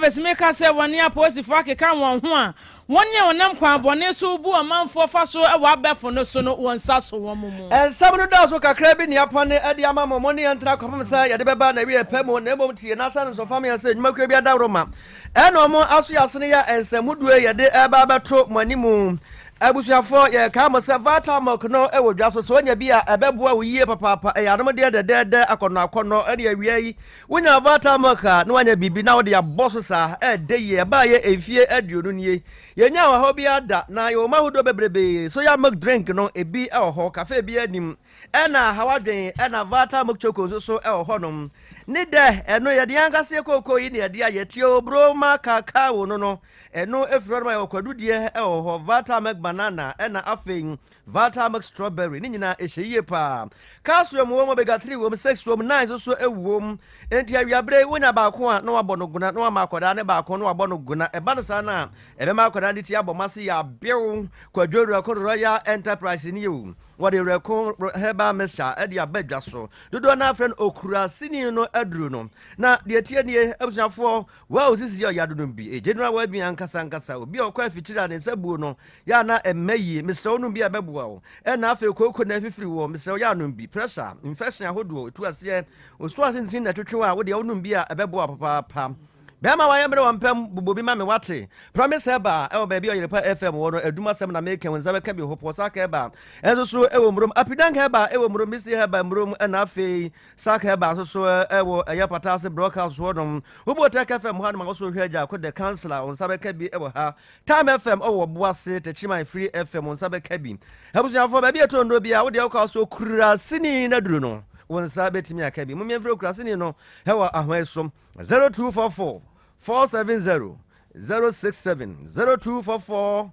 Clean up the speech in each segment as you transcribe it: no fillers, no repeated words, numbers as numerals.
Service meka sɛ wɔne apolisifoɔ akeka wɔn ho a wɔn a wɔnam kwan bɔne so bu ɔmanfoɔ fa so wɔ abɛɛfo no so no wɔn nsa so wɔn mu. Nsɛm no dɔɔso kakra bi nea pɔne de ama mo, mo ne yɛn ntena kɔpem sɛ yɛde bɛba n'awieɛ pɛ mu, na mmom tie na sane nso fa me yɛn sɛ nnwumakuo bi adaworoma ɛna ɔmo aso yɛ asene yɛ nsɛmhodoɔ yi yɛde ɛreba abɛto mo animu. Abusuafoɔ, yɛrekae mo sɛ Vitamilk no wɔ dwa so, sɛ wonya bi a ɛbɛboa wo yie papaapa, ɛyɛ anomdeɛ dɛdɛɛdɛ, akɔnnɔ akɔnnɔ, ɛne awia yi Wonya Vata milk a na woanya biribi na wode abɔ so saa. Ɛɛdɛ yie. Ɛbaeɛ mfie aduonu nie. Yɛnyaa ɔhaw biara da. Na yɛwɔ mu ahodoɔ bebrebee. Soya milk drink no, ebi wɔ hɔ. Cafe biara nnim. Ɛna haw adwen. Ɛna Vata milk choco nso so wɔ hɔnom. Ne dɛ, ɛno yɛde yɛn ankasa yɛ kookoo yi na yɛde ayɛ. Theobroma cacao no no, ɛno ɛfiri hɔnom a yɛwɔ kwadu deɛ wɔ hɔ, Vata milk banana, ɛna afei Valta milk strawberry ne nyinaa ɛhyɛ yie paa. Calcium wom, omega 3 wom, 6 wom, 9 nso so wom. Enti awiaberɛ yi wonya baako a na wabɔ no gona na wama akwadaa ne baako na wabɔ no gona. Ɛba no saa no a ɛbɛma akwadaa no ti abɔ mase yɛ abew. Kwadwo Werɛko Royal Enterprise nie o. Wɔde Werɛko Herbal Mixture de aba dwa so. Dodoɔ no ara frɛ no okurasini no aduro no. Na deɛ ɛteɛ nie abusuafoɔ, wo a wo sisi yɛ ɔya donom bi. General Wellbeing ankasa ankasa, obi a ɔkɔ afikyire a ne nsa buo no, Yɛ a na ɛmmɛ yie, mesrɛ wo nom bi a ɛbɛboa wo. Ɛna afei kooko na afifiri woɔ, mesrɛ wo yɛ a nom bi. Pressure, infection ahodoɔ, ɛtu aseɛ, osuo ase ntini na ɛtwetwe wo a, wo deɛ wo nom bi a ɛbɛboa wo papaapa. Bɛɛma wayɛ mmerɛ wɔ mpam, bobɔ bi ma me wate. Promise Herbal ɛwɔ baabi a Ɔyerepa FM wɔ no, adum asɛm na meka, wo nsa bɛka bi, Hopɔsak Herbal nso so ɛwɔ Murom, Apidank Herbal ɛwɔ Murom, Misty Herbal Murom, ɛna afei Sack Herbal nso so ɛwɔ ɛyɛ Pataase Broadcast hɔ nom. Wobɔ Tech FM hɔ a na ma wo so hwɛ Agya Ko the Counselor, wo nsa bɛka bi ɛwɔ ha. Time FM ɔwɔ Ɔboase, Techiman Free FM wo nsa bɛka bi. Abusuafoɔ baabi a ɛtɔ nnuro biara wo deɛ wokɔ so Okuraseni no aduro no wo nsa bɛtumi aka bi. Mommie mfrɛ Okuraseni no ɛwɔ ahoma yi so 0244 470 067 0244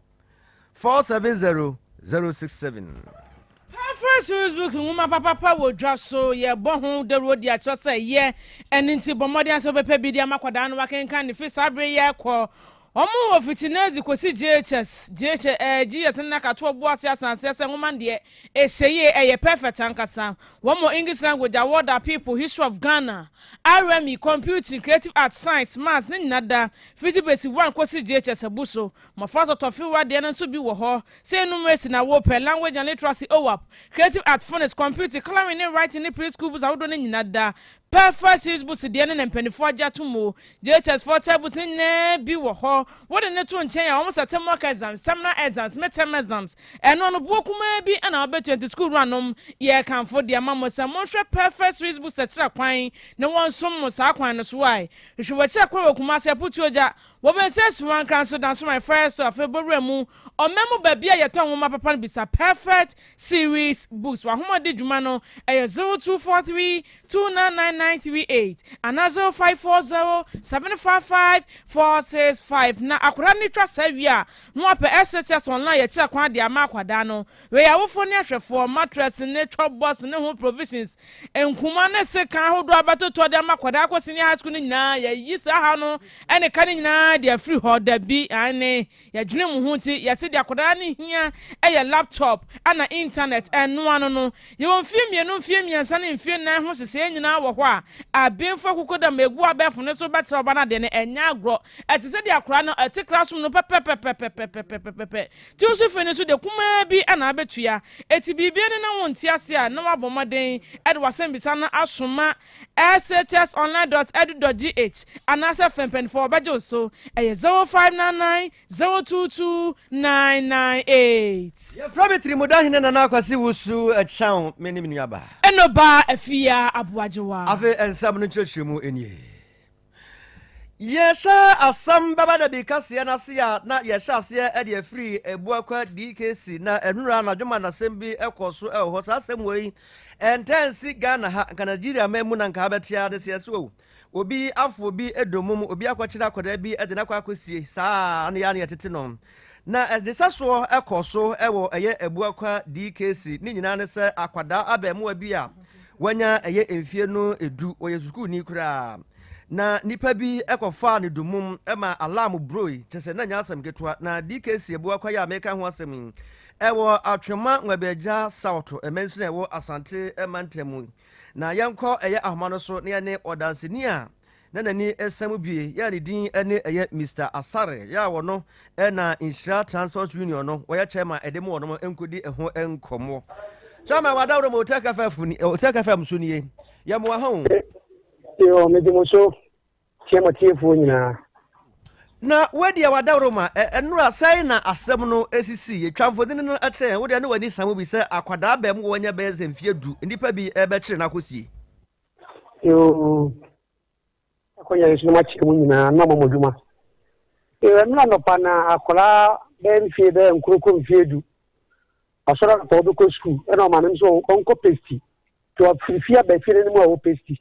470 067. Powerful Series Books nwoma papapa wɔ dwa so. Yɛbɔ ho dawuro de akyerɛ sɛ ɛyɛ. Ɛno nti bɔ mmɔden sɛ wobɛpɛ bi de ama akwadaa no wakenkan no firi saa bere yi rekɔ. Wɔn wɔ fiti nursery kɔsi JHS, JHS, eh, GS ne nakatoɔ boɔ ase asanseɛ sɛ nwoma no deɛ ɛhyɛ yie, ɛyɛ perfect ankasa. Wɔn wɔ English language, Award Our People, History of Ghana, RME, Computing, Creative Arts, Science, Maths ne nyina da fiti basic one kɔsi JHS abu so. Mmɔfra tɔtɔfewa deɛ no nso bi wɔ hɔ. Sɛ numeracy na wopɛ, language and literacy, OAP, creative art, phonics, computing, colouring ne writing ne pre-school books ahodoɔ no nyina da. Perfect series books deɛ no na mpaninfoɔ agye atom o. JHS foɔ type books no nyinaa bi wɔ hɔ. Wode no to nkyɛn a, wɔn sɛ mock exams, terminal exams, mid-term exams. Ɛno no, boɔ kumaa bi na wobɛtua nti sukuu wuranom, yɛrekamfo de ama mo sɛ monhwɛ Perfect series books akyira kwan na wɔnsom mo saa kwan no so ae. Hwehwɛ w'akyira kwan wɔ Kumasi Aputuogya, Wɔbɛn sɛ Suankra nso da nso my first so afei bɔwura mu ɔman mu baabi a yɛtɔn nwoma papa no bisa Perfect Series Books w'ahoma di dwuma no ɛyɛ 0243 299938 anaa 0540 755 465 na akwadaa no twa saa wie a na wapɛ SHS online yɛkyerɛ kwan de ama akwadaa no. Wei awofo ne ahwɛfoɔ, mattress ne chop box ne ho provisions, nkuma ne sekan ahodoɔ a bɛtotɔ de ama akwadaa akɔ senior high school no nyinaa, yɛayi saa haw no ne ka no nyinaa de afiri hɔ. Dabi, aane, yɛdwene mo ho nti yɛse deɛ akwadaa no hia yɛ laptop ɛna internet, ɛno ano no. Yɛwɔ mfeɛ mmienu, mfeɛ mmiɛnsa ne mfeɛ nnan ho nhyehyɛeɛ nyinaa wɔ hɔ a abenfo akukudam a ɛgu abɛɛfo no so bɛkyerɛ ɔba no adeɛ no, ɛnyɛ agorɔ. Ɛte sɛ deɛ akwadaa no te classroom no pɛpɛpɛpɛpɛpɛpɛpɛ. Ti wo so fi no nso de kumaa bi na abetua. Eti biribi ani na wonte ase a, na woabɔ mmɔden de w'asɛmbisa no asoma shsonline dot edu dot gh anaasɛ frɛ mpanyinfoɔ wɔbɛgye wo so. Ɛyɛ 0599 022 998. Yɛfrɛ me Tirimudahene Nana Akwasi Wusu Kyɛw, me ne me nuabaa. Enoba Afia Aboagyewa. Afei nsɛm no nkyerɛkyerɛmu nie. Yɛhyɛ asɛm bɛba da bi kaseɛ no ase a na yɛhyɛ aseɛ de afiri Abuakwa DKC na ɛnora anadwo ma nasɛm bi kɔ so wɔ hɔ. Saa asɛm wei ɛntaa nsi Ghana ha, nka Nigeria man mu na nka abɛte ara ne sɛ yɛse o obi afo obi domum, obi akɔkyere akwadaa bi de no akɔ akɔsie, saa ara na yɛ a na yɛtete no. Na ne sɛsoɔ kɔ so wɔ ɛyɛ Abuakwa DKC ne nyinaa ne sɛ akwadaa abɛɛmoa bi a wanya ɛyɛ mfie no du, ɔyɛ sukuuni koraa, na nipa bi kɔfaa no domum ma alarm broi, kyerɛ sɛ na nyɛ asɛm ketewa. Na DKC Abuakwa yi a meka ho asɛm yi, ɛwɔ Atwema Nwabiagya South mansini a ɛwɔ Asante mantam mu. Na yɛnkɔ ɛyɛ ahoma no so na yɛne ɔdanseni a. na n'ani sa mu bie, yɛ a ne din ne ɛyɛ Mister Asare, yɛ a wɔno na Nhyira Transport Union no wɔyɛ chairman ɛde mu wɔnom nkɔdi ɛho nkɔmmɔ. Chairman wadaworo mu Otec FM, Otec FM so nie, yɛ mo aha o. Yo, megye mo so kyia mo atiefoɔ nyinaa. Na woadi a wadaworo ma ɛnora sɛn na asɛm no sisi? Twa mfonini no kyerɛ yɛn, wo deɛ ne w'ani sa mu bi sɛ akwadaa bɛn mu wanya bɛyɛ sɛ mfeɛ du, nnipa bi rebɛkyere no akɔsie. Yoo, akɔnya yi so na makyerɛ mu nyinaa na ɔma mo adwuma. Yoo, ɛnora anɔpa na akwadaa bɛyɛ mfie bɛyɛ nkorokɔ mfie du. Ɔsɔre anɔpa ɔbɛkɔ sukuu ɛna ɔmaame nso ɔnkɔ pesti. Nti ɔfiri fie aba fie n'anim a ɔwɔ pesti.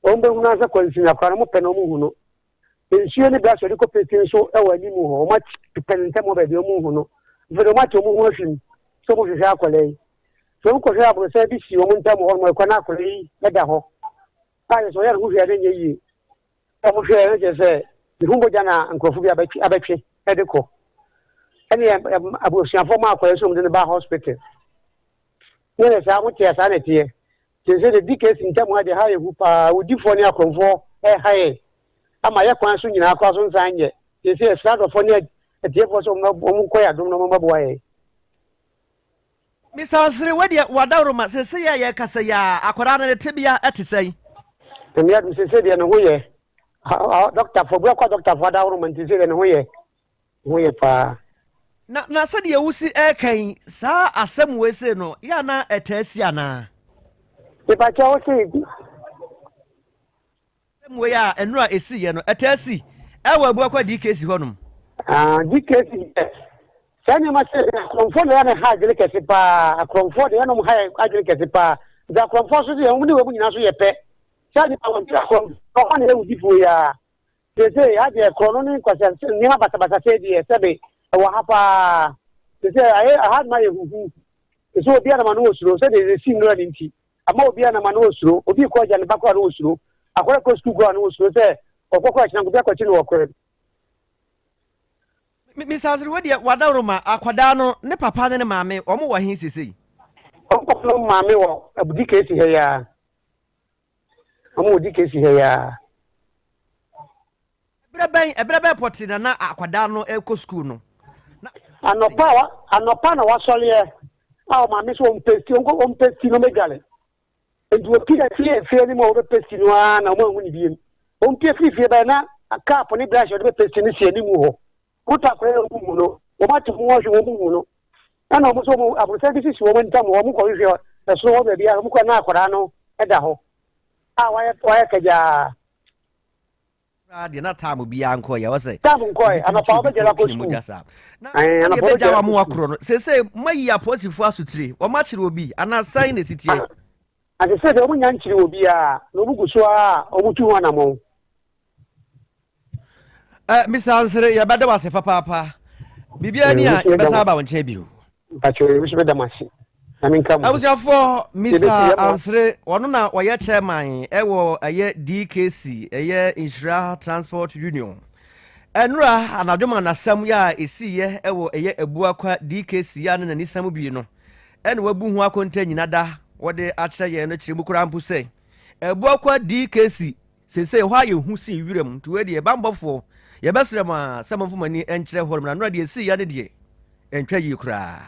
Wɔn bɛhunu ara sɛ kwansin akwadaa no wɔpɛ na wɔn hu no. Nsuo ne brush a wɔde kɔ pesti nso wɔ anim hɔ. Wɔn apɛ no ntɛm wɔ baabi a wɔn hu no. Afei de wɔn ate wɔn ho ahwim sɛ wɔn hwehwɛ akwadaa yi. Sɛ wɔn kɔhwɛ aborosan bi si wɔn ntam wɔ hɔ nom ɛkwan na akwadaa yi da hɔ a yɛ sɛ ɔyɛ ne ho hwɛ a na ɛnyɛ yie. Sɛ wɔn hwɛ na kyerɛ sɛ ne ho mogya na nkurɔfo bi abɛtwe abɛtwe de kɔ. Ɛne abusuafoɔ ma akwadaa yi so wɔn de no ba hospital. Ne yɛ saa wɔn te saa na ɛteɛ. Kyerɛ sɛ de DKC ntam ha deɛ ha yɛ hu paa awudifoɔ ne akorɔmfoɔ ɛha yɛ ama yɛ kwan so nyinaa koraa so nsan nyɛ. Kyerɛ sɛ yɛsrɛ adɔfoɔ ne atiefoɔ sɛ wɔn nkɔ yɛ adom na wɔn mmɛboa yɛn. Mister Ansere, wo deɛ w'adaworoma, seesei a yɛrekasa yi ara, akwadaa no ne tebea te sɛn? Nyame adom, seesei deɛ ne ho yɛ. Dɔktafoɔ, bua kɔ dɔktafoɔ adaworoma nti seesei deɛ ne ho yɛ. Ne ho yɛ paa. Na, na sɛdeɛ wosi reka yi, saa asɛm wei sei no, yɛ a na ɛtaa si anaa? Mepakyɛ wo se. Asɛm wei a nnora ɛsiiɛ no, ɛtaa si ɛwɔ Abuakwa DKC hɔnom? Ah, DKC deɛ, saa nneɛma sɛ akorɔmfoɔ na ɛyɛ na ɛha adwene kɛse paa. Akorɔmfoɔ deɛ ɛnom ha adwene kɛse paa. Nti akorɔmfoɔ nso deɛ, wɔn ne wɔn nyinaa nso yɛ pɛ. Saa nnipa wɔn ti akorɔmfoɔ hɔ na ɛyɛ wudifoɔ yi ara. Seesei ha deɛ korɔno ne nkwasiasɛm nneɛma basabasa sei deɛ sɛbe ɛwɔ ha paa. Seesei ayɛ aha nom ayɛ huhu. Seesei obiara nam ano osuro sɛdeɛ ɛsi nnora no nti. Ama obiara nam ano osuro. Obi rekɔ agya ne ba koraa na osuro. Akwadaa rekɔ sukuu koraa na osuro sɛ ɔkɔ koraa kyena obi akɔkye no wɔ kwan mu. Mister Asere, wo deɛ w'adaworoma, akwadaa no ne papa ne ne maame wɔn wɔ he seesei? Wɔn papa ne wɔn maame wɔ DKC ha yi ara. Wɔn wɔ DKC ha yi ara. Ɛberɛ bɛn, ɛberɛ bɛn pɔtee na na akwadaa no rekɔ sukuu no? Na. Anɔpa a, anɔpa na wasɔreɛ a ɔmaame sɛ ɔmpɛ sti, ɔnkɔ ɔmpɛ sti na ɔmmɛdware. Nti wɔpie firi efie no mu a wɔbɛpɛ sti no ara na wɔn anhu no biem. Wɔpie firi fie bɛyɛ na cup ne brush a wɔde bɛpɛ sti no si anim hɔ. Wɔtɔ akwadaa yi a wɔn hu no, wɔn ate ho ahwɛ wɔn hu no. Ɛna wɔn nso wɔn aborosan bi sisi wɔn ntam hɔ, wɔn kɔhwehwɛ ɛsoro hɔ baabi a wɔn kɔ na akwadaa no da hɔ a wayɛ wayɛ kagyaa. Koraa deɛ na time biara nkɔeɛ ɛwɔ sɛ Time nkɔe, obi tumi anɔpa twi obi wobɛgyina kɔ akɔ twi ne sukuu. mogya saa. Na Ɛn, sɛdeɛ anɔpa ɛbɛgya wobɛgyina wa akɔ mo sukuu. akorɔ no seesei moayi apolisifoɔ asotire, wɔakyere obi anaa sɛn na ɛsi teɛ? Na seesei deɛ wɔnnya nkyere obiara, na wɔgu so ara a wɔtu ho anammɔn. Eh, Mister Ansere, yɛbɛda wo ase papaapa. Biribiara ni a, yɛbɛsan aba wo nkyɛn bio. Mpakyɛw, yɛn nso bɛda mo ase. Nyame nka mo ho. Abusuafoɔ, Mister Yɛbɛsi yɛn mo. Ansere, ɔno na ɔyɛ chairman ɛwɔ ɛyɛ DKC, ɛyɛ Nhyira Transport Union. Ɛnora anadwo ma nasɛm yɛ a ɛsiiɛ ɛwɔ ɛyɛ Abuakwa DKC a na n'ani sa mu bi no, ɛna wabu ho akonta nyina da wɔde akyerɛ yɛn no kyerɛ mu koraa mpo sɛ Abuakwa DKC Seesei ɛhɔ ayɛ hu sen wiram, nti wei deɛ, bammɔfoɔ, yɛbɛsrɛ mo ara sɛ momfa mo ani nkyerɛ hɔnom, na nnora deɛ ɛsiiɛ no deɛ, ɛntwa yie koraa.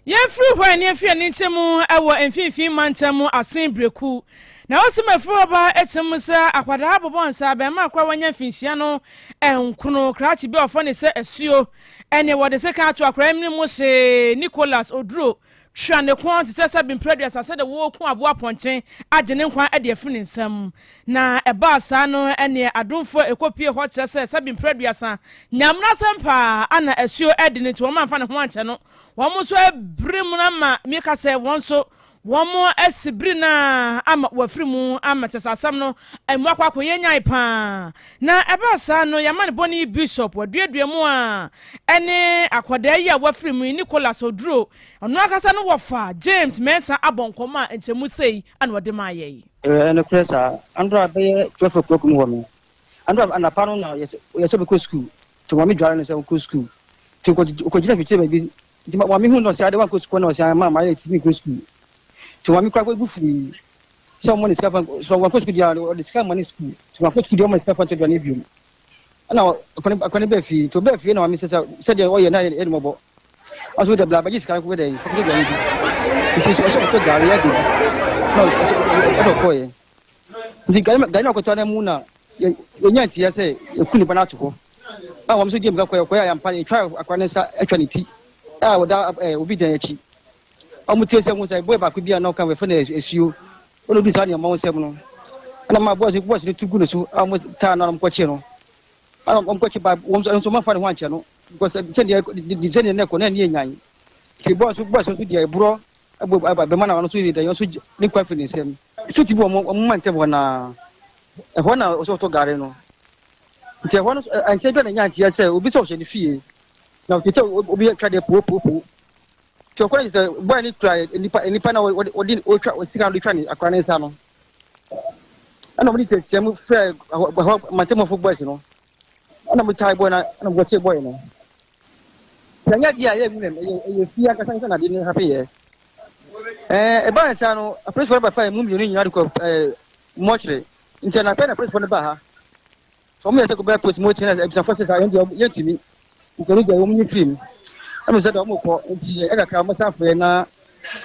Yɛmfiri hɔ ɛ ne yɛmfiri ani nkyɛ mu wɔ mfinfin mantam mu asen Breku. Na ɔsi ma firi hɔ ba kyerɛ mu sɛ akwadaa bobɔ nsa abɛɛmaa koraa wanya mfinhyia no nkono krakye bi a wɔfrɛ no sɛ asuo ɛne wɔde sekan ato akwadaa yi mene mu hyee Nicholas Oduro Twa ne kɔn te sɛ sɛbe mprɛ aduasa sɛdeɛ wɔreku aboa pɔnkye agye ne nkwa de afiri ne nsam. Na ɛbaa saa no ɛneɛ adomfoɔ a ɛkɔpie hɔ kyerɛ sɛ sɛbe mprɛ aduasa Nyamena asɛm paa a na asuo adi no nti wɔn amfa ne ho ankyɛ no. Wɔn nso abiri mu no ama meka sɛ wɔn nso wɔn asi biri no ara ama wɔafiri mu ama kyerɛ sɛ asɛm no emu akɔ akɔyɛ nyae paa. Na ɛbaa saa no yɛama ne bɔne yi Bishop waduadua mu a ɛne akwadaa yi a wafiri mu yi Nicholas Oduro Ɔno ankasa no wɔfa James Mensah abɔ nkɔmmɔ a nkyɛmu sei na ɔde maa yɛn. Ɛyɛ nokorɛ saa. Andora bɛyɛ 12 o'clock mu hɔ no, Andora anapa no na yɛsɛ ɔbɛkɔ sukuu, nti maame dware no sɛ ɔnkɔ sukuu. Nti ɔkɔgyina mfikyire baabi, nti maame hu no ɔsɛ ade wankɔ sukuu na ɔsɛ ama mayɛ nti menkɔ sukuu. Nti maame koraa bo fui. Sɛ ɔmma ne sika fa sɛ wankɔ sukuu deɛ a ɔde sika ma ne sukuu sɛ wankɔ sukuu deɛ ɔmma ne sika fa ntɔ aduane bio ɛna akɔne akɔne bɛɛ fie nti ɔbɛɛ fie na maame sɛ sɛ sɛdeɛ ɔyɛ na yɛ ne mɔbɔ ɔsɛ wode bla bɛgye sika no kɔdɛ fa kɔtɔ aduane di nti sɛ ɔsɛ ɔtɔ gari abɛdi na ɔsɛ ɔde ɔkɔɛ nti gari gari na ɔkɔtɔ no mu na yɛnya nteɛ sɛ yɛku ne ba no ato hɔ a wɔn nso gye mika kɔɛ kɔɛ a yɛampa yɛtwa akora ne nsa atwa ne ti a ɔda obi dan akyi Wɔn tie sɛ ho sɛ boy baako bi a na ɔka wɔfrɛ no asuo ɔna odi saa nneɛma ho nsɛm no ɛna ma boys boys no tu gu ne so a wɔn taa no a wɔn kɔkye no ɛna wɔn kɔkye ba wɔn nso wɔn afa ne ho ankyɛ no because sɛdeɛ sɛdeɛ na ɛkɔ na ɛni enyan ti boys boys nso deɛ ɛborɔ ɛbɔ bɛma na wɔn nso yɛ dɛ wɔn nso ne kwan firi ne nsam so ti bi wɔn wɔn ma ntɛm hɔ naa ɛhɔ na ɔsɛ ɔtɔ gari no nti ɛhɔ no ɛnkyɛn bi a na nya nteɛ sɛ obi sɛ ɔhyɛ ne fie na ɔte sɛ obi atwa deɛ puopuopuo. Nti ɔkɔ no sɛ bɔyɛ no kura nipa nipa na wɔde wɔde ɔtwa sika no de twa ne akora ne nsa no ɛna wɔde teatea mu frɛ hɔ mantamufo boys no ɛna wɔde tae boy no ɛna wɔkye boy no sɛ ɛnyɛ adeɛ a ɛyɛ nwuram ɛyɛ ɛyɛ fie ankasa ankasa na adeɛ no happen yɛ ɛɛ ɛbaa ne saa no apolisifoɔ no bɛfa mu mmienu nyinaa de kɔ ɛɛ mɔkyere nti anapɛ na apolisifoɔ no baa ha wɔn yɛ sɛ kɔbɛyɛ polisi mu kyerɛ abusuafoɔ sɛ saa yɛn deɛ yɛntumi Nti ɛno deɛ wɔn nyi firi mu. Ɛna sɛ deɛ wɔn kɔ nti ɛkakra wɔn san frɛ na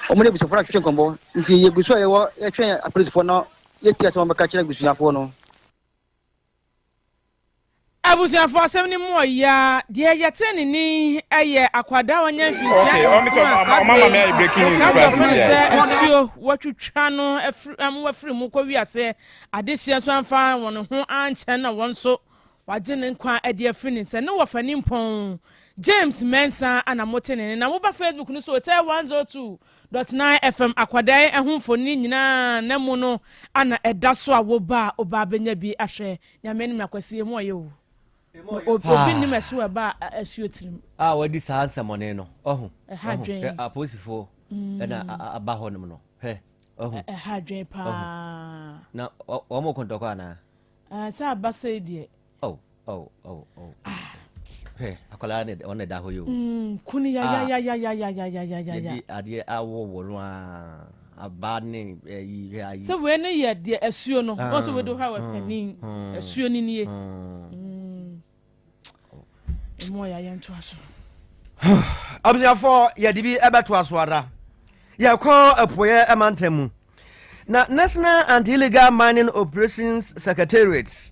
wɔn ne abusuafoɔ no atwetwe nkɔmmɔ. Nti yɛgu so a yɛwɔ yɛtwɛn apolisifoɔ na yɛtie asɛm a wɔbɛka kyerɛ abusuafoɔ no. Abusuafoɔ asɛm no mu ɔya. Deɛ yɛtee ne nne yi yɛ akwadaa a wanya mfinhyia Okay, ɔmo sɛ nkron a saa ɔmo ama berɛ me yi ayɛ breaking news yɛka koraa kyerɛ no sisi sɛ ayɛ. asuo wɔatwitwa no afiri ama wafiri mu kɔ wiase adehyeɛ nso amfa wɔn ho ankyɛ na wɔn nso Wagye ne nkwa adi afiri ne nsa. Ne wɔfa nimpɔn James Mensah a na mote ne nne. Na moba Facebook no so Hotel 102.9 FM akwadaa yi ɛho mfonini nyinaa na mu no ana ɛda so a woba a woba abɛnya bi ahwɛ. Nyame anim na Kwasi emu ɔyɛ o. Na obi nnim ɛso ɛba a asuo tirim. A wɔadi saa nsɛmɔne no ɔho Ɛha ɔho adwen. hwɛ apolisifoɔ ɛna aba hɔ nom no hwɛ ɔho Ɛha adwen ɔho paa. na wɔn ko ntɔkwa anaa. Ɛɛ sɛ aba sei deɛ. Oh oh oh oh. Ah. Hwɛ akwadaa ne ɔne da hɔ yi o. Mm kunu ya ya ya ya ya ya ya ya ya ya. Yɛde adeɛ awɔ wɔ no aa aba ne ɛyi hwɛ ayi. Sɛ wei ne yɛ deɛ asuo no. Wɔn sɛ wei de hɔ a wɔ panin asuo ne nie. Emu ɔya yɛn to aso. Abusuafoɔ yɛde bi ɛbɛto aso ara. Yɛkɔ apueɛ mantam mu. Na National Anti-Illegal Mining Operations Secretariat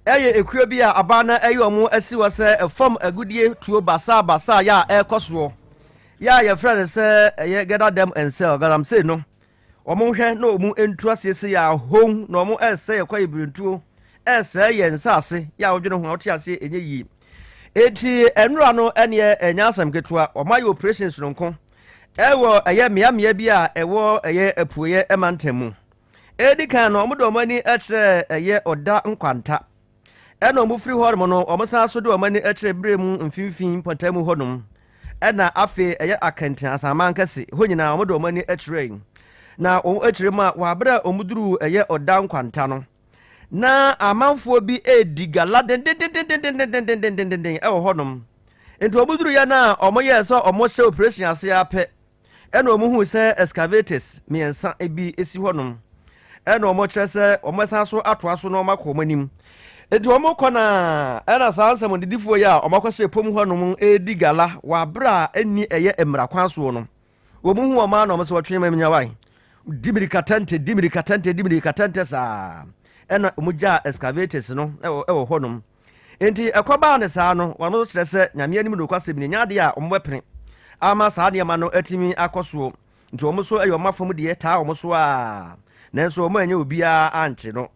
ɛyɛ ekuo bi a aban no ɛyɛ wɔn asi hɔ sɛ fam agudie tuo basaa basaa yɛ a ɛrekɔ soɔ yɛ a yɛfrɛ no sɛ ɛyɛ gather them and sell galamsey no Wɔn nhwɛ na wɔn ntu aseɛ sei a hon na wɔn ɛresɛe yɛn kwaeɛ birentuo, ɛresɛe yɛn nsaase yɛ a wodwene ho a wote aseɛ ɛnyɛ yie. Enti ɛnora no ɛneɛ ɛnyɛ asɛm ketewa, wɔn ayɛ operation sononko ɛwɔ ɛyɛ mmea mmea bi a ɛwɔ ɛyɛ apueɛ mantam mu. Ɛdi kan no wɔn de wɔn ani kyerɛ ɛyɛ ɔda nkwanta. Ɛna wɔn firi hɔnom no, wɔn san so de wɔn ani kyerɛ berɛ mu mfimfini mpɔtam hɔnom. Ɛna afei ɛyɛ Akɛntɛn Asaman kɛse hɔ nyinaa wɔn de wɔn ani kyerɛe. Na wɔn akyire mu a wɔ abere a wɔn duruu ɛyɛ Ɔda Nkwanta no, na amanfoɔ bi redi gala dendendendendendendendenden wɔ hɔnom. Nti wɔn duruiɛ no a wɔn yɛɛ sɛ wɔn hyɛ operation ase ara pɛ, Ɛna wɔn huu sɛ excavators mmiɛnsa bi si hɔnom. Ɛna wɔn kyerɛ sɛ wɔn bɛsan so atoa so na wɔn akɔ wɔn anim. Enti wɔn kɔ na ɛna saa nsɛmɔnedidifoɔ yi a wɔn akɔhyɛ pom hɔnom redi gala wɔ abere a ɛnni ɛyɛ mmara kwan soɔ no. Wɔn hu wɔn ara na wɔn sɛ wɔtwe ma nyawae. Di mirika tɛntɛ, di mirika tɛntɛ, di mirika tɛntɛ saa. Ɛna wɔn gyaa excavators no ɛwɔ hɔnom. Enti ɛkɔbaa no saa no, wɔn nso kyerɛ sɛ Nyame anim nokwasɛm ni, ɛnyɛ adeɛ a wɔbɛpene ama saa nneɛma no atumi akɔ soɔ. Nti wɔn nso ɛyɛ wɔn afa mu deɛ taa wɔn so ara, nanso wɔn annya obiara ankye no.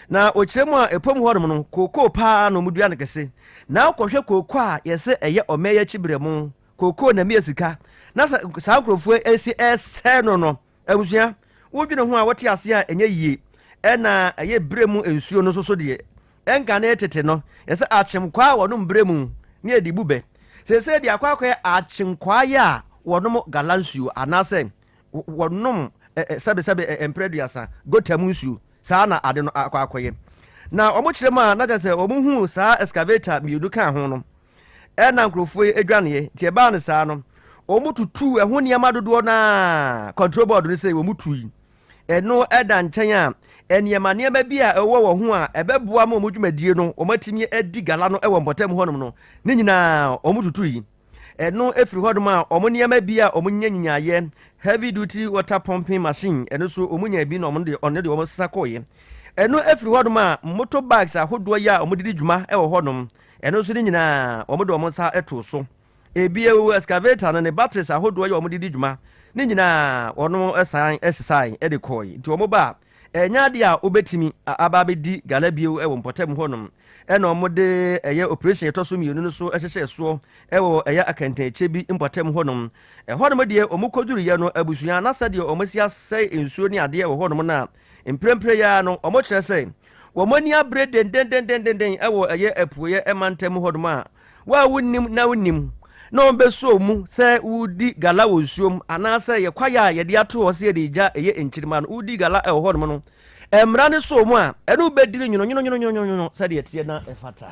Na ɔkyerɛ mu a, ɛpom hɔnom no, kookoo paa na wɔdua no kɛse. Na wokɔhwɛ kookoo a yɛse ɛyɛ ɔmɛ yi akyi berɛmo, kookoo na ɛmeyɛ sika, na sɛ saa nkurɔfoɔ yi asi ɛresɛe no no, Abusua, wodwene ho a wote ase a ɛnyɛ yie. Ɛna ɛyɛ berɛ mu nsuo no nso so deɛ, ɛnkane tete no, yɛsɛ akyemkwaa a wɔnom berɛ mu ne yɛde bu bɛ. Seesei deɛ akɔ akɔyɛ akyemkwaa yɛ a wɔnom gala nsuo anaasɛ wɔnom sɛbesɛbe mprɛ aduasa gota mu nsuo. Saa na ade no akɔ akɔyɛ. Na wɔkyerɛ mu a na kyerɛ sɛ wɔhuu saa excavator mmienu kaa ho no, Ɛnna nkurɔfoɔ yi dwaneeɛ. Nti ɛbaa no saa no, wɔtutuu ɛho nneɛma dodoɔ no ara, control board no sei, wɔtui. Ɛno da nkyɛn a, nneɛma nneɛma bi a ɛwɔ wɔn ho a ɛbɛboa ma wɔn dwumadie no wɔatumi adi gala no wɔ mpɔtam hɔnom no, ne nyinaa wɔtutui. Ɛno firi hɔnom a, wɔn nneɛma bi a wɔnya nyinyaeɛ, heavy duty water pumping machine, ɛno nso wɔnya bi na wɔn de ɔno de wɔn sesa kɔeɛ. Ɛno firi hɔnom a, motor bikes ahodoɔ yi a wɔde di dwuma wɔ hɔnom, ɛno nso ne nyinaa wɔde wɔn nsa too so. Ebio, excavator no ne batteries ahodoɔ yi a wɔde di dwuma, ne nyinaa wɔn san sesae de kɔe. Nti wɔn ba a, ɛnyɛ adeɛ a wobɛtumi aba abɛdi gala bio wɔ mpɔtam hɔnom. Ɛna wɔde ɛyɛ operation ɛtɔ so mmienu no so hyehyɛɛ soɔ wɔ ɛyɛ akɛntɛnkyɛ bi mpɔtam hɔnom. Ɛhɔnom deɛ wɔkɔduruiɛ no, abusua na sɛdeɛ wɔasi asɛe nsuo ne adeɛ wɔ hɔnom no a, mprempren yi ara no wɔkyerɛ sɛ wɔn ani abere dendendendenden wɔ ɛyɛ apueɛ mantam hɔnom a Wo a wonnim na wonim, na wɔbɛsɔ wo mu sɛ woredi gala wɔ nsuom, anaasɛ yɛ kwaeɛ a yɛde ato hɔ sɛ yɛde regya ɛyɛ nkyirimma no, woredi gala wɔ hɔnom no, mmara no sɔ wo mu a, ɛne wo bɛdi no nwononwononwononwono sɛdeɛ ɛteɛ na ɛfata.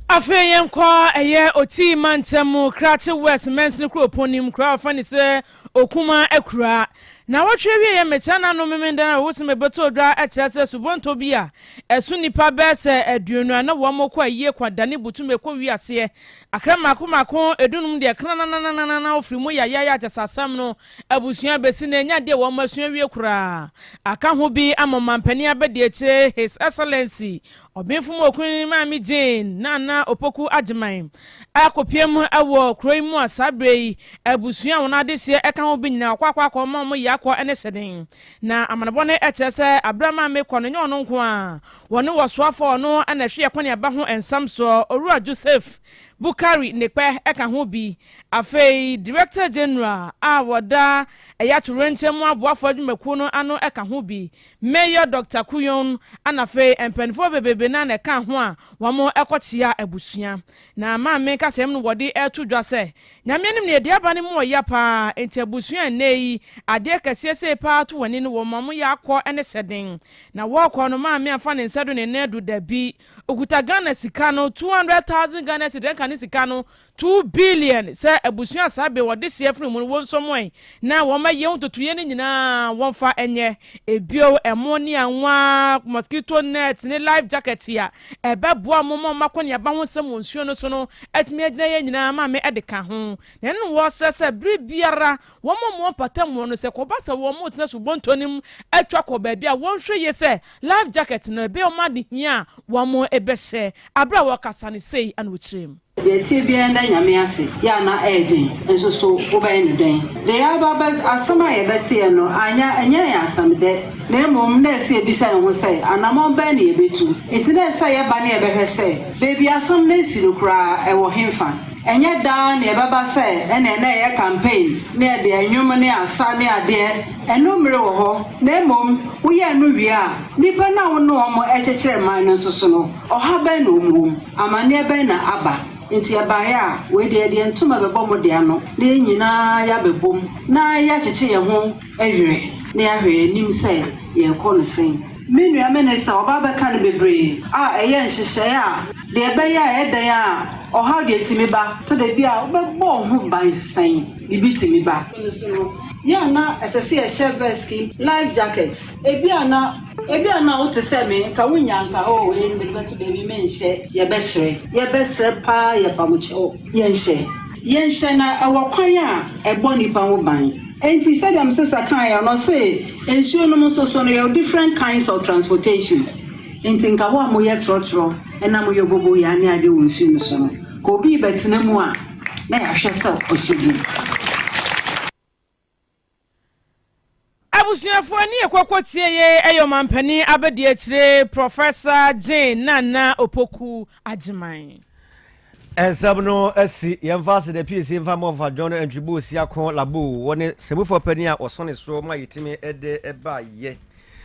Afei yɛnkɔ ɛyɛ Otii mantam mu, Krachi West mansini kuropɔn no mu, kuro a wɔfrɛ no sɛ Okuma Akuraa. Naawɔtwe awieeɛ mekyerɛ n'ano Memenda no a wɔwɔ sɛ mebɛtɔ dwa kyerɛ sɛ subɔntɔ bi a ɛso nnipa bɛyɛ sɛ aduonu a na wɔn kɔ ayie kwa dane butu mekɔ wi aseɛ akra mmaako mmaako edunum deɛ krananananana wɔfiri mu yayaaya kyɛ sɛ asɛm no abusua bɛsi na ɛnya deɛ wɔn asua awie koraa aka ho bi ama ɔmanpanin abɛdiakyire His Excellency Ɔbenfo mu Okunini Maame Jane Nana Opoku Agyemang akɔpue mu wɔ kuro yi mu a saa berɛ yi abusua a wɔn adehyeɛ ka ho bi nyinaa wɔkɔ akɔ akɔ ma wɔn yakɔ ne hyɛden. Na amanebɔ no kyerɛ sɛ aberɛ a maame kɔ no nyɛ ɔno nko ara, wɔne wɔsoafoɔ a ɔno na ɛhwɛ akɔneaba ho nsɛm soɔ Owura Joseph Bukari Nekpɛ ka ho bi. Afei Director General a wɔda ɛyɛ atoyerɛnkyɛm mu aboafoɔ adwumakuo no ano ka ho bi. Mayor Dɔkta Kuyon ana afei mpaninfoɔ bebrebe no ara na ɛkaa ho a wɔn kɔ kyea abusua. Na maame kasɛm no wɔde reto dwa sɛ, Nyame anim no yɛde aba no mu ɔya paa, enti abusua a nnɛ yi adeɛ kɛseɛ sei paa to wɔn ani no wɔma wɔn yɛ akɔ ne hyɛden. Na wɔrekɔ no maame amfa ne nsa du ne nan du dabi, ɔkuta Ghana sika no 200,000 Ghana cedi ɛnka ne sika no 2 billion sɛ abusua a saa bere wɔde hyeɛ firi mu no wɔnsɔ mu ɛ na wɔn ayie ho ntotoeɛ no nyinaa wɔmfa nyɛ. Ebio, ɛmo ne anwa, mosquito net ne life jacket a ɛbɛboa wɔn ma wɔn akɔneaba ho nsɛm wɔ nsuo no so no atumi agyina yɛ nyinaa maame de ka ho. Na ɛno na wɔsrɛ sɛ bere biara wɔn a wɔwɔ mpɔtam hɔ no sɛ kɔba sɛ wɔretena subonto no mu atu akɔ baabi a wɔnhwɛ yie sɛ life jacket no ɛbɛyɛ wɔn adehia a wɔbɛhyɛ. Bere a wɔrekasa no sei na wɔkyerɛɛ mu. Deɛ ɛteɛ biara nda Nyame ase, yɛ a na ɛyɛ den nso so wobɛyɛ no dɛn? Deɛ yɛaba abɛ asɛm a yɛbɛteɛ no anyɛ ɛnyɛ yɛn asɛm dɛ, na mmom na ɛsɛ yɛbisa yɛn ho sɛ anamɔn bɛn na yɛbɛtu? Nti na ɛsɛ sɛ yɛba na yɛbɛhwɛ sɛ baabi a asɛm no asi no koraa ɛwɔ henfa? Ɛnyɛ daa na yɛbɛba sɛ ɛneɛ na ɛyɛ campaign na yɛde nnwom ne asa ne adeɛ, ɛno mmere wɔ hɔ, na mmom woyɛ ɛno wie a, nnipa no a wo ne wɔn rekyekyere man no nso so no, Ɔhaw bɛn na wɔwɔ mu? Amanneɛ bɛn na aba? Enti ɛbaeɛ a, wei deɛ yɛde yɛn ntoma bɛbɔ mo de ano, na yɛn nyinaa yɛabɛbom, na yɛakyekye yɛn ho werɛ, na yɛahwɛ yɛn anim sɛ yɛrekɔ no sɛn. Me nua Minister, wɔba abɛka no bebree a ɛyɛ nhyehyɛeɛ a deɛ ɛbɛyɛ a ɛyɛ dɛn a ɔhaw deɛ tumi ba, tɔ da bi a wobɛbɔ wo ho ban sɛn, biribi tumi ba. No so no, yɛ a na ɛsɛ sɛ yɛhyɛ vest, life jacket. Ebia na ebia na wote sɛ me, nka wunnya nka, oh, wei mede bɛto baabi, menhyɛ. Yɛbɛsrɛ, yɛbɛsrɛ paa, yɛpa mo kyɛw, yɛnhyɛ. Yɛnhyɛ na ɛwɔ kwan a ɛbɔ nnipa ho ban. Enti sɛdeɛ me sista kaeɛ no, ɔse nsuo nom nso so no, yɛwɔ different kinds of transportation. Enti nka wo a moyɛ trɔtrɔ na moyɛ boboyaa ne adeɛ wɔ nsuo no so no, nka obi rebɛtena mu a, na yɛahwɛ sɛ ɔhyɛ bi. Abusuafoɔ ani ɛkɔkɔ tie yei ɛyɛ ɔmanpanin abadiakyire Professor Jane Nana Opoku Agyemang. Nsɛm no asi, yɛmfa aseda piesie mfa mmɔ Ɔfa John Antwi Boasiako Laboo, wɔne sɛmufoɔ panin a wɔsɔ ne soɔ ma yɛtumi de baeɛ.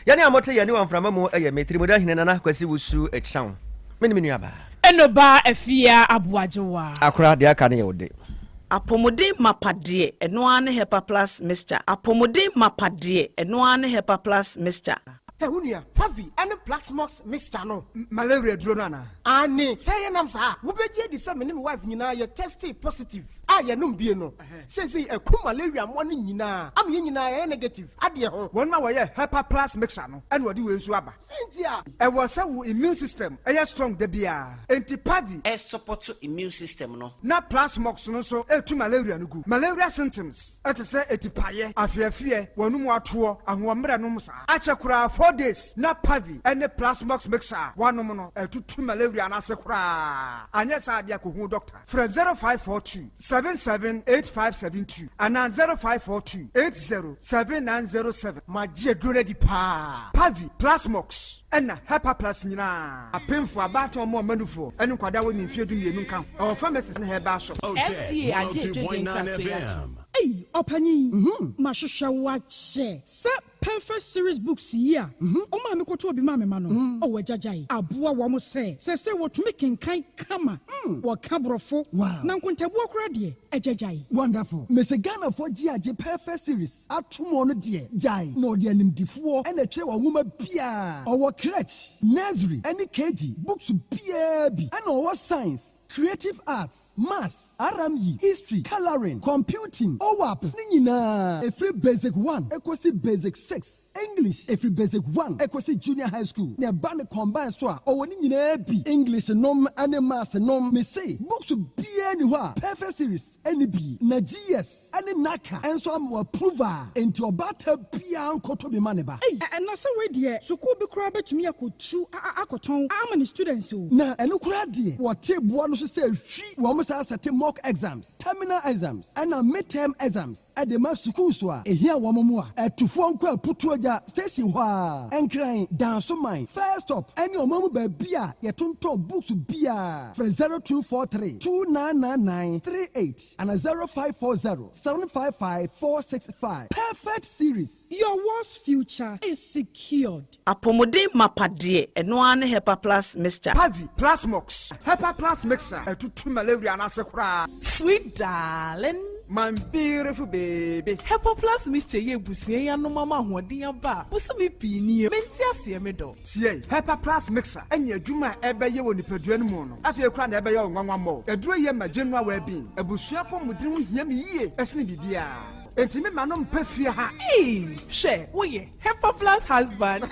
Yɛne a mote yɛn nne wɔ mframa mu yɛ me, Tirimuda Hene Nana Kwasi Wusu Kyeaw, me ne me nuabaa. Enoba Afia Aboagyewa. Akora, deɛ aka no yɛ wo de. Apɔmuden mapa deɛ, ɛno ara ne Hepa Plus Mixture. Apɔmuden mapa deɛ, ɛno ara ne Hepa Plus Mixture. Hɛ wo nua, Pavi ne Plaxmox mixture no, malaria aduro no anaa? Aane, sɛ ɛyɛ nam saa a, wobɛgye adi sɛ me ne me wife nyinaa yɛ testee positive. A yɛnom bie no, seesei ɛku malaria mmoa no nyinaa ama yɛn nyinaa yɛyɛ negative adeɛ ho. Wɔn a wɔyɛ Hepa Plus mixture no ɛna wɔde wei nso aba. Sɛ nti a. Ɛwɔ sɛ wo immune system ɛyɛ strong da biara. Enti Pavi. Ɛsupport immune system no. Na Plasmox no nso ɛtu malaria no gu. Malaria symptoms ɛte sɛ etipaeɛ, afeafeɛ, wɔn mu atoɔ, ahoɔmmerɛ nom saa. Akyɛ koraa 4 days na Pavi ɛne Plasmox mixture a wanom no ɛtutu malaria no ase koraa. Anyɛ saa adeɛ akɔhu doctor. Frɛ 0542 778572 anaa 0542 807907. Magye aduro no adi paa. Pavi, Plasmox ɛna Hepa Plus nyinaa. Apemfo, abaatan, ɔmo ɔmanufoɔ ɛne nkwadaa wɔ ne mfeɛ 12 nka ho. Ɛwɔ pharmacies ne herbal shop. FDA agye adwadie nkratoɔ yi ato. Ei, ɔpanyin, mahwehwɛ wo akyɛ sɛ Perfect Series books yi a ɔmaa me kɔtɔ obi maa me ma no. Ɔwɔ agyagyae aboa wɔ mo sɛ wɔtumi kenkan kama, wɔka borɔfo na nkontabuo koraa deɛ, agyagyae. Wonderful. Mese Ghanafoɔ gye agye Perfect Series atom no deɛ, gyae na ɔde animdifoɔ ɛna ɛtwerɛ wɔn nwoma biaa. Ɔwɔ crèche, nursery ɛne KG books biaa bi, ɛna ɔwɔ science, creative arts, maths, RME, history, colouring, computing, OWAP ne nyinaa, ɛfiri basic 1 ɛkɔsi basic 6, English ɛfiri basic 1 ɛkɔsi junior high school, na ɛba ne combine so a, ɔwɔ ne nyinaa bi, English nom ɛne maths nom. Mese books biaa ni hɔ a Perfect Series ɛne bi, na GS ɛne NaCCA ɛnso ama wɔ approval, enti ɔbaata biaa nkɔtɔ bi ma ne ba. Ei, ɛna sɛ wei deɛ, sukuu bi koraa bɛtumi akɔtu akɔtɔn ama ne students o. Na ɛno koraa deɛ, wɔte boa no so sɛ hwi wɔn saa sɛte mock exams, terminal exams ɛna midterm exams ɛde ma sukuu so a ehia wɔn mu a ɛtufoɔ nkɔ Aputuo Gya station hɔ a Nkran Dansoman first stop ɛne ɔman mu baabi a yɛtontɔn books biara. Frɛ 0243 299938 ana 0540 755465. Perfect Series. Your world's future is secured. Apɔmuden mapa deɛ, ɛno ara ne Hepa Plus mixture. Pavi, Plasmox, Hepa Plus mixture ɛtutu malaria no ase koraa. Sweet darling. My beautiful baby. Hepa Plus mixture yɛ ebusua yi anom ama ahoɔden aba a bosome pii nie. Mente aseɛ, me dɔ. Tie, Hepa Plus mixture ɛne adwuma a ɛbɛyɛ wɔ nipadua no mu no, afei koraa na ɛbɛyɛ wo nwanwa mmɔ. Aduro yɛ ma general well-being. Abusua pɔmuden ho hia me yie ɛsene biribiara, enti me ma no mpɛ fie ha. Ee, hwɛ, woyɛ Hepa Plus husband.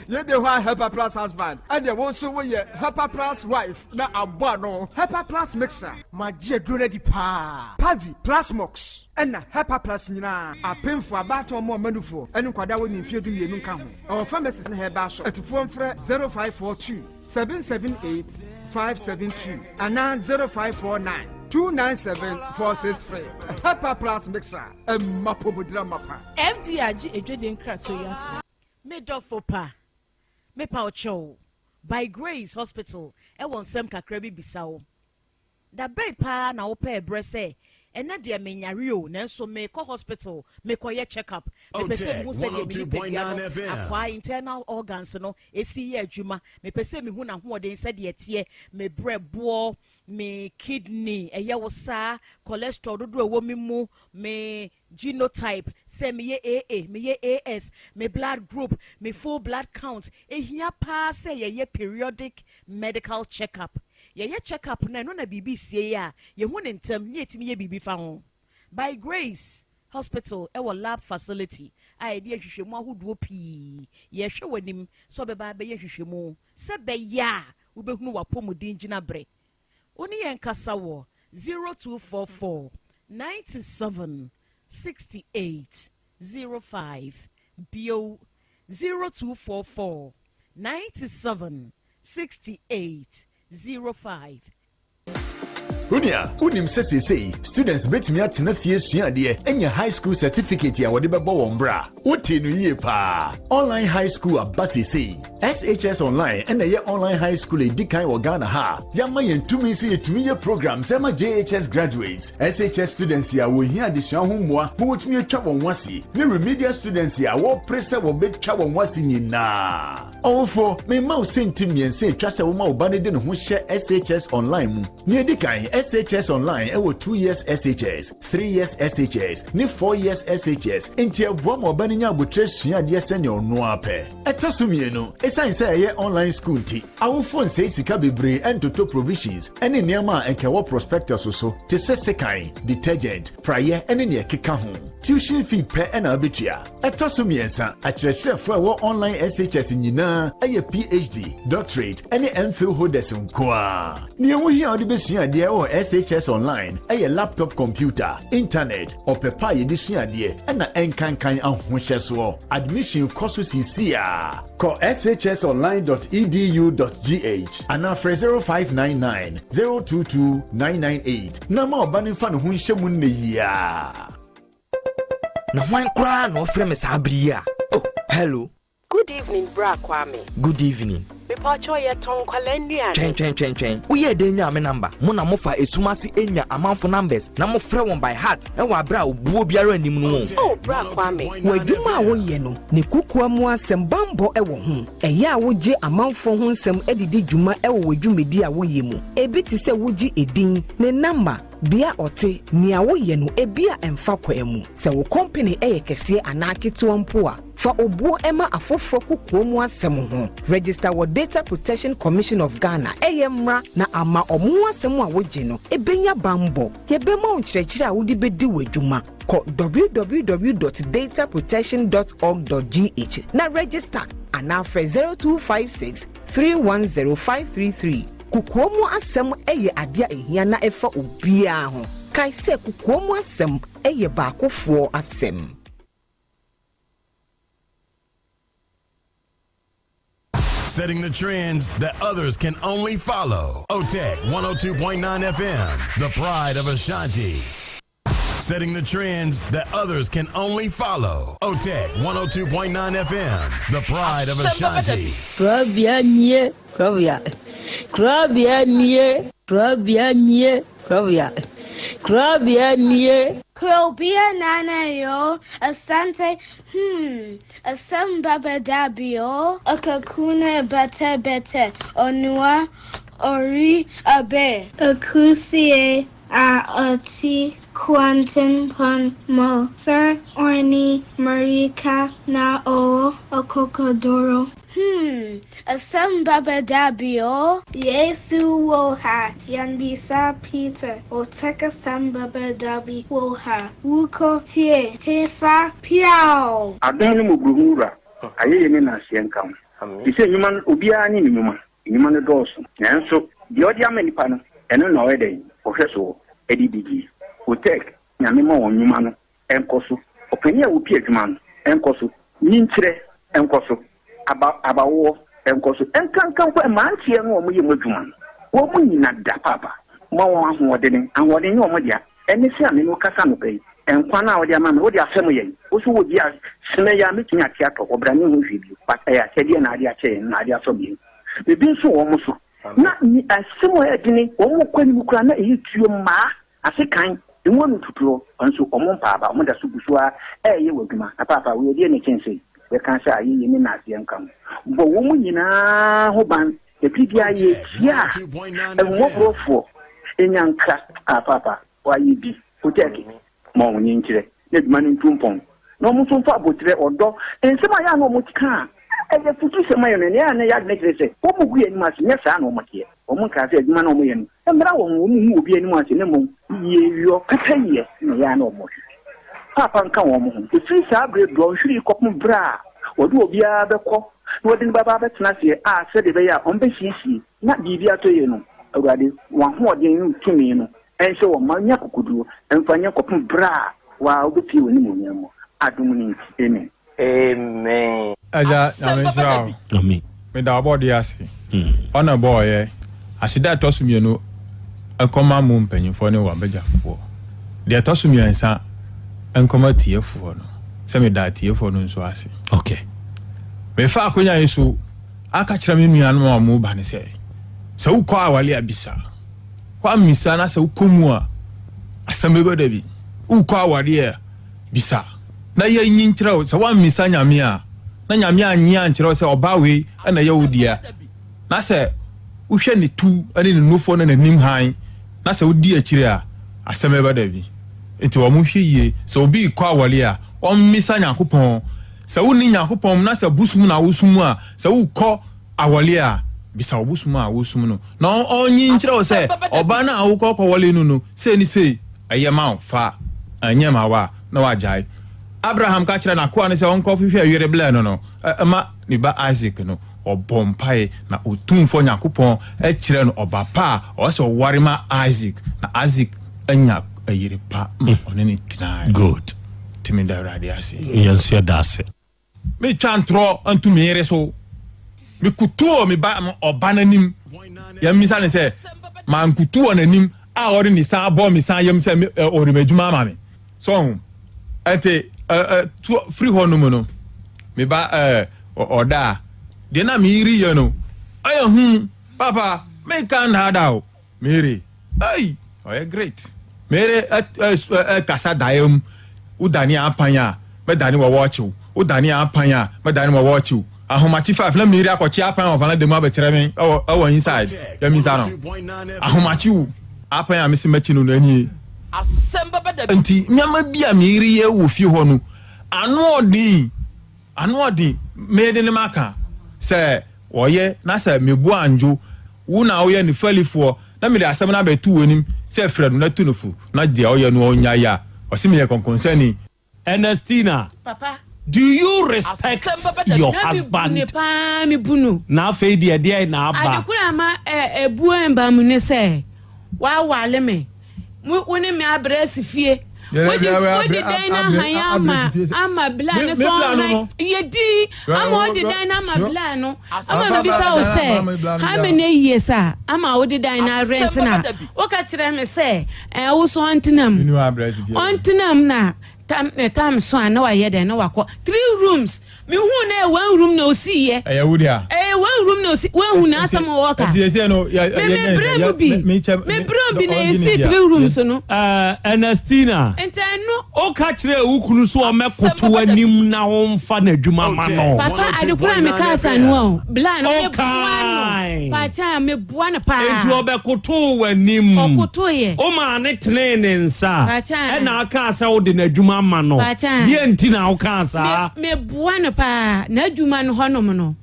Yɛde hɔ a Hepa Plus husband, ɛdeɛ wo nso woyɛ Hepa Plus wife na abɔ ano. Hepa Plus mixture. Magye aduro no adi paa. Pavi, Plasmox ɛna Hepa Plus nyinaa, apemfo, abaatan, ɔmo ɔmanufoɔ ɛne nkwadaa wɔ ne mfeɛ 12 nka ho. Ɛwɔ pharmacies ne herbal shop. Atufoɔ mfrɛ 0542 778 572 anaa 0549 297 463. Hepa Plus mixture, ɛma pomodira mapa. FDA agye adwadie nkratoɔ yi ato. Me dɔfo pa, mepa wo kyɛw, By Grace Hospital ɛwɔ nsɛm kakra bi bisa wo. Da bɛn paa na wopɛ ɛberɛ sɛ ɛnɛ deɛ menyare o, nanso mekɔ hospital mekɔyɛ check up, mepɛ sɛ mehu sɛdeɛ me nipadua no akwaa, internal organs no ɛsi yɛ adwuma, mepɛ sɛ mehu n'ahoɔden sɛdeɛ teɛ, me brɛboɔ, me kidney ɛyɛ wo saa, cholesterol dodoɔ ɛwɔ me mu, me genotype, sɛ meyɛ AA, meyɛ AS, me blood group, me full blood count? Ehia paa sɛ yɛyɛ periodic medical check up. Yɛyɛ check up na ɛno na biribi sie yi a, yɛhu ne ntɛm ne yɛtumi yɛ biribi fa ho. By Grace Hospital ɛwɔ lab facility a yɛde ahwehwɛmu ahodoɔ pii. Yɛhwɛ w'anim sɛ ɔbɛba abɛyɛ hwehwɛmu sɛ bɛyɛ a wobɛhunu w'apɔmuden gyina berɛ. Wo ne yɛn kasa wɔ 0244 97 68 05 bio, 0244 97 68 05. Onua, wonim sɛ seesei students bɛtumi atena fie sua adeɛ anya high school certificate a wɔde bɛbɔ wɔn bra? Wote no yie paa. Online high school aba seesei. SHS Online ɛna ɛyɛ online high school a ɛdi kan wɔ Ghana ha. Yɛama yɛn tumi sɛ yɛtumi yɛ programs ɛma JHS graduates, SHS students a wɔhia adesua ho mmoa ma wɔtumi atwa wɔn ho ase, ne remedial students a wɔpere sɛ wɔbɛtwa wɔn ho ase nyinaa. Ɔwofoɔ, mema wo sɛnti mmiɛnsa a ɛtwa sɛ woma wo ba no de ne ho hyɛ SHS Online mu. Nea ɛdi kan, SHS Online wɔ 2 years SHS, 3 years SHS, ne 4 years SHS, enti ɛboa ma ɔba no nya aboterɛ sua adeɛ sɛnea ɔno ara pɛ. Ɛtɔ so mmienu, esiane sɛ ɛyɛ online school nti, awofo nsɛe sika bebree ntotɔ provisions ne nneɛma a anka ɛwɔ prospectus so te sɛ sekan, detergent, praeɛ ne nea ɛkeka ho. Tuition fee pɛ na wubetua. Ɛtɔ so mmiɛnsa, akyerɛkyerɛfo a ɛwɔ online SHS nyinaa yɛ PhD, doctorate ne MPhil holders nko ara. Nea ɛho hia a wode besua adeɛ wɔ SHS Online yɛ laptop computer, intanɛt, ɔpɛ pa a yɛde sua adeɛ ɛna ɛnkankan ahohyɛsoɔ. Admission kɔ so seesei ara. Kɔ shsonline dot edu dot gh anaa frɛ 0599 022 998 na ma ɔba no mfa ne ho nhyɛ mu nnɛ yi ara. Na hwan koraa na ɔfrɛ me saa bere yi a? Oh, hello. Good evening bra Kwame. Good evening. Mepawkyɛw yɛ tɔn nkwadaa nnuane. Twɛn twɛn twɛn twɛn. Woyɛɛ dɛn nyaa me number? Mo na mofa esum ase nya amanfo numbers na mofrɛ wɔn by heart wɔ abere a obuo biara nnim no o. Oh bra Kwame. W'adwuma a woyɛ no, ne kokoa mu asɛm bammɔ wɔ ho. Ɛyɛ a wogye amanfoɔ ho nsɛm de di dwuma wɔ w'adwumadi a woyɛ mu. Ebi te sɛ wogye edin, ne namba, Bea ɔte, nea woyɛ no ebia ɛmfa kwan mu. Sɛ wo kɔmpene yɛ kɛseɛ anaa ketewa mpo a, fa obuo ma afoforɔ kokoa mu asɛm ho. Register wɔ Data Protection Commission of Ghana, ɛyɛ mmra na ama ɔmo ho asɛm a wogye no bɛnya banbɔ. Yɛbɛma wo nkyerɛkyerɛ a wode bɛdi w'adwuma. Kɔ www dot dataprotection dot org dot gh na register anaa frɛ 0256 310 533. Kokoa mu asɛm yɛ ade a ehia na ɛfa obiara ho. Kae sɛ kokoa mu asɛm yɛ baakofoɔ asɛm. Setting the trends that others can only follow. OTEC 102.9 FM, the pride of Ashanti. Setting the trends that others can only follow. OTEC 102.9 FM, the pride of Ashanti. Kurabea nie, kurabea. Kurabea nie, kurabea nie, kurabea. Kurabea nie. Kurobea nana yo, Asante, hmm, asem baba dabi o, Akakuna bete bete, Onua, ori abe. Akusie a ɔte kwantempɔn mu, Sir Orni mmirika na ɔwɔ akokoduru. Hmm, asɛm bɛba da bi o. Yesu wɔ ha, yɛnbisa Peter, Ɔtɛk asɛm bɛba da bi wɔ ha, Wokɔ tie hefa piaw! Adom ne mmɔborɔhunu Wura, ayɛyie ne nnaseɛ nka wo. Te sɛ nnwuma no, obiara ne ne nnwuma. Nnwuma no dɔɔso, nanso deɛ ɔde ama nnipa no, ɛno na ɔyɛ dɛn? Ɔhwɛ soɔ de di die. Otec, Nyame ma wɔn nnwuma no nkɔ so. Ɔpanin a ɔpi adwuma no nkɔ so. Nyinkyerɛ nkɔ so. Aba, abawoɔ nkɔ so. Nkanka mpo mmeranteɛ no a wɔyɛ mu adwuma no, wɔn nyina da paapa. Ma wɔn ahoɔdene. Ahoɔden nyɛ wɔn dea. Ɛne sɛ a me ne wo kasa anɔpa yi, nkwa no a wode ama me, wode afɛm yɛn. Wo so wɔ bi a, sene yi a mɛtumi ate atɔ hɔ, bra menhu hwee bio. But ɛyɛ akyɛdeɛ na ade akyɛ yɛn, na ade asɔ yɛn. Biribi nso wɔ wɔn so. Na ni asɛm a ɛyɛ dene, wɔn kɔ anim koraa na ɛyɛ tuo mmaa, ase kan, emu ano tutuo, nso wɔn mpa aba, wɔn da so gu so ara ɛreyɛ wɔ adwuma. Na paapa, wei ɛdeɛn na ɛkyɛn sei? Yɛka sɛ ayɛyie ne naaseɛ nka ho. Bɔ wɔn nyinaa ho ban. Ɛbere biara yɛhyia a, ahummɔborɔfoɔ nya nkra, Ah, Paapa, woayɛ bi. Wotɛɛke? Ma wɔn nkyerɛ na adwuma no ntu mpɔn, na wɔn nso mfa aboterɛ, ɔdɔ, nsɛm a ɛyɛ a na wɔka a ɛyɛ afutusɛm ma yɛn no, ɛnna ɛyɛ a na yɛn adwene kyerɛ sɛ wɔgu yɛn anim ase. Nyɛ saa na wɔteɛ. Wɔnkaa sɛ adwuma no a wɔyɛ no mmra wɔn ho, wɔnhu obi anim ase, na mmom yieyɔ, pɛpɛyɛ na ɛyɛ a na wɔhwehwɛ. Paapa nka wɔn ho. Ɛfiri saa berɛ dɔnhwere yi kɔpem berɛ a wɔde obiara bɛkɔ na wɔde no bɛba abɛtena aseɛ a sɛdeɛ ɛbɛyɛ a wɔbɛsiesie na biribi atɔ yie no, Awurade, w'ahoɔden ne wo tumi no nhyɛ wɔn ma wɔnya akokoduo mfa nyɛ kɔpem berɛ a wo ara wobɛpue w'animuonyam mu. Adom no nti, amen. Amen. Agya Nyame nhyira wo. Meda w'abɔdeɛ ase. Ɔna ɛbɔɔyɛ. Aseda a ɛtɔ so mienu nkɔma mo mpanyinfoɔ ne w'abadwafoɔ. Deɛ ɛtɔ so miɛnsa nkɔma atiefoɔ no, sɛ meda atiefoɔ no nso ase. Okay. Mefa akonya yi so aka kyerɛ me nuanom a wɔn ba no sɛ, sɛ wokɔ awale a bisa. Woammisa na sɛ wokɔ mu a, asɛm bɛba da bi. Wokɔ awareɛ a, bisa na yɛnyi nkyerɛ wo. Sɛ woammisa Nyame a, na Nyame annye ankyerɛ wo sɛ ɔbaa wei na ɛyɛ wo dea, na sɛ wohwɛ ne tu ne ne nufoɔ ne n'anim hann, na sɛ wodi akyire a, asɛm bɛba dabi. Nti wɔn nhwɛ yie, sɛ obi rekɔ awɔre a, ɔmmisa Nyankopɔn. Sɛ wonni Nyankopɔn mu na sɛ bosom na wosom a, sɛ wokɔ awɔre a, bisa wo bosom a wosom no, na ɔnyi nkyerɛ wo sɛ ɔbaa no a wokɔ kɔwɔre no no, sei ne sei, ɛyɛ ma wo, fa, ɛnyɛ ma wo a, na wagyae. Abraham ka kyerɛɛ n'akoa no sɛ ɔnkɔhwehwɛ yere brɛ no no ma ne ba Isak no, ɔbɔɔ mpae, na Otumfoɔ Nyankopɔn kyerɛɛ no ɔba pa a ɔwɔ sɛ ɔware ma Isak, na Isak anya yere pa ma ɔne no tenae. Good. Nti meda Awurade ase. Yɛn nso yɛda ase. Metwa ntorɔ nto me yere so. Mekotoo me ba ɔba no anim. Yɛmmisa no sɛ, mankoto wɔ n'anim a ɔde ne sa abɔ me sa yam sɛ ɔde m'adwuma ama me. So ɔho? Ɛnti firi hɔ nom no, me ba ɔda a, deɛ na me yere yɛ no, ɛyɛ hu. Papa, menka nnaadaa o. Mary, Ei! Ɔyɛ great. Mary kasa daeɛ mu, Wo dane apan a, mɛdane wɔ wɔɔkye wo. Wo dane apan a, mɛdane wɔ wɔɔkye wo. Ahomakye five na Mary akɔkye apan wɔ valanda mu abɛkyerɛ me ɛwɔ inside. Yɛmmisa no. Ahomakye wo apan a mese mɛkye no no ɛnie. Nti nneɛma bi a Mary yɛ wɔ fie hɔ no, ano ɔden. Ano ɔden, mede ne maka sɛ ɔyɛ na sɛ mebu andwo wo na woyɛ ne fɛlifoɔ na mede asɛm no abɛto w'anim sɛ frɛ no na tu no fo na deɛ ɔyɛ no ɔnnyae a, ɔse meyɛ kɔnkɔnsani. Ernestina, Papa. do you respect your Na me bu husband? no paa, me bu no. Na afei deɛ ɛdeɛn na aba? Ade koro a ama ɛbuo ɛmba mu ne sɛ, w'awale me. Mo wo ne me abrɛ asi fie. Wode wode dan no ahan ama ama bla no sɛ ɔnhan yɛ din ama wode dan no ama bla no ama mebisa wo sɛ how many years a ama wode dan no arent na woka kyerɛ me sɛ ɛɛ wo so ɔntena mu ɔntena mu na tam ne tam so a na wayɛ dɛn na wakɔ three rooms Mehuu no ɛyɛ one room na osii yɛ. Ɛyɛ wo dea. Ɛyɛ one room na osi wahu na asɛm a wɔka. Nti ese no yɛ Me me brɛ mu bi. Me brɛ mu bi na esi three rooms no. Ɛɛ Ernestina. Nti ɛno. Woka kyerɛɛ wo kunu sɛ ɔmmɛkoto w'anim na womfa n'adwuma mma no. Papa ade koro a mekaa saa no o. Bla no meboa no. Pakyɛ a meboa no paa. Enti ɔbɛkotoo w'anim. Ɔkotoeɛ. Womaa no tenee ne nsa. Pakyɛ a. Ɛna akaa sɛ wode n'adwuma ama no. Pakyɛ a. Deɛ nti na wokaa saa? Me meboa no paa. N'adwuma no hɔnom no,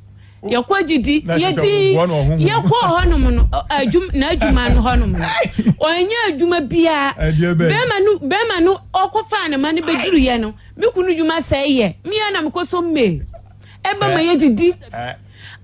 yɛkɔ gyidi, yɛdi, yɛkɔ hɔnom no, adwuma, n'adwuma no hɔnom no, ɔnyɛ adwuma biara. Bɛrima no, bɛrima no ɔkɔfaa ne ma no bɛduruyɛ no, me kunu dwuma sɛe yɛ. Me ara na mekɔ so mmee. Ɛba ma yɛdidi.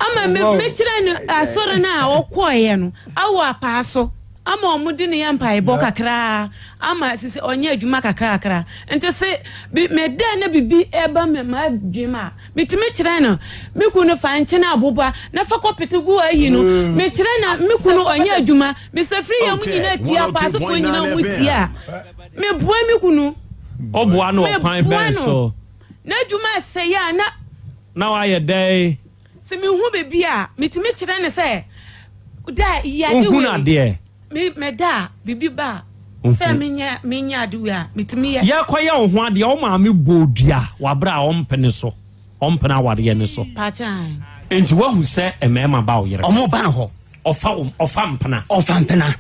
Ama me mekyerɛ no asɔre no a ɔkɔeɛ no, awɔ apaa so. Ama ɔmo de no yɛ mpaebɔ kakraa ama sisi ɔnyɛ adwuma kakrakra nti se bi me dɛ na bibi ɛba me m'adwene mu a me tumi kyerɛ no me kunu fa nkyene aboba na fa kɔ pete gu ayi no me kyerɛ na me kunu ɔnyɛ adwuma me sɛ firi yɛ ɔmo nyinaa tie apaasofoɔ nyinaa ɔmo tie a me boa me kunu Ɔboa no me ɔkwan boa bɛn no so? n'adwuma ɛsɛe a na. Na wayɛ dɛn? Sɛ mehu biribi a, metumi kyerɛ no sɛ, da yi ade wei. Wohunu adeɛ? Me, meda a, biribi ba a, sɛ menyɛ, menyɛ ade wei a, metumi yɛ. Yɛrekɔyɛ wo ho adeɛ, wo maame bɔɔ dua wɔ aberɛ a ɔmpene so, ɔmpene awareɛ no so. Pakyɛ ae. Enti woahu sɛ mmarima ba wo yere hɔ? Wɔba no hɔ. Ɔfa wo, ɔfa mpena? Ɔfa mpena.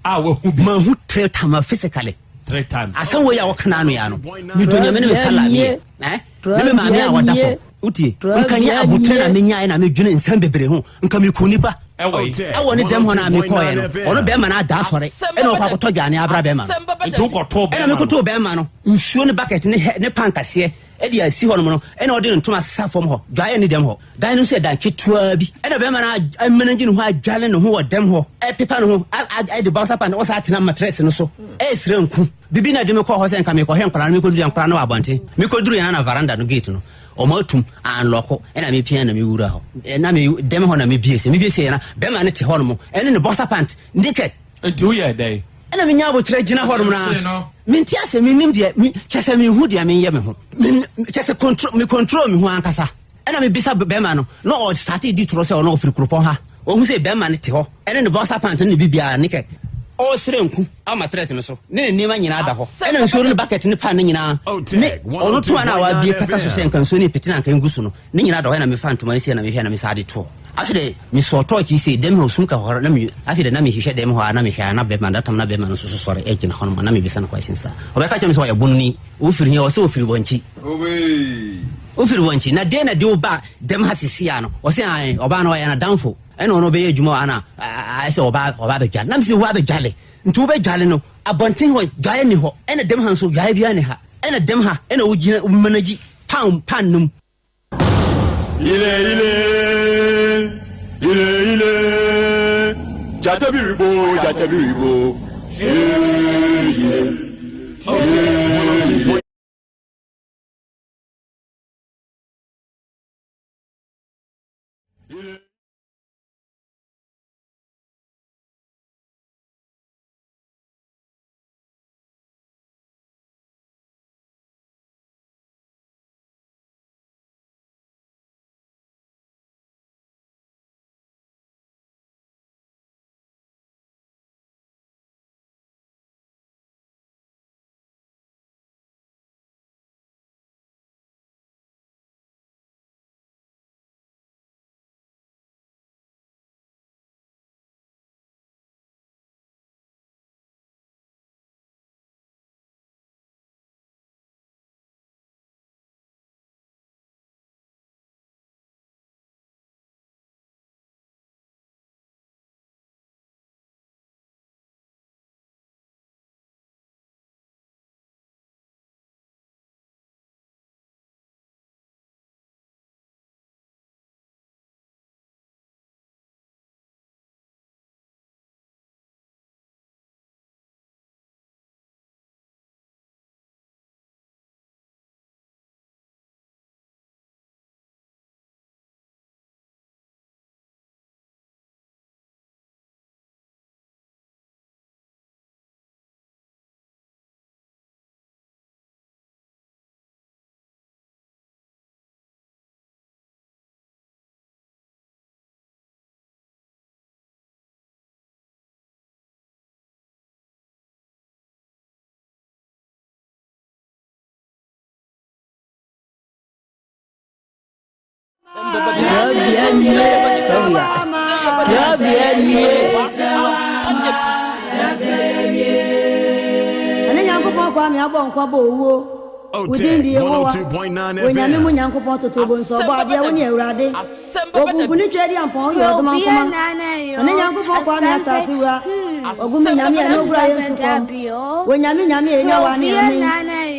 A wahu bi? Mahu three times physically. Three times. Asɛm wei a wɔka no ano yi ano, medɔ Nyame ne me salary yɛ. Eh? Ne me maame a ɔda fam. Wotie? Nka nyɛ abotire na menyaeɛ na medwene nsɛm bebree ho. Nka meku nipa. Ɛwɔ ne dɛm hɔ no a mekɔɔɛ no, ɔno bɛrima no ada asɔre ɛna ɔkɔ akɔtɔ dwane abra bɛrima no. Nti wokɔtoo bɛrima no? Ɛna mekɔtoo bɛrima no nsuo ne bucket ne ne pan kaseɛ ɛde asi hɔ nom no, ɛna ɔde ne ntoma sesa fam hɔ. Dwaeɛ ne dɛm hɔ. Dan no nso yɛ dan ketewa bi. Ɛna bɛrima no amanagye ne ho adwale ne ho wɔ dɛm hɔ, ɛpepa ne ho, ɛde bouncer pant ɔsan atena matress no so, ɛresrɛ nku. Bibi na ɛde me kɔɔ hɔ sɛ nka mekɔhwɛ nkwadaa no, mekɔduru yɛ nkwadaa no wɔ abɔnten. Mekɔduru yɛn na veranda no gate no, wɔn atum, anlɔko, ɛna mepia na mewura hɔ. Ɛna me dɛm hɔ na mebie sɛ, mebie sɛ yɛ na bɛrima no te hɔ nom, ɛne ne boxer pant, naked. Nti woyɛɛ dɛn? Ɛna menya aboterɛ gyina hɔ nom na mente asɛ mennim deɛ, me, kyɛ sɛ menhu deɛ menyɛ me ho. Me, kyɛ sɛ control, me control me ho ankasa. Ɛna mebisa bɛrima no, na ɔstartee di torɔ sɛ ɔno ɔfiri kuropɔn ha. Ɔhu sɛ bɛrima no te hɔ, ɛne ne boxer pant ne ne biribiara naked. Ɔresrɛ nku wɔ matrɛs no so, ne ne nneɛma nyinaa da hɔ, ɛna nsuo no ne bucket ne pan no nyinaa, ne ɔno toa no a wabue kata so sɛ nka nsuo no repete na anka ngu so no, ne nyinaa da hɔ, ɛna mefa ntoma no sei na mehwɛ na mesan de toɔ. Afei deɛ mesɔɔ tɔɔkye yi sei, dɛm hɔ sum ka hɔ na me, afei deɛ na mehwehwɛ dɛm hɔ a na mehwɛ a na bɛrima, that time na bɛrima no nso so sɔre gyina hɔ nom a na mebisa no questions saa. Ɔbɛka kyerɛ me sɛ ɔyɛ bononi, wofiri he? Ɔsɛ ɔfiri Bɔnkyi. Wofiri Bɔnkyi, na deɛ na de wo ba dɛm ha sisi a no? Ɔsɛ ae, ɔbaa no ɔyɛ n'adamfo. Ɛna ɔno ɔbɛyɛ adwuma wɔ ha na ayɛ sɛ ɔba ɔba abɛdwale. Na mese wo abɛdwale. Nti wobɛdwale no, abɔnten hɔ dwaeɛ nni hɔ. Ɛna dɛm ha nso dwaeɛ biara nni ha. Ɛna dɛm ha ɛna wogyina wo manage pan pan no mu. Ile ile, ile ile, jata biribo, jata biribo, ile ile, ile. Ɛne Nyankopɔn Kwame abɔ nkwa bɔ owuo. Wo din de Yehowa, Onyame mu Nyankopɔn totorobonso Ɔbɔadeɛ wo ne Awurade. Okunku ne Tweaduampɔn woyɛ ɔdomankoma. Ɔne Nyankopɔn Kwame asase wura. Ogumi Nyame a ɛne ogura yɛn sukɔm. Onyame Nyame a enya wa ne amen.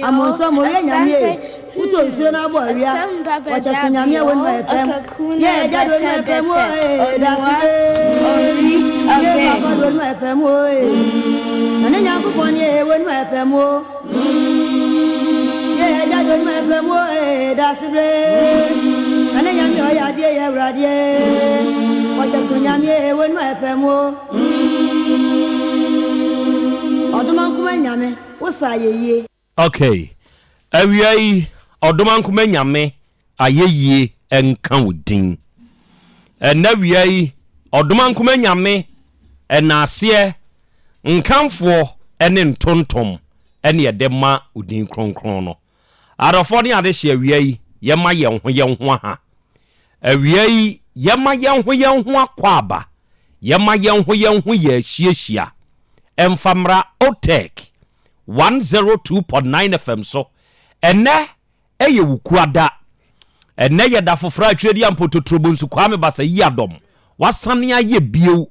Amonso mowie Nyame e. Wotɔ nsuo na abɔ awia. Wɔkyɛ so Nyame a wonima yɛ pɛm. Yɛ agya de onima yɛ pɛm o ee dase bee. Yɛ papa de onima yɛ pɛm o ee. Na ne Nyankopɔn ne ee wonima yɛ pɛm o. Yɛ agya de onima yɛ pɛm o ee dase bee. Na ne Nyame ɔyɛ adeɛ yɛ awurade ee. Wɔkyɛ so Nyame ee wonima yɛ pɛm o. Ɔdomankoma Nyame, wo sa ayɛyie. Ok awia yi ɔdomankoma Nyame ayɛyie nka wo din. Ɛnɛ awia yi ɔdomankoma Nyame ɛnaaseɛ nkamfoɔ ne ntontom ɛne ɛde ma wo din kronkron no. Adɔfoɔ ne adehye awia yi yɛma yɛn ho yɛn ho aha. Awia yi yɛma yɛn ho yɛn ho akwaaba, yɛma yɛn ho yɛn ho yɛ ahyiahyia. Ɛmfa mmra OTEC 102.9 FM so. Ɛnnɛ yɛ Wukuada. Ɛnnɛ yɛ da foforɔ a Tweaduam Mpototorobonsu Kwame Basa Yiadom wasane ayɛ bio.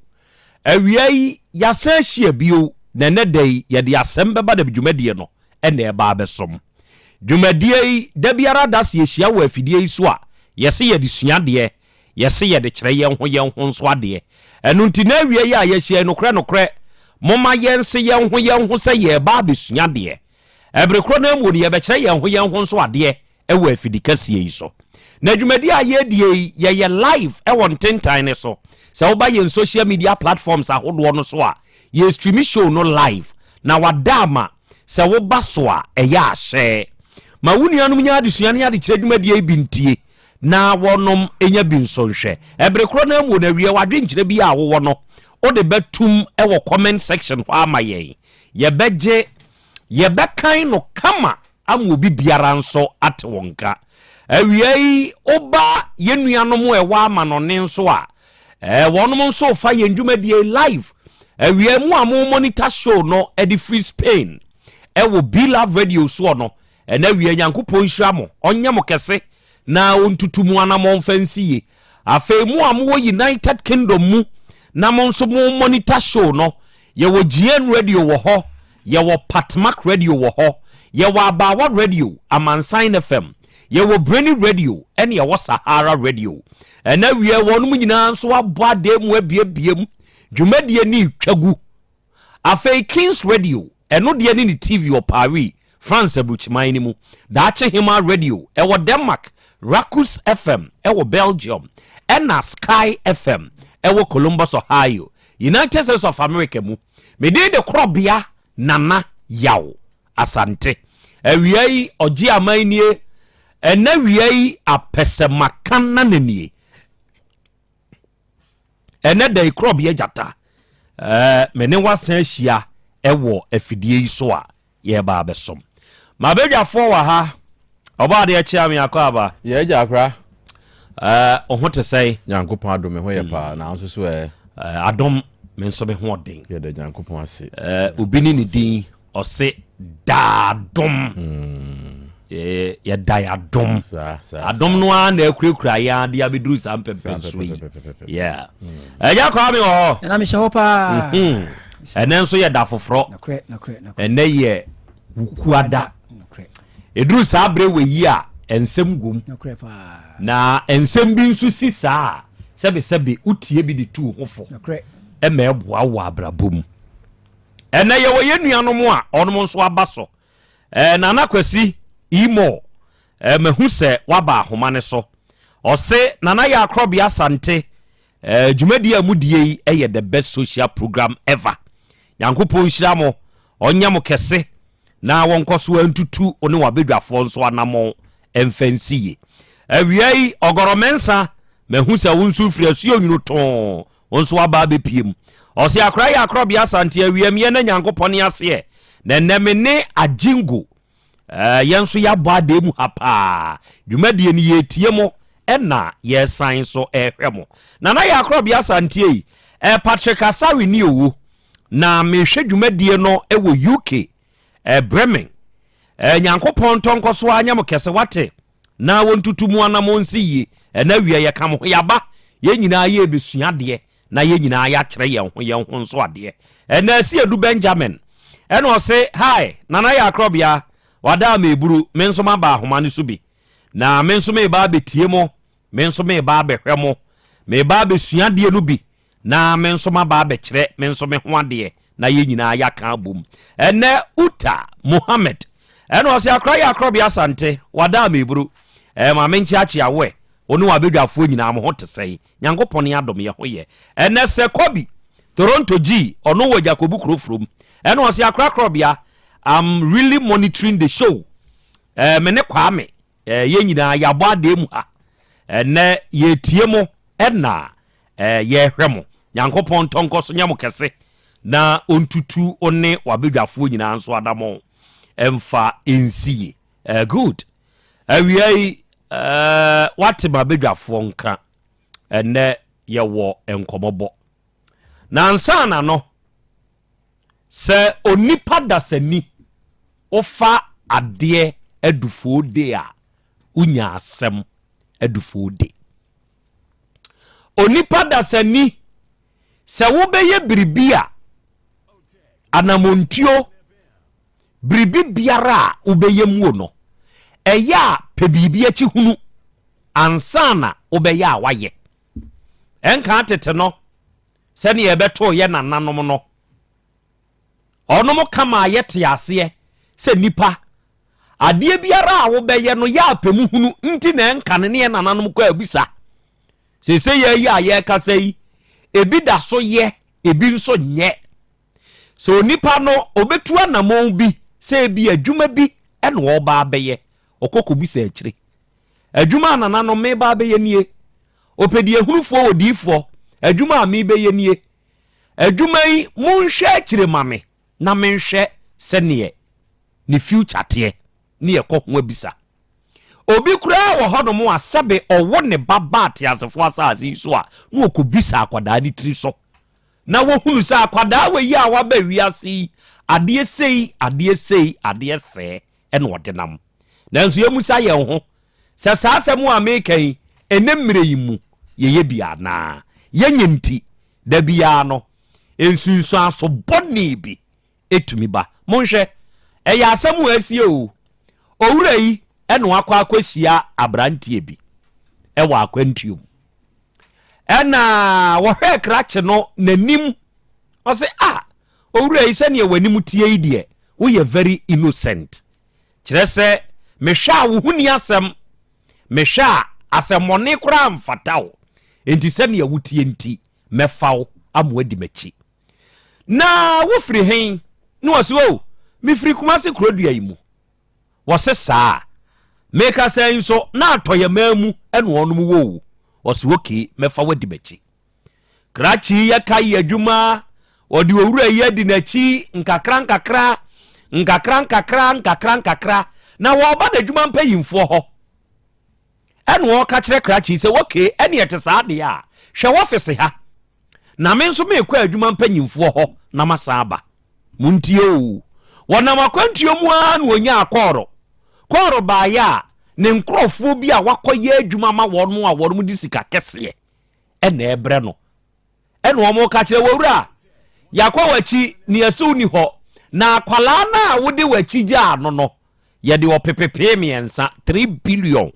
Awia yi yɛasan ahyia bio na ɛnnɛ da yi yɛde asɛm bɛba na dwumadie no na ɛreba abɛsom. Dwumadie yi da biara da sɛ yɛhyia wɔ afidie yi so a yɛse yɛde sua adeɛ Yɛse yɛde kyerɛ yɛn ho yɛn ho nso adeɛ. Ɛno nti na awiei a yɛahyia yi, nokorɛ nokorɛ, momma yɛnse yɛn ho yɛn ho sɛ yɛreba abɛsua adeɛ. Ɛbere korɔ no ara mu no, yɛbɛkyerɛ yɛn ho yɛn ho nso adeɛ wɔ afidi kɛseɛ yi so. Na dwumadie a yɛredie yi, yɛyɛ live wɔ ntentan no so. Sɛ woba yɛn social media platforms ahodoɔ no so a, yɛrestreami show no live. Na wada ama sɛ woba so a, ɛyɛ ahyɛ. Ma wo nuanom nya adesua ne adekyerɛ dwumadie yi bi ntie. na wɔnom nya bi nso nhwɛ. Ɛbere korɔ no ara mu no, awie w'adwenkyerɛ bi a wowɔ no, Wode bɛtom wɔ comment section hɔ ama yɛn. Yɛbɛgye, yɛbɛkan no kama ama obi biara nso ate wo nka. Awia yi, woba yɛn nuanom a ɛwɔ amanɔne nso a, eh, wɔnom nso fa yɛn dwumadie live. Awia mu a mo monitor show no de firi Spain ɛwɔ Be Love Radio soɔ no, ɛna awia Nyankopɔn nhyira mo, ɔnyɛ mo kɛse na ɔntutu mo anamɔn mfa nsi yie. Afei mo a mowɔ United Kingdom mu na mo nso mo monitor show no, yɛwɔ GN Radio wɔ hɔ, yɛwɔ Patmak Radio wɔ hɔ, yɛwɔ Abaawa Radio, Amansan FM, yɛwɔ Breni Radio ɛne yɛwɔ Sahara Radio. Ɛna awia wɔnom nyinaa nso abɔ adeɛ mu abiebie mu, dwumadie ne retwa gu. Afei Kings Radio, ɛno deɛ ne ne TV wɔ Paris, France aburukyiman no mu, Daakye Hemaa Radio ɛwɔ Denmark, Rakus FM ɛwɔ Belgium, ɛna Sky FM ɛwɔ Columbus, Ohio, United States of America mu. Me din de Korɔbea Nana Yaw Asante. Awia yi ɔgye aman nie, ɛnɛ wia yi apɛsɛmaka nana nie. Ɛnɛ da yi Korɔbea Gyata, ɛɛ me ne wasan ahyia ɛwɔ afidie yi so a yɛreba abɛsom. M'abadwafoɔ wɔ ha. Ɔbɔ adeɛ kyea me akɔ aba. Yɛ agya akora. Ɛɛ wo ho te sɛn? Nyankopɔn adom me ho yɛ paa na nso so ɛ? Ɛɛ adom me nso me ho ɔden. Yɛda Nyankopɔn ase. Ɛɛ obi ne ne din ɔse daadom. Yɛda yɛ adom. Adom no ara na akurakura yɛn ade abɛduru saa mpɛmpɛnsoɔ yi. Yeah. Ɛgya Kwame wɔ hɔ. Ɛna mehyɛ hɔ paa. Ɛnɛ nso yɛ da foforɔ. Ɛnɛ yɛ Wukuada. Ɛduru saa berɛ wɔ yi a nsɛm wom. Na nsɛm bi nso si saa a sɛbesɛbe wotie bi de tu wo ho fo ɛma ɛboa wɔ abrabɔ mu. Ɛnɛ yɛwɔ yɛn nuanom a ɔnom nso aba so. Eh, Nana Kwasi Imo, eh, mahu sɛ waba ahoma no so. Ɔse Nana yɛ akorɔbea Asante. Eh, dwumadie a modie yi yɛ the best social program ever. Nyankopɔn nhyira mo, ɔnyɛ mo kɛse na wɔnkɔ so ntutu wo ne w'abadwafoɔ nso anamɔn mfa nsi yie. Awia yi, Ɔgɔrɔ Mensah, mahu sɛ wo nso wofiri asuo nwunu too, wo nso waba abɛpie mu. Ɔse akora yɛ akorɔbea Asante awia meyɛ na Nyankopɔn aseɛ na ɛnɛ me ne Agyingo Eh, yɛn nso yɛabɔ adeɛ mu ha paa. Dwumadie no yɛretie mo ɛna yɛresan nso ɛrehwɛ mo. Nana yɛ akorɔbea Asanteɛ yi, eh, Patrick Asare ni owu. Na mehwɛ dwumadie no wɔ UK, eh, Bremen. Eh, Nyankopɔn ntɔ nkɔ so ara nyɛ mo kɛse wate na wɔntutu mo anamɔ nsi yie. Ɛna awia yɛka mo ho yɛaba, yɛn nyinaa yɛrebɛsua adeɛ na yɛn nyinaa yɛakyerɛ yɛn ho yɛn ho nso adeɛ. Ɛnna Asiedu Benjamin ɛna ɔse, Hi, Nana yɛ akorɔbea, wada a meburu, me nso maba ahoma no so bi. Na me nso mereba abɛtie mo, me nso mereba abɛhwɛ mo, mereba abɛsua adeɛ no bi, na me nso maba abɛkyerɛ me nso me ho adeɛ, na yɛn nyinaa yɛaka abom. Ɛnɛ Uta Mohammed ɛna ɔse, Akora yɛ akorɔbea Asante, wada a meburu, ɛɛ ma menkyeakyea wo ɛ, wo ne w'abadwafoɔ nyinaa mo ho te sɛn? Nyankopɔn adom yɛ ho yɛ. Ɛnɛ sɛ Kobe, Toronto G, ɔno wɔ Jakobu kuro from. Ɛna ɔse Accra Krɔbea, I'm really monitoring the show. Eh, me ne Kwame, eh, yɛn nyinaa yɛabɔ adeɛ mu ha. Ɛnɛ yɛtie mo ɛna eh, yɛhwɛ mo. Nyankopɔn ntɔ nkɔ so nyɛ mo kɛse na ɔntutu wo ne w'abadwafoɔ nyinaa nso adamɔn ɛmfa nsie. Eh, good. Awia yi, eh, woate m'abadwafoɔ nka. Ɛnnɛ yɛwɔ nkɔmmɔbɔ. Na ansa na no, sɛ onipa dasani wofa adeɛ adufoo de a, wonya asɛm adufoo de. Onipa dasani, sɛ wobɛyɛ biribi a, anamontuo Biribi biara a wobɛyɛ muo no, ɛyɛ a pɛ biribi akyi hunu ansa na wobɛyɛ a woayɛ. Ɛnkaa tete no, sɛdeɛ ɛbɛtoo yɛ nananom no, ɔnom ka maa yɛte aseɛ sɛ nnipa, adeɛ biara a wobɛyɛ no yɛ a pɛ mu hunu nti na ɛnka no ne yɛ nananom kɔ abisa. Seesei yɛ yi a yɛrekasa yi, ebi da so yɛ, ebi nso nyɛ. Sɛ onipa no ɔbɛtu anamɔn bi sɛ ebi adwuma bi na ɔreba abɛyɛ, ɔkɔ kɔbisa akyire. Adwuma a nananom mereba abɛyɛ nie. Ɔpɛdeɛhunufoɔ odiyifoɔ, adwuma a merebɛyɛ nie. Adwuma yi monhwɛ akyire ma me na menhwɛ sɛdeɛ ne future teɛ ne yɛkɔ ho abisa. Obi koraa wɔ hɔnom a sɛbe ɔwo ne ba ba ateasefoɔ asase yi so a na ɔkɔbisa akwadaa no tiri so na wɔhunu sɛ akwadaa wei a waba wiase yi adeɛ sei adeɛ sei adeɛ sɛɛ ɛna ɔde nam. Nanso yɛmmisa yɛn ho sɛ saa asɛm a meka yi ɛnɛ mmerɛ yi mu yɛyɛ bi anaa? Yɛnyɛ nti da biara no nsunsuanso bɔne bi tumi ba. Monhwɛ, ɛyɛ asɛm a asie o. Owura yi na wakɔ akɔhyia aberanteɛ bi wɔ akwantuo mu. Ɛna wɔhwɛɛ krakye no n'anim, ɔse, ah, owura yi sɛdeɛ w'anim tie yi deɛ, woyɛ very innocent. Kyerɛ sɛ, mehwɛ a wo ho ni asɛm, mehwɛ a asɛmmɔne koraa mfata wo, enti sɛdeɛ wotie nti, mɛfa wo ama woadi m'akyi. Na wofiri he? Ne wɔse, O, mefiri Kumase kurodua yi mu. Wɔse, Saa? Mekasa yi nso, na atɔyɛmaa mu na wɔnom wɔ o. Wɔse, Okay, mɛfa wo adi m'akyi. Krakye yi yɛ ka yi adwuma, ɔde owura yi adi n'akyi nkakra nkakra, nkakra nkakra, nkakra nkakra, na wɔreba n'adwuma mpanyimfoɔ hɔ. Ɛna ɔreka kyerɛ krakye yi sɛ, Okay, ɛne ɛte saa deɛ a, hwɛ w'ɔfese ha. Na me nso merekɔ adwuma mpanyimfoɔ hɔ na masan aba. Montie oo. Wɔnam akwantuo mu ara na wɔnyaa kɔɔro. Kɔɔro baeɛ a, ne nkurɔfoɔ bi a wakɔyɛ adwuma ma wɔn a wɔn de sika kɛseɛ na ɛrebrɛ no. Ɛna wɔn reka kyerɛ wɔ wura, yɛakɔ w'akyi na yɛse wo ni hɔ. Na akwadaa no a wode w'akyi gyaa no no, yɛde ɔpepepee miɛnsa, 3 billion,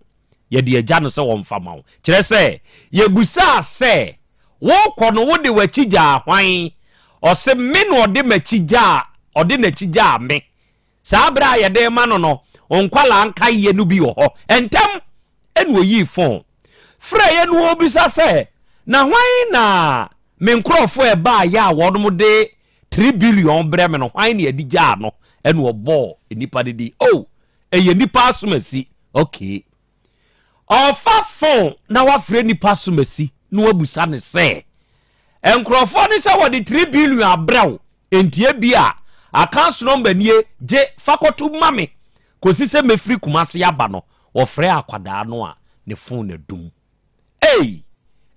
yɛde agya no sɛ ɔmfa ma wo. Kyerɛ sɛ, yɛbusaa sɛ, Worekɔ no wode w'akyi gyaa hwan? Ɔse, Me na ɔde m'akyi gyaa, ɔde n'akyi gyaa me. Saa berɛ a yɛde rema no no, wo nkwadaa nkaeɛ no bi wɔ hɔ. Ntɛm na ɔyii fon frɛeɛ na ɔrebisa sɛ, Na hwan na me nkurɔfoɔ a ɛbaeɛ a wɔn de 3 billion brɛ me no, hwan na yɛde gyaa no? Ɛna ɔbɔɔ nnipa no din. Oh, ɛyɛ nnipa asomasi. Okay. Ɔfa phone na wafrɛ nnipa asomasi na wabusa no sɛ, nkurɔfoɔ no sɛ wɔde 3 billion abrɛ wo, enti ebi a account number nie, gye fa kɔto ma me kɔsi sɛ mɛfiri Kumasi aba no. Wɔfrɛ akwadaa no a, ne phone adum. Ei!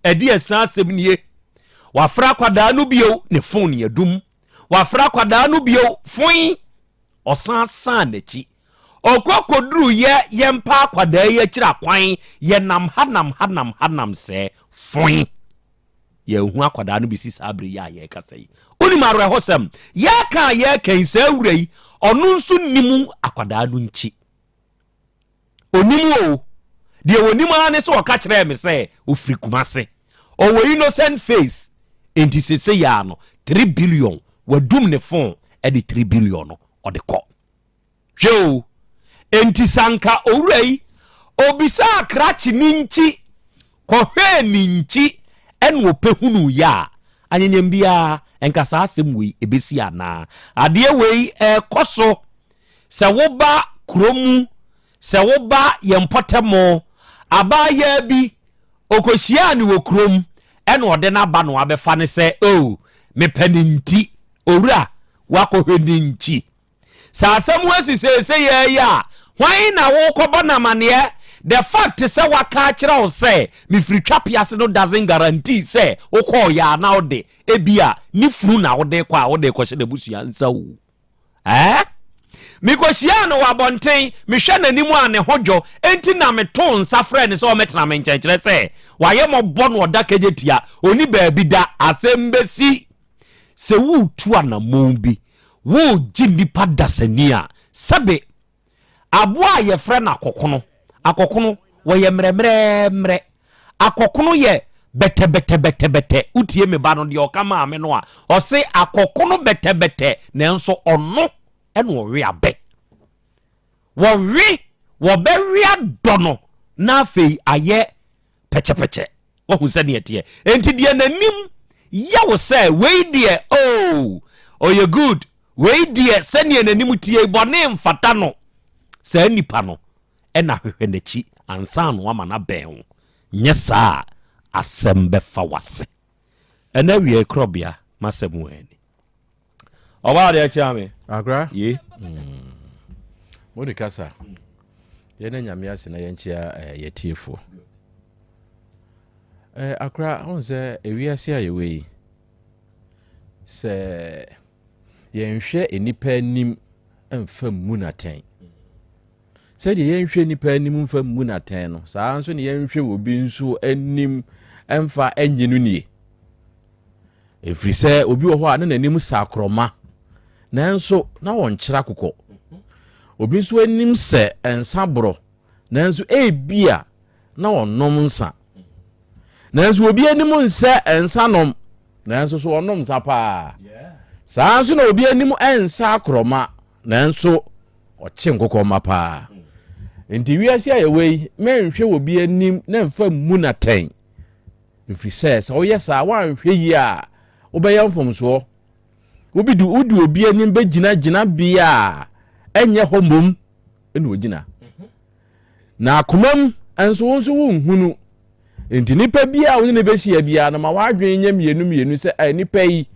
Ɛde asia asɛm nie. Wafrɛ akwadaa no bio, ne phone adum. Wafrɛ akwadaa no bio, foin. Ɔsan san n'akyi. Ɔkɔ kɔduru yɛ yɛmpa akwadaa yi akyiri akwan, yɛnam ha nam ha nam ha nam sɛɛ, foin. Yɛnhu akwadaa no bɛsi saa bere yi a yɛrekasa yi. Wonim awerɛhosɛm? Yɛreka a yɛreka yi, saa wura yi, ɔno nso nnim akwadaa no nkyi. Ɔnim o. Deɛ ɔnim ara ne sɛ ɔka kyerɛɛ me sɛ ɔfiri Kumase. Ɔwɔ innocent face. Enti seesei ara no, 3 billion, wadum ne phone de 3 billion no, ɔde kɔ. Hwɛ o! Enti sɛ anka owura yi, ɔbisaa krakye no nkyi, kɔhwɛɛ ne nkyi ɛna ɔpɛ hunuiɛ a, anyanyam biara, nka saa asɛm wei ɛbɛsi anaa? Adeɛ wei ɛrekɔ so. Sɛ woba kuro mu, sɛ woba yɛn mpɔtam, abaayaa bi, ɔkɔhyiaa no wɔ kurom, ɛna ɔde n'aba na wabɛfa no sɛ, oh, mepɛ ne nti. Owura, woakɔhwɛ ne nkyi. Sɛ asɛm asi seesei ara yi a, hwan na worekɔbɔ no amaneɛ? The fact sɛ waka akyerɛ wo sɛ mefiri Twapease no doesn't guarantee sɛ wokɔɔeɛ a na wode ebia ne funu na wode rekɔ a wode rekɔhyɛ n'abusua nsa o. Ɛɛ? Mekɔhyiaa no wɔ abɔnten, mehwɛ n'anim a ne ho dwo, enti na metoo nsa frɛɛ no sɛ ɔmmɛtena me nkyɛn, kyerɛ sɛ wayɛ mmɔbɔ na ɔda kagyetia, ɔnni baabi da, asɛm bɛsi. Sɛ woretu anammɔn bi, woregye nnipa dasani a, sɛbe aboa a yɛfrɛ no akɔkono, akɔkono, wɔyɛ mmerɛmmerɛmmerɛ. Akɔkono yɛ bɛtɛbɛtɛbɛtɛbɛtɛ. Wotie me ba no deɛ ɔka maa me no a, ɔse akɔkono bɛtɛbɛtɛ nanso ɔno na ɔwe abɛ. Wɔwe, wɔbɛwe adɔ no na afei ayɛ pɛkyɛpɛkyɛ. Wahu sɛdeɛ ɛteɛ. Enti deɛ n'anim yɛ wo sɛ wei deɛ oh, ɔyɛ good, wei deɛ sɛdeɛ n'anim tie yi bɔne mfata no, saa nipa no na hwehwɛ n'akyi ansa na wama no abɛn wo. Nyɛ saa a, asɛm bɛfa w'ase. Ɛnnɛ awiei korɔbea. M'asɛm wɔ ani. Ɔbaa deɛ kyea me. Akra. Ye. Mm. Mo de kasa. Yɛn na nyame ase na yɛnkyea eh, yɛtiefoɔ. Eh, akra, ho sɛ ewiase a yɛwɔ yi, sɛ yɛnhwɛ nnipa anim mfa mmu no atɛn. Sɛdeɛ yɛnhwɛ nnipa anim mfa mmu no atɛn no, saa ara nso na yɛnhwɛ obi nso anim mfa nnye no nie. Ɛfiri sɛ obi wɔ hɔ a na n'anim sɛ akorɔma, nanso na wɔnkyerɛ akokɔ. Obi nso anim sɛ nsa borɔ, nanso ebia na ɔnom nsa. Nanso obi anim nsɛ nsa nom, nanso so ɔnom nsa paa. Saa nso na obi anim nsa akorɔma, nanso ɔkye nkokɔ mma paa. Nti wiase a yɛwɔ yi, mɛnhwɛ obi anim na mfa mmu no atɛn. Ɛfiri sɛ, sɛ woyɛ saa, woanhwɛ yie a, wobɛyɛ mfomsoɔ. Wobi de wode obi anim bɛgyina gyinabea a ɛnyɛ hɔ mmom na ɔgyina. Na akomam nso wo nso wonhunu. Nti nipa bi a wo ne no bɛhyia biara no ma w'adwene nyɛ mmienu mmienu sɛ ɛ nipa yi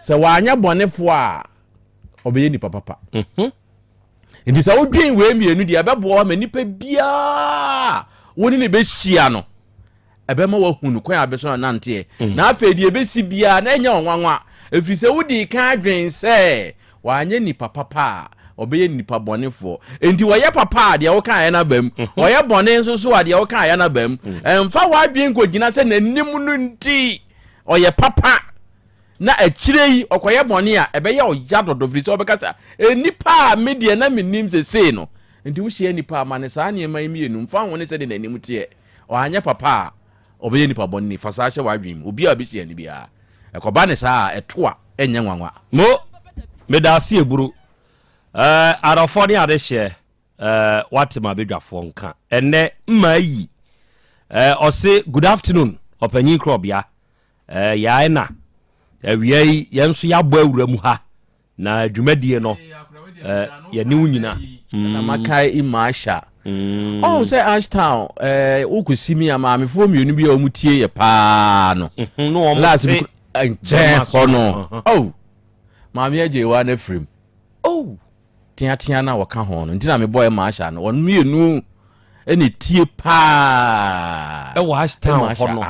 sɛ wanyɛ bɔnefoɔ a ɔbɛyɛ nipa papa. Mhm. Nti sɛ wodwen wei mmienu deɛ ɛbɛboa ma nipa biara wo ne no bɛhyia no ɛbɛma woahu no kwan a bɛso ananteɛ mm. na afei deɛ ɛbɛsi biara na ɛnyɛ ɔnwanwa ɛfiri sɛ wodii kan adwen sɛ wanyɛ nipa papa a ɔbɛyɛ nipa bɔnefoɔ enti wɔyɛ papa a deɛ woka ayɛ no aba mu mhm. wɔyɛ bɔne nso so a deɛ woka ayɛ no aba mu mm. ɛmfa w'adwen nkɔgyina sɛ n'anim no nti ɔyɛ papa na akyire yi ɔkɔyɛ bɔne a ɛbɛyɛ ɔya dodo firi sɛ ɔbɛka sɛ nnipa a me deɛ na menim sesei no nti wohyia nnipa a ma ne saa nneɛma yi mmienu mfa ho ne sɛdeɛ n'anim teɛ Ɔanyɛ papa a, ɔbɛyɛ nipa bɔne. Fa saa hyɛ w'adwene mu. Obiara a obehyia no biara, ɛkɔba no saa a, ɛto a, ɛnyɛ nwanwa. Mo, medaase eburu. Eh, adɔfoɔ ne adehyeɛ, eh, wate m'abedwafoɔ nka. Ɛnnɛ, mma ayi. Eh, ɔse, good afternoon, ɔpanyin korɔbea. Eh, yae na, awia yi, yɛn nso yɛabɔ awura mu ha. Na dwumadie no yɛne wo nyina. Na makae Imasha. Ɔhu sɛ Ashtown wokɔsi mi a maamefoɔ mmienu bi a wɔn tie yɛ paa no. Mhm, Last bi nkyɛn hɔ no. Oh, maame agye wa no afirim. Oh. Teatea no a wɔka ho no nti na mebɔɔ Masha no wɔn mmienu ɛna tie paa ɛwɔ Ashtown hɔ no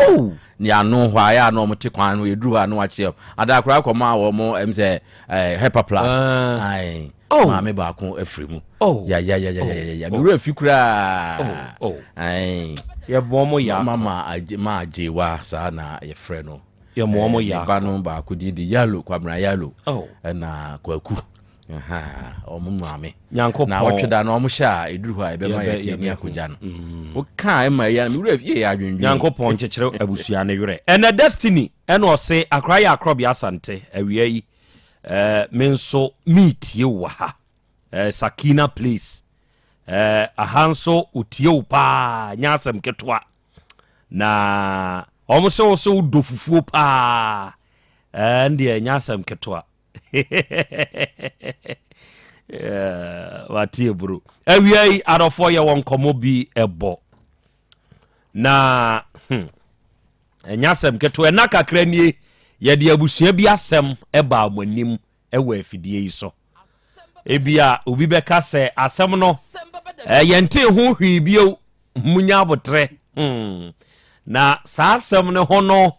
oh ne ano hɔ ayɛ a na wɔn te kwan no yɛduru hɔ a na wakyerɛ ada akora akɔma a wɔn ɛm sɛ ɛɛ hepa plus ayi oh. maame baako afiri mu oh. ya ya ya ya ya ya ya me wura fi koraa oh. ayi yɛbɔ mo ya mama ma agyewa saa na yɛfrɛ no Yɛ mo ɔmo Ne ba no baako din de Yalo, Kwabena Yalo. Ɛna Kwaku. Ɔmo maame. Nyankopɔn. Na wɔtwe da no ɔmo hyɛ a eduru hɔ a ɛbɛma yɛ te ani akogya no. Mm. Wokaa ɛma ɛyɛ me wura fie yɛ adwendwen. Nyankopɔn nkyekyere abusua no werɛ. Ɛnɛ Destiny ɛna ɔse akora yɛ akorɔbea Asante awia yi eh, me nso meetie wo wɔ ha eh, Sakina place eh, aha nso otie wo paa nyɛ asɛm ketewa. Na wɔn sɛ wo sɛ wodɔ fufuo paa ɛn deɛ ɛnyɛ asɛm ketewa wate aburo awia yi adɔfoɔ yɛwɔ nkɔmmɔ bi ɛbɔ na hmm, ɛnyɛ asɛm ketewa ɛna kakra nie yɛde abusua bi asɛm ɛbaa mo anim ɛwɔ afidie yi so Ebia obi bɛka sɛ asɛm no yɛntee ho hwee bio, munya aboterɛ. Hmm. Na saa asɛm no ho no,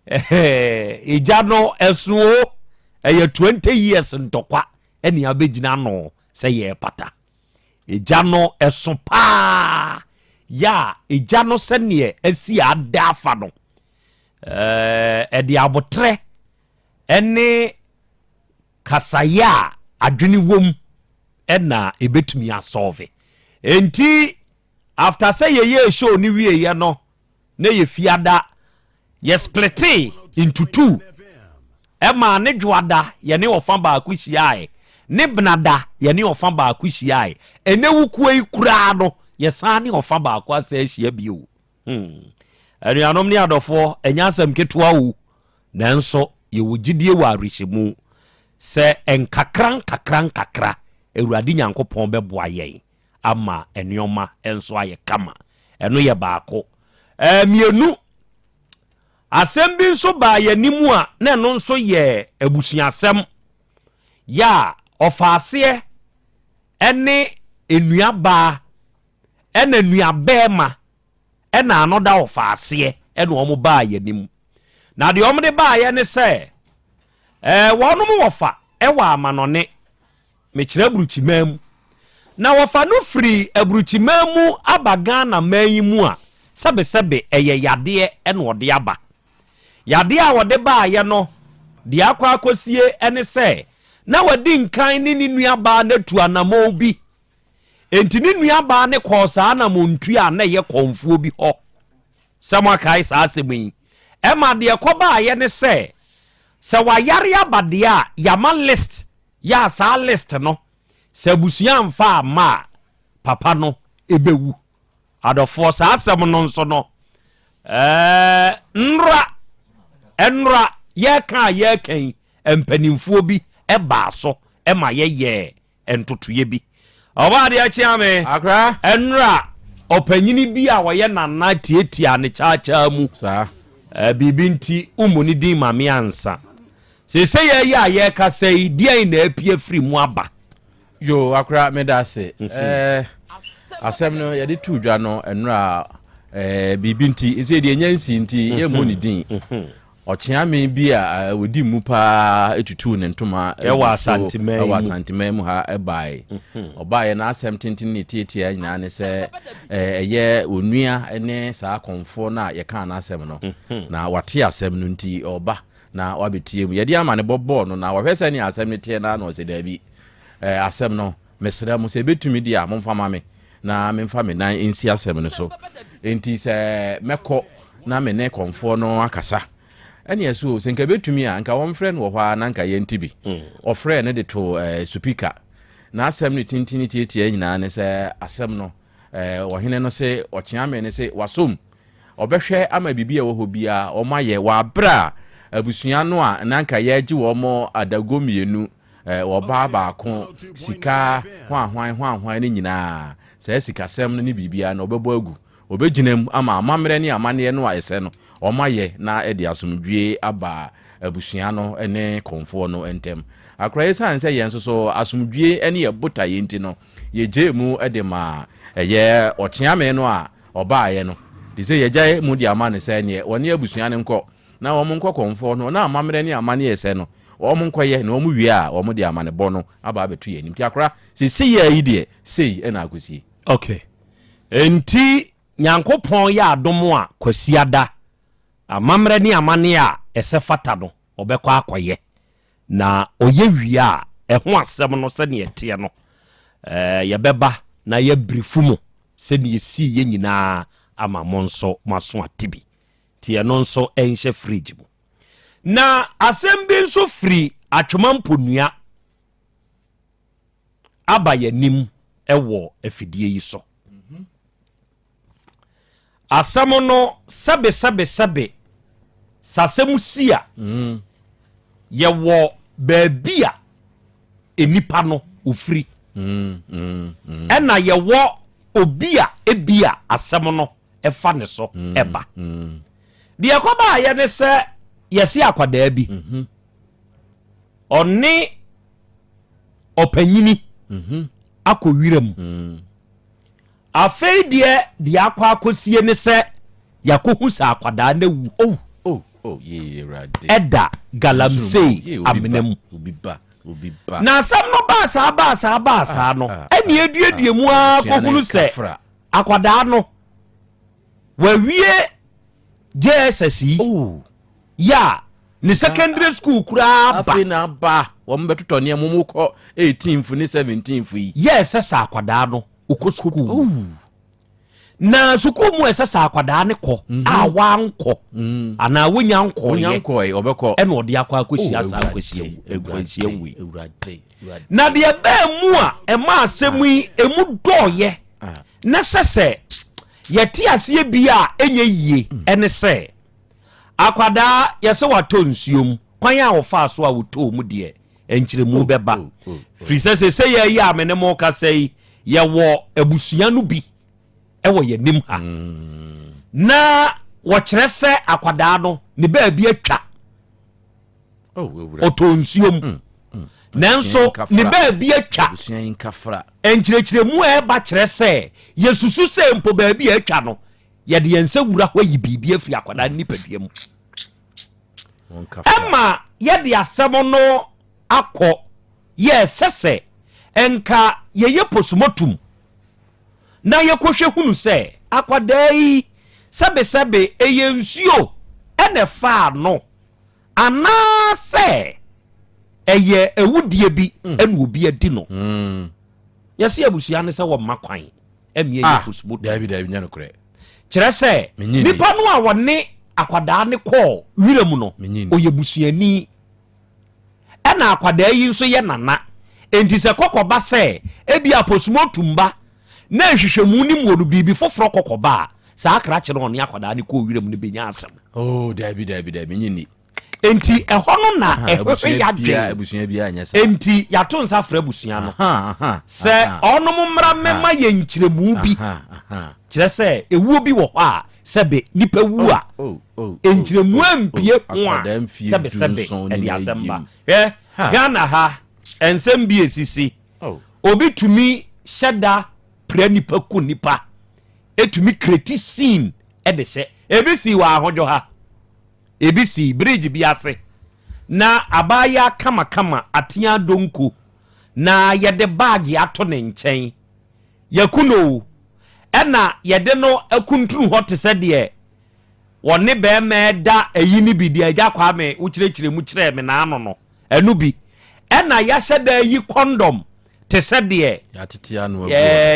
egya no ɛso o, ɛyɛ 20 years ntɔkwa ɛne abɛgyina ano sɛ yɛrepata. Egya no ɛso paa, yɛ a egya no sɛdeɛ asi ada afa no, ɛde aboterɛ ɛne Kasaeɛ a adwene wom na ɛbɛtumi asɔlve. Enti after sɛ yɛyɛɛ show no wieeɛ no, na yɛ fiada, yɛ splitee into two. Ɛmaa ne dwoada yɛne ɔfa baako hyiaeɛ, ne benada yɛne ɔfa baako hyiaeɛ. Ɛnɛ wukuo yi koraa no, yɛsan ne ɔfa baako asan ahyia bio. Hmm. Anuanom ne adɔfoɔ, ɛnyɛ asɛm ketewa o. Nanso yɛwɔ gyidie wɔ awerɛhyɛmu sɛ nkakrankakra-nkakra Awurade Nyankopɔn bɛboa yɛn ama nnoɔma nso ayɛ kama. Ɛno yɛ baako. Mmienu, Asɛm bi nso baa yɛn anim a na ɛno nso yɛ abusuasɛm. Yɛ a ɔfaaseɛ ne nnuabaa ɛna nuabɛɛma ɛna ano da ɔfaaseɛ ɛna wɔn baa yɛn anim. Na deɛ wɔn de baayɛ ne sɛ, ɛɛ wɔnom wɔfa ɛwɔ amanɔne. Mekyerɛ aburukyiman mu. Na wɔfa no firi aburukyiman mu aba Ghana man yi mu a, sɛbesɛbe ɛyɛ yadeɛ na ɔde aba. Yadeɛ a ɔde baeɛ no, deɛ akɔ akɔsie ne sɛ, na wadi nkan ne ne nuabaa no atu anammɔn bi. Enti ne nuabaa no kɔɔ saa anammɔntuo a na ɛyɛ kɔmfoɔ bi hɔ. Sɛ moakae saa asɛm yi, ɛma deɛ ɛkɔbaeɛ ne sɛ, sɛ wayare aba deɛ a, yɛama list Yɛ a saa list no sɛ abusua amfa amma a papa no bɛwu. Adɔfoɔ saa asɛm no nso no ɛɛ nnora nnora yɛreka a yɛreka yi mpanimfoɔ bi baa so ma yɛyɛɛ ntotoeɛ bi. Ɔbaa adeɛ kyea me. Akra. Nnora ɔpanyini bi a ɔyɛ nana tiatia ne kyaakyaa mu. Saa. Ɛɛ biribi nti wommu ne din ma me ansa. Seesei ara yi a yɛrekasa yi, deɛn na apue afiri mu aba? Yo, akora meda ase. Eh, asɛm no yɛde too dwa no nnora eh, biribi nti, ɛsɛ deɛ ɛnya nsi nti mhm. yɛmmɔ ne din. Mhm. Ɔkyeame bi a eh, ɔdi mu paa tutuu ne ntoma ɛwɔ Asanteman ɛwɔ Asanteman mu ha ɛbae. Mhm. Ɔbaeɛ n'asɛm tenten ne tiatia nyinaa ne sɛ eh, ɛyɛ onua ne saa kɔmfoɔ no a yɛkaa n'asɛm no. Na wate asɛm no nti ɔba na wabɛtie mu. Yɛde amanebɔ bɔɔ no na wɔhwɛ sɛnea asɛm no teɛ no ara na ɔse daabi, eh, asɛm no, mesrɛ mo, sɛ ɛbɛtumi deɛ a, momfa ma me na memfa me nan nsi asɛm no so. Enti sɛ mɛkɔ na me ne kɔmfoɔ no akasa. Ɛneɛ so, sɛ nka ɛbɛtumi a, nka wɔmfrɛ no wɔ hɔ ara na nka yɛnte bi. Ɔfrɛɛ no de too eh, supika. Na asɛm no tenten ne tiatia nyinaa ne sɛ asɛm no, eh, ɔhene no se, ɔkyeame no se, wasom. Ɔbɛhwɛ ama biribi a ɛwɔ hɔ biara wɔayɛ wɔ aberɛ a abusua no a na anka yɛregye wɔn adago mmienu, ɔbaa baako, sika hwanhwan hwanhwan no nyinaa, saa sikasɛm no ne biribiara no ɔbɛbɔ agu. Ɔbɛgyina mu ama amammerɛ ne amanneɛ no a ɛsɛ no wɔayɛ na ɛde asomdwoeɛ aba abusua no ne kɔmfoɔ no ntam. Akora ɛsiane sɛ yɛn nso so asomdwoeɛ ne yɛn botaeɛ nti no, yɛgyee mu de maa ɛyɛ ɔkyeame no a ɔbaeɛ no, te sɛ yɛagyae mu de ama no sɛ neɛ ɔne abusua no nkɔ na wɔn nkɔ kɔmfoɔ no na amammerɛ ne amanneɛ ɛsɛ no wɔn nkɔyɛ na wɔn wie a wɔn de amanebɔ no aba abɛto yɛn anim. Nti akora seesei a yi deɛ sei na akɔsie. Ok. Enti Nyankopɔn yɛ adom a Kwasiada, amammerɛ ne amanneɛ a ɛsɛ fata no ɔbɛkɔ akɔyɛ. Na ɔyɛ wie a, ɛho asɛm no sɛdeɛ ɛteɛ no, yɛbɛba na yɛabrifu mo sɛdeɛ ɛsiiɛ nyinaa ama mo nso moaso ate bi. Nti ɛno nso nhyɛ fridge mu. Na asɛm bi nso firi Atwema Mponua aba yɛn anim wɔ afidie yi so. Asɛm no sɛbe sɛbe sɛbe sɛ asɛm si a, yɛwɔ baabi a nnipa no ofiri. Ɛna yɛwɔ obi a ebi a asɛm no ɛfa ne so ɛba. Deɛ ɛkɔbaayɛ ne sɛ yɛse akwadaa bi ɔne ɔpanyini akɔ wira mu. Afei deɛ, deɛ akɔ akɔsie ne sɛ yɛakɔhu sɛ akwadaa no awu. Oh, oh, oh, yee, Awurade. Ɛda galamsey amena mu. Obi ba, obi ba. Na asɛm no baa saa baa saa baa saa no, ah, ɛne ah, eduadua mu ara abusua no kɔhunu sɛ nkafra. akwadaa no wawie JSS yi Oh. yɛ a ne secondary school koraa ba. Afei na aba, wɔn bɛtotɔ nneɛma, wɔn kɔ 18 fo ne 17 fo yi. Yɛ ɛsɛ sɛ akwadaa no ɔkɔ sukuu mu. Na sukuu mu a ɛsɛ sɛ akwadaa no kɔ mhm. a wankɔ mm. anaa wonya nkɔeɛ ɛna ɔde akɔ akɔhyia oh, saa nkwanhyia wei. Na deɛ ɛbɛɛ mu a ɛma asɛm yi emu dɔɔyɛ ah. na sɛ sɛ yɛte aseɛ bi a ɛnyɛ yie mm. ɛne sɛ akwadaa yɛsɛ watɔ nsuo mu kwan a wɔfaa so a wɔtɔɔ mu deɛ nkyerɛmu oh, bɛba oh, oh, firi sɛ sɛ yɛ yi a me ne mo kasa yi yɛwɔ abusua no bi ɛwɔ yɛn anim ha mm. na Wɔkyerɛ sɛ akwadaa no ne baabi atwa. Oh, Ɔtɔ nsuo mu. Nanso ne baabi atwa. Nkyerɛkyerɛmu a ɛba kyerɛ sɛ yɛsusu sɛ mpo baabi a atwa no, yɛde yɛn nsa wura hɔ ayi biribi afiri akwadaa no nipadua mu. Ɛma yɛde asɛm no akɔ yɛ ɛsɛ sɛ nka yɛyɛ posomotum na yɛkɔhwɛ hunu sɛ akwadaa yi sɛbesɛbe ɛyɛ nsuo ɛna ɛfaa no anaasɛ ɛyɛ awudie bi mm. ɛna obi adi no mm. yɛse abusua no sɛ wɔmma kwan ɛmeɛ yɛ ah, posomotum kyerɛ sɛ nipa no a wɔne akwadaa no kɔɔ wira mu no ɔyɛ busuani Ɛna akwadaa yi nso yɛ nana. Enti sɛ kɔkɔba sɛ ebia postmortem ba na nhwehwɛmu no mu no biribi foforɔ kɔkɔba a, saa krakye no ɔne akwadaa no kɔɔ wiram no bɛnya asɛm. Oh, daabi, daabi, daabi, nye ni. Enti ɛhɔ no na ɛhwehwɛ yɛadwen. Abusua biara nyɛ saa. Enti yɛato nsa frɛ abusua no sɛ ɔnom mmra mmɛma yɛ nkyerɛmu bi. Kyerɛ sɛ ewuo bi wɔ hɔ a sɛbe nipa wu a oh, oh, oh, nkyerɛmu ampie ho a sɛbesɛbe ɛde asɛm ba. Hwɛ Ghana ha nsɛm bi esisi. Obi tumi hyɛ da pira nipa ku nipa etumi kreti scene ɛde hyɛ. Ebi si wɔ ahodwo ha. Ebi si bridge bi ase na abaayewa kamakama atea donko na yɛde baage ato ne nkyɛn. Yɛaku no o, ɛna yɛde no akuntunu hɔ te sɛ deɛ wɔne bɛrima ɛda ayi no bi, deɛ Agya Kwame wokyerɛkyerɛ mu kyerɛɛ me n'ano no, ɛno bi. Ɛna yɛahyɛ da ayi kɔndɔm te sɛ deɛ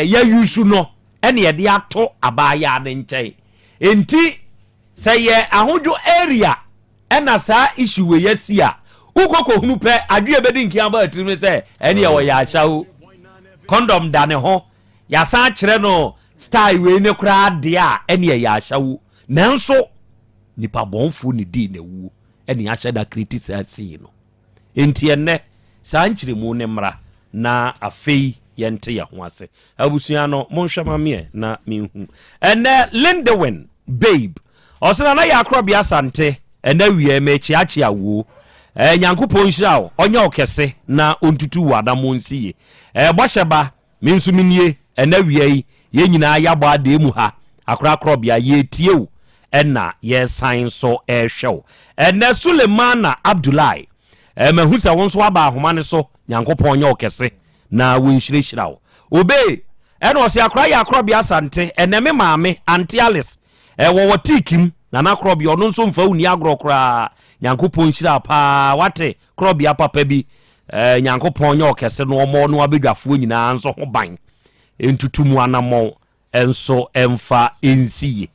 yɛayusu no, ɛna yɛde ato abaayaa no nkyɛn. Enti sɛ yɛ ahodwo area ɛna saa issue wei asi a, wokɔ kɔhunu pɛ, adwene a ɛbɛdi nkan aba atirim ne sɛ ɛneɛ ɔyɛ ahyɛwo. Condom da ne ho, yɛasan akyerɛ no style wei ne koraa deɛ a, ɛneɛ ɛyɛ ahyɛwo. Nanso, nipa bɔnfoɔ ne dii n'awuo ɛne ahyɛ da kreti saa scene no. Enti ɛnnɛ, saa nkyerɛmu no mmra na afei yɛnte yɛn ho ase. Abusua no, monhwɛ ma meɛ na menhu. Ɛnnɛ, Lindewin, babe, ɔse Nana yɛ akorɔbea Asante, ɛnnɛ awia yi mekyeakyea woo. Eh, Nyankopɔn nhyira wo, ɔnyɛ wo kɛse na ɔntutu wo anammɔn nsi ye. Eh, bɔhyɛ ba, Me nso menie, ɛnnɛ awia yi, yɛn nyinaa yɛabɔ adee mu ha, akorakorɔbea, yɛretie wo, ɛna yɛresan nso rehwɛ wo. Ɛnnɛ Sulemana Abdullahi, eh, mahu sɛ wo nso woaba ahoma no so, Nyankopɔn nyɛ wo kɛse na wɔnhyirahyira wo. Obey, ɛna ɔse akora yɛ akorɔbea Asante, ɛnnɛ me maame, Auntie Alice, eh, wɔwɔ Teekim, Nana Korɔbea, ɔno nso mfa wo nni agorɔ koraa, Nyankopɔn nhyira wo paa, wate, Korɔbea papa bi, eh, Nyankopɔn nyɛ ɔkɛse no ɔmɔ no abadwafoɔ nyinaa nso ho ban, ntutu mu anamɔn nso mfa nsi ye.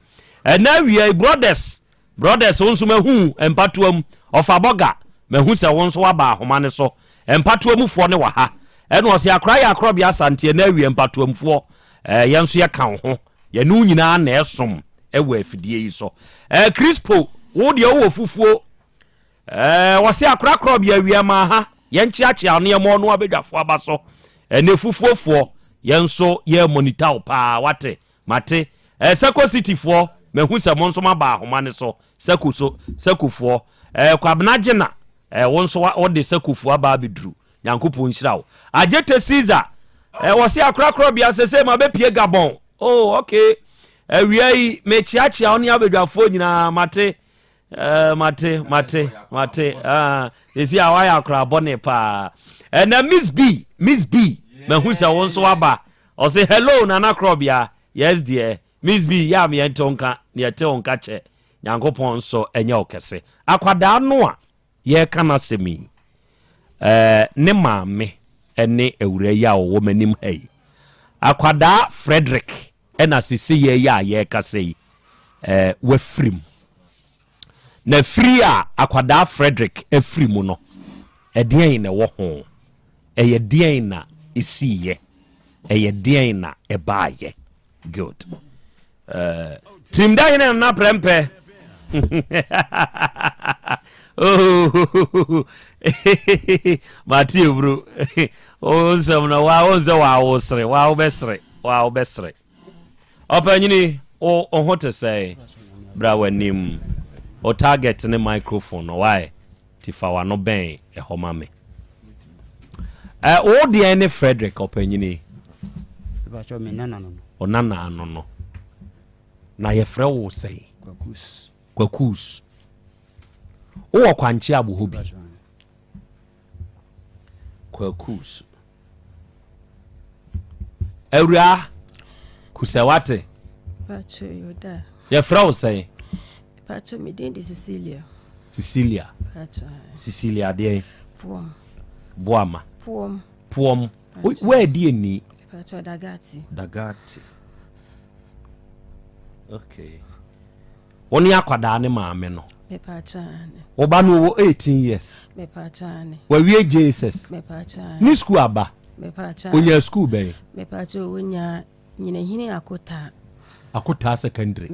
Ɛnɛ awia yi, brothers, brothers, wo nso mahu mpatoa mu, ɔfa bɔga, mahu sɛ wo nso waba ahoma no so, mpatoa mu foɔ ne wɔ ha. Ɛna ɔse akora yɛ akorɔbea Asante, ɛnɛ awia mpatoamfoɔ, eh, yɛn nso yɛka wo ho, yɛne wo nyinaa na ɛsom ɛwɔ afidie yi so. Eh, Crispo, wo deɛ wowɔ fufuo, Ɛɛ, wɔse akorakorɔ bea awia maa ha, yɛnkyeakyea wo ne yɛmmɔ ɔno abadwafoɔ aba so. Ɛnɛ fufuofoɔ, yɛn nso yɛ monitor wo paa, wate? Mate. Ɛɛ, Sako City foɔ, mahu sɛ mo nso moaba ahoma no so, Sako so, Sakofoɔ. Ɛɛ, Kwabena Gyena, ɛɛ, wo nso wode Sakofoɔ aba abɛduru. Nyankopɔn nhyira wo. Agyete Caesar, ɛɛ, wɔse akorakorɔ bea sesei mabɛpie Gabon. Oh, okay. Awia yi, mekyeakyea wo ne abadwafoɔ nyinaa, mate. Eh, mate mate mate ah, ɛsi a woayɛ akora bɔne paa ɛnɛ miss b miss b mahu sɛ wo nso aba ɔse hello nana korɔbea yes deɛ miss b yɛ a meyɛnte wo nka ne yɛte wo nka kyɛ nyankopɔn nso ɛnyɛ wo kɛse akwadaa no a yɛreka no asɛm yi eh, ne maame ne awura yi a ɔwɔ m'anim ha yi akwadaa frederick Ɛna seseiɛ yi a yɛrekasa yi, eh, wafiri mu. Na firi a akwadaa Frederick afiri mu no, ɛdeɛn na ɛwɔ ho? Ɛyɛ deɛn na ɛsiiɛ? Ɛyɛ deɛn na ɛbaayɛ? Good. Eh, Tirimda hene nana prɛmpɛ. Oh, mate eburu. Wo nsɛm no, wa wo nsɛ wa wo sere, wa wo bɛsere. Wa wobɛsere. Ɔpanyini, wo wo ho te sɛn? Bra w'anim. Wo target ne microphone no why? Ti fa w'ano bɛn ɛhɔ ma me. Ɛ wo deɛn ne Frederick ɔpanyini? Mepakyɛw me nana no no. Wo nana no no. Na yɛfrɛ wo sɛn? Kwakus. Kwakus. Wowɔ kwankye abohɔ bi? Kwakus. Awuraa Kusɛ wate? Pacho Yoda. Yɛfrɛ wo sɛn? Pacho me din de Cecilia. Cecilia. Pacho. Cecilia deɛn? Poɔm. Boama. Poɔm. Poɔm. Woadi ani? Pacho Dagati. Dagati. Okay. Wo ne akwadaa ne maame no. Wo ba no ɔwɔ 18 years. Wawie JSS. Ne sukuu aba. Onya sukuu bɛn? Onya Nyinahini Akotaa. Akotaa secondary.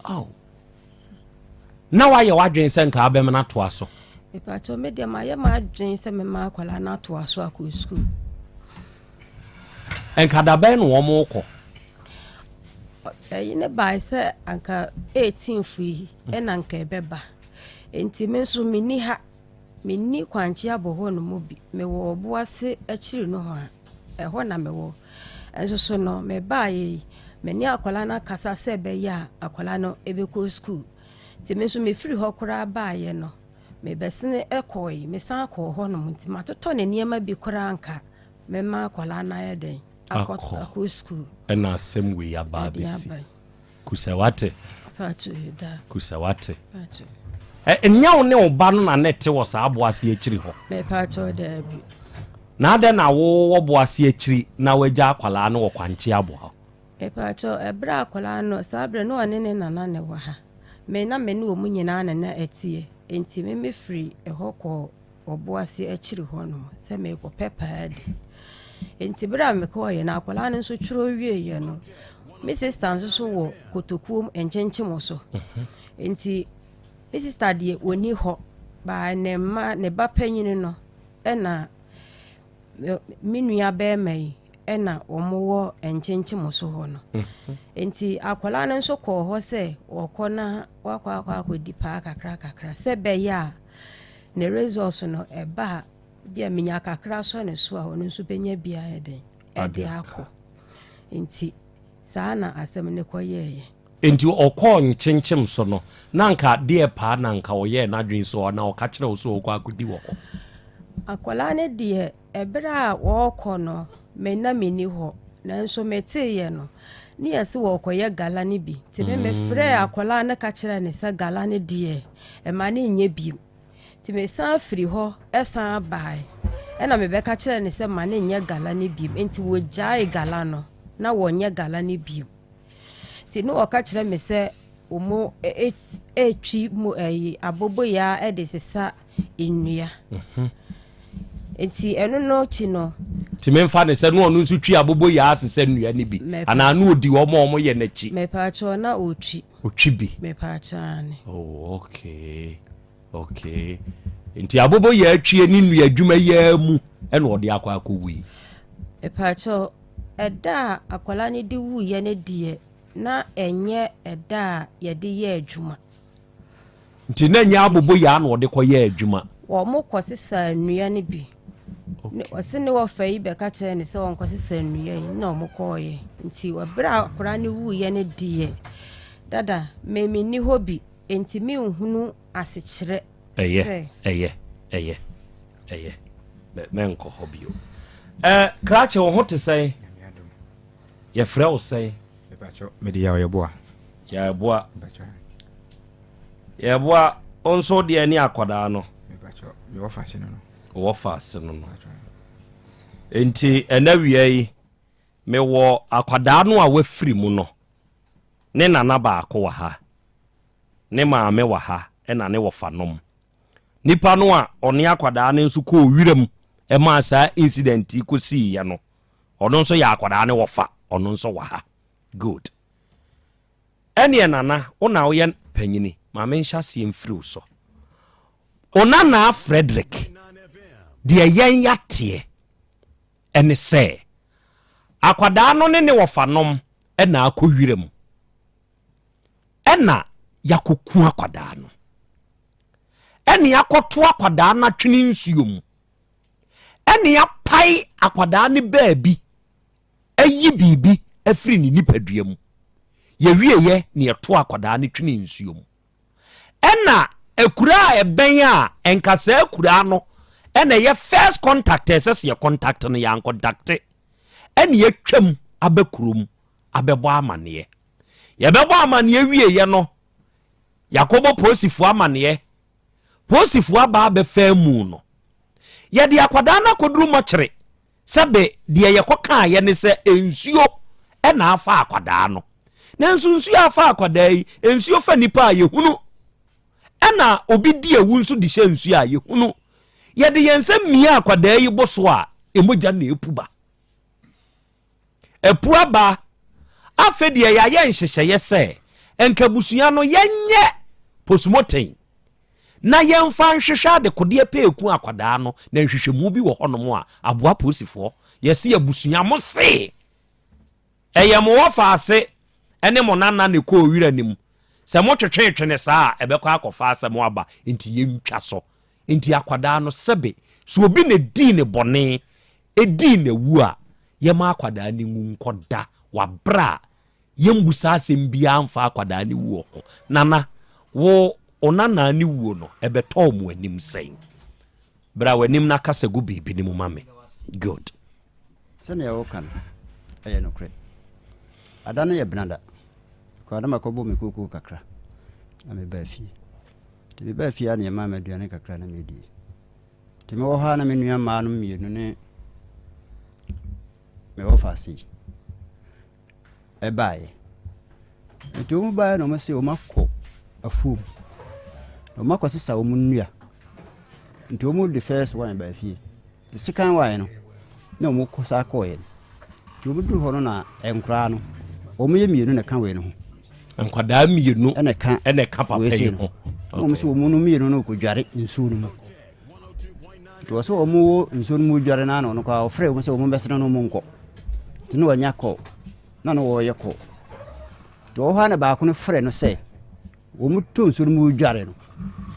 Aw. Na wayɛ w'adwene sɛ nka abɛm no atoa so. Mepatɔ me deɛ mayɛ m'adwene sɛ mɛma akwadaa no atoa so akɔ sukuu. Nka da bɛn na wɔn rekɔ? Ɛyi ne bae sɛ anka 18fo yi ɛna anka ɛbɛba. Nti me nso menni ha. Menni kwankye abɔ hɔ no mu bi. Mewɔ ɔbo ase akyiri no ho a, ɛhɔ na mewɔ. Nso so no, mebaeɛ yi, me ne akwadaa no akasa sɛ ɛbɛyɛ a akwadaa no ɛbɛkɔ sukuu. Nti me nso mefiri hɔ koraa baeɛ no, mebɛsene kɔe, mesan kɔɔ hɔnom nti matotɔ ne nneɛma bi koraa nka mɛma akwadaa no ayɛ dɛn akɔ akɔ sukuu. Ɛna asɛm wei aba abɛsi. Kusɛ wate? Kusɛ wate? Ɛnyɛ wo ne wo ba no na na ɛte wɔ saa aboase akyiri hɔ? Mepatɔ daabi. Na adɛn na wowɔ boase akyiri na wagya akwadaa no wɔ kwankye aboa hɔ? Mepatɔ ɛberɛ a akwadaa no saa berɛ no ɔne ne nana na ɛwɔ ha. Me na me ne wɔn nyinaa na na ɛteɛ. Nti me mefiri ɛhɔ kɔɔ ɔboase akyiri hɔ nom sɛ merekɔpɛ paa di. Nti berɛ a mekɔɔyɛ no akwadaa no nso twerɛ wieeɛ no, me sista nso so wɔ kotokuom nkyenkyem so. Nti me sista deɛ ɔni hɔ, baa ne mma ne ba panyini no ɛna me nua bɛrima yi ɛna wɔn wɔ nkyenkyem so hɔ no. Nti akwadaa no nso kɔɔ hɔ sɛ wɔkɔ na wakɔ akɔ akɔdi paa kakra kakra sɛ bɛyɛ a ne results no ɛba a bi a menya kakra sɔ ne so a ɔno nso bɛnya bi ayɛ dɛn ɛde akɔ. Nti saa na asɛm no kɔyɛɛyɛ. Nti ɔkɔɔ nkyenkyem so no, na anka deɛ paa na anka ɔyɛɛ n'adwene sɛ anaa ɔka kyerɛ wo sɛ ɔrekɔ akɔdi wɔ hɔ? Akwadaa no deɛ, ɛberɛ a wɔrekɔ no, me na menni hɔ. Nanso meteeɛ no, ne yɛse wɔrekɔyɛ gala no bi. Nti me mefrɛɛ akwadaa no ka kyerɛɛ no sɛ gala no deɛ, mma no nyɛ bio. Nti mesan firi hɔ san baeɛ. Ɛna mebɛka kyerɛɛ no sɛ ma no nyɛ gala no bio. Nti wɔgyaee gala no, na wɔnyɛ gala no bio. Nti ne wɔka kyerɛ me sɛ wɔn retwi mu ɛyi aboboyaa de sesa nnua. Mhm. Nti ɛno no akyi no. Nti memfa ne sɛ ne ɔno nso twi aboboyaa sesa nnua no bi anaa ne ɔdi wɔn a wɔyɛ n'akyi. Mepaakyɛw na ɔtwi. Ɔtwi bi. Mepaakyɛw ane. Oh okay okay nti aboboyaa twie ne nnua adwuma yi ara mu ɛna ɔde akɔ akɔwui. Mepaakyɛw ɛda a akwadaa no de wuiɛ no deɛ na ɛnyɛ ɛda a yɛde yɛ adwuma. Nti na ɛnyɛ aboboyaa na ɔde kɔyɛɛ adwuma? Wɔkɔsesaa nnua no bi. Ɔse ne wɔfa yi bɛka kyerɛɛ no sɛ ɔnkɔsesa nnua yi na wɔkɔɔeɛ. Nti berɛ a akwadaa no wuiɛ no deɛ, dada me menni hɔ bi nti menhunu asekyerɛ Ɛyɛ, sɛ. ɛyɛ, ɛyɛ, ɛyɛ. Mɛnkɔ hɔ bio. Ɛ, krakye wo ho te sɛn? Yɛfrɛ wo sɛn? Mepakyɛw, mede Yaw Yeboah. Yaw Yeboah. Yeboah, wo nso deɛ ne akwadaa no. Mepakyɛw, mewɔ fa ase no no. Wɔ fa ase no no. Nti ɛna wia yi, mewɔ akwadaa no a wafiri mu no, ne nana baako wɔ ha, ne maame wɔ ha, ɛna ne wɔfa nom. Nipa no a ɔne akwadaa no nso kɔɔ wiram ɛmaa saa incident yi kɔsiiɛ no, ɔno nso yɛ akwadaa ne wɔfa, ɔno nso wɔ ha. Good. Ɛneɛ nana, wo na woyɛ panyini, ma menhyɛ aseɛ mfiri wo so. Wo nanaa Frederick, deɛ yɛn yateɛ ɛne sɛ, akwadaa no ne ne wɔfa nom ɛna akɔ wiram. Ɛna yɛakɔku akwadaa no. Ɛne yɛakɔto akwadaa no atwene nsuo mu. Ɛne yɛapae akwadaa no baabi ayi biribi afiri ne nipadua mu. Yɛwieɛ na yɛto akwadaa no twene nsuo mu. Ɛna akuraa a ɛbɛn a ɛnka saa akuraa no ɛna ɛyɛ first contact a ɛsɛ sɛ yɛ contact no yɛancontacte. Ɛne yɛatwam aba kurom abɛbɔ amaneɛ. Yɛbɛbɔ amaneɛ wieɛ no, yɛakɔbɔ polisifoɔ amaneɛ. Polisifoɔ aba abɛfa amu no. Yɛde akwadaa no akɔduru mɔkyere sɛbe deɛ yɛkɔkaeɛ ne sɛ nsuo na afa akwadaa no. Nanso nsuo afa akwadaa yi, nsuo fa nipa a yɛhunu. Ɛna obi di awu nso de hyɛ nsuo a yɛhunu. Yɛde yɛn nsa mia akwadaa yi bo so a, mogya na ɛpu ba. Apu aba. Afei deɛ yɛayɛ nhyehyɛeɛ sɛ nka abusua no yɛnyɛ postmortem na yɛmfa nhwehwɛ adekodeɛ pɛɛku akwadaa no na nhwehwɛmu bi wɔ hɔnom a aboa polisifoɔ. Yɛse abusua mo se ɛyɛ mo wɔfaase ne mo nana na ɛkɔɔ wira no mu. Sɛ motwetwetwe no saa a ɛbɛkɔ akɔfa asɛm aba nti yɛntwa so. Nti akwadaa no sɛbe sɛ obi na ɛdii ne bɔne Edii n'awu a, yɛma akwadaa no nwu nkɔda wɔ aberɛ a yɛmmusa asɛm biara mfa akwadaa no wuo ho. Nana, wo wo nanaa no wuo no, ɛbɛtɔɔ mo anim sɛn? Bra w'anim na kasa gu biribi no mu ma me. Good. Sɛnea woka no, ɛyɛ nokorɛ. Ada no yɛ benada. Mekɔɔ na makɔbɔ me kookoo kakra, na mebaa fie. Nti mebaa fie a na yɛmaa me aduane kakra na medie. Nti mewɔ hɔ a na me nua mmaa no mmienu ne me wɔfa ase yi ɛbaeɛ. Nti wɔn baeɛ na wɔn se wɔn akɔ afuom na wɔn akɔsesa wɔn nnua. Nti wɔn de first one baa fie. The second one no na wɔn kɔ saa kɔɔeɛ no. Nti wɔn duru hɔ no na nkoraa no wɔn yɛ mmienu na ɛka wei no ho. Nkwadaa mmienu ɛna ɛka ɛna ɛka papa yi ho. Wɔn sɛ wɔn no mmienu no kɔdware nsuo no mu. Nti wɔ sɛ wɔn wɔ nsuo no mu dware no ano no koraa ɔfrɛ wɔn sɛ wɔn bɛsene no wɔn nkɔ. Nti na wɔanya kɔ na na wɔreyɛ kɔ. Nti wɔ hɔ a na baako no frɛ no sɛ wɔn to nsuo no mu dware no.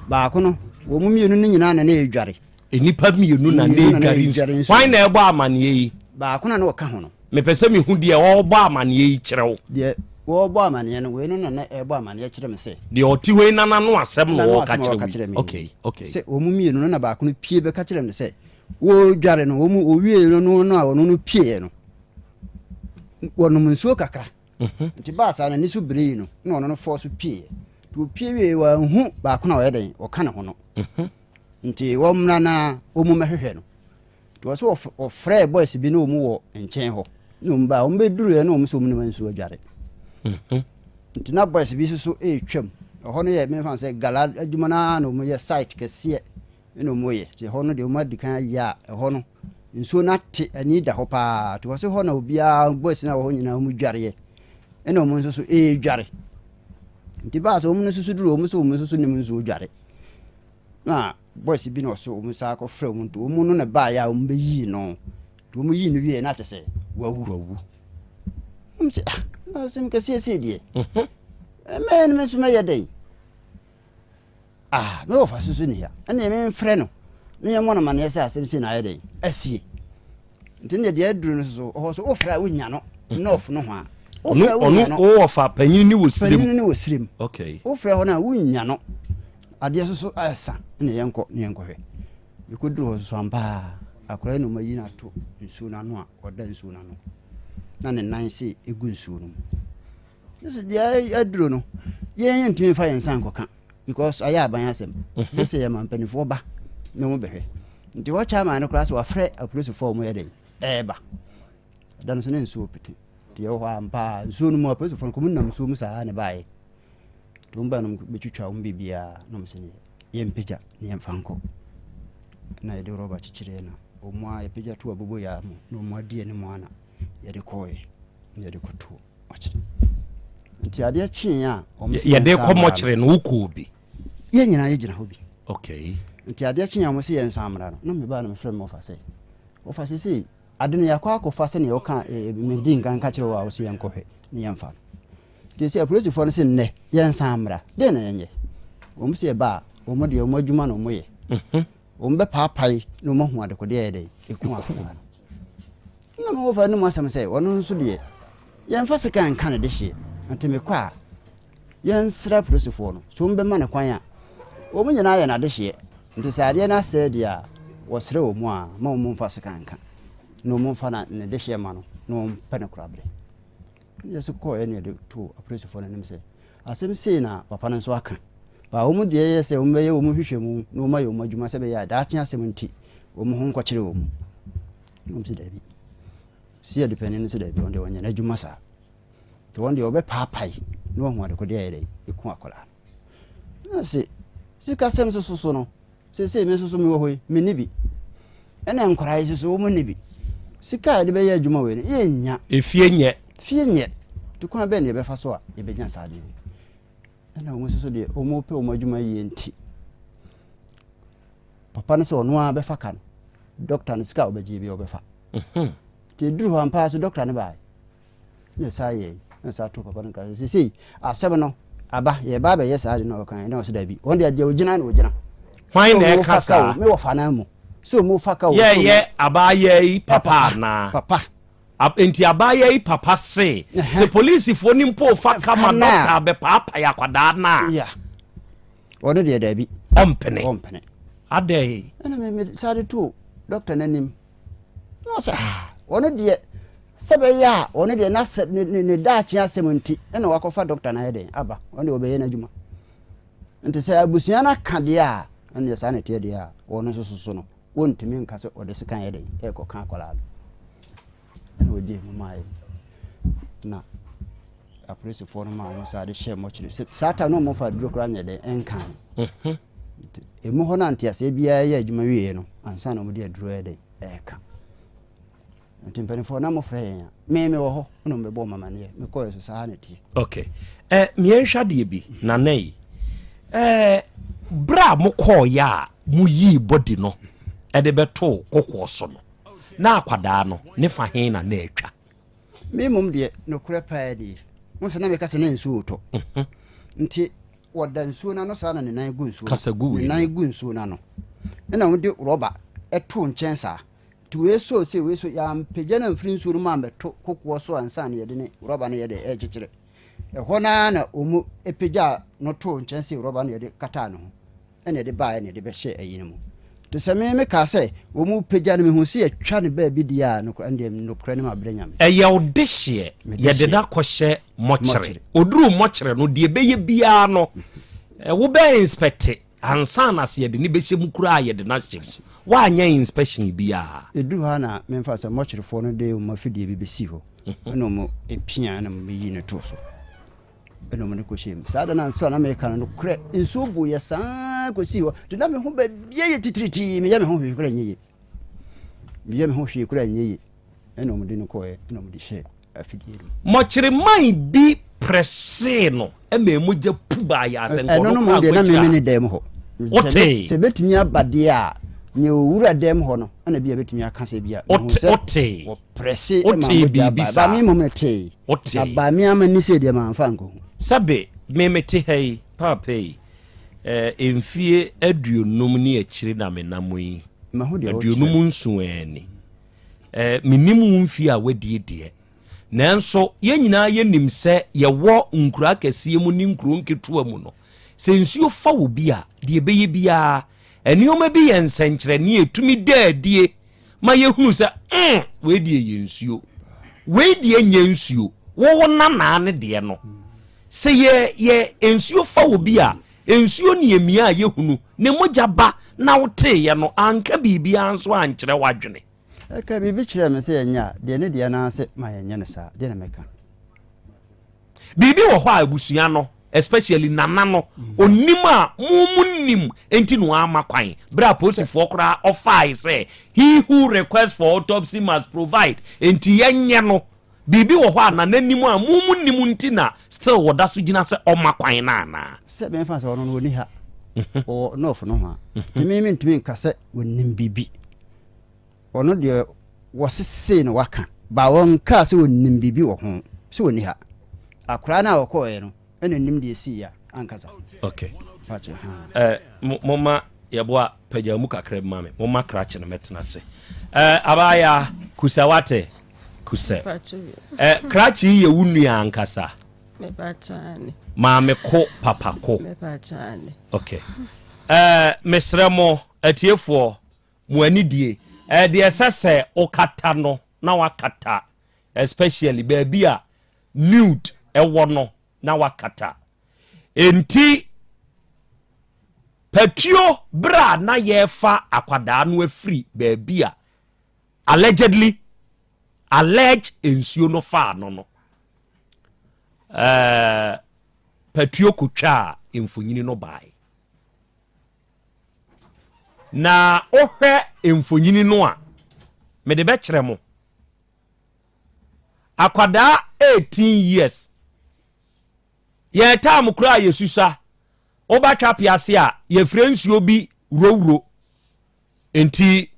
Baako no wɔn mmienu no nyinaa na na ɛredware. Nnipa mmienu na na ɛredware nsuo. Hwan na ɛbɔ amaneɛ yi? Baako na na ɔka ho no. Mepɛ sɛ mehu deɛ ɔrebɔ amaneɛ yi kyerɛ wo. Deɛ wɔrebɔ amaneɛ no, wei no na na ɛrebɔ amaneɛ kyerɛ me sɛ. Deɛ ɔte hɔ yi na n'ano asɛm na ɔreka kyerɛ wo yi. Okay, okay. Sɛ wɔn mmienu no na baako no pie bɛka kyerɛ no sɛ wɔredware no, wɔn wɔwie no no no a ɔno no pieɛ no, wɔnom nsuo kakra. Mhm. Nti baa saa n'ani so beree no na ɔno no fɔɔ so pieɛ. Nti wɔpie wie wɔanhu baako na ɔyɛ dɛn ɔka ne ho no. Mhm. Nti wɔmmra na wɔn mmɛhwehwɛ no. Nti wɔ so wɔfrɛɛ boys bi na wɔn wɔ nkyɛn hɔ na wɔn baa wɔn bɛduruiɛ na wɔn sɛ wɔn nim nsuo adware. Mhm. Nti na boys bi nso so retwam. Ɛhɔ no yɛ mefa sɛ gala adwuma no ara na wɔn yɛ site kɛseɛ na wɔn yɛ. Nti ɛhɔ no deɛ wɔn adi kan ayɛ a ɛhɔ no nsuo no ate ani da hɔ paa. Nti wɔ so hɔ na obiara boys no a wɔ hɔ nyinaa wɔn dwareɛ ɛna wɔn nso so ɛredware. Nti baa sɛ wɔn nso so duru wɔn nso wɔn nso so nim nsuo dware. Na boys bi na ɔso wɔn san kɔfrɛ wɔn nti wɔn no na baeɛ a wɔn bɛyii no nti wɔn yii no wieɛ na akyɛ sɛ wawu wawu wɔn sɛ ah na asɛm kɛseɛ sei deɛ mhm. mɛyɛ no me nso mɛyɛ dɛn ah mɛwɔ fa so so ni ha ɛnna memfrɛ no na yɛmmɔ no amaneɛ sɛ asɛm sei na ayɛ dɛn asie Nti ne deɛ aduru no so ɔhɔ so wofrɛ a wonya no nɔɔf no ho a wofrɛ a wonya no ɔno wɔfa panyin ne wɔ sirem panyin ne wɔ sirem okay wofrɛ hɔ no a wonya no adeɛ so so ɛsa ne yɛnkɔ ne yɛnkɔhwɛ yɛkɔduru hɔ so so ampa akwadaa no ma yi no ato nsuo no ano a ɔda nsuo no ano na ne nan se egu nsuo no mu sɛ deɛ aduro no yɛn yɛntumi mfa yɛn nsa nkɔka because ayɛ aban asɛm mhm. gye sɛ yɛma mpanimfoɔ ba na wɔn bɛhwɛ nti hɔ chairman no koraa sɛ wafrɛ apolisifoɔ a wɔn yɛ dɛn ɛɛba ɛda no so ne nsuo pete nti yɛwɔ hɔ ampa nsuo no mu apolisifoɔ no kɔmu nam nsuo mu saa ne baeɛ nti wɔn ba no bɛtwitwa wɔn biribiara na wɔn sɛ ne yɛmpagya ne yɛmfa nkɔ na yɛde rɔba kyekyereɛ na wɔn a yɛpagya to abobo yɛ mu na wɔn adi anim ana yɛde kɔɔɛ na yɛde kɔtoɔ ɔkyerɛ nti adeɛ kyee a wɔn sɛ yɛde kɔ mɔkyerɛ no wokɔɔ bi yɛn nyinaa yɛgyina hɔ bi okay nti adeɛ kyee a wɔn sɛ yɛn nsa mmra no na mebaa na mefrɛ me ɔfa sɛ ɔfa sɛ sei ade no yɛakɔ akɔfa sɛdeɛ wɔka medi nka nka kyerɛ wɔ a wɔsɛ yɛnkɔhwɛ ne yɛmfa no. Nti sɛ apolisifoɔ no se nnɛ yɛnsan mmra, dɛn na yɛnyɛ? Wɔn se yɛba a, wɔn deɛ wɔn adwuma na wɔyɛ. Wɔn bɛpaapae na wɔn ahu adekodeɛ a ɛyɛ dɛn? Ɛku akwadaa no. Ɛna me wɔfa no mu asɛm sɛ ɔno nso deɛ yɛmfa sekan nka ne dehyeɛ. Nti mekɔ a, yɛnsrɛ apolisifoɔ no sɛ wɔn bɛma no kwan a, wɔn nyinaa yɛ n'adehyeɛ. Nti sɛ adeɛ no asɛe deɛ a, wɔsrɛ wɔn a, ma wɔn mfa sekan nka na wɔn mfa ne dehyeɛ ma no na wɔn pɛ no koraberɛ. Ɛna yɛso kɔɔɛ na yɛde too apolisifoɔ no anim sɛ asɛm sei na papa no nso aka. Ba wɔn deɛ yɛ sɛ wɔn bɛyɛ wɔn nhwehwɛmu na wɔn ayɛ wɔn adwuma sɛ bɛyɛ a daakye asɛm nti wɔn ho nkɔkyere wɔn. Na wɔn sɛ daabi. Si yɛ panin no sɛ daabi wɔn deɛ wɔnyɛ n'adwuma saa. Nti wɔn deɛ wɔbɛpaapae na wɔahu adekodeɛ a ɛyɛ dɛ ɛku akwadaa no. Na se sikasɛm nso so no Seesei me nso so mewɔ hɔ yi, menni bi. Ɛna nkwadaa yi nso so, wɔn nni bi. Sika a yɛde bɛyɛ adwuma wei no, yɛnnya. Efie nyɛ. Fie nyɛ. Nti kwan bɛn na yɛbɛfa so a yɛbɛnya saa adeɛ yi? Ɛna wɔn nso so deɛ, wɔpɛ wɔn adwuma yie nti, papa no sɛ ɔno ara bɛfa ka no, dɔkta no sika a ɔbɛgye bi ɔbɛfa. Mhm. Nti ɛduru hɔ ampa so dɔkta no baeɛ. Na ɛsaa yɛe, na ɛsaa too papa no nkra sɛ, Seesei asɛm no aba, yɛreba abɛyɛ saa ade no a ɔkae. Na ɔse, Dabi, wɔn deɛ, deɛ ɔgyina na ɔgyina. Hwan Sɛ na ɔmo ɛka fa ka saa? o, me wɔfa no mu. Sɛ ɔmo fa ka o, sɛ ɔmo. Yɛɛyɛ abaayaa yi papa Papa, anaa? papa. Ab, enti abaayaa yi papa se, Ɛhɛ. sɛ polisifoɔ no mpo fa ka ma Ka no a. dɔkta abɛpaapae akwadaa no a. Yeah. Ɔno deɛ dabi. Ɔmpene. Ɔmpene. Adɛn? Ɛna me, me saa de too dɔkta no anim. Na ɔsɛ, ah, ɔno deɛ, Sɛ ɛbɛyɛ a ɔno deɛ n'asɛm ne ne ne daakye asɛm nti ɛna wakɔfa dɔkta no ayɛ dɛn aba ɔno deɛ ɔbɛyɛ n'adwuma nti sɛ abusua no aka deɛ a ɛnneɛ saa na ɛteɛ deɛ a ɔno nso soso no wɔntumi nka sɛ ɔde sekan yɛ dɛn ɛrekɔka akwadaa no ɛna ɔgye mu maa yɛ na apolisifoɔ no maa wɔn saa de hyɛ mɔkyere sɛ saa ta no wɔn fa aduro koraa nyɛ dɛn ɛnkan mhm. nti emu hɔ no anteaseɛ biara yɛ adwuma wieɛ no ansa na wɔde aduro yɛ dɛn ɛreka Nti mpanimfoɔ na mofrɛ yɛn a, me mewɔ hɔ na mebɛbɔ wɔn amaneɛ. Mekɔɛ so saa na ɛteɛ. Ok. Eh, meɛnhwɛ adeɛ bi, Nana yi. Eh, berɛ a mokɔɔyɛ a moyii body no de bɛtoo kokoɔ so no, na akwadaa no ne fa he na na atwa? Me mmom deɛ, nokorɛ paa nie, wohu sɛ na meka sɛ na nsuo retɔ. Mhm. Nti wɔda nsuo no ano saa na ne nan gu nsuo Kasa gu ne nan gu nsuo no ano. Ɛna wɔde rɔba too nkyɛn saa. Nti wei soo sei, wei so, yɛampagya no amfiri nsuo no mu ammɛto kokoɔ so ansa na yɛde ne rɔba no yɛde rekyekyere. Ɛhɔ no ara na wɔn pagyaa no too nkyɛn sei rɔba no yɛde kataa ne ho ɛna yɛde baeɛ na yɛde bɛhyɛɛ ayi no mu. Nti sɛ me mekaa sɛ wɔn pagya no mehu sɛ yɛtwa no baabi deɛ a nokorɛ ɛndeɛ nokorɛ no mabrɛ Nyame. Ɛyɛ wo dehyeɛ, yɛde no akɔhyɛ mɔkyere. Ɔduruu mɔkyere no, deɛ ɛbɛyɛ biara no, wobɛ inspɛte. Ansa na sɛ yɛde no bɛhyɛ mu koraa a yɛde no ahyɛ mu. Woanyɛ inspection biara. Ɛduru hɔ a na memfa sɛ mɔkyerefoɔ no de wɔn afidie bi bɛsii hɔ ɛna wɔn pia ɛna wɔn bɛyii no too so ɛna wɔn de kɔhyɛɛ mu. Saa da no nso a na meka no nokorɛ nsuo buiɛ saa kɔsii hɔ nti na me ho baabiara yɛ titiritii meyɛ me ho hwee koraa nyɛ yie. Meyɛ me ho hwee koraa nyɛ yie ɛna wɔn de no kɔɛ ɛna wɔn de hyɛɛ afidie no mu. Mɔkyere bi prɛsee no ma mogya pu baeɛ a sɛ Ɛno nkɔno no koraa mu deɛ na nkɔ akyiri meme a ne dɛm hɔ. Wotee? Sɛ bɛtumi aba deɛ a, nea ɔwura dɛm hɔ no ɛna bi a bɛtumi aka sɛ bi a mehu Wote sɛ wotee? wɔprɛse ma Wotee mogya biribi baeɛ. Ba saa? me mmom metee. Na Wotee? ba me ama ni sɛ deɛ mamfa ankɔhu. Sɛbe me mete ha yi, paapa yi, eh, mfie aduonum ne akyire na menam yi, Mahu deɛ wokyerɛ. aduonum nson ara ni. Eh, mennim wo mfie a woadie deɛ, Nanso yɛn nyinaa yɛnim sɛ yɛwɔ nkuro akɛseɛ mu ne nkuro nketewa mu no, sɛ nsuo fa wɔ bi a, deɛ ɛbɛyɛ biara, nneɛma bi yɛ nsɛnkyerɛnne a ɛtumi da adie ma yɛhunu sɛ, mm, wei deɛ yɛ nsuo, wei deɛ nyɛ nsuo, wo wo nanaa ne deɛ no. Sɛ yɛ yɛ nsuo fa wɔ bi a, nsuo ne emia a yɛhunu, ne mogya ba na woteeɛ no, anka biribiara nso ankyerɛ w'adwene. Ɛka biribi kyerɛɛ me sɛ yɛnyɛ a, deɛ ne deɛ no ara sɛ ma yɛnyɛ no saa, deɛ na mɛka. Biribi wɔ hɔ a abusua no especially nana no onim a mo mo nnim nti na wama kwan berɛ a polisifoɔ koraa ɔfaae sɛ he who requests for autopsy must provide nti yɛnyɛ no biribi wɔ hɔ a nana nim a mo mo nnim nti na still wɔda so gyina sɛ ɔma kwan no anaa. Sɛ mɛmfa sɛ ɔno no ɔni ha ɔwɔ north no ho a nti me mentumi nka sɛ ɔnim biribi. Ɔno deɛ wɔse sei na waka but ɔnkaa sɛ ɔnim biribi wɔ ho sɛ ɔnni ha. Akwadaa no a ɔkɔɔeɛ no ɛna nim deɛ ɛsiiɛ ankasa. Okay. Mpakyɛ, haa. Eh, momma yɛboa pagya mu kakra bi ma me. Momma krakye no mɛtena ase. Eh, abaayaa, kusɛ wate? Kusɛ. Eh, krakye yi yɛ wo nua ankasa? Maame ko, papa ko. Okay. Eh, mesrɛ mo, atiefoɔ, mo ani die. Eh, deɛ ɛsɛ sɛ wokata no na wakata, especially baabi a nude ɛwɔ no na wakata. Enti patuo berɛ a na yɛrefa akwadaa no afiri baabi a allegedly allege nsuo no faa no no, ɛɛ patuo kotwaa mfonyini no bae. Na wohwɛ mfonyini no a, mede bɛkyerɛ mo. Akwadaa 18 years. Yɛn time koraa yɛsusua. Woba Twape ase a, yɛfrɛ nsuo bi wurowuro. Nti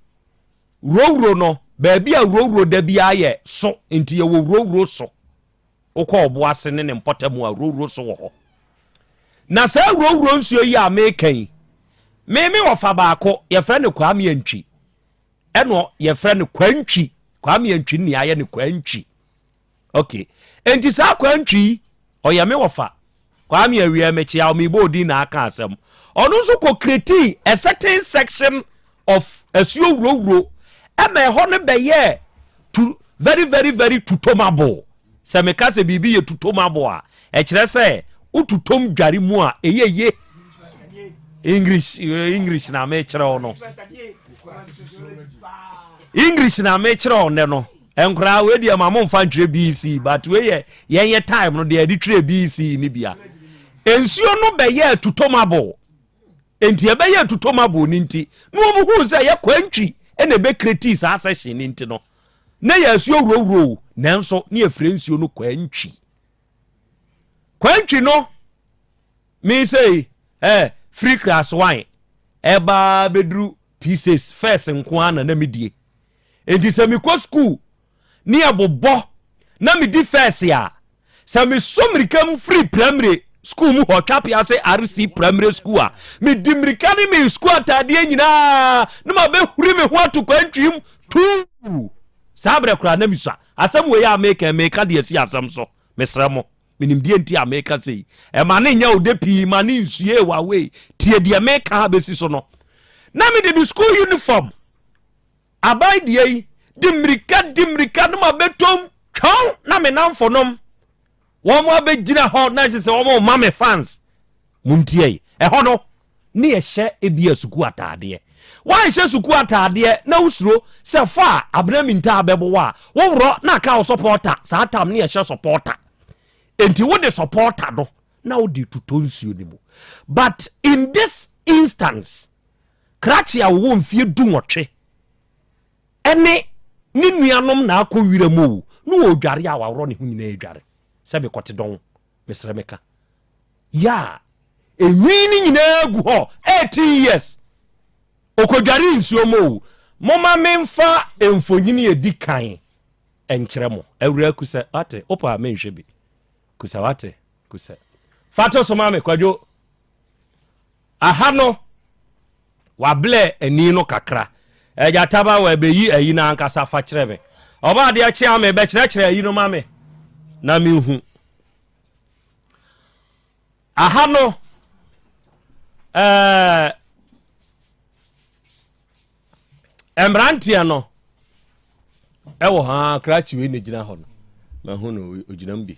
wurowuro no, baabi a wurowuro da biara yɛ so, nti yɛwɔ wurowuro so. Wokɔ ɔbo ase ne ne mpɔtam a, wurowuro so wɔ hɔ. Na saa wurowuro nsuo yi a meka yi, me me wɔfa baako, yɛfrɛ no Kwame Antwi. Ɛna yɛfrɛ no Kwantwi. Kwame Antwi ne ayɛ no Kwantwi. Ok. Enti saa Kwantwi yi, ɔyɛ me wɔfa. Kwame Awia mekyea wo, mebɔ odin na aka asɛm. Ɔno nso kɔ creatii a certain section of asuo wurawuro ɛma ɛhɔ no bɛyɛɛ tu very very very tutomable. Sɛ meka sɛ biribi yɛ tutomable a, ɛkyerɛ sɛ wotutom dware mu a ɛyɛ ye. English eh, English na mekyerɛ wo no. English na mekyerɛ wo nnɛ no. Nkoraa wei deɛ ma momfa ntwerɛ BEC but wei yɛ yɛn yɛ time no deɛ yɛde twerɛ BEC ne bia. Nsuo no bɛyɛɛ tutomable. Nti ɛbɛyɛɛ tutomable no nti na wɔn huu sɛ yɛ kwantwi ɛna ɛbɛkreti saa session no nti no na yɛ asuo wurawuro nanso ne yɛfrɛ nsuo no kwantwi. Kwantwi no me sei eh, free class one ɛbaa bɛduru P6 first nko ara na na medie. Enti sɛ mekɔ sukuu ne yɛbobɔ na medi fɛs a, sɛ mesɔ mmirika mu firi primary sukuu mu hɔ, Twapease RC Primary School a, medi mmirika ne me sukuu ataadeɛ nyinaa na mabɛhuri me ho ato kwantwi mu tuu. Saa berɛ koraa na mesua. Asɛm wei a meka yi, meka de asi asɛm so. Mesrɛ mo, menim deɛ nti a meka sei. Ɛma ne nyɛ wo dɛ pii, ma ne nsue w'awei. Tie deɛ meka abɛsi so no. Na mede me sukuu uniform Aban deɛ yi, di mmirika di mmirika no ma bɛtɔm twɔn na me namfonom wɔn abɛgyina hɔ na ɛsɛ sɛ wɔn ma me fans montie yi ɛhɔ no ne yɛhyɛ ebi a sukuu ataadeɛ woanhyɛ sukuu ataadeɛ na wosuro sɛ fa a abena mintaa bɛbowa a woworɔ na aka wo sɔpɔta saa tam ne yɛhyɛ sɔpɔta enti wode sɔpɔta no na wode tutɔ nsuo no mu but in this instance Krakye a ɔwɔ mfeɛ dunwɔtwe ne ne nuanom na akɔ wiram o, na ɔredware a waworɔ ne ho nyinaa adware sɛ mekɔte dɔn, mesrɛ meka. Yeah, enwi no nyinaa gu hɔ, 18 years, ɔkɔdware nsuo mu o. Momma memfa mfonyini a ɛdi kan nkyerɛ mo. Awuraa Kusɛ, wate, wopɛ a menhwɛ bi. Kusɛ, wate, Kusɛ. Fa to so ma me, Kwadwo. Aha no wablɛ ani no kakra. Agya Taba wɔ ɛbɛyi ayi no ankasa fa kyerɛ me. Ɔba adeɛ kye a me bɛkyerɛkyerɛ ayi no ma me na menhu. Aha no ɛɛ mmeranteɛ no ɛwɔ ha krakye wei na gyina hɔ no mahu no ogyina mu bi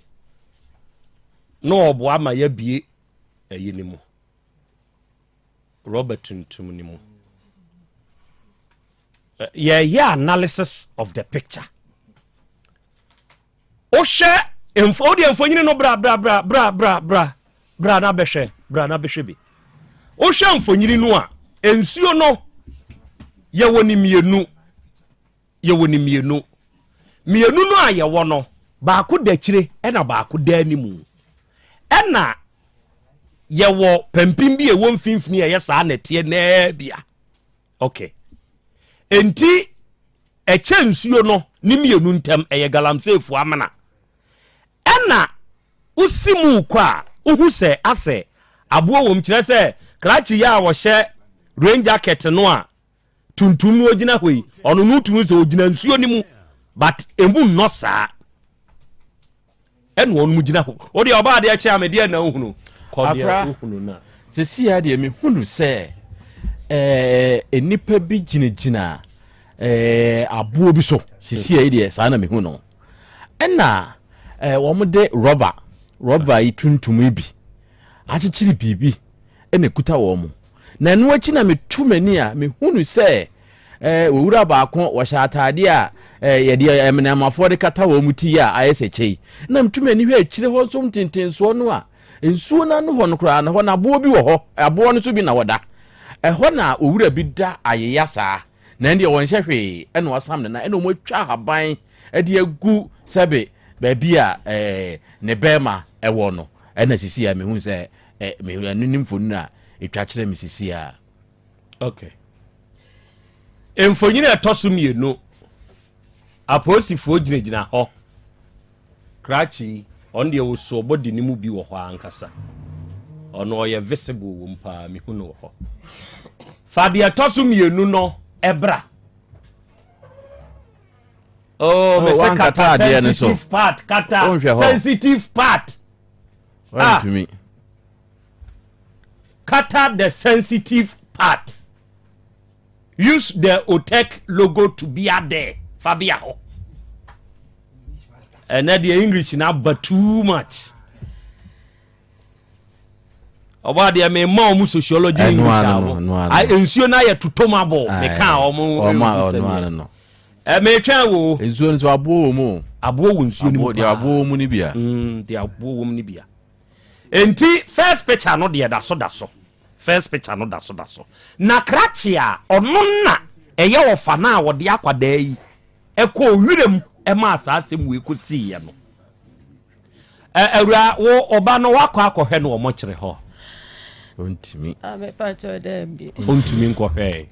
na ɔboa ma yɛabie ɛyi no mu rɔba tuntum no mu yɛyɛ analysis of the picture wohwɛ mfo wodeɛ mfonyini no bra bra bra bra bra bra bra na bɛhwɛ bra na bɛhwɛ bi wohwɛ mfonyini no a nsuo no yɛwɔ ne mmienu Yɛwɔ no mmienu. Mmienu no a yɛwɔ no, baako da akyire ɛna baako da animu. Ɛna yɛwɔ pampim bi a ɛwɔ mfimfini a ɛyɛ saa nɛteɛ naa bia. Okay. Enti ɛkyɛ nsuo no ne mmienu ntam ɛyɛ galamseyfoɔ amena. Ɛna. Wosi mu kɔ a, wohu sɛ asɛ aboɔ wɔ mu, kyerɛ sɛ krakye yi a wɔhyɛ rain jacket no a tuntum no ogyina hɔ yi, ɔno no wotumi sɛ ogyina nsuo no mu but emu nnɔ saa. Ɛna ɔno mu gyina hɔ. Wo deɛ ɔbaa adeɛ kye a me deɛ na wohunu. Kɔ deɛ Akora, wohunu no a. Seesei ara deɛ mehunu sɛ eh, nnipa bi gyinagyina eh, aboɔ bi so. Seesei yi deɛ saa na mehu no. Ɛna eh, wɔde rɔba, rɔba yi tuntum yi bi akyekyere biribi na ɛkuta wɔn. Na ɛno akyi na metu m'ani a mehunu sɛ eh, owura baako wɔhyɛ ataadeɛ a eh, yɛde eh, mnɛmafoɔ de kata wɔn ti a ayɛ sɛ kyɛ yi. Na metu m'ani hwɛ akyire hɔ nso ntentensoɔ no a nsuo no ano hɔ no koraa no hɔ no aboɔ bi wɔ hɔ, aboɔ no so bi na wɔda. Ɛhɔ na owura bi da ayeya saa. Na ɛndeɛ wɔnhyɛ hwee ɛna wasam ne nan ɛna wɔn atwa ahaban de agu sɛbe baabi a ɛɛ ne bɛrima ɛwɔ no ɛna sisi a mehu sɛ ɛ mehu ɛno ne mfonini a ɛtwa kyerɛ me sisi a. Okay. Mfonini a ɛtɔ so mmienu apolisifoɔ gyinagyina hɔ Krakye yi, ɔno deɛ ɔsɔ body no mu bi wɔ hɔ ankasa. Ɔno ɔyɛ visible wɔ mu paa, mehu no wɔ hɔ. Fa deɛ ɛtɔ so mmienu no ɛbra. Oh, me sɛ kata sensitive part, kata sensitive part. Ah, kata the sensitive part. Use the OTEC logo to bia there fa bia hɔ. Ɛnɛ deɛ English na aba too much. Ɔbɔ adeɛ me ma ɔmo sociology English a ɔmo nsuo no ayɛ totom abɔ me ka ɔmo ɔmo no. Ɛ metwɛn wo. Nsuo no so aboɔ wɔ mu. Aboɔ wɔ nsuo no mu paa. Deɛ aboɔ wɔ mu no bia. Deɛ aboɔ wɔ mu no bia. Enti first picture no deɛ da so da so. First picture no da so da so. Na krakye a ɔno na ɛyɛ ɔfa no a ɔde akwadaa yi kɔɔ wiram maa saa asɛm wei kɔsiiɛ no. Awura, wo ɔba no wakɔ akɔhwɛ no wɔ mɔkyere hɔ? Ɔntumi. Ah, mepakyɛw daabi. Ɔntumi nkɔhwɛɛ.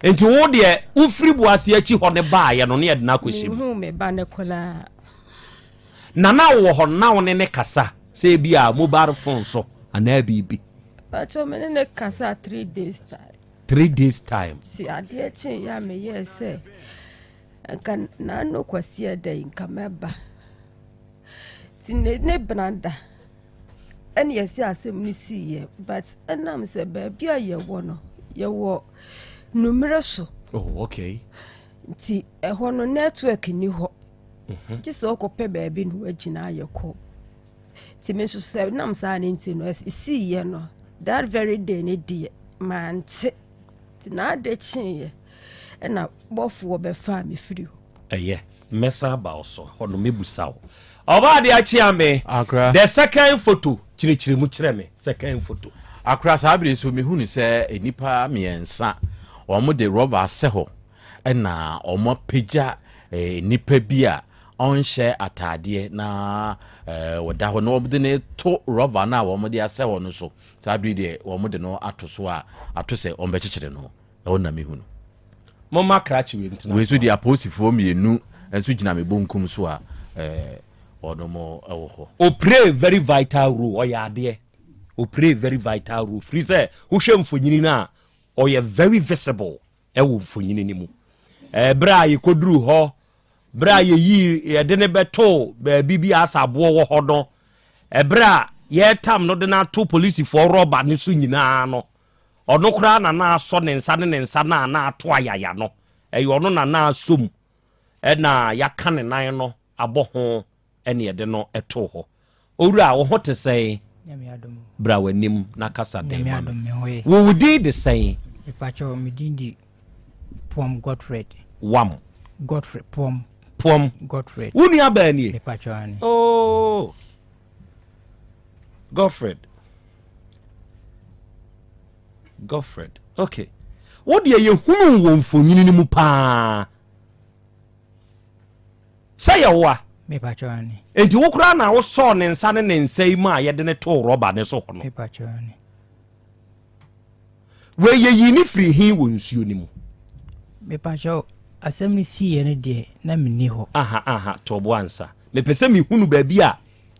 Nti wo deɛ wofiri Boase akyi hɔ no baeɛ no ne yɛde no akɔhyɛ mu. Menhuu me ba no koraa. Na na wowɔ hɔ no na wo ne no kasa sɛ ebia mobile phone so anaa biribi? Pakyɛw me ne no kasaa three days time. Three days time. Ti adeɛ kyeeɛ a meyɛɛ sɛ nka n'ano kwasi ɛda yi nka mɛba. Ti ne ne benada ɛne yɛsi asɛm no siiɛ but ɛnam sɛ baabi a yɛwɔ no yɛwɔ numere so. Oh okay. Nti ɛhɔ no network ni hɔ. Mhm. Gye sɛ ɔkɔpɛ baabi na wagyina ayɛ kɔ. Nti me nso sɛ nam saa ne nti no ɛsiiɛ no that very day ne deɛ mante. Nti n'ade kyeeɛ ɛna bɔfoɔ bɛfaa me firi hɔ. Ɛyɛ, mɛsan aba wo so hɔ no mɛbusa wo. Ɔbaa de akyea me. Akra. The second photo, kyerɛkyerɛ mu kyerɛ me second photo. Akra saa bere so mehunu sɛ nnipa mmiɛnsa wɔn de rɔba asɛ hɔ ɛna wɔapagya nipa bi a ɔnhyɛ ataadeɛ na ɔda hɔ na wɔde no to rɔba no a wɔde asɛ hɔ no so. Saa bere deɛ wɔde no ato so a ato sɛ wɔbɛkyekyere no. Ɛhɔ na mehu no. Momma krakye wei ntena so. Wei nso deɛ apolisifoɔ mmienu nso gyina me bonkum so a wɔnom wɔ hɔ. O play very vital role, ɔyɛ adeɛ. O play very vital role firi sɛ wohwɛ mfonyini no a ɔyɛ very visible. wɔ mfonini no mu. Berɛ a yɛkɔduruu hɔ, berɛ a yɛyii yɛde no bɛtoo baabi bi a asɛ aboɔ wɔ hɔ no, ɛberɛ a yɛretam no de no ato polisifoɔ rɔba no so nyinaa no, ɔno koraa na na asɔ ne nsa ne ne nsa no a na ato ayaya no, ɛyɛ ɔno na na asɔ mu, ɛna yɛaka ne nan no abɔ ho ɛne yɛde no too hɔ. Owura, wo ho te sɛn? Bra w'anim na kasa den ma me. Wo wo din de sɛn? Mepakyɛw, me din de Puom Godfred. Wam. Godfred, Puom. Puom. Godfred. Wo nua baa nie? Mepakyɛw, ane. Oh. Godfred. Godfred. Okay. Wo deɛ yɛhunu wɔ mfonini no mu paa. Sɛ yɛ wo a. Me pakyɛw aane. Enti wo koraa na wo sɔɔ ne nsa ne ne nsa yi mu a yɛde no too rɔba ne so hɔ no. Me pakyɛw aane. Wei yɛ yii ne firi he wɔ nsuo no mu? Me pakyɛw, asɛm no siiɛ no deɛ na me nni hɔ. Aha aha, to bo ansa. Me pɛ sɛ me hunu baabi a.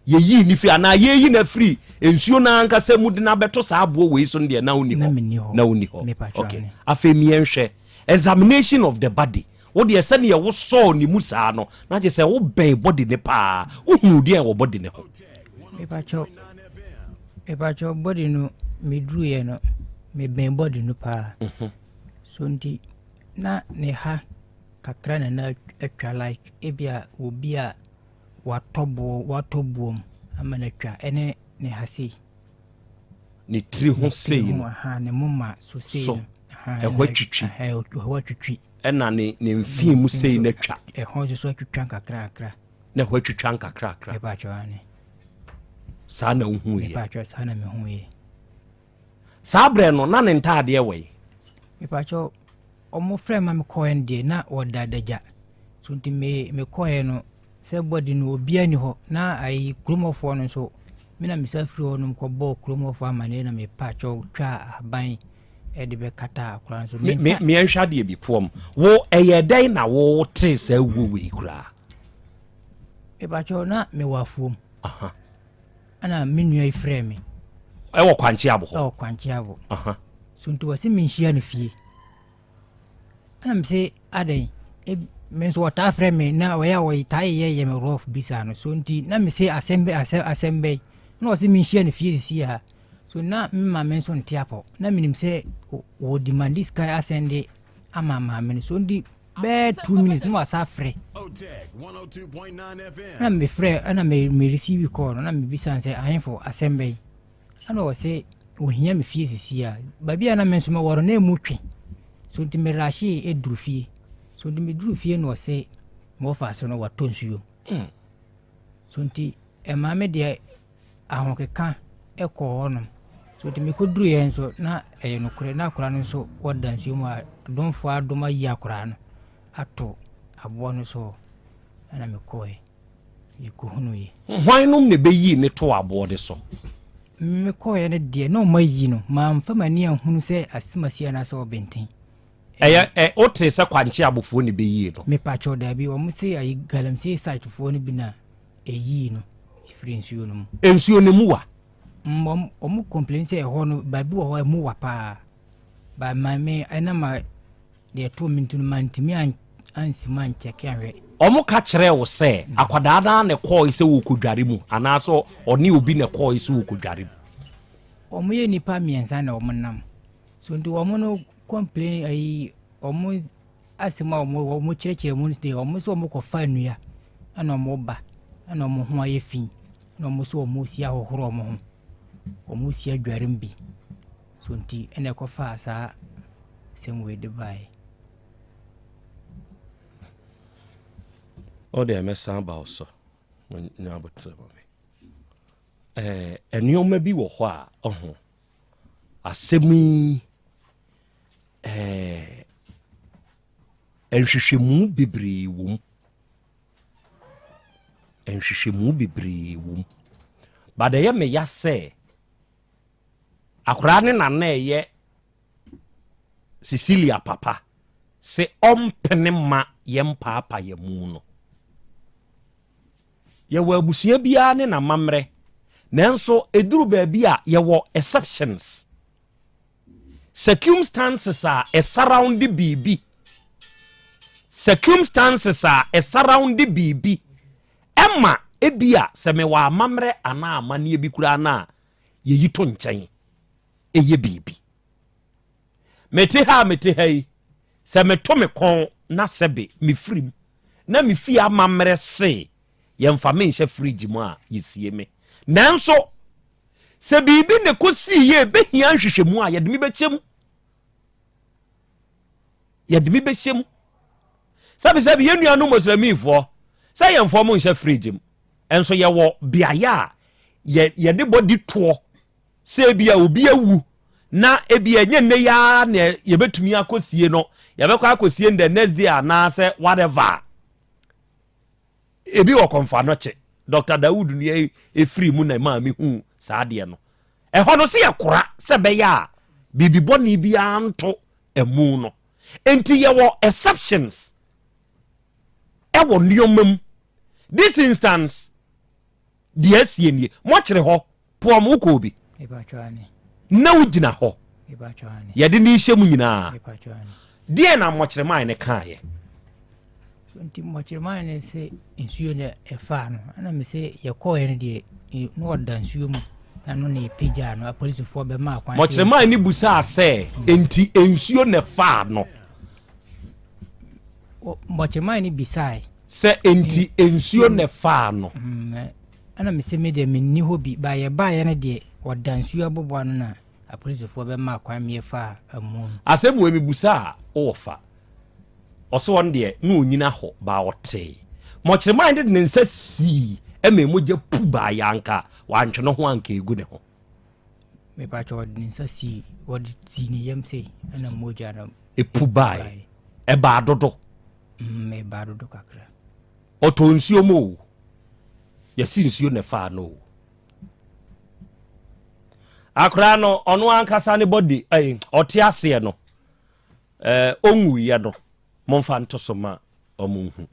yɛyii ne firi anaa yɛyi no afiri nsuo no ankasa mu de no abɛto saa aboɔ wei so no deɛ na wonni hɔ. Na wonni hɔ. Okay. Afei miɛnhwɛ examination of the body. Wo deɛ sɛdeɛ wosɔɔ ne mu saa no na gye sɛ wobɛn body ne paa. Wohunu deɛ wɔ body ne ho. Mepakyɛw, mepakyɛw body no meduruiɛ no mebɛn body no paa. Mhm. So nti na ne ha kakra na na atwa like ebia obi a watɔ boɔ watɔ buom ama no atwa ɛne ne ha sei. Ne tiri ho sei no. Aha ne moma so sei no. Ɛhɔ atwitwi. Ɛhɔ atwitwi. Ɛna ne ne mfin mu sei no atwa. Ɛhɔ nso so atwitwa nkakrakra. Na ɛhɔ atwitwa nkakrakra. Mepakyɛw ane. Saa na wohu yɛ. Mepakyɛw saa na mehu yɛ. Saa berɛ no na ne ntaadeɛ wɔ yi. Mepakyɛw Ɔmo frɛɛ ma me kɔɔɛ no deɛ na wɔda adagya so nti me me kɔɔɛ no sɛ bɔdi no obiara ni hɔ na ayi kurom hɔfoɔ no nso me na me sa firi hɔ nom kɔ bɔɔ kurom hɔfoɔ amaneɛ na me pa kyɛw twaa ahaban ɛde bɛ kata akora no so. Me me me nhwɛ adeɛ bi poɔm wo ɛyɛ dɛn na wo tee saa wuo wei koraa. Me pa kyɛw na me wɔ afuom. Ɛna me nua yi frɛɛ me. Ɛwɔ kwankye abo hɔ. Ɛwɔ kwankye abo. So nti wɔsi me nhyia no fie. Ɛna me se adɛn me nso wɔtaa frɛ me na wɔyɛ a wɔtaa yɛ yɛ me rough bi saa no so nti na me se asɛm bɛ asɛm asɛm bɛ na wɔsi me nhyia no fie sisi ha so na me maame nso nte apɔ na menim sɛ wɔ demande sika asɛnde ama maame no so nti bɛyɛ 2 minutes na wasa frɛ ɛna mefrɛ ɛna me me receive call no na mebisa no sɛ ahemfo asɛm bɛyi ɛna ɔse ohia me fie sisi a baabi a na me nso mewɔ no na emu twe so nti merahye eduru fie so nti meduru fie na ɔse mewɔ ase no watɔ nsuo so nti ɛmaa me deɛ ahokeka kɔɔ hɔnom. So nti mekɔduruiɛ nso na ɛyɛ nokorɛ na akwadaa no nso wɔda nsuo mu a adomfoɔ adom ayi akwadaa no ato aboɔ no so ɛna mekɔɛ mekɔhunuiɛ. Hwan nom na ɛbɛyii no too aboɔ no so? Mekɔɛ no deɛ na ɔma ayi no, mamfa m'ani anhunu sɛ asemasi anaasɛ ɔbenten. Ɛyɛ ɛ wotee sɛ kwankye abofoɔ na ɛbɛyii no? Mepakyɛw daabi, wɔn se ayi galamsey site foɔ no bi na ɛyii no firii nsuo no mu. Nsuo no mu wa? Mm, wɔn complain sɛ ɛhɔ no baabi wɔ hɔ ɛmu wa paa. Ba ma me ɛna ma deɛ ɛtoo me nti no mantumi ansi mu ankyɛke anhwɛ. Wɔn ka kyerɛɛ wo sɛ akwadaa no ara na ɛkɔɔe sɛ wɔrekɔdware mu anaasɛ ɔne obi na ɛkɔɔe sɛ wɔrekɔdware mu? Wɔn yɛ nnipa mmiɛnsa na wɔn nam. So nti wɔn no complain ayi wɔn asɛm a wɔn wɔn kyerɛkyerɛ mu no deɛ wɔn sɛ wɔn kɔfa nnua ɛna wɔn ba ɛna wɔn ho ayɛ fi ɛna wɔn sɛ wɔn si ahohoro wɔn ho wɔn si adware mu bi so nti ɛna ɛkɔfa saa asɛm wei de baeɛ. O deɛ mɛsan ba wo so nya abotere ma me ɛɛ nneɛma bi wɔ hɔ a ɔho asɛm yi Ɛɛ, nhwehwɛmu bebree wɔ mu. Nhwehwɛmu bebree wɔ mu. But ɛyɛ me ya sɛ akwaraa ne nana ɛyɛ Cecilia papa se ɔmpene ma yɛmpaapa yɛn mu no. Yɛwɔ abusua biara ne n'amammerɛ, nanso ɛduru baabi a yɛwɔ exceptions. Circumstances a ɛsurrounde biribi Circumstances a ɛsurrounde biribi ɛma ebia sɛ mewɔ amammerɛ anaa amanneɛ bi koraa no a, yɛyi to nkyɛn ɛyɛ biribi. Mete ha a mete ha yi, sɛ meto me kɔn na sɛbe mefirim na me fie amammerɛ se yɛmfa me nhyɛ fridge mu a, yɛsie me. Nanso Sɛ biribi na ɛkɔsii yɛ ɛbɛhia nhwehwɛmu a, yɛde me bɛhyɛ mu. Yɛde me bɛhyɛ mu. Sɛbisɛbi yɛn nuanom Muslimifoɔ, sɛ yɛmfa wɔn nhyɛ fridge mu, nso yɛwɔ beaeɛ a yɛde bɔdi toɔ sɛ ebi a obi awu na ebi ɛnyɛ nnɛ yi ara na yɛbɛtumi akɔsie no, yɛbɛkɔ akɔsie no the next day anaasɛ whatever. Ebi wɔ Kɔmfoanɔkye. Dɔkta Dawood nua yi firii mu na ɛmaa mehuu saa adeɛ no. Ɛhɔ no, sɛ yɛkora sɛ ɛbɛyɛ a biribi bɔne biara nto amu no. Enti yɛwɔ exceptions ɛwɔ nneɛma mu. This instance, Deɛ asie nie. Mɔkyere hɔ, poɔm wokɔɔ bi? Na wogyina hɔ. Yɛde ne hyɛ mu nyinaa. Deɛ na mmɔkyerɛman no kaeɛ? Nti mmɔkyerɛman no sɛ nsuo na ɛfaa no, ɛna me sɛ yɛkɔɔɛ no deɛ na ɔda nsuo mu na no na yɛpagyaa no, apolisifoɔ bɛmaa kwan. Mmɔkyerɛman no busaa sɛ, enti nsuo na ɛfaa no? Mmɔkyerɛman no bisae. Sɛ enti nsuo na ɛfaa no? Mm, ɛna me sɛ me deɛ menni hɔ bi, ba yɛbaeɛ no deɛ ɔda nsuo aboboa no na apolisifoɔ bɛmaa kwan ma yɛfaa amu no. Asɛm wei mebusaa wo wɔfa. Ɔse ɔno deɛ na ɔnyina hɔ baa ɔtee mɔkyerɛman de ne nsa sii ma mogya pu baa yɛ anka wantwe ne ho anka egu ne ho. Mepakyɛ ɔde ne nsa sii ɔde sii ne yam sei ɛna mogya no epu bae. Ɛbaa dodo. Mm, ɛbaa dodo kakra. Ɔtɔ nsuo mu o. Yɛsi nsuo na ɛfaa no o. Akwaraa no ɔno ankasa ne bɔde ɛyi ɔte aseɛ no. Eh, ɔnwuiɛ no, momfa nto so ma ɔmo nhu,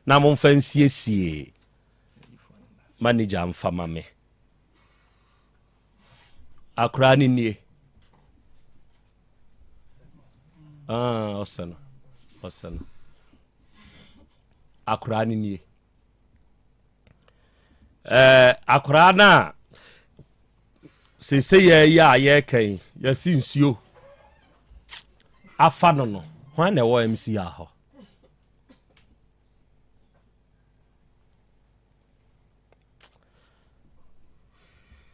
na momfa nsiesie manager mfa ma me. Akoraa no nie. Ah, ɔsɛ no, ɔsɛ no. Akoraa no nie. Eh, akoraa no a seesei yɛ a yɛreka yi, yɛsi nsuo afa no no, hwan na ɛwɔ MCR hɔ?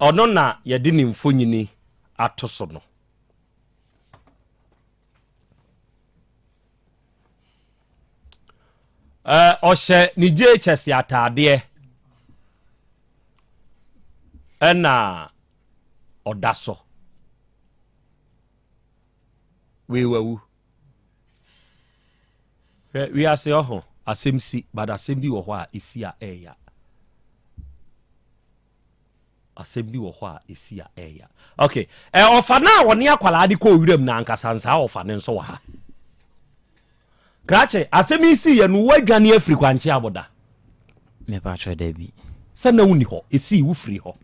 Ɔno na yɛde ne mfonyini ato so no. Ɔhyɛ ne JHS ataadeɛ ɛna ɔda so. Wei wawu. Hwɛ wiase ɔho asɛm si but asɛm bi wɔ hɔ a ɛsi a ɛɛya. Asɛm bi wɔ hɔ a ɛsi a ɛɛya. Ok, ɛ ɔfa no a ɔne akwadaa de kɔɔ wuram no ankasa nsaa ɔfa no nso wɔ ha. Krakye, asɛm yi siiɛ no woadwane afiri kwankye aboda? Mepakyɛw dabi. Sɛ na wonni hɔ, ɛsii wofiri hɔ?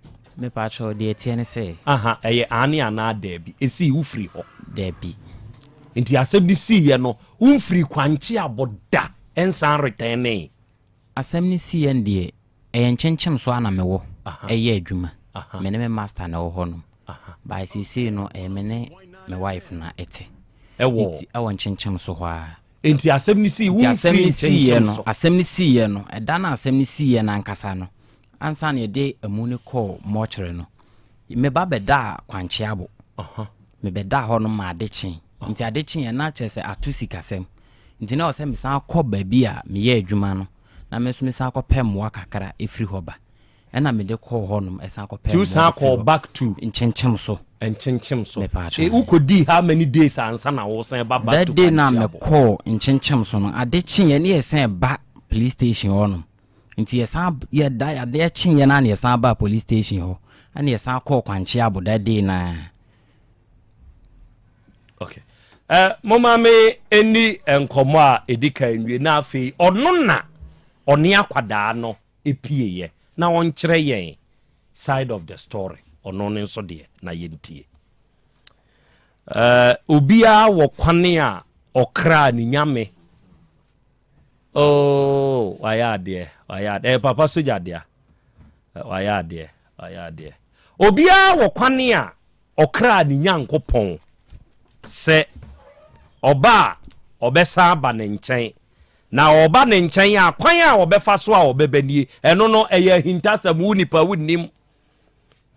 Mepakyɛw deɛ ɛteɛ ne sɛ. Aha, ɛyɛ aane anaa daabi, ɛsii wofiri hɔ? Dabi. Nti asɛm no siiɛ no womfirii kwankye aboda nsan retɛnee? Asɛm no siiɛ no deɛ Ɛyɛ nkyenkyem so ara na me wɔ yɛ adwuma. Me ne me master na ɛwɔ hɔ nom. By seesei no ɛyɛ me ne me wife na ɛte. Ɛwɔ? Nti ɛwɔ nkyenkyem so hɔ ara. Nti asɛm no sii, wo mfiri nkyenkyem so? Asɛm no siiɛ no, ɛda no a asɛm no siiɛ no ankasa no, ansa na yɛde amu no kɔɔ mortuary no, me ba bɛdaa Kwankyeabo. Me bɛdaa hɔ nom ma ade kyee. Nti ade kyeeɛ na kyerɛ sɛ ato sikasɛm. Nti na ɛwɔ sɛ mesan kɔ baabi a meyɛ adwuma no. na me nso mesan kɔpɛ mmoa kakra ɛfiri hɔ ba. Ɛna mede kɔɔ hɔ nom ɛsan kɔpɛ mmoa san kɔɔ back to nkyenkyem so. Nkyenkyem so. Mepaakyɛw. E, wokɔdii how many days ansa na wosan ba back to That day na Kwankyea bɔ? mekɔɔ nkyenkyem so no, ade kyeeɛ ne yɛsan ba police station hɔ nom. Nti yɛsan yɛda adeɛ kyeeɛ no a na yɛsan baa police station hɔ. Ɛna yɛsan kɔɔ Kwankyea bo that day no ara. Okay. Eh, moma me ɛni nkɔmmɔ a ɛdi kan nwie na afei ɔno na ɔne akwadaa no ɛpieeɛ na ɔnkyerɛ yɛn side of the story ɔno no nso deɛ na yɛntie. Eh, obiara wɔ kwane a ɔkraa ne nyame. Oh, wayɛ adeɛ, wayɛ adeɛ. Eh, papa sogya dea. Eh, wayɛ adeɛ, wayɛ adeɛ. Obiara wɔ kwane a ɔkraa ne Nyankopɔn sɛ ɔba a ɔbɛsan aba ne nkyɛn. Na ɔba ne nkyɛn a, kwan a ɔbɛfa so a ɔbɛba nie. Ɛno no, ɛyɛ ahintasɛm, wo nipa wonnim.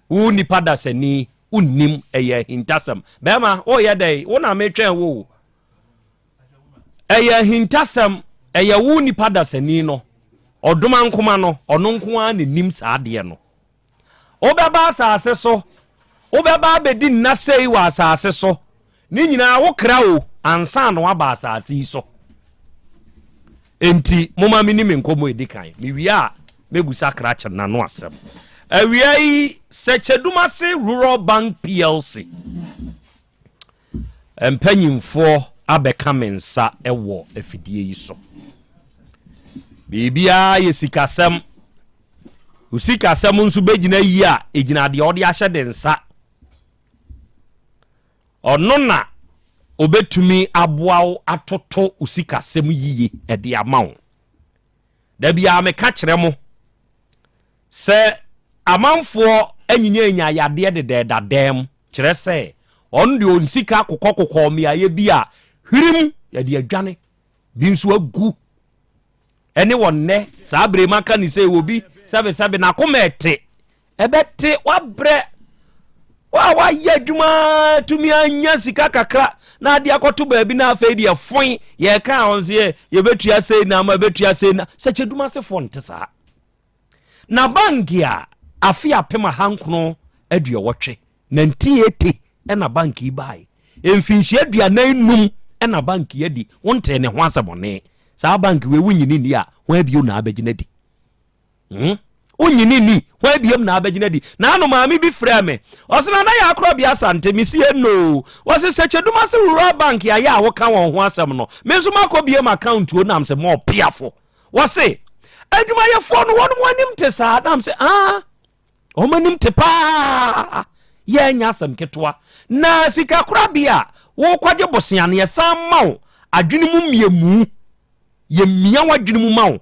Wo nipa dasani wonnim, ɛyɛ ahintasɛm. Bɛrima, woyɛ dɛn? Wo na metwɛn wo o. Ɛyɛ ahintasɛm, ɛyɛ wo nipa dasani no, ɔdomankoma no, ɔno nko ara na nim saa adeɛ no. Wobɛba asase so, wobɛba abɛdi nna sei wɔ asase so, ne nyinaa wo kra o, ansa na woaba asase yi so. Enti momma menni me nkɔmmɔ ɛdi kan, mewie a mɛbusa krakye n'ano asɛm. Awia yi, Sɛkyɛdumase Rural Bank PLC Mpanyimfoɔ abɛka me nsa wɔ afidie yi so. Biribiara yɛ sikasɛm. Wo sikasɛm nso bɛgyina yie a, ɛgyina deɛ ɔde ahyɛ ne nsa. Ɔno na ɔbɛtumi aboa wo atoto wo sikasɛm yie de ama wo. Da biara meka kyerɛ mo sɛ amanfoɔ anyinyanya yadeɛ dedɛɛda dɛm, kyerɛ sɛ ɔno deɛ ɔnsika kokɔkokɔ mmeaeɛ bi a hwirim yɛde adwane bi nso agu ɛne wɔ nnɛ saa bere maka ne sɛ obi sɛbesɛbe n'akoma ɛte ɛbɛte wabrɛ wa wayɛ adwuma tumi anya sika kakra na ade akɔto baabi na afei deɛ foe yɛka a ɔn sɛ yɛbɛtua sei na ama yɛbɛtua sei na sɛ kyɛdum asefoɔ nte saa na banki a afe 1980 1980 ɛna banki bae mfinhyia 45 ɛna banki adi wontee ne ho asɛmɔne saa banki wei wonyini ni a ho abio na abɛgyina di Hmm? Wonyini ni, hwan biom na abɛgyina di? Naano maame bi frɛɛ me, ɔse Nana yɛ akorɔbea Asante, mese eno. Ɔse Sɛkyɛdumase Rural Bank ayɛ a woka wɔn ho asɛm no, me nso makɔ bie m'account o, nam se mɔ piafo. Wɔse adwumayɛfoɔ no wɔnom anim te saa, nam se ah, wɔn anim te paa. Yɛnyɛ asɛm ketewa. Na sikakorabea a wokɔgye bosea no yɛsan ma wo adwene mu mmiamu. Yɛmia w'adwene mu ma wo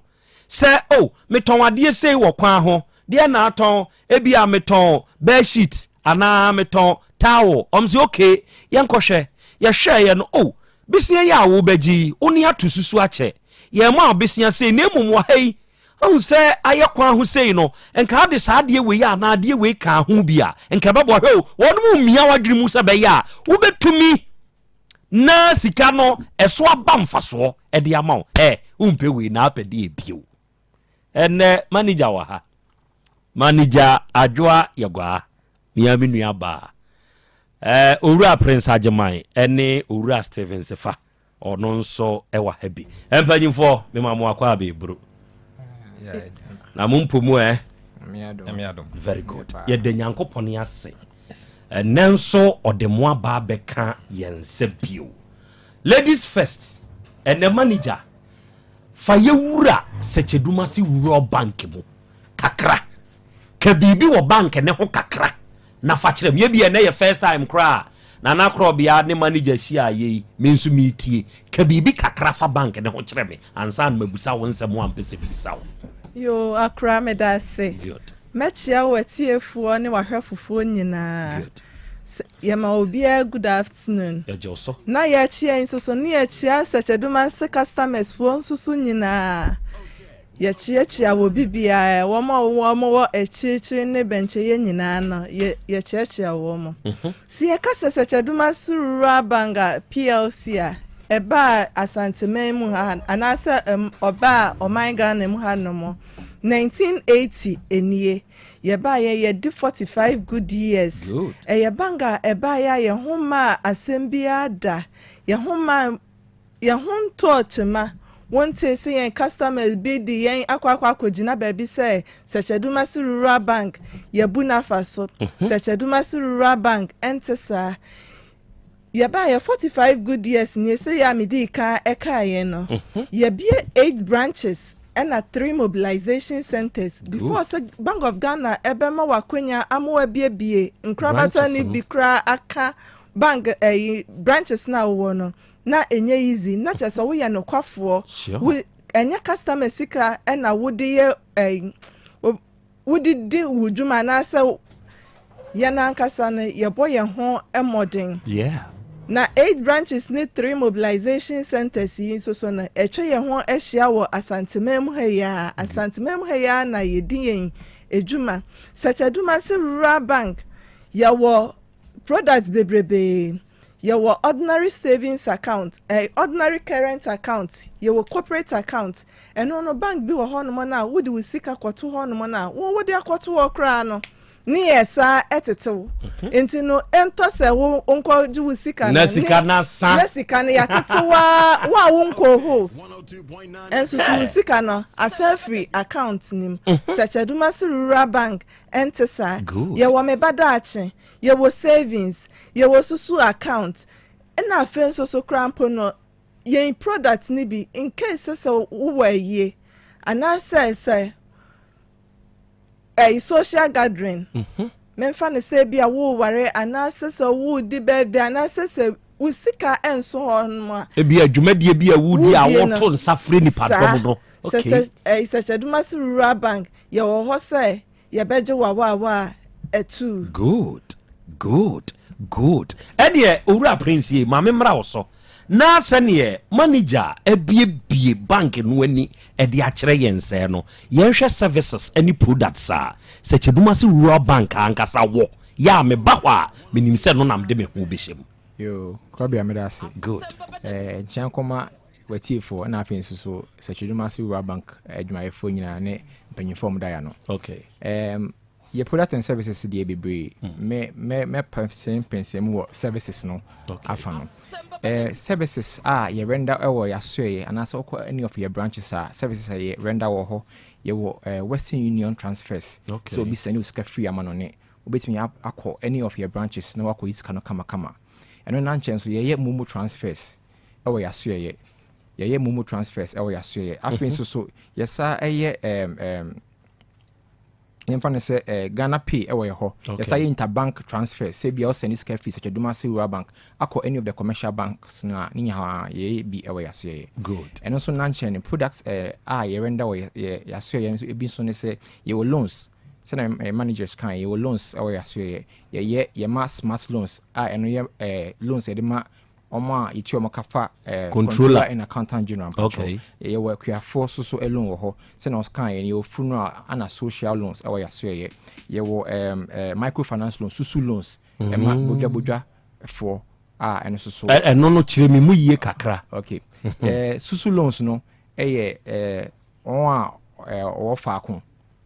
sɛ, oh, metɔn adeɛ sei wɔ kwan ho, deɛ na atɔn, ebia metɔn bed sheet anaa metɔn towel. Wɔn sɛ, okay, yɛnkɔhwɛ. Yɛhwɛeɛ no, oh, besia yi a wobɛgye yi, wo ne ato susu akyɛ. Yɛmma wo besia sei, na mmom wɔ ha yi, ahu sɛ ayɛ kwan ho sei no, nka wode saa adeɛ wei anaa adeɛ wei kaa ho bi a, nka ɛbɛboa. Hwɛ o, wɔn mia w'adwene mu sɛ ɛbɛyɛ a wobɛtumi na sika no ɛso aba mfasoɔ ɛde ama wo. Ɛ wompɛ wei na apɛ deɛ bio. Ɛnɛ manager wɔ ha, manager Adwoa Yɛgwaa, mea me nua baa, ɛ owura Prince Agyeman ɛne owura Steven Sefa, ɔno nso ɛwɔ ha bi. Mpanyinfoɔ mema mo akɔ abɛɛburo na mo mpo mu ɛ. Very good. Yɛda Nyankopɔn ase. Ɛnnɛ nso ɔde mo aba abɛka yɛn nsa bio. Ladies first, ɛnnɛ manager, fa yɛ wura Sɛkyɛdumase Rural Bank mu kakra. Ka biribi wɔ bank ne ho kakra na fa kyerɛ me. Ebia ɛnnɛ yɛ first time koraa a Nana Korɔbea ne manager hyia yɛ yi, me nso meretie. Ka biribi kakra fa bank ne ho kyerɛ me ansa na mabisa wo nsɛm a mpɛ sɛ mebisa wo. Yoo, Akora, meda ase. Good. Mɛkyea w'atiefoɔ ne w'ahwɛfofoɔ nyinaa. Sɛ yɛma obiara good afternoon. Yɛgye wo so. Na yɛkyea yi nso so ne yɛkyea Sɛkyɛdumase customers foɔ nso so nyinaa. Yɛkyeakyea wɔ bibiara, wɔn a wɔn wɔ akyirikyiri ne bɛnkyɛyɛ nyinaa no, yɛ yɛkyeakyea wɔn. Sɛ yɛka sɛ Sɛkyɛdumase Rural Bank a PLC a, ɛbaa Asanteman mu ha anaasɛ ɔbaa ɔman Ghana mu ha nom 1980 nie yɛbaeɛ yɛdi 45 good years. Ɛyɛ bank a ɛbaeɛ a yɛn ho mmaa asɛm biara da, yɛn ho mmaa yɛn ho ntɔɔ kyema. Wontee sɛ yɛn customers bi de yɛn akɔ akɔ akɔgyina baabi sɛ Sɛkyɛdumase Rural Bank yɛabu no afa so. Sɛkyɛdumase Rural Bank ɛnte saa. Yɛbaeɛ 45 good years nie sɛ yɛ a medii kan ɛkaeɛ no. Yɛabue 8 branches ɛna 3 mobilization centers. Before sɛ Bank of Ghana ɛbɛma w'akwanya ama wabiebie nkorabata no bi koraa aka bank ɛyi branches no a wowɔ no, na ɛnyɛ easy. Na kyerɛ sɛ woyɛ nokwafoɔ. Wo ɛnyɛ customer sika ɛna wode yɛ ɛyi wode di wo dwuma anaasɛ yɛn ankasa no yɛbɔ yɛn ho mmɔden. Na 8 branches ne 3 mobilization centers yi nso so no, atwa yɛn ho ahyia wɔ Asanteman mu ha yi ara. Asanteman mu ha yi ara na yɛdi yɛn adwuma. Sɛkyɛdumase Rural Bank, yɛwɔ products bebrebee. Yɛwɔ ordinary savings account, eh, ordinary current account, yɛwɔ corporate account. Ɛno no, bank bi wɔ hɔnom no a wode wo sika kɔto hɔnom no a, wo wode akɔto hɔ koraa no, ne yɛ saa ɛtetew. Nti no, ɛntɔ sɛ wo nkɔgye wo sika no. Na sika no asa. Na sika no yɛatetew a, wo a wonkɔɔ hɔ. Nso so wo sika no asan afiri account no mu. Sɛkyɛdumase Rural Bank ɛnte saa. Yɛwɔ me ba daakye. Yɛwɔ savings, yɛwɔ susu account, ɛna afei nso so koraa mpo no, yɛn product no bi, in case sɛ sɛ wowɔ ayie, anaasɛ sɛ. Ɛyi social gathering. Memfa no sɛ ebia woreware anaasɛ sɛ woredi birthday anaasɛ sɛ wo sika nso hɔ nom a. Ebia dwumadie bi a woredi a Wodie no. woto nsa frɛ nipadɔm no. Saa. Sɛ Okay. sɛ ɛyi Sɛkyɛdumase Rural Bank yɛwɔ hɔ sɛ yɛbɛgye w'awaawa a atuu. Good, good, good. Ɛdeɛ Owura Prince yei ma me mmra wo so na sɛdeɛ manager abiebie bank no ani de akyerɛ yɛn sɛɛ no, yɛnhwɛ services ne products a Sɛkyɛdumase Rural Bank ankasa wɔ. Yɛ a meba hɔ a, menim sɛ ɛno na mede me ho bɛhyɛ mu. Yoo, Krɔbea meda ase. Good. Eh, nkyea nkɔma w'atiefoɔ ɛna afei nso so Sɛkyɛdumase Rural Bank adwumayɛfoɔ nyinaa ne mpanyinfoɔ a wɔda yɛ ano. Okay. Um, Yɛ product and services deɛ bebree. Me mɛ mɛpɛnsɛmpɛnsɛn mu wɔ services no afa no. Eh, services a yɛ render wɔ yɛasoɛeɛ anaasɛ wokɔ any of yɛ branches a services a yɛ render wɔ hɔ yɛwɔ eh, Western Union transfers. Okay. Sɛ obi sɛne wo sika firi amanɔne wobɛtumi akɔ any of yɛ branches na wakɔyi sika no kamakama. Ɛno na nkyɛn nso yɛyɛ momo transfers wɔ yɛasoɛeɛ. Yɛyɛ momo transfers wɔ yɛasoɛeɛ. Afei nso so yɛsa yɛ ɛɛm ɛɛm yɛmfa no sɛ eh, Ghana Pay wɔ yɛ hɔ. Okay. Yɛsa yɛ interbank transfer, sɛ bia wosɛne sika firi Sɛkyɛdumase Rural Bank akɔ any of the commercial banks no a, ne nyinaa yɛyɛ bi wɔ yɛasoɛyɛ. Good. Ɛno nso na nkyɛn no, products eh, a yɛrenda wɔ yɛ, yɛ, yɛasoɛyɛ nso ebi nso ne sɛ yɛwɔ loans, sɛnea eh, managers kan yɛwɔ loans wɔ yɛasoɛyɛ. Yɛyɛ yɛma smart loans a ɛno yɛ eh, loans yɛde ma Wɔn a yɛtua wɔn ka fa eh, Controller. Controller and Accountant General mpakyɛw. Okay. Yɛwɔ akuafoɔ so so loan wɔ hɔ. Sɛnea ɔkaeɛ no, yɛwɔ funeral ana social loans ɛwɔ yɛasoɛeɛ. Yɛwɔ um, eh, microfinance loans, susu loans, ɛma Mm. bodwabodwafoɔ a ɛno nso so. Ɛ- ɛno no kyerɛ me mu yie kakra. Okay. Eh, susu loans no ɛyɛ eh, wɔn a eh, wɔwɔ faako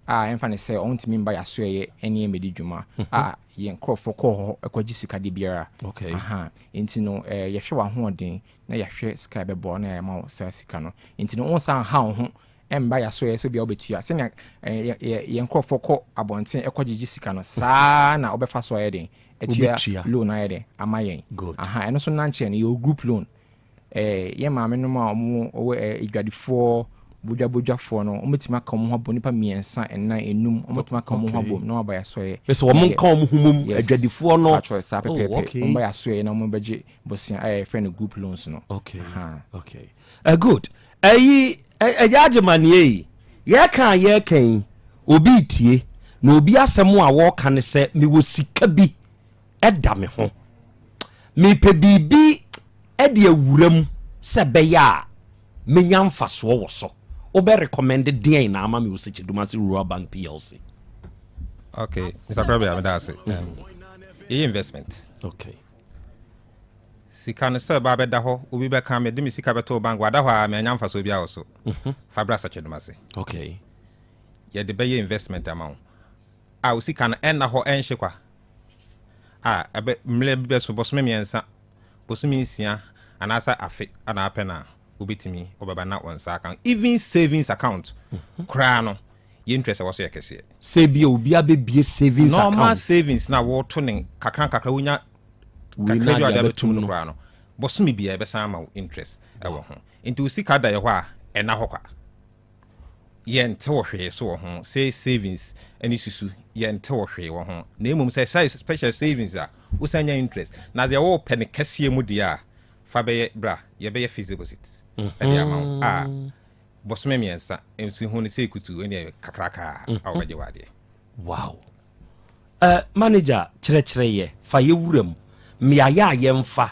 a ɛmfa no sɛ ɔntumi mba y'asoɛeɛ ne yɛn mmɛdi dwuma a yɛn nkorɔfoɔ kɔ hɔ kɔgye sika da biara. Okay. Aha. Nti no eh, yɛhwɛ w'ahoɔden na yɛahwɛ sika a ɛbɛboa wo na yɛama wo saa sika no. Nti no wonsan nha wo ho mba y'asoɛeɛ sɛ obia wobɛtua. Sɛnea eh, yɛ, yɛ, yɛn nkorɔfoɔ kɔ abɔnten kɔgyegye sika no, saa ara na wobɛfa so ayɛ den atua Wobɛtua. loan ayɛ den ama yɛn. Good. Aha, ɛno nso nankyɛn no yɛwɔ group loan. Eh, yɛn maame nom a wɔn wɔ eh, adwadifoɔ, bodwabodwafoɔ no, wɔn bɛtumi aka wɔn ho abom, nipa mmiɛnsa, nnan, enum, wɔn bɛtumi aka wɔn ho abom na wɔn aba yasɔeɛ. Bɛsɛ wɔn nka wɔn ho mom, Yes. adwadifoɔ no. Atwerɛ saa Oh, pɛpɛɛpɛ. okay. Wɔn ba yasɔeɛ na wɔn bɛgye bosea a yɛfrɛ no group loans no. Okay. Aha. Okay. Good. Ɛyi, ɛyɛ agyemaneɛ yi, yɛka a yɛka yi, obi retie, na obi asɛm a wɔreka ne sɛ, mewɔ sika bi ɛda me ho. Mepɛ biribi de awura mu sɛ ɛbɛyɛ a mɛnya mfasoɔ wɔ so. Wobɛ recommend deɛn na ama me wɔ Sekyedumase Rural Bank PLC? Okay, Mr. Krabea, meda ase. Yɛyɛ investment. Okay. Sika no sɛ ɛba bɛda hɔ, obi bɛka mede me sika bɛto bank, wada hɔ a manya mfasoɔ biara wɔ so. Fa bra Sekyedumase. Okay. Yɛde bɛyɛ investment ama wo. A wo sika no ɛnna hɔ ɛnhye kwa. A ɛbɛ mmerɛ bi bɛso bɔsome mmiɛnsa, bosome nsia anaasɛ afe ana apɛ no a wobɛtumi wobɛba na wɔn nsa aka. Even savings account koraa no yɛ interest a ɛwɔ so yɛ kɛseɛ. Sɛ ebia obi abɛbie savings account. Normal savings na woto ne kakra nkakra wonya kakra bi a wɔde abɛtum no koraa no bosome biara ɛbɛsan ama wo interest ɛwɔ ho. Nti wo sika da yɛ hɔ a ɛnna hɔ kwa. Yɛntew hwee so wɔ ho, sɛ savings ne susu, yɛntew hwee wɔ ho. Na mmom sɛ ɛsɛ special savings a, wosan nya interest. Na deɛ wopɛ no kɛseɛ mu deɛ a, fa bɛyɛ, bra, yɛbɛyɛ fixed deposit de ama wo a, bosome mmiɛnsa, nso hu no sɛ kutuu, ɛnneɛ kakraka a wobɛgye w'adeɛ. Wow. Eh, manager, kyerɛkyerɛ yɛ, fa yɛ wura mu, mmeaeɛ a yɛmfa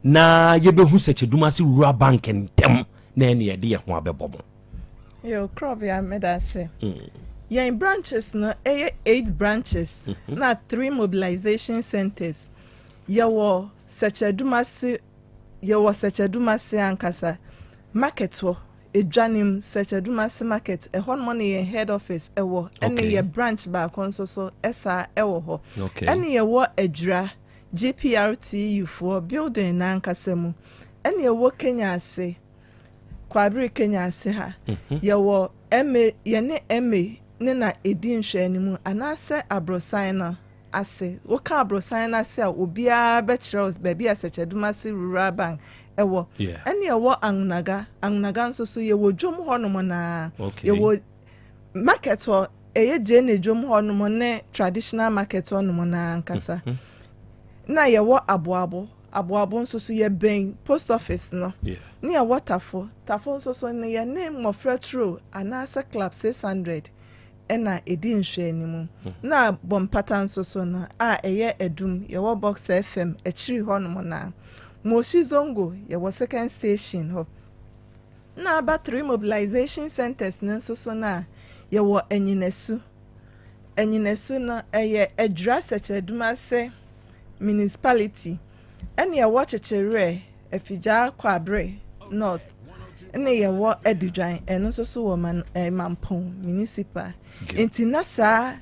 na yɛbɛhu sɛ Kyedumase Rural Bank ntɛm na ɛne yɛde yɛn ho abɛbɔ mo. Yo, Krɔbea, meda ase. Yɛn branches no ɛyɛ eight branches na three mobilization centers. Yɛwɔ Sɛkyɛdumase, yɛwɔ Sɛkyɛdumase ankasa, market hɔ. Edwa no mu, Sɛkyɛdumase market, ɛhɔ nom ne yɛn head office wɔ, ɛne Okay. yɛ branch baako nso so saa wɔ hɔ. Okay. Ɛne yɛwɔ Adwira, GPRTU foɔ building no ankasa mu. Ɛne yɛwɔ Kenya ase, Kwabere Kenya ase ha. Yɛwɔ MA, yɛne MA ne na ɛdi nhwɛanimu anaasɛ aborosan no ase. Woka aborosan no ase a, obiara bɛkyerɛ wo baabi a Sɛkyɛdumase Rural Bank wɔ. Ɛne ɛwɔ Angunaga. Angunaga nso so, yɛwɔ dwom hɔnom no ara. Okay. Yɛwɔ market hɔ. Ɛyɛ Gyeene dwom hɔnom ne traditional market hɔnom no ara ankasa. Na yɛwɔ Aboabo. Aboabo nso so yɛbɛn post office no. Ne yɛwɔ Tafo. Tafo nso so no yɛne Mmɔfra Turo anaasɛ Club 600 na ɛdi nhwɛanimu. Na Bompata nso so no a ɛyɛ Adum, yɛwɔ Boxer FM akyiri hɔnom no ara. Moshi Zongo, yɛwɔ second station hɔ. Na aba three mobilization centres no nso so no a, yɛwɔ Anyinasu. Anyinasu no, ɛyɛ Adwira Sɛkyerɛdumase Municipality. Ɛne yɛwɔ Kyekyewerɛ, Afigyaa Kwabre North, ɛne yɛwɔ Adudwan, ɛno nso so wɔ Man, eh, Mampong Municipal. Nti na saa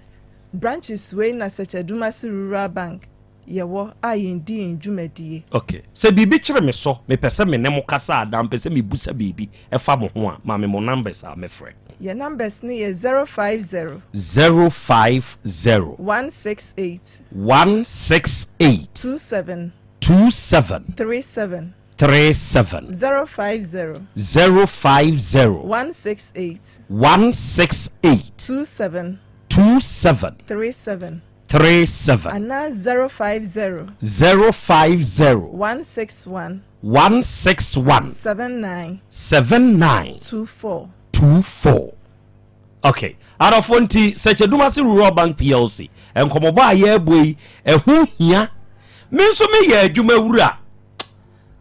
branches wei na Sɛkyerɛdumase Rural Bank yɛwɔ a yɛndi yɛn dwumadie. Ok. Sɛ biribi kyere me so, mepɛ sɛ me ne mo kasa anaa mepɛ sɛ mebusa biribi ɛfa mo ho a, ma me mo numbers a mɛfrɛ. Yɛn numbers no yɛ 050. 050. 168. 168. 27. 27. 37. 37. 050. 050. 168. 168. 27. 27. 37. 37. Anaa 050. 050. 161. 161. 79. 79. 24. 24. Okay. Adɔfo nti Sɛkyɛdumase Rural Bank PLC nkɔmmɔbɔ a yɛrebɔ yi ɛho hia. Me nso meyɛ adwuma wura.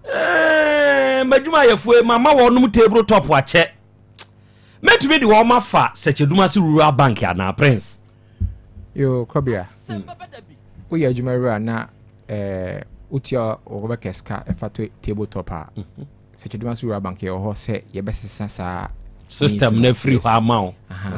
Ɛɛ, m'adwumayɛfoɔ yi mama wɔnom table top akyɛ. Mɛtumi de wɔn afa Sɛkyɛdumase Rural Bank anaa Prince? Yoo Kɔbea, woyɛ adwuma wura na eh, wotua wo workers ka ɛfa to table top a, mhm. Sɛkyɛdumase Rural Bank yɛwɔ hɔ sɛ yɛbɛsesa saa system no afiri hɔ ama wo.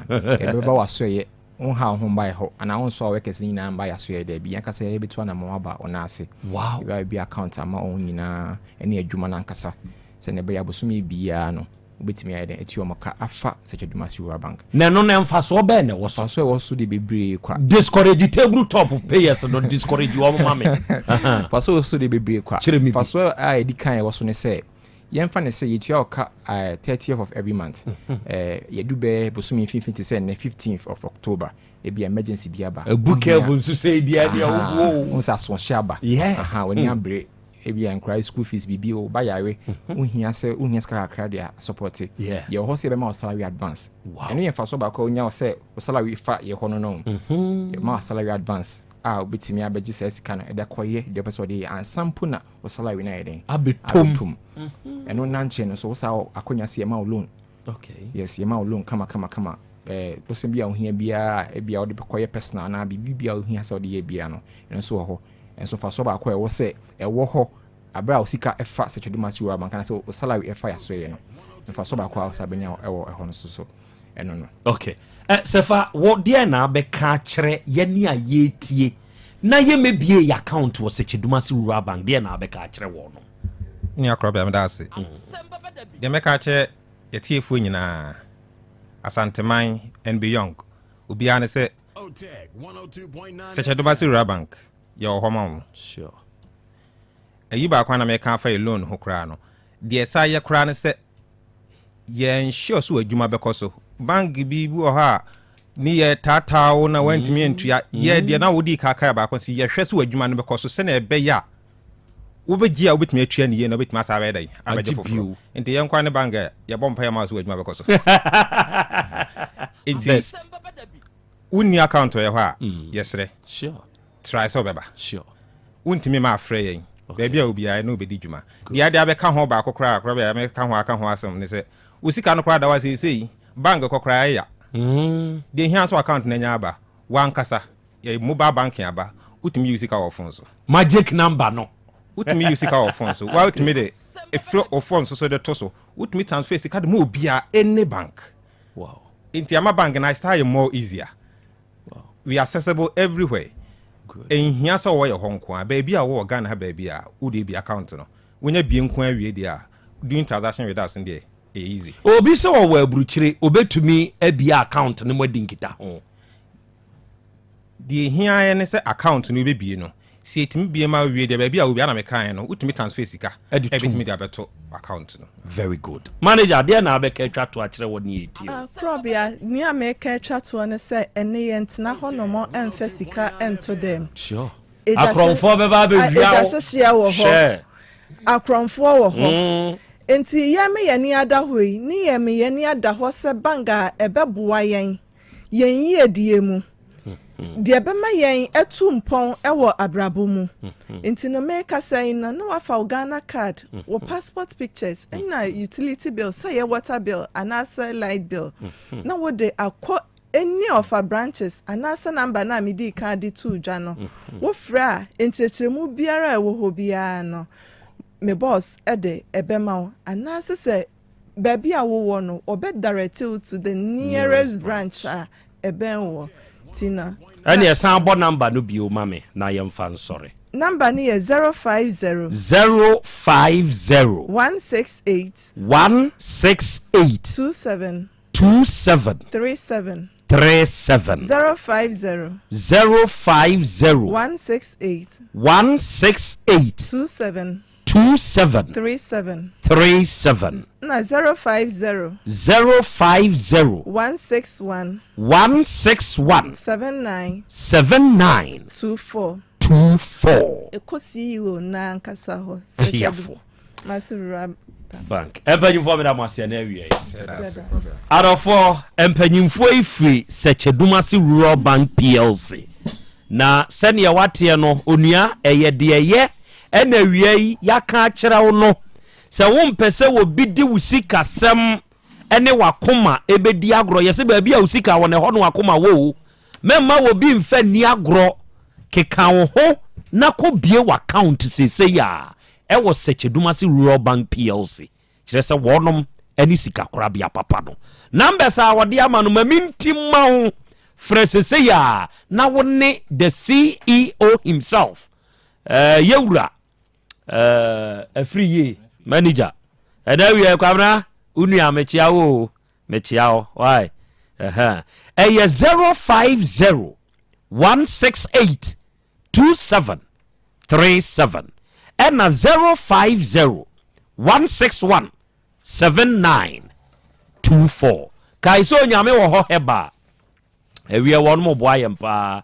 Yɛbɛba w'asoɛyɛ, wonha wo ho mba yɛ hɔ anaa wonsɔ wo workers no nyinaa mba yɛ asoɛyɛ daabi, yɛn ankasa yɛbɛtu anamɔn aba wo nan ase. Wow. Yɛbɛba abɛbue account ama wɔn nyinaa ɛne adwuma no ankasa sɛnea ɛbɛyɛ a bosome biara no Wobɛtumi ayɛ dɛn atua wɔn ka afa Sɛkyɛ-Dumasi Rural Bank? Na ɛno no mfasoɔ bɛn na ɛwɔ so? Mfasoɔ a ɛwɔ so deɛ bebree kwa. Discourage table top payers no, discourage wɔn ma me. Mfasoɔ a ɛwɔ so deɛ bebree kwa. Kyerɛ me bi. Mfasoɔ a ɛdi kan a ɛwɔ so ne sɛ, yɛmfa no sɛ yɛtua wo ka 30th of every month. Yɛdu bɛyɛ bosome mfimfini te sɛ nnɛ 15th of October, ebia emergency bi aba. Abu curve nso sɛ deɛ deɛ wobuo o. Wohu sɛ asoɔhye aba. W'ani abere. Ebia nkwadaa school fees biribi o, ba yare, wohia sɛ wohia sika kakra de asɔpɔte. Yɛwɔ hɔ sɛ yɛbɛma wo salary advance. Ɛno yɛ mfasoɔ baako a wonya wɔ sɛ wo salary fa yɛ hɔ no no. Yɛma wo salary advance a wobɛtumi abɛgye saa sika no de akɔyɛ deɛ wopɛ sɛ wode yɛ ansa mpo na wo salary no ayɛ dɛn? Abɛtom. Ɛno nna nkyɛn no nso wo saa wɔ akwanya sɛ yɛma wo loan. Yes, yɛma wo loan kama kama kama. Eh, bosem bi a wohia biara a ebia wode bɛkɔyɛ personal anaa biribi biara a wohia sɛ wode yɛ biara no, ɛno nso wɔ hɔ. Nso mfasoɔ baako a ɛwɔ sɛ ɛwɔ hɔ aberɛ a wo sika fa Sɛkyɛdumasi Rural Bank anaasɛ wo salary fa Yasoɛeɛ no, mfasoɔ baako a wosan bɛnya wɔ ɛhɔ no nso so ɛno no. Ok. Eh, Sɛfa, wo deɛn na abɛka akyerɛ yɛne a yɛretie na yɛmmɛbie yɛ account wɔ Sɛkyɛdumasi Rural Bank, deɛn na abɛka akyerɛ wɔnom? Nua Korɔbea, meda ase. Deɛ mɛka akyerɛ yɛtiefoɔ nyinaa, Asanteman and beyond, obiara ne sɛ, Sɛkyɛdobase Rural Bank, yɛwɔ hɔ ma wo. Sure. Ayi baako a na meka afa yɛ loan ho koraa no, deɛ ɛsa yɛ koraa ne sɛ yɛn sure so adwuma bɛkɔ so. Bank bi bi wɔ hɔ a ne yɛ taataa wo na wantumi mm. antua. Yɛ deɛ na wodi kaakae baako sɛ yɛhwɛ so adwuma no bɛkɔ so sɛnea ɛbɛyɛ a wobɛgye a wobɛtumi atua ne yie na wobɛtumi asa abɛyɛ dɛn abɛgye foforɔ. Nti yɛn kwan ne bank a yɛbɔ mpaeɛ ma so adwuma bɛkɔ so. Nti Wonni account wɔ yɛ hɔ a, yɛsrɛ, try sɛ wobɛba. Wontumi mma afrɛ yɛn. Baabi a obiara yɛne wo bɛdi dwuma. Deɛ ade abɛka ho baako koraa koraa bia mɛka ho aka ho asɛm ne sɛ, wo sika no koraa da hɔ a seesei bank kɔ koraa ɛya. Deɛ ɛhia nso account no anya aba. W'ankasa, yɛ mobile banking aba, wotumi yi wo sika wɔ wo phone so. Magic number no. Wotumi yi wo sika wɔ phone so. Wotumi de ɛfiri wo phone so so de to so. Wotumi transfer sika de ma obiara, any bank. Wow. Nti ama bank no asan ayɛ more easier. Wow. We are accessible everywhere. Good. Ɛnhia sɛ wɔwɔ yɛ hɔ nko ara. Baabi a wɔwɔ Ghana ha baabi a wode bi account no. Wonya bie nko ara wie deɛ a, doing transaction with us no deɛ ɛyɛ easy. Obi sɛ ɔwɔ aburukyire, obetumi abie account no mu adi nkitaho? Deɛ ehia ara ne sɛ account no wobɛbie no, Sɛ yɛtumi bue ma wo wie deɛ, baabi a wɔ biara na mekaeɛ no, wotumi transfer sika Ɛde tom. ɛbɛtumi de abɛto account no. Very good. Manager, deɛn na wobɛka atwa toɔ akyerɛ wɔn a ɛretie wo? Korɔbea, nea meka atwa toɔ ne sɛ, ɛnne yɛntena hɔnom mfa sika nto dɛm. Sure. Egya hye- Akorɔmfoɔ bɛba abɛwia wo. Egya hyehyeɛ wɔ hɔ. Hwɛ. Akorɔmfoɔ wɔ hɔ. Enti yɛn me yɛn ani ada hɔ yi, ne yɛn me yɛn ani ada hɔ sɛ bank a ɛbɛboa yɛn, yɛn yiedie mu, deɛ ɛbɛma yɛn atu mpɔn wɔ abrabɔ mu. Nti no merekasa yi no, na wafa wo Ghana card, wo passport pictures, ɛna utility bill, sɛ ɛyɛ water bill anaasɛ light bill, na wode akɔ any of our branches anaasɛ number no a medii kan de too dwa no. Wofrɛ a, nkyerɛkyerɛmu biara a ɛwɔ hɔ biara no, me boss de ɛbɛma wo, anaasɛ sɛ baabi a wowɔ no, wɔbɛ direct wo to the nearest branch a ɛbɛn woɔ. Nti no, Ɛneɛ san bɔ number no bio ma me na yɛmfa nsɔre. Number no yɛ 050. 050. 168. 168. 27. 27. 37. 37. 050. 050. 168. 168. 27. 27. 37. 37. Na 050. 050. 161. 161. 79. 79. 24. 24. Ɛkɔ CEO no ankasa hɔ. Piafo. Mase wura Bank. Mpanyinfoɔ meda mo ase ɛna awia yi. Adɔfoɔ, mpanyinfoɔ yi firi Sɛkyɛdumase Rural Bank PLC. Na sɛdeɛ wateɛ no, onua, ɛyɛ deɛ ɛyɛ ɛna awia yi yɛaka akyerɛ wo no. Sɛ wompɛ sɛ obi de wo sikasɛm ne w'akoma ɛbɛdi agorɔ, yɛse baabi a wo sika wɔ no ɛhɔ na w'akoma wɔ o. Mɛmma obi mfa nni agorɔ. Keka wo ho na kɔ bue w'account seesei a ɛwɔ Sɛkyɛdumase Rural Bank PLC. Kyerɛ sɛ wɔnom ne sikakorabea papa no. Numbers a wɔde ama no ma menti mma wo. Frɛ seesei a na wo ne the CEO himself, eh, yɛwura eh, afiri yie manager. Ɛna awie Kwabena, wo nua mekyea wo o, mekyea wo, why? Ɛhɛn. Ɛyɛ 050 168 27 37 ɛna 050 161 79 24. Kae sɛ Onyame wɔ hɔ Herbal. Ɛwiɛ wɔnom boa yɛn paa.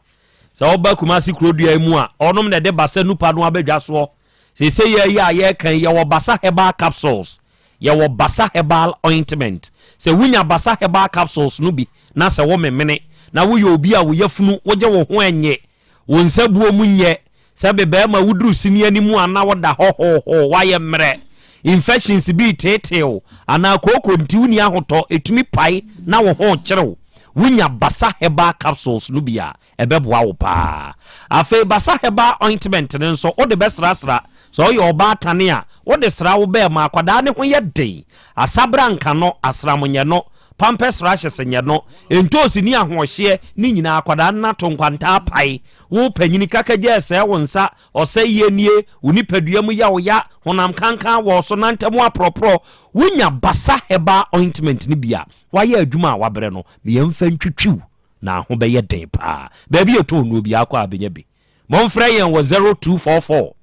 Sɛ woba Kumasi kurodua yi mu a, ɔnom na ɛde basa nupa no abɛdwa soɔ. Seesei yɛ yi a yɛreka yi, yɛwɔ Basa Herbal Capsules, yɛwɔ Basa Herbal Ointment. Sɛ wonya Basa Herbal Capsules no bi na sɛ womemene, na woyɛ obi a wo yafunu wogye wo ho ɛnnye, Wo nsa buo mu nyɛ sɛ be bɛɛma woduru sini anim a na woda hɔ hoohoo, woayɛ mmerɛ, infections bi reteetee wo, anaa kooko nti wonni ahotɔ, ɛtumi pae na wo ho rekyere wo. Wonya Basa Herbal Capsules no bi a, ɛbɛboa wo paa. Afei Basa Herbal Ointment no nso, wode bɛsrasra. Sɛ woyɛ ɔbaatane a, wode sra wo bɛɛma, akwadaa no ho yɛ den. Asabra nka no, asram nyɛ no, Pampers rashes nyɛ no, ntoosi ne ahoɔhyeɛ ne nyinaa akwadaa no nato nkwantaa apae, wo panyini kakagya ɛsɛe wo nsa, ɔsɛeɛ nie, wo nipadua mu yɛ wo ya, honam kankan wɔ wo so, nantam aprɔprɔ, wonya Basa herbal ointment no bi a, wayɛ adwuma a wabrɛ no, ma yɛmfa ntwitwiw na ho bɛyɛ den paa. Baabi yɛtɔn nnuro biara kɔ a bɛnya bi. Momfrɛ yɛn wɔ 0244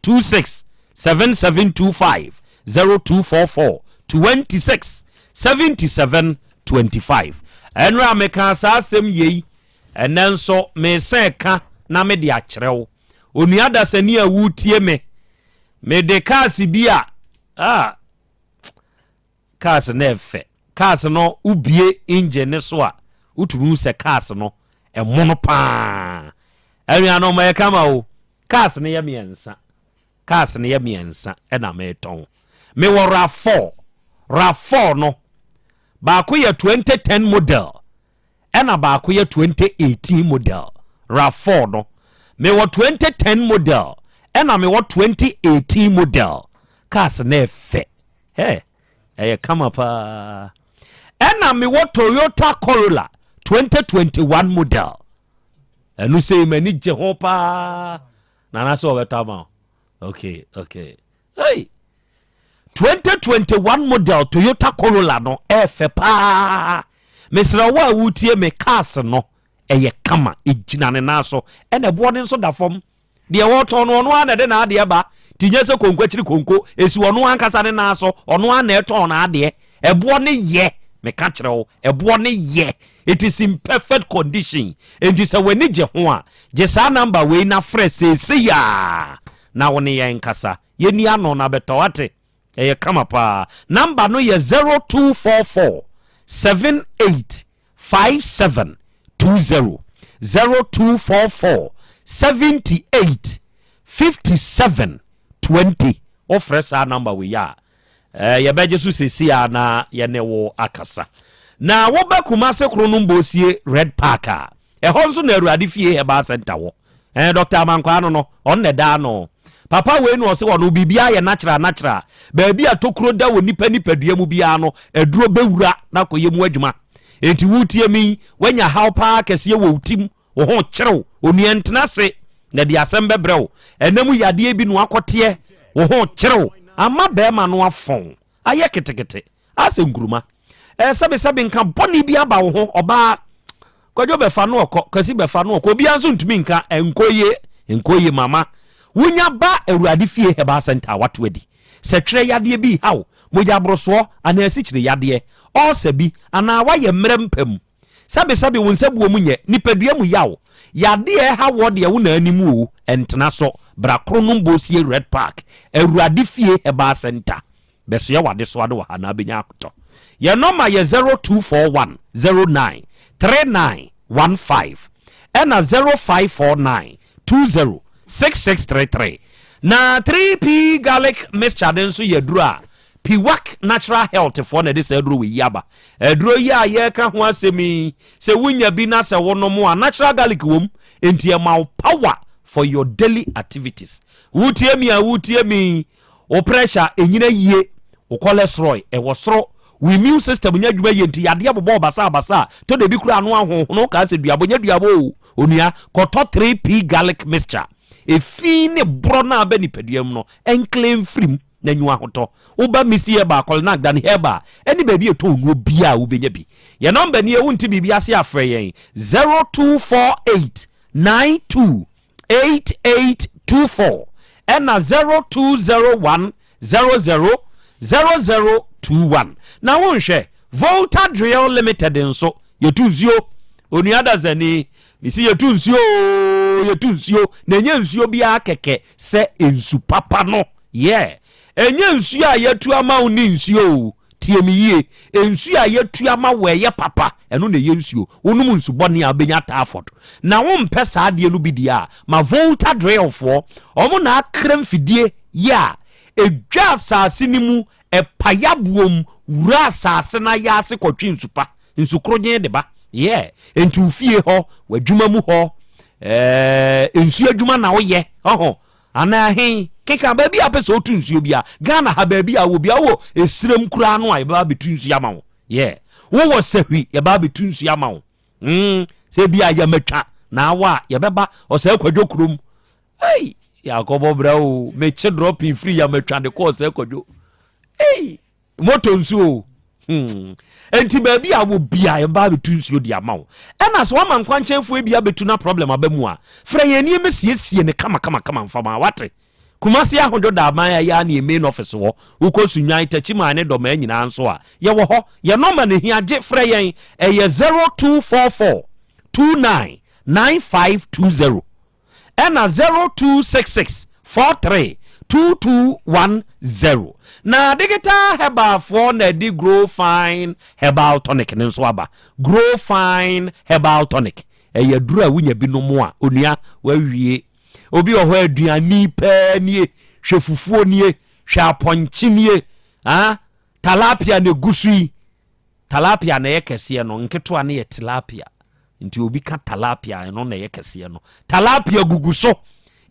26 7725, 0244 26 77 25. Ɛnora mekaa saa asɛm yei, ɛnɛ nso mesan ka na mede akyerɛ wo. Onua dasani a woretie me, mede cars bi a, ah, Cars no ɛfɛ. Cars no wo bue engine no so a wotumi hu sɛ cars no ɛmono paa. Anuanom ɛyɛ kama o. Cars no yɛ mmiɛnsa. Cars no yɛ mmiɛnsa ɛna metɔn. Mewɔ RAV4. RAV4 no baako yɛ 2010 model ɛna baako yɛ 2018 model RAV4 no mewɔ 2010 model ɛna mewɔ 2018 model cars no ɛfɛ hɛ ɛyɛ kama paa ɛna mewɔ Toyota Corolla 2021 model ɛno sɛ m'ani gye ho paa nana sɛ ɔbɛtɔ ama wo okay okay hey 2021 model Toyota Corolla no ɛfɛ paa mesrɛ wo a wotie me cars no ɛyɛ kama ɛgyina ne nan so ɛna ɛboɔ no nso da fam. Deɛ wɔtɔn no, ɔno ara na ɛde n'adeɛ ba. Nti nyɛ sɛ konko akyiri konko. Ɛsi ɔno ankasa ne nan so. Ɔno ara na ɛtɔn n'adeɛ. Ɛboɔ no yɛ, meka kyerɛ wo, ɛboɔ no yɛ. It is in perfect condition. Enti sɛ w'ani gye ho a, gye saa number wei na frɛ seesei ara na wo ne yɛn nkasa. Yɛnni ano na bɛtɔ, woate? Ɛyɛ kama paa. Number no yɛ 0244 78 5720 0244 78 57 20. Wofrɛ saa number wei a, eh, yɛbɛgye so seesei a na yɛne wo akasa. Na woba Kumase Kronom Bosie Red Park a, ɛhɔ nso na Awurade Fie Herbal Center wɔ. Eh, Dr. Amankwaa no no, ɔno na ɛda ano. Papa wei na ɔse ɔno biribiara yɛ natural natural. Baabi a tokuro da wɔ nipa nipadua mu biara no, aduro bɛwura na akɔyɛ mu adwuma. Enti wotie me yi, woanya haw paa kɛseɛ wɔ wo tim, wo ho kyere wo, onua ntena ase na de asɛm bɛbrɛ wo. Ɛna mu yadeɛ bi na wakɔteɛ, wo ho kyere wo, ama bɛrima no afɔn, ayɛ ketekete. Asɛ nkuruma. Ɛɛ sɛbesɛbe nka bɔne bi aba wo ho, ɔbaa. Kwadwo bɛfa no ɔkɔ, Kwasi bɛfa no ɔkɔ, obiara nso ntumi nka, ɛnkɔ yie, ɛnkɔ yie mama. Wonya ba Awurade fie Herbal Center a wato adi. Sɛ twerɛ yadeɛ bi reha wo, mogya borosoɔ anaa asikyire yadeɛ, ɔɔsa bi, anaa woayɛ mmerɛ mpa mu. Sɛbesɛbe wo nsa buo mu nyɛ, nipadua mu yaw, yadeɛ a ɛha woɔ deɛ wo na anim o, ɛntena so. Bra Kronom Bosie Red Park, Awurade fie Herbal Center. Bɛsoɛ w'adesoa no wɔ ha na abɛnya ahotɔ. Yɛn nɔma yɛ 0241 09 39 15 ɛna 0549 20 6633. Na 3P Garlic Mixture no nso yɛ aduro a Piwak Natural Health foɔ na ɛde saa aduro wei yi aba. Aduro yi a yɛreka ho asɛm yi, sɛ wonya bi na sɛ wonom a, natural garlic wom, enti ɛma wo power for your daily activities. Wotie mi a wotie mi Wo pressure ɛnyina yie, wo cholesterol ɛwɔ soro, wo immune system nyɛ adwuma yie nti yadeɛ bobɔ wo basabasa a, tɔ da bi koraa ano ahonhono kaa sɛ duabɔ, nyɛ duabɔ o, onua, kɔtɔ 3P garlic mixture. Efi ne borɔ no a aba nipadua mu no, ɛnkle mfiri mu na nyi w'ahotɔ. Woba Misty Herbal, Kɔlenak, Dani Herbal, ɛne baabi a ɛtɔn nnuro biara a wobɛnya bi. Yɛn nɔmba nie, wonte biribi ase a frɛ yɛn 0248 92 8824 ɛna 0201 00 0021. Na wonhwɛ Volta Drill Limited nso, yɛtu nsuo. Onua Dasani, mesi yɛtu nsuo oo, yɛtu nsuo. Na ɛnyɛ nsuo biara kɛkɛ sɛ nsu papa no. Yeah, ɛnyɛ nsuo a yɛatu ama wo ne nsuo o. Tie me yie, nsuo a yɛatua ma wo a ɛyɛ papa, ɛno na ɛyɛ nsuo. Wonom nsu bɔne a, wobɛnya typhoid. Na wompɛ saa adeɛ no bi deɛ a, ma Volta Drillfoɔ, wɔn na akra mfidie yi a ɛdwa asase no mu, ɛpae aboɔ mu, wura asase no ayaase kɔtwe nsu pa, nsu korogyen de ba. Yeah, enti wo fie hɔ, w'adwuma mu hɔ, ɛɛ, nsuo adwuma na woyɛ, ɔho, Anaa he? Keka baabi a wopɛ sɛ wotu nsuo bia. Ghana ha baabi a wowɔ bia, wowɔ esirem koraa no a yɛbɛba abɛtu nsuo ama wo. Yeah. Wowɔ sahwi, yɛbɛba abɛtu nsuo ama wo. Mm. Sɛ bi a yamatwa na awɔ a, yɛbɛba ɔsɛe kwadwo kurom. Ei, yɛakɔbɔ bra o. Mekye dropping firi yamatwa de kɔ ɔsɛe kwadwo. Ei. Moto nsuo o. Hmm. Enti baabi a wɔ bia yɛba abɛtu nsuo de ama wo. Ɛna sɛ wama nkwankyɛnfoɔ bi abɛtu na problem aba mu a, frɛ yɛn ne yɛmmɛsiesie no kama kama kama mfa ma wate. Kumasi Ahodwo Daban a ɛyɛ ne yɛn main office wɔ. Wokɔ Sunyani, Takyiman ne Dɔmaa nyinaa nso a, yɛwɔ hɔ. Yɛn nɔma no hia gye frɛ yɛn. Ɛyɛ 0244 29 9520. ɛna 0266 43 2210. Na Digital Herbal foɔ na ɛde Grow Fine Herbal Tonic no nso aba. Grow Fine Herbal Tonic, ɛyɛ aduro a wonya bi nom a, onua, wawie. Obi wɔ hɔ aduane paa nie, hwɛ fufuo nie, hwɛ apɔnkye nie, ah, talapia na egu so yi. Talapia na ɛyɛ kɛseɛ no, nketewa no yɛ tilapia. Nti obi ka talapia ɛno na ɛyɛ kɛseɛ no. Talapia gugu so.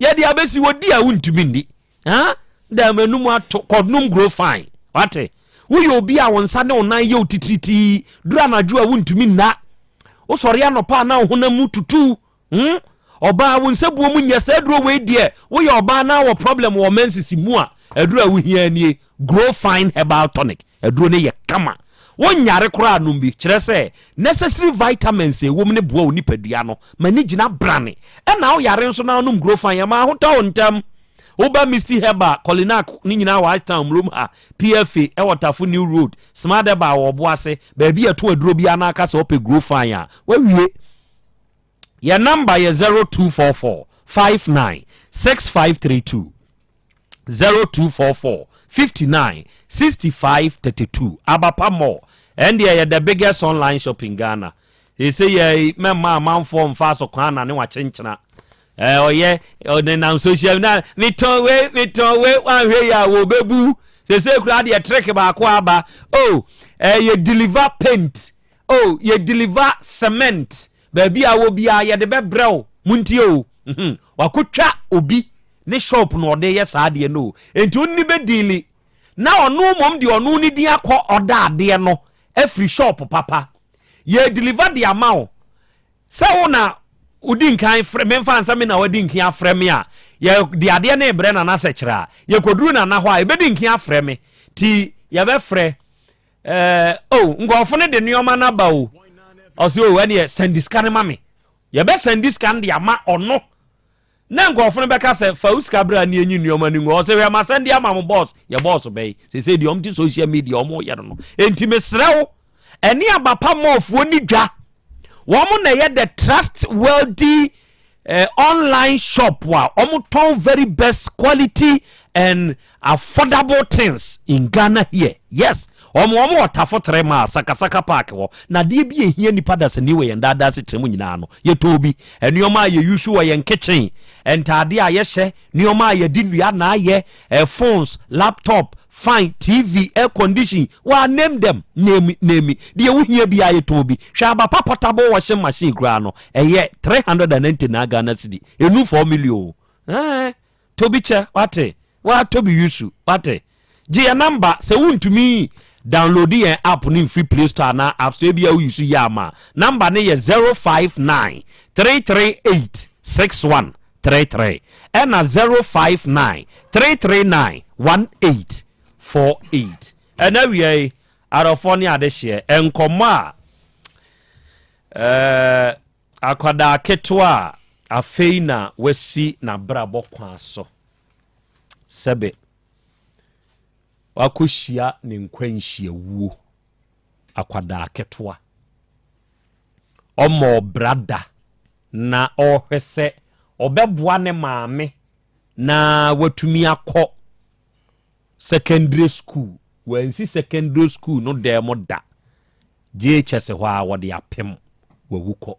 Yɛde abɛsi wɔ di a wontumi nni. Ha? Da m'anum ato kɔnom grow fine. Wate? Woyɛ obi a wo nsa ne wo nan yɛ wo titiritii. Duru anadwo a wontumi nna. Wosɔre anɔpa a na wo honam mu tutu. Hmm? Ɔbaa wo nsa buo mu nyɛ saa aduro wei deɛ woyɛ ɔbaa na wɔ problem wɔ menses mu a aduro a wohia nie Grow Fine Herbal Tonic aduro no yɛ kama. Wonyare koraa a, nom bi. Kyerɛ sɛ, necessary vitamins a ɛwɔ mu no boa wo nipadua no ma ne gyina brane. Ɛna woyare nso na wonom Grofan, ɛma ahotɔ wo ntɛm. Woba Misty Herbal, Kɔlinak ne nyinaa wɔ Ashtown, Murom ha, PFA ɛwɔ Tafo New Road, Smart Herbal wɔ Ɔboase, baabi a ɛtɔn aduro biara na aka sɛ wopɛ Grofan a, woawie. Yɛn number yɛ 0244 59 6532. 0244 59 65 32 Abapa Mall ɛndeɛ yɛ the biggest online shop in Ghana Sese yɛ mɛma amanfoɔ mfa so kwan na ne wakyenkyena ɛɛ ɔyɛ ɔnenam social na metɔn wei metɔn wei wanhwɛ yi a wɔbɛbu sese kura deɛ trick baako aba oh ɛɛ yɛ deliver paint oh yɛ deliver cement baabi a wɔ biara yɛde bɛbrɛ wo muntie o mhm wakotwa obi ne shop na ɔde yɛ saa adeɛ no o enti onni bɛ deali na ɔno mmom deɛ ɔno ne din akɔ ɔda adeɛ no afiri shop papa yɛ deliver de ama wo sɛ wo na wodi nkan frɛ me mfa nsɛ me na wadi nkan afrɛ me a yɛ de adeɛ no rebrɛ nana sɛ kyerɛ a yɛkɔduru nana hɔ a yɛbɛdi nkan afrɛ me ti yɛbɛfrɛ ɛɛ o nkurɔfo no de nneɛma no aba o ɔsɛ o ɛneɛ sɛndi sika no ma me yɛbɛsɛndi sika no de ama ɔno Na nkurɔfo no bɛka sɛ, Fa wo sika bra na yɛnyi nneɛma no ngu. Ɔse, Hwɛ, masan de ama mo boss. Yɛ boss bɛn? Seesei deɛ wɔte social media wɔyɛ no no. Enti mesrɛ wo, ɛne Abapa Mallfoɔ nni dwa. Wɔn na ɛyɛ the trustworthy eh, online shop a wɔtɔn very best quality and Affordable things in Ghana here yes wɔn wɔn wɔ Tafo 3 miles Sakasaka park hɔ na adeɛ bi a ehia nipa dasani wɔ yɛn daadaa asetena mu nyinaa no yɛtɔn bi nneɛma a yɛ use wɔ yɛn kitchen ntaadeɛ a yɛhyɛ nneɛma a yɛde nnua na ayɛ eh, phones laptop fan TV air condition wa name them name name deɛ wohia biara yɛtɔn bi hwɛ abapa portable washing machine koraa no ɛyɛ 399 Ghana cedi enu 4 million eh Tobi kyɛ wate waa Tobi yusu wate Gye yɛn number sɛ wontumi download yɛn app no mfiri play store anaa app store ebia wo yusu yɛ ama number no yɛ 059 338 6133 ɛna 059 339 1848 ɛna awia yi arɔfoɔ ne adehyeɛ nkɔmmɔ a ɛɛ Akwadaa ketewa a afei na wasi n'abrabɔ kwan so sɛbe wakɔhyia ne nkwanhyiawuo. Akwadaa ketewa. Ɔmmɔɔ bra da na ɔrehwɛ sɛ ɔbɛboa ne maame na watumi akɔ secondary school. Wansi secondary school no dan mu da. JHS hɔ ara wɔde apem wawu kɔ.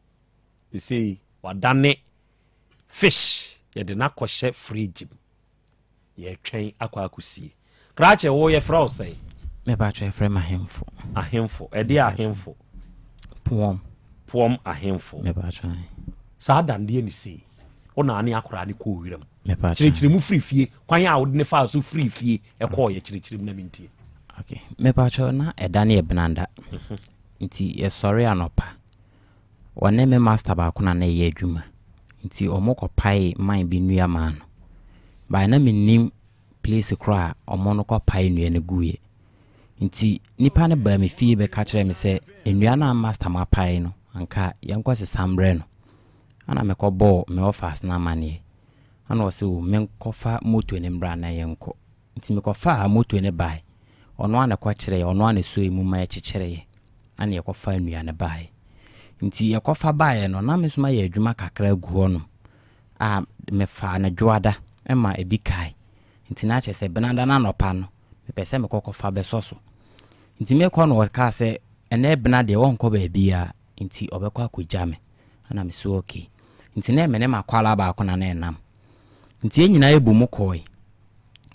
Sesei wadane fish yɛde no akɔhyɛ fridge mu yɛretwɛn akɔ akɔsie. Krakye wo yɛfrɛ wo sɛn? Me patrɔ yɛfrɛ me Ahemfo. Ahemfo, ɛdeɛ ahemfo? Poɔm. Poɔm ahemfo. Me patrɔ. Saa dandeɛ ne sei, wo naa ne akoraa ne kɔɔ wiram. Me patrɔ. Kyerɛkyerɛ mu firi fie, kwan a wode ne faa so firi fie ɛkɔɔ yɛ kyerɛkyerɛ mu na mentie. Okay. Mepakyɛw na ɛda no yɛ benanda. Mhm. Nti yɛsɔre anɔpa. Wɔne me master baako na na ɛyɛ adwuma. Nti wɔn kɔpae man bi nnua maa no. By na mennim place korɔ a wɔn no kɔpae nnua no guiɛ. Nti nipa no baa me fie bɛka kyerɛɛ me sɛ nnua no a master mapae no anka yɛnkɔ sesa mbrɛ no. Ana mekɔbɔɔ me ɔfas no amaneɛ. Ana ɔse o menkɔfa moto no mbra na yɛnkɔ. Nti mekɔfaa moto no bae. Ɔno ara na ɛkɔkyerɛeɛ, ɔno ara na ɛsɔe mu ma ɛkyekyereeɛ, ɛna yɛkɔfaa nnua no baeɛ. Nti yɛkɔfa baeɛ no, na me nso mayɛ adwuma kakra agu hɔnom a mefaa no dwoada ma ebi kae. Nti na kyerɛ sɛ benada no anɔpa no, mepɛ sɛ mekɔ kɔfa bɛsɔ so. Nti mekɔ no ɔkaa sɛ ɛnɛ bena deɛ ɔnkɔ baabiara, nti ɔbɛkɔ akɔgya me. Ɛna me so okay. Nti na me ne m'akwalaa baako na na ɛnam. Nti yɛn nyinaa yɛbɔ mu kɔe.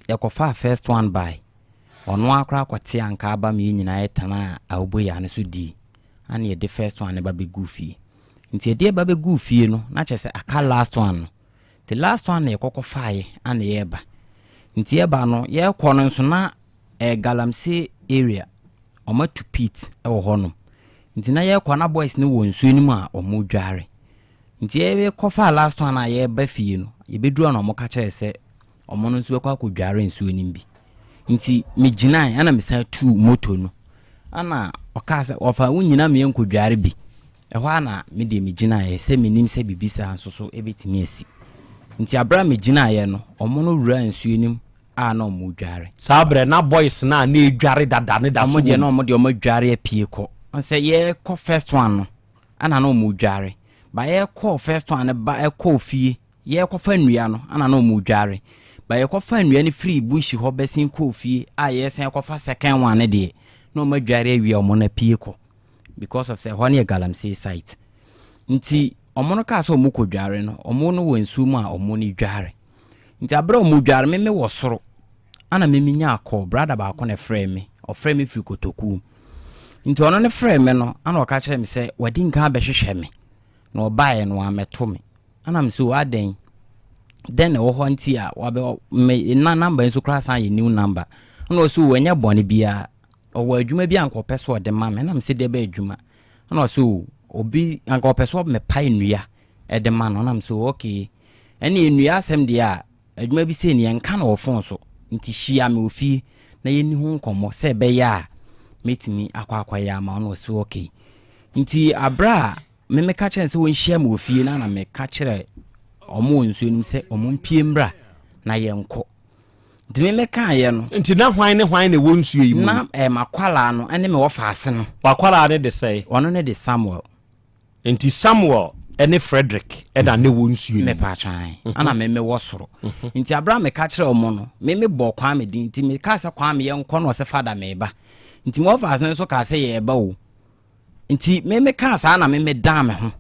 Yɛkɔfaa first one bae. Ɔno ara koraa kɔtee anka aba ma yɛn nyinaa yɛtenaa Aoboyaa no so dii. Ana yɛde first one no ba bɛguu fie. Nti yɛde ba bɛguu fie no, na kyerɛ sɛ aka last one no. Nti last one na yɛkɔkɔfaeɛ ana yɛreba. Nti yɛba no, yɛrekɔ no nso na ɛyɛ Galamsey area. Wɔatu pit wɔ hɔnom. Nti na yɛrekɔ na boys no wɔ nsuo no mu a wɔredware. Nti yɛkɔfaa last one a yɛreba fie no, yɛbɛduru hɔ na wɔka kyerɛɛ sɛ wɔn no nso bɛkɔ akɔdware nsuo no bi. Nti megyinae ɛna mesan tuu moto no. Ɛna ɔkaa sɛ, Wɔfa wo nyina me yɛnkɔdware bi. Ɛhɔ ara na me deɛ megyinaeɛ sɛ mennim sɛ biribi saa nso so bɛtumi asi. Nti aberɛ a megyinaeɛ no, wɔn no wuraa nsuo no mu a na wɔredware. Saa berɛ na boys no a na ɛredware dada no da so Wɔn deɛ wɔ na mu. wɔn deɛ wɔadware apue kɔ. Wɔn sɛ yɛrekɔ first one no, ɛna na wɔredware. Ba yɛkɔɔ first one no ba ɛkɔɔ fie, yɛrekɔfa nnua no, ɛna na wɔredware. Ba yɛkɔfa nnua no firii bush hɔ bɛsen kɔɔ fie a yɛresan kɔfa second one no deɛ, na wɔadware awie a wɔn apue kɔ. Because of sɛ ɛhɔ no yɛ galamsey site. Nti wɔn no kaa sɛ wɔrekɔdware no, wɔn no wɔ nsuo mu a wɔn no dware. Nti aberɛ a wɔredware, me mewɔ soro, ɛna me menyaa call, brother baako na ɛfrɛɛ me, ɔfrɛɛ me firi Kotokuo. Nti ɔno no frɛɛ me no, ɛna ɔka kyerɛɛ me sɛ wadi nkan abɛhwehwɛ me, na ɔbaeɛ no wammɛto me. Ɛna me sɛ o adɛn, dɛn na ɛwɔ hɔ nti a wabɛ, me na number nso koraa san yɛ new number. Ɛna ɔsɛ o ɛnyɛ bɔne biara, ɔwɔ adwuma bi a anka ɔpɛ sɛ ɔde ma me. Ɛna me sɛ deɛ bɛyɛ adwuma? Ɛna ɔsɛ o obi anka ɔpɛ sɛ ɔmɛpae nnua ɛde ma no. Ɛna me sɛ o okay. Ɛne nnua asɛm deɛ a, adwuma bi sei no yɛnka no wɔ fon so, nti hyia me wɔ fie na yɛnni ho nkɔmmɔ sɛ ɛbɛyɛ a mɛtumi akɔ akɔyɛ ama wo. Na ɔse okay. Nti aberɛ a me meka kyerɛ no sɛ ɔnhyia me wɔ fie no na meka kyerɛ ɔmo wɔ nsuo no mu sɛ ɔmo mpie mbra na yɛnkɔ. Nti me mekaeɛ no. Nti na hwan ne hwan na ɛwɔ nsuo yi mu? Na eh, m'akwalaa no ne me wɔfaase no. W'akwalaa no de sɛn? Ɔno ne de Samuel. Nti Samuel ne Frederick na ne wɔ nsuo no mu. Mepatwa ae. Ɛna me mewɔ soro. Nti aberɛ a meka kyerɛɛ wɔn no, me mebɔɔ Kwame din. Nti mekaa sɛ Kwame yɛnkɔ na ɔse fada meba. Nti me wɔfaase no nso kaa sɛ yɛreba o. Nti me mekaa saa na me medaa me ho.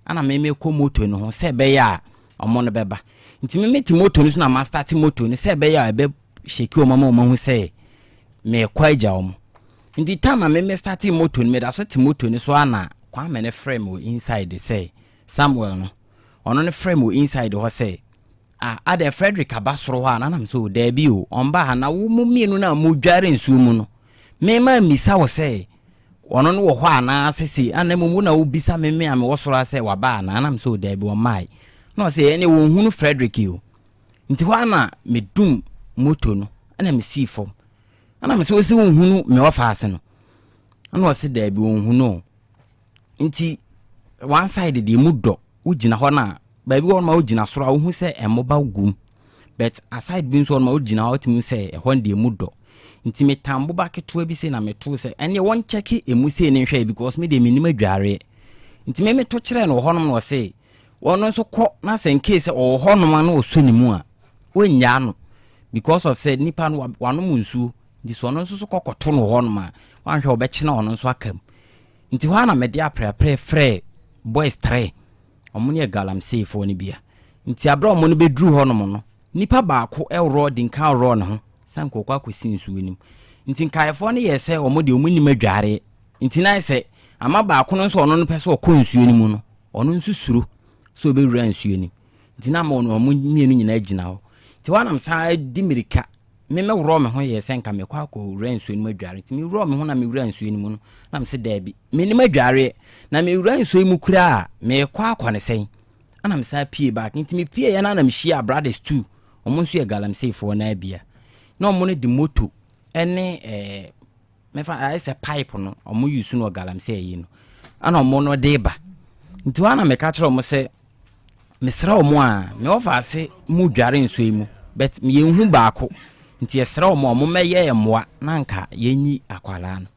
Ɛna me mekɔ moto no ho sɛ ɛbɛyɛ a wɔn no bɛba. Nti me mete moto no so na mastarte moto no sɛ ɛbɛyɛ a ɛbɛ shake wɔn ama wɔn ahu sɛ merekɔ agya wɔn. Nti time a me me startee moto no, meda so te moto no so ara na Kwame no frɛ me wɔ inside sɛ, Samuel no, ɔno no frɛ me wɔ inside hɔ sɛ, ah, adɛn Frederick aba soro hɔ a? Na na me sɛ, o daabi o, ɔmba ha, na wo mo mmienu no a modware nsuo mu no, me ma mmisa wo sɛ ɔno no wɔ hɔ anaa sɛ sei, ana mmom wo na wobisa me me a mewɔ soro ha sɛ waba anaa? Na me sɛ, o daabi, ɔmmae. Na ɔsɛ, ɛne wɔnhunu Frederick o. Nti hɔ ara na medum moto no, ɛna mesii fam. Ɛna mesɛ ɔsi wonhunu me ɔfaase no? Ɛna ɔse daabi ɔnhunu o. Nti one side deɛ mu dɔ, wogyina hɔ no a, baabi wɔ hɔ no ma wogyina soro a wohu sɛ mmoba gum. But aside bi nso hɔ no ma wogyina hɔ wotumi hu sɛ ɛhɔ no deɛ mu dɔ. Nti metam boba ketewa bi sei na metoo sɛ ɛneɛ wɔnkyɛke emu sei ne nhwɛ because me deɛ mennim adwareɛ. Nti me meto kyerɛɛ no wɔ hɔnom na ɔse ɔno nso kɔ na sɛ in case sɛ ɔwɔ hɔnom a na ɔsɔ ne mu a ɔnnyaa no because of sɛ nipa no wanom nsuo nti sɛ ɔno nso so kɔ kɔto no wɔ hɔnom a wanhwɛ ɔbɛkyena ɔno nso aka mu. Nti hɔ a na mede aprɛaprɛ frɛɛ boys trɛ ɔmo ne yɛ galamseyfoɔ no bia. Nti aberɛ a ɔmo no bɛduru hɔnom no nipa baako worɔ di nkan worɔ ne ho sɛ nka ɔkɔ akɔsi nsuo no mu. Nti nkaeɛfoɔ no yɛɛ sɛ ɔmo deɛ ɔmo nnim adwareɛ nti na ayɛ sɛ ama baako no nso ɔno no pɛ sɛ ɔkɔ nsuo no mu no ɔno nso suro sɛ ɔbɛwura nsuo no mu. Nti na ama ɔno ɔmo mmienu nyinaa gyina hɔ. Nti hɔ a na mesan di mmirika me meworɔɔ me ho yɛɛ sɛ nka mekɔ akɔwura nsuo no mu adware. Nti meworɔɔ me ho na mewura nsuo no mu no na mese daabi mennim adwareɛ na mewura nsuo yi mu koraa a merekɔ akɔ ne sɛn? Ɛna mesan pie back. Nti mepieeɛ no na mehyia brothers two, ɔmo nso yɛ galamseyfoɔ no abia. Na ɔmo no de moto ɛne ɛɛ mɛfa ayɛ sɛ pipe no ɔmo use no wɔ galamsey ayi no ɛna ɔmo no de ba. Nti hɔ a na meka kyerɛ ɔmo sɛ mesrɛ ɔmo a me wɔfa ase mu dware nsuo yi mu but yɛnhu baako nti yɛsrɛ ɔmo a ɔmo mɛyɛ yɛn mmoa na nka yɛnyi akwadaa no.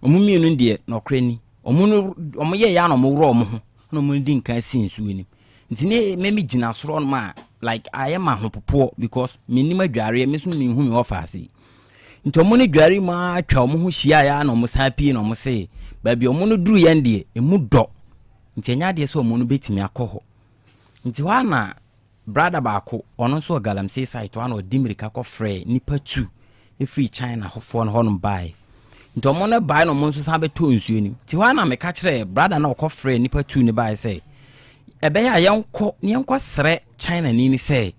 Ɔmo mmienu deɛ nɔkorɛ ni ɔmo no ɔmo yɛ yɛ a na ɔmo worɔ ɔmo ho na ɔmo di nkan si nsuo no mu. Nti ne me me gyina soro nom a like ayɛ ma ahopopoɔ because mennim adwareɛ me nso menhu me wɔfa ase yi. Nti ɔmo no dware mu ara twa ɔmo ho hyia ya na ɔmo san pie na ɔmo se baabi ɔmo no duru yɛn deɛ emu dɔ nti ɛnyɛ adeɛ sɛ ɔmo no bɛtumi akɔ hɔ. Nti hɔ ara na brada baako ɔno nso wɔ galamsey site hɔ ara na ɔde mmirika kɔfrɛɛ nnipa tu firi China hɔfoɔ no hɔnom baeɛ. Nti ɔmo no baeɛ na ɔmo nso san bɛtɔɔ nsuo no mu. Nti hɔ ara na meka kyerɛɛ brada no a ɔkɔfrɛɛ nnipa tu no baeɛ sɛ ɛbɛyɛ a yɛnkɔ na yɛnkɔsrɛ China ni no sɛ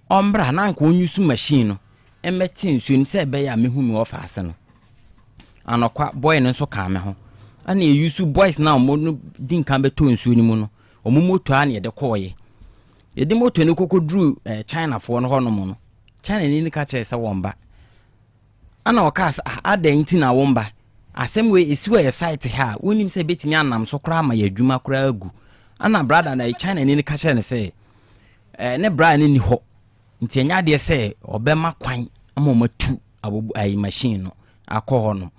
ɔmmra na anka ɔnyusu machine no mmɛte nsuo no sɛ ɛbɛyɛ a mɛhu me wɔfaase no. Anɔkwa boy no nso kaa me ho. Ɛna yɛyusu boys no a ɔmo no di nkan bɛtɔɔ nsuo no mu no, ɔmo moto a na yɛde kɔɔeɛ. Yɛde moto no kɔkɔduru eh, Chinafoɔ no hɔnom no, Chinani no ka kyerɛɛ sɛ wɔn ba. Ɛna ɔkaa sɛ, ah, adɛn nti na wo mba? Asɛm wei ɛsi wɔ yɛ site ha a, wonnim sɛ ɛbɛtumi anam so koraa ama yɛ adwuma koraa agu. Ɛna brada no, China ni no ka kyerɛ no sɛ, eh, ne bra no nni hɔ. Nti ɛnyɛ adeɛ sɛ ɔbɛma kwan ama wɔatu abobo ayi machine no akɔ hɔ nom.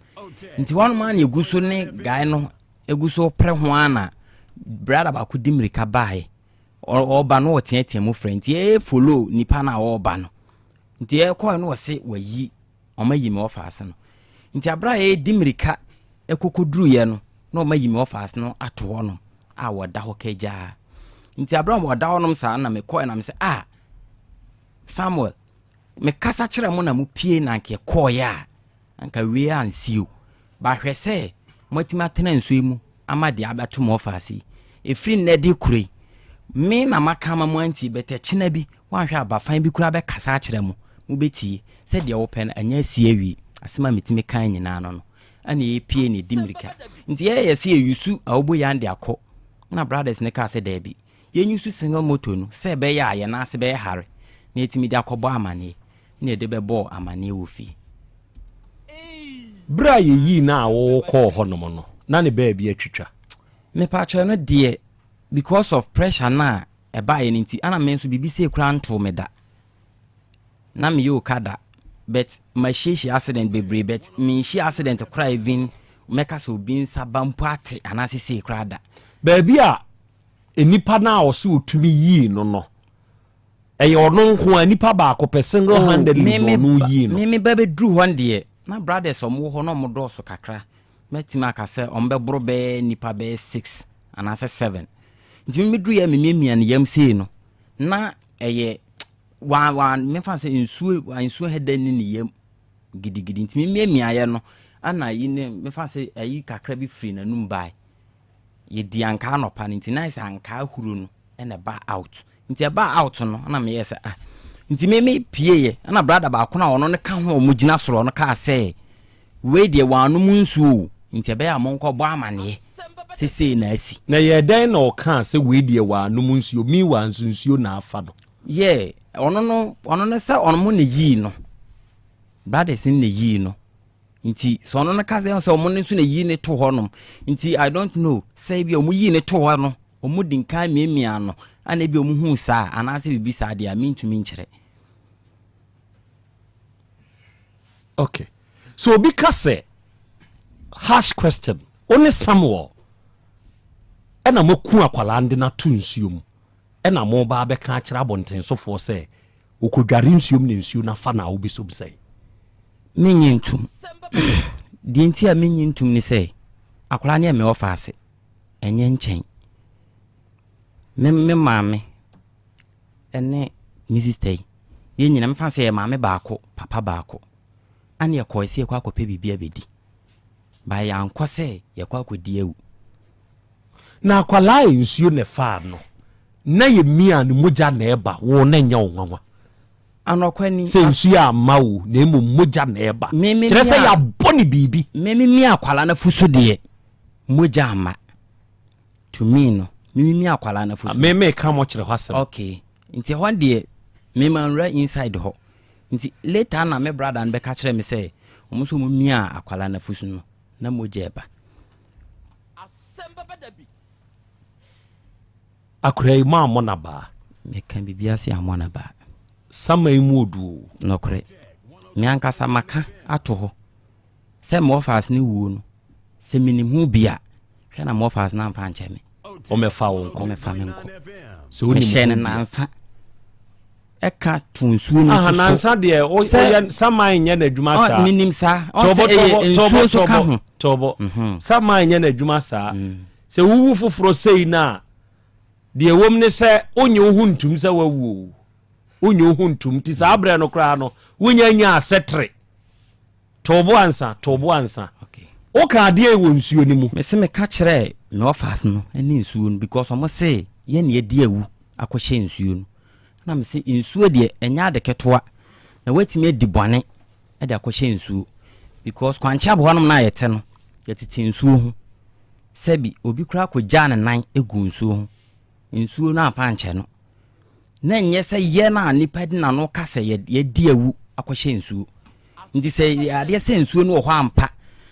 Nti hɔnom a na ɛgu so ne guy no ɛgu so pere ho ara na brada baako di mmirika baeɛ. Ɔreba no ɔteatea mu frɛ nti ɛyɛ follow nipa no a ɔreba no. Nti ɛkɔɛ no ɔse wayi wɔn ayi me ɔfaase no. Nti abere a yɛdi mmirika ɛkɔkɔduruiɛ no na wɔn ayi me ɔfaase no ato hɔ nom a wɔda hɔ kagyaa. Nti abere a wɔda hɔ nom saa na mekɔɛ na mesɛ ah Samuel mekasa kyerɛ mo na mo pie na anka ɛkɔɔeɛ a anka wei ansi o. Ba hwɛ sɛ moatumi atena nsuo yi mu ama deɛ abɛto mo ɔfaase yi. Ɛfiri nnɛ de kuro yi, me na maka ama mo antie, but ɛkyena bi, woanhwɛ a bafan bi koraa bɛkasa akyerɛ mo, mobɛtie. Sɛ deɛ wopɛ no, anya asi awie. Asɛm a metumi kae nyinaa no no, ɛna yɛpie na ɛdi mmirika. Nti yɛyɛ sɛ yɛyusu Awoboyan de akɔ, na brothers no kaa sɛ daabi, yɛnyusu single motor no sɛ ɛbɛyɛ a yɛn nan ase bɛyɛ hare na yɛatumi de akɔbɔ amaneɛ, na yɛde bɛbɔɔ amaneɛ wɔ fie. Berɛ a yɛyii no a wokɔɔ hɔnom no, na ne baabi atwitwa? Mepakyɛw no deɛ because of pressure no a ɛbaeɛ no nti ana me nso biribi sei koraa ntoo me da. Na meyɛ okada but mahyiahyia accident bebree but menhyia accident koraa even mɛka sɛ obi nsa ba mpo ate anaasɛ sei koraa da. Baabi a nnipa no a ɔse ɔtumi yii no no, Ɛyɛ ɔno nko ara, nipa baako pɛ, single Oh, handedly me na me ɔno ba yii no. me me ba bɛduru hɔ no deɛ, na brothers a wɔwɔ hɔ no wɔdɔɔso kakra. Mɛtumi aka sɛ wɔbɛboro bɛyɛ nnipa bɛyɛ six anaasɛ seven. Nti me meduruiɛ a memiamia ne yam sei no, na ɛyɛ wa wa mefa sɛ nsuo wa nsuo hɛ da nni ne yam gidigidi. Nti memiamiaeɛ no, ɛna ayi ne mefa sɛ ayi kakra bi firi n'anum bae. Yɛdii ankaa anɔpa no nti na ayɛ sɛ ankaa huro no na ɛbaa out. Nti ɛbaa out no na meyɛɛ sɛ ah. Nti me me pieeɛ ɛna brada baako no a ɔno no ka ho a wɔn gyina soro no kaa sɛ wei deɛ wɔanom nsuo o nti ɛbɛyɛ a monkɔbɔ amaneɛ sɛ sei na asi. Na ɛyɛɛ dɛn na ɔkaa sɛ wei deɛ wɔanom nsuo meanwhile nso nsuo na afa no? Yeah, ɔno no ɔno no sɛ ɔmo na yii no brothers no na yii no Nti sɛ ɔno no ka sɛ sɛ ɔmo no nso na yii ne to hɔ nom nti I don't know sɛ ebi ɔmo yii ne to hɔ no ɔmo di nkan miamia no ana ebi ɔmo huu saa anaasɛ biribi saa deɛ a mentumi nkyerɛ. Okay. So obi ka sɛ harsh question wo ne Samuel ɛna moaku akwadaa no de no ato nsuo mu ɛna moba abɛka akyerɛ abɔntensofoɔ sɛ Okodware nsuom na nsuo no afa no a wobɛsom sɛn? Mennye ntom. Deɛ nti a mennye ntom ne sɛ, akwadaa no yɛ me ɔfaase, ɛnyɛ nkyɛn. Me me maame ne me sista yi, yɛn nyinaa mefa sɛ yɛ maame baako, papa baako. Ɛna yɛkɔe sɛ yɛkɔ akɔpɛ biribi abɛdi. Ba yɛankɔ sɛ yɛkɔ akɔdi awu. Na akwadaa a nsuo na ɛfaa no, na yɛ mia no mogya na ɛba wo na ɛnyɛ wo nwanwa. Anɔkwa ni. Sɛ nsuo amma wo na mmom mogya na ɛba. Kyerɛ sɛ yɛabɔ no biribi. Me me mia akwadaa no afu so deɛ, mogya amma. To me no, me me mia akwadaa no afu so. Me me ka mo kyerɛ hɔ asɛm. Okay, nti ɛhɔ deɛ, me ma nwura inside hɔ. Nti later na me brother no bɛka kyerɛ me sɛ, wɔn nso wɔn mia akwadaa no afu so no, na mogya ɛba. Akora yi moammɔ no abaa. Meka biribiara sɛ yɛammɔ no abaa. Sama yi mu odu o. Nokorɛ, me ankasa maka ato hɔ sɛ Morphas ne wuo no, sɛ menim ho bi a, hwɛ na Morphas no amfa ankyɛ me. Ɔmmɛfa wo nkɔ. Ɔmmɛfa me nkɔ. Sɛ wonim Mehyɛɛ no ho bi a. nansa. Ɛka to nsuo no Aha, nso so. nansa deɛ o- Sɛ- ɔyɛ saman nyɛ n'adwuma Ɔ, saa. menim saa. Ɔn Tɔbɔ, sɛ ɛyɛ tɔbɔ, nsuo tɔbɔ, nso ka tɔbɔ, ho. tɔbɔ. Saman nyɛ n'adwuma saa. Sɛ wowu foforɔ sei no a, deɛ ɛwom ne sɛ wonye wo ho ntum sɛ woawu o. Wonye wo ho ntum. Nti saa berɛ no koraa no, wonya nyaa sɛtere. To bo ansa, to bo ansa. Woka adeɛ wɔ nsuo no mu. Mese meka kyerɛɛ me ɔfas no ne nsuo no because ɔmo se yɛn na yɛdi awu akɔhyɛ nsuo no. Ɛna mese nsuo deɛ ɛnyɛ ade ketewa na woatumi adi bɔne de akɔhyɛ nsuo because kwankyɛ aboa nom no a yɛte no yɛtete nsuo ho. Sɛbi obi koraa kɔgyaa ne nan gu nsuo ho, nsuo no amfa ankyɛ no. Na ɛnyɛ sɛ yɛn a nipa de n'ano ka sɛ yɛadi awu akɔhyɛ nsuo. Nti sɛ adeɛ sɛ nsuo no wɔ hɔ ampa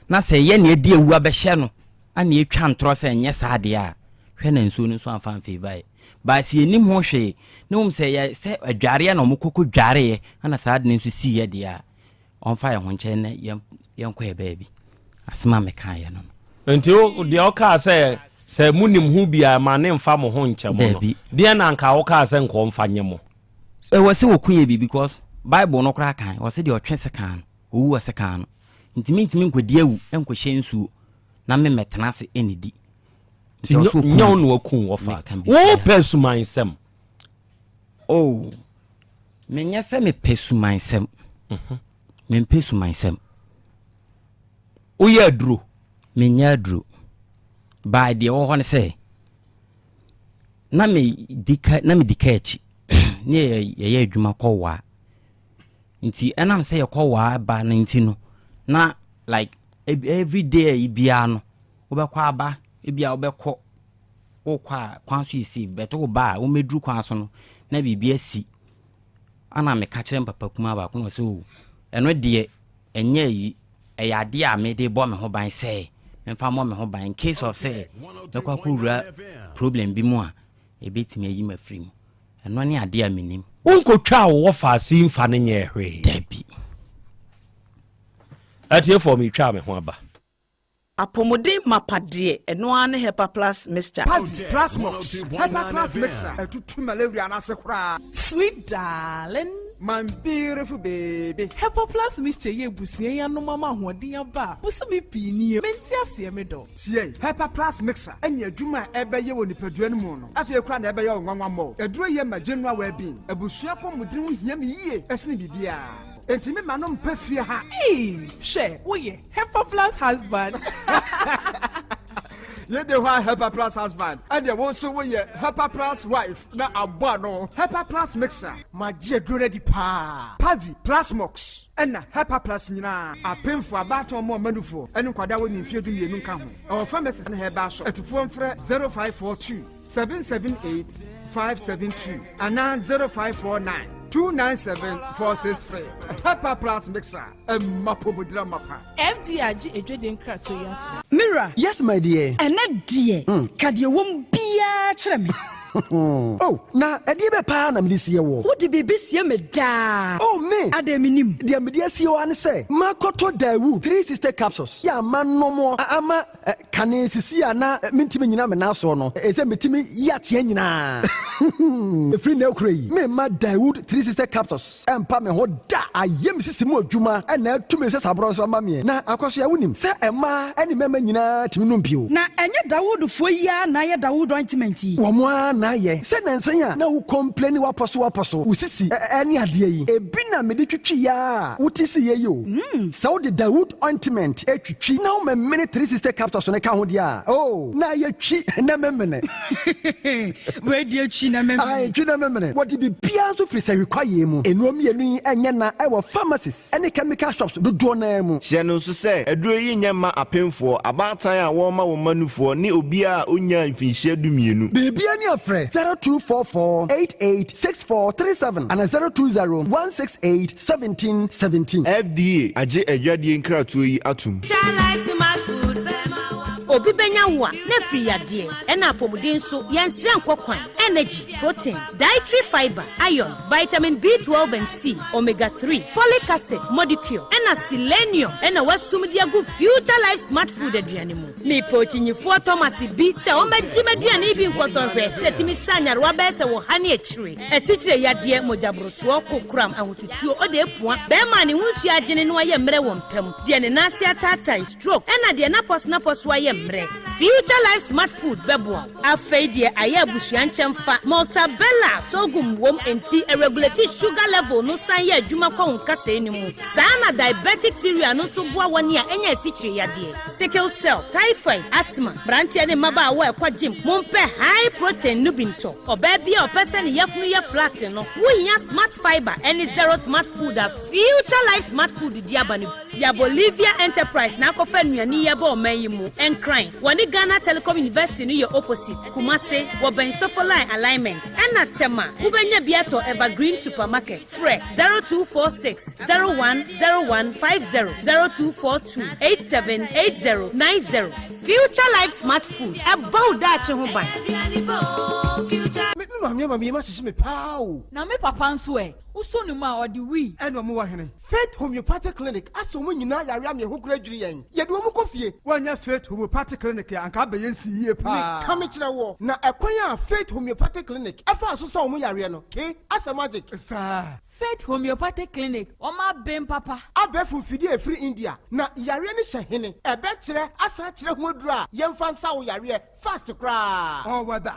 Na sɛ yɛ na yɛde awu abɛhyɛ no ana yɛtwa ntorɔ sɛ ɛnyɛ saa deɛ a, hwɛ na nsuo no nso amfa amfeeva yɛ. But sɛ yɛnnim ho hwee na mmom sɛ yɛ sɛ adwareɛ na wɔkɔ kɔ dwareeɛ ana saa ade no nso siiɛ deɛ a, ɔmfa yɛn ho nkyɛn na yɛn yɛnkɔ yɛ baabi. Asɛm a mekaeɛ no no. Nti deɛ ɔkaa sɛ sɛ monim ho bi a ma ne mfa mo ho nkyɛ mo no, deɛ na anka wokaa sɛ nka ɔmfa nyɛ mo? Ɛwɔ sɛ wɔku yɛ bi because Bible no koraa kan, ɔse deɛ ɔtwe sekan no, ɔwu wɔ sekan ano. Nti mentumi nkɔdi awu nkɔhyɛ nsuo na me mmɛtena ase nnidi. Nti nyɛ wo na waku wo wɔfa. Wopɛ sumansɛm. Oh, menyɛ sɛ mepɛ sumansɛm. Mhm. Mempɛ sumansɛm. Woyɛ aduro? Menyɛ aduro. By deɛ ɛwɔ hɔ ne sɛ, na medi ka na medi ka akyi ne yɛyɛ adwuma kɔ waa. Nti ɛnam sɛ yɛkɔ waa ba no nti no, na like every day ayi biara no, wobɛkɔ aba, ebi a wobɛkɔ, wokɔ a kwan so yɛ safe, but woba a womɛduru kwan so no, na biribi asi. Ana meka kyerɛ me papa kumaa baako na ɔsɛ o, ɛno deɛ ɛnyɛ ayi, ɛyɛ adeɛ a mede bɔ me ho ban sɛ memfa mmɔ me ho ban in case of sɛ mɛkɔ akɔwura problem bi mu a, ɛbɛtumi ayi me afiri mu. Ɛno ne adeɛ a menim. Wonkɔtwaa wo wɔfaase mfa no nyɛɛ hwee. Dabi. Atiefoɔ, meretwa me ho aba. Apɔmuden mapa deɛ, ɛno ara ne Hepa Plus Mixture. Pavi, Plasmox, Hepa Plus Mixture, ɛtutu malaria no ase koraa. Sweet darling. My beautiful baby. Hepa Plus Mixture yi abusua yi anom ama ahoɔden aba a, bosome pii nie, mente aseɛ me dɔ. Tie, Hepa Plus Mixture ne adwuma a ɛbɛyɛ wɔ nipadua no mu no, afei koraa na ɛbɛyɛ wo nwanwa mmɔ. Aduro yi ma general well-being. Abusua apɔmuden ho hia me yie sene biribiara. Enti me ma no mpɛ fie ha. Eii hwɛ woyɛ Hepa plus husband. Yei de hɔ a Hepa plus husband ɛdeɛ wo nso woyɛ Hepa plus wife na abɔ ano. Hepa plus mixer. Magye aduro no adi paa. Pavi, Plasmox ɛna Hepa plus nyinaa. Apemfoɔ, abaatan ɔmo ɔma nufoɔ ɛne nkwadaa a wɔnni mfeɛ 12 nka ho. Ɛwɔ pharmacies ne herbal shop. Atufoɔ mfrɛ 0542 778 572 anaa 0549 297 463. Hepa plus mixer. Ɛmma pomodira mapa. FDA agye adwadie nkratoɔ yi atom. Me wura. Yes my dear. Ɛnnɛ deɛ, ka deɛ ɛwɔ mu biara kyerɛ me. Oh, na ɛdeɛ bɛ paa na mede sie woɔ? Wode biribi sie me daa. Oh, me! Adɛn mennim? Deɛ mede asie wo ara ne sɛ, makɔtɔ Daewoo 360 capsules yi a manom ama kane sisi a na mentumi nnyina me nan soɔ no, ɛsɛ metumi yi ateɛ nyinaa. Ɛfiri nnɛ rekora yi, meremma Daewoo 360 capsules. Ɛmpa me ho da. Ayɛ me sisi mu adwuma na atu me nsasaborɔ nso ama meɛ. Na Akwasoa, wonim sɛ mmaa ne mmarima nyinaa tumi nom bio. Na ɛnyɛ Dawoodfoɔ yi ara na ayɛ Dawood ointment yi? Wɔn ara na ayɛ. Sɛ nnansa yi a na wo complaini w'apɔso w'apɔso, wo sisi ne adeɛ yi, ebi na mede twitwiiɛ ara a wote siiɛ yi o. Sɛ wode Dawood ointment twitwi na womemene 360 capsules no ka ho deɛ a, oh, na ayɛ twi na memene. Wei deɛ twi na memene. Ae, twi na memene. Wɔde biribiara nso firi sahwi kwaeɛ mu. Nnuro mmienu yi nyɛ na ɛwɔ pharmacies ne chemical shops dodoɔ no ara mu. Hyɛ no nso sɛ, aduro yi nyɛ mma apemfoɔ, abaatan a wɔrema wɔn mma nufoɔ, ne obiara a ɔnnyaa mfinhyia dumienu. Biribiara ni a frɛ 0244 88 6437 anaa 020 168 1717. FDA agye adwadie nkratoɔ yi atom. Obi bɛnya wo a, na afiri yadeɛ, ɛna apɔmuden nso, yɛnsrɛ nkɔ kwan, energy, protein, dietary fiber, iron, vitamin B12 and C, omega 3, folic acid, modicure, ɛna selenium ɛna wasum de agu Future Life Smart Food aduane mu. Mepɛ okyinyifoɔ Thomas bi sɛ ɔmmɛgye m'aduane yi bi nkɔsɔ nhwɛ sɛ ɛtumi sa nyarewa bɛyɛ sɛ wɔ ha ne akyire, asikyire yadeɛ, mogyaborosoɔ, kokoram, ahotutuo, ɔde apua, bɛrima a ne ho nsuo agyene na wayɛ mmerɛ wɔ mpa mu, deɛ ne nan ase ataatae, stroke, ɛna deɛ n'apɔsonapɔso ayɛ mmerɛ. Future Life Smart Food bɛboa wo. Afei deɛ ayɛ abusua nkyɛmfa, Maltabella sorghum wom enti ɛregulate sugar level no san yɛ adwuma kɔ wo nkasɛɛ no mu. Saa na diabetic cereal no nso boa wɔn a anya asikyire yadeɛ, sickle cell, typhoid, asthma. Mmeranteɛ ne mmabaawa a ɛkɔ gym, mompɛ high protein no bi ntɔ. Ɔbaa bi a ɔpɛ sɛ ne yafunu yɛ flat no, wohia Smart Fibre ne Zero Smart Food a Future Life Smart Food de aba no bi. Ya Bolivia Enterprise na akɔfa nnuane yi aba ɔman yi mu. Nkra. Nkran, wɔne Ghana Telecom University no yɛ opposite, Kumase, wɔbɛn Sofoline Alignment, ɛna Tema, wobɛnya bi atɔ Evergreen Supermarket. Frɛ 0246 010150, 0242 878090. Future Life Smart Food, ɛbɔ wo daakye ho ban. Me maame ama me yam ahyehye me paa o. Na me papa nso ɛ? Wosɔ ne mu a, ɔde wii. Ɛna ɔmo wɔ hene? Faith Homeopathic Clinic asa wɔn nyinaa yare ama ɛho kora dwiri yɛn. Yɛde wɔn kɔ fie. Woannya Faith Homeopathic Clinic a, anka abɛyɛ nsi yie paa. Meka mekyerɛ woɔ, na ɛkwan a Faith Homeopathic Clinic faa so sa wɔn yareɛ no, ke, asɛ magic. Saa. Faith Homeopathic Clinic, wɔn aben papa. Abɛɛfo mfidie a ɛfiri India, na yareɛ no hyɛ hene? Ɛbɛkyerɛ asan akyerɛ ho aduro a yɛmfa nsa wo yareɛ fast koraa. Ɔwɔ da.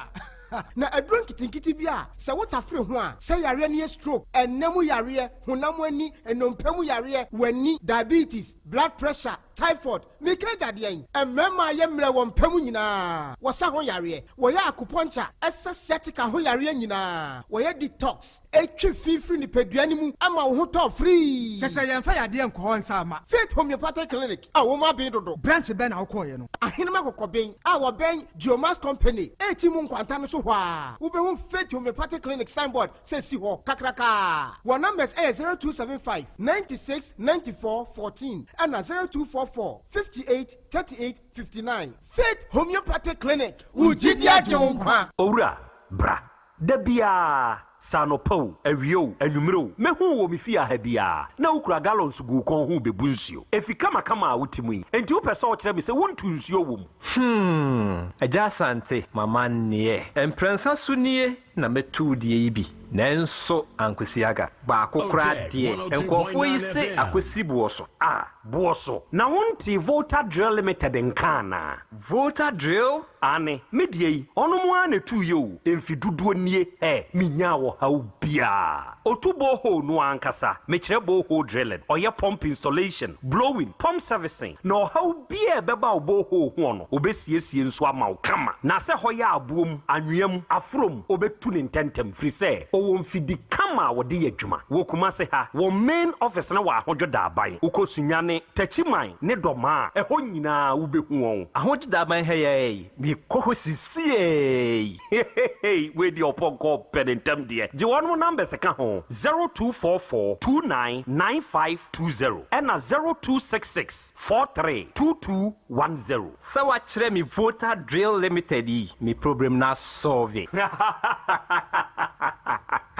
Na aduro nketenkete bi a sɛ wotafere ho a, sɛ yareɛ no yɛ stroke, ɛnna mu yareɛ, honam ani, nnompe mu yareɛ, w'ani, diabetes, blood pressure, typhoid, meka agya deɛn? Mmarima a yɛ mmerɛ wɔ mpa mu nyinaa, wɔsa ho yareɛ, wɔyɛ acupuncture, ɛsa sciatica ho yareɛ nyinaa, wɔyɛ detox, ɛtwe fi firi nipadua no mu ma wo ho tɔ firii. Kyɛ sɛ yɛmfa yadeɛ nkɔ hɔ nsa mma. Faith Homeopathic Clinic a wɔn aben dodo. Branch bɛn na wokɔeɛ no? Ahenem Akɔkɔben a wɔbɛn Geomax Company reti mu nkwanta no so hɔ ara, wobɛhu Faith Homeopathic Clinic signboard sɛ si hɔ kakrakaa. Wɔn numbers yɛ 0275 96 94 14 ɛna 0244 58 38 59. Faith Homeopathic Clinic, wo gyidi agye wo nkwa. Owura, bra. Da biara, sɛ anɔpa o, awia o, anwummere o, mɛhu wo wɔ me fie ha biara, na wokura gallons gu wo kɔn ho rebebu nsuo. Efi kamakama a wote mu yi, enti wopɛ sɛ wokyerɛ me sɛ wontu nsuo wɔ mu? Hmm, Agya Asante, m'amanneɛ. Mprɛnsa so nie na mɛtu wo deɛ yi bi, nanso ankosi aga. Baako koraa deɛ, nkurɔfoɔ yi se akɔsi boɔ so. Ah, boɔ so. Na wontee Volta Drill Limited nka anaa? Volta Drill? Aane, me deɛ yi, ɔnom ara na ɛtuiɛ o, mfe dodoɔ nie, ɛ, menyaa ɔhaw biara. Ɔtu borehole no ara ankasa, mekyerɛ borehole drilling, ɔyɛ pump installation, blowing, pump servicing, na ɔhaw biara a ɛbɛba wo borehole hoɔ no, ɔbɛsiesie nso ama wo kama. Na sɛ hɔ yɛ aboɔ mu, anwea mu, aforɔ mu, ɔbɛtu no ntɛntɛm, firi sɛ ɔwɔ mfidi kama a wɔde yɛ adwuma. Wɔ Kumase ha, wɔn main office no wɔ Ahodwo Daaban, wokɔ Sunyani, Techiman ne Dɔmaa a, ɛhɔ nyinaa wobɛhu wɔn. Ahodwo Daaban ha yi ara yi, mekɔ hɔ sisiei. Heheheey wei deɛ ɔpɔnkɔ pɛ ne ntɛm deɛ gye wɔnom numbers ka ho 0244 29 9520 ɛna 0266 43 2210. Sɛ wakyerɛ me Volta Drill Limited yi me problem no asɔlve.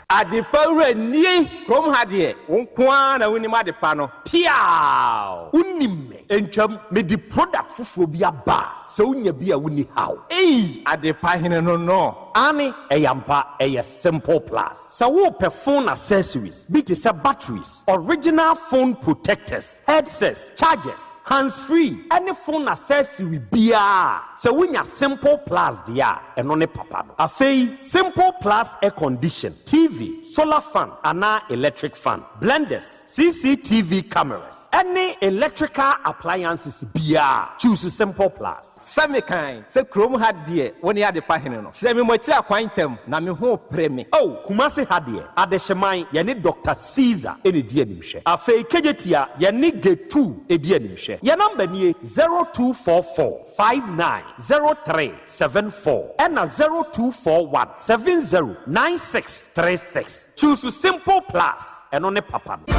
Adepa wura nie kurom ha deɛ wo nko ara na wonim adepa no. Piaaww! Wonim me ntwam mede product foforɔ bi aba a sɛ wonya bi a wonni haw. Ei! Adepa hene no no. Aane ɛyɛ ampa ɛyɛ simple plus. Sɛ worepɛ phone accessories bi te sɛ batteries, original phone protectors, headsets, chargers, hands free ɛne phone accessory biara a, sɛ wonya simple plus deɛ a ɛno ne papa no. Afei simple plus air condition, TV, solar fan anaa electric fan, blenders, CCTV cameras ɛne electrical appliances biara a, choose simple plus. Sɛ mekan sɛ kurom ha deɛ wo ne adepa hene no. Kyerɛ me mo akyiri akwan ntɛm na me ho repere me. Oh, Kumasi ha deɛ, Adehyeman, yɛne Doctor Caesar na ɛdi animhwɛ. Afei Kejetia, yɛne Getu di animhwɛ. Yɛn number nie, 0244 59 03 74 ɛna 0241 70 96 36. Choose Simple Plus. Ɛno ne papa no.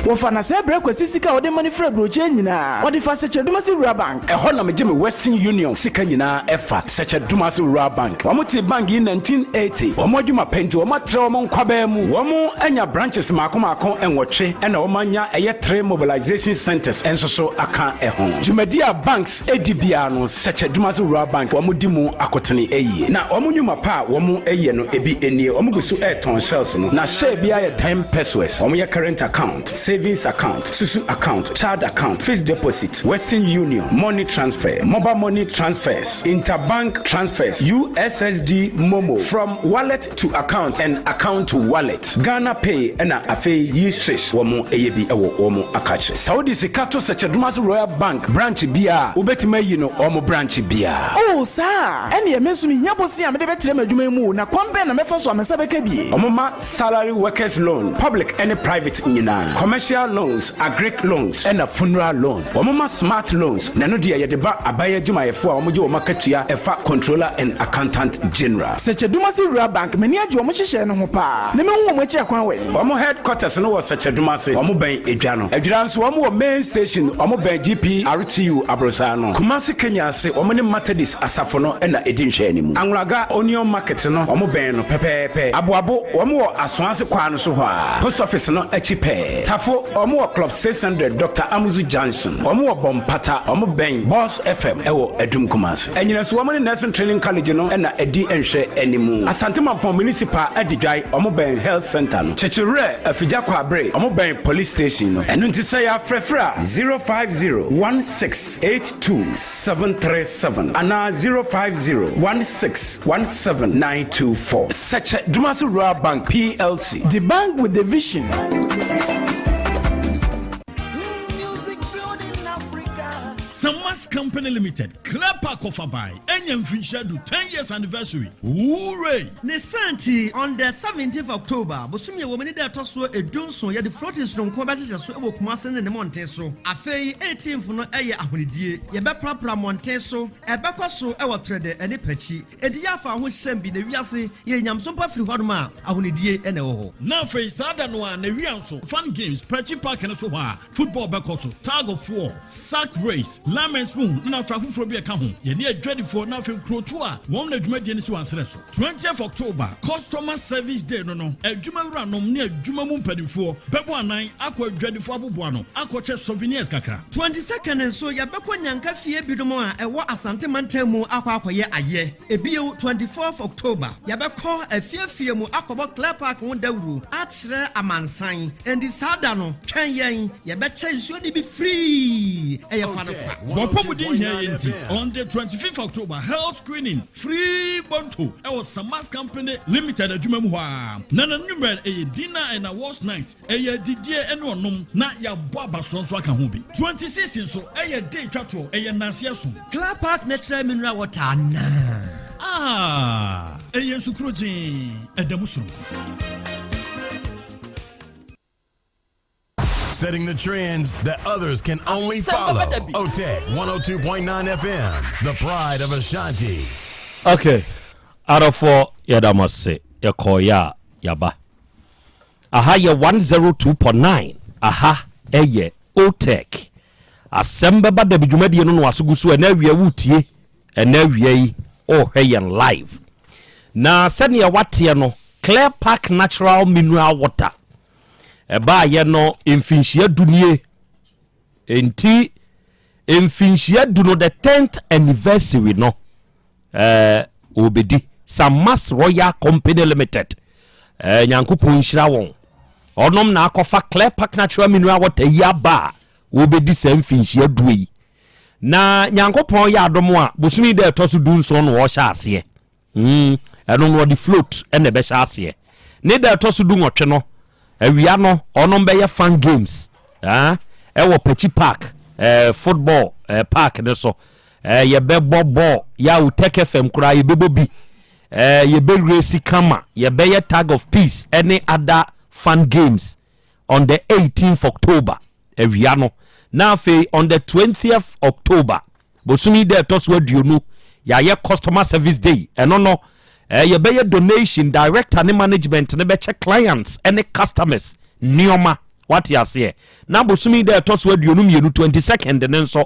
Wɔfa Nasɛɛ brɛ Kwasi sika a ɔde ma no firi aburokyire nyinaa. Ɔde fa Sɛkyɛ-Dumasi Rural Bank. Ɛhɔ na megye me Western Union sika nyinaa ɛfa, Sɛkyɛ-Dumasi Rural Bank. Wɔn tee bank yi 1980. Wɔn adwuma pɛ nti wɔn atrɛ wɔn nkwabaa mu. Wɔn anya branches maako maako nwɔtwe ɛna wɔn anya ɛyɛ three mobilization centers nso so aka ɛho. Dwumadi a banks di biara no, Sɛkyɛ-Dumasi Rural Bank wɔn di mu akotene yie. Na wɔn nnwuma pa a wɔn yɛ no ebi nie, wɔn gu so retɔn shells no, na share biara yɛ ten pesewas. Wɔn yɛ current account, savings account, susu account, child account, fixed deposit, Western Union, money transfer, mobile money transfers, interbank transfers, USSD momo, from wallet to account and account to wallet, Ghana Pay ɛna afei yi swish wɔn yɛ bi wɔ wɔn akakyere. Sɛ wode sika to Sɛkyɛ-Dumasi Royal Bank branch biara a, wobɛtumi ayi no wɔn branch biara. Oh, saa a? Ɛnneɛ me nso mehia bosea a mede bɛtrɛ m'adwuma yi mu o, na kwan bɛn na mɛfa so a me nsa bɛka bi? Wɔma salary workers loan, public ne private nyinaa, commercial. Commercial loans, agric loans ɛna funeral loan. Wɔn ma smart loans na ɛno deɛ yɛde ba aban adwumayɛfoɔ a wɔgye wɔn akatua ɛfa Controller and Accountant General. Sɛkyɛdumase Rural Bank, m'ani agye wɔn nhyehyɛɛ no ho paa, na mehu wɔn akyiri akwan wɔ he? Wɔn headquarters no wɔ Sɛkyɛdumase, wɔn bɛn Edwa no. Adwira nso wɔn wɔ main station, wɔn bɛn GPRTU aborosan no. Kumasi Kenya ase, wɔn ne Methodist asafo no na ɛdi nhwɛanimu. Anwulaga Onion Market no, wɔn bɛn no pɛpɛɛpɛ. Aboabo, wɔn wɔ Asoase kwaa no so hɔ ara, Post Office no akyi pɛɛ. Tafo, wɔn wɔ Club 600 Doctor Amuzu Junction. Wɔn wɔ Bɔmpata, wɔn bɛn Boss FM wɔ Adum Kumasi. Anyinaso, wɔn ne Nursing Training College no na ɛdi nhwɛanimu. Asante Mampong Municipal Adidwae, wɔn bɛn Health Centre no. Kyekyewerɛ, Afigya Kwabre, wɔn bɛn Police Station no. Ɛno nti sɛ yɛafrɛfrɛ a, 050 1682 737 anaa 050 1617 924. Sɛkyɛ Dumasi Rural Bank PLC. The bank with the vision. Samas Company Limited, Clear Park Kɔfabae, anya mfirinhyia du, 10 years anniversary, Hooray! Ne saa nti, on the seventeenth October, bosome a ɛwɔ mu ne da a ɛtɔ soɔ edunson, yɛde floating sononko bɛhyehyɛ so wɔ Kumasi ne ne mmɔnten so. Afei eighteenth no yɛ ahonidie, yɛbɛprapra mmɔnten so, ɛbɛkɔ so wɔ Trɛdɛ ne Pakyi. Enti yɛ afa ho hyɛm bi na wiase yɛ nyamesom pa firi hɔnom a ahonidie na ɛwɔ hɔ. Na afei saa da no ara n'awia nso, Fun Games, Pakyi Park no so hɔ a, Football bɛkɔ so, tug of war, sack race, lemon spoon na afra foforɔ bi a ɛka ho. Yɛne adwadifoɔ na afei nkurotoɔ a wɔn na dwumadie no si wɔn aserɛ so. Twentieth October, Customer Service Day no no, adwuma wuranom ne adwuma mu mpanimfoɔ bɛbɔ anan akɔ adwadifoɔ aboboano akɔkyɛ souvenirs kakra. Twenty-second nso, yɛbɛkɔ Nyanka fie binom a ɛwɔ Asante mantam mu akɔ akɔyɛ ayɛ. Ebio, twenty-fourth October, yɛbɛkɔ afie afie mu akɔbɔ Clear Park ho dawuro akyerɛ amansan. Enti saa da no, twɛn yɛn, yɛbɛkyɛ nsuo no bi free, ɛyɛ fa no kwa. W'apɔmuden hia yɛn nti, on the twenty-fifth October, health screening free bonto ɛwɔ Samas Company Limited adwuma mu hɔ ara. Na n'anwummerɛ no, ɛyɛ dinner and awards night. Ɛyɛ adidie ne ɔnom na yɛabɔ abasoɔ nso aka ho bi. 26 nso ɛyɛ day twa toɔ, ɛyɛ nnanseɛ som. Clear Park Natural Mineral Water anaa? Ah! Ɛyɛ nsu krogyee, ɛda mu soronko. Setting the trends that others can only follow. OTEC 102.9 FM, the pride of Ashanti. Okay, adɔfoɔ yɛda mo ase yɛkɔɔeɛ a yɛaba. Aha yɛ 102.9 aha yɛ Otec asɛm bɛba dabi dwumadie no na waso gu so ɛnɛ awia wotie ɛnɛ awia yi ɔrehwɛ yɛn live na sɛnea wateɛ no Clear Park Natural Mineral Water ɛbaayɛ no mfinhyia du nie enti mfinhyia du no the 10th anniversary no Eh, wɔbɛdi. Samas Royal Company Limited. Eh, Nyankopɔn nhyira wɔn. Ɔnom na akɔfa Clear Park Natural Mineral Water yi aba a wɔbɛdi saa mfinhyia due yi. Na Nyankopɔn yɛ adom a, bosome da ɛtɔ so dunson na wɔhyɛ aseɛ. Mm, ɛno no wɔde float na ɛbɛhyɛ aseɛ. Ne da ɛtɔ so dunwɔtwe no, Awia no ɔnom bɛyɛ fun games eh, ɛwɔ Pakyi Park eh, football eh, park no so eh, yɛbɛbɔ bɔɔl yɛ Tech FM koraa yɛbɛbɔ bi eh, yɛbɛresi kama yɛbɛyɛ tag of peace ɛne other fun games on the 18th October awia no na afei on the 20th October Bosome yi da ɛtɔ so aduonu, yɛayɛ customer service day. Ɛno no, eh, yɛbɛyɛ donation, director ne management no bɛkyɛ clients ne customers nneɛma. Wate aseɛ? Na bosome yi da ɛtɔ so 22, 22nd no nso,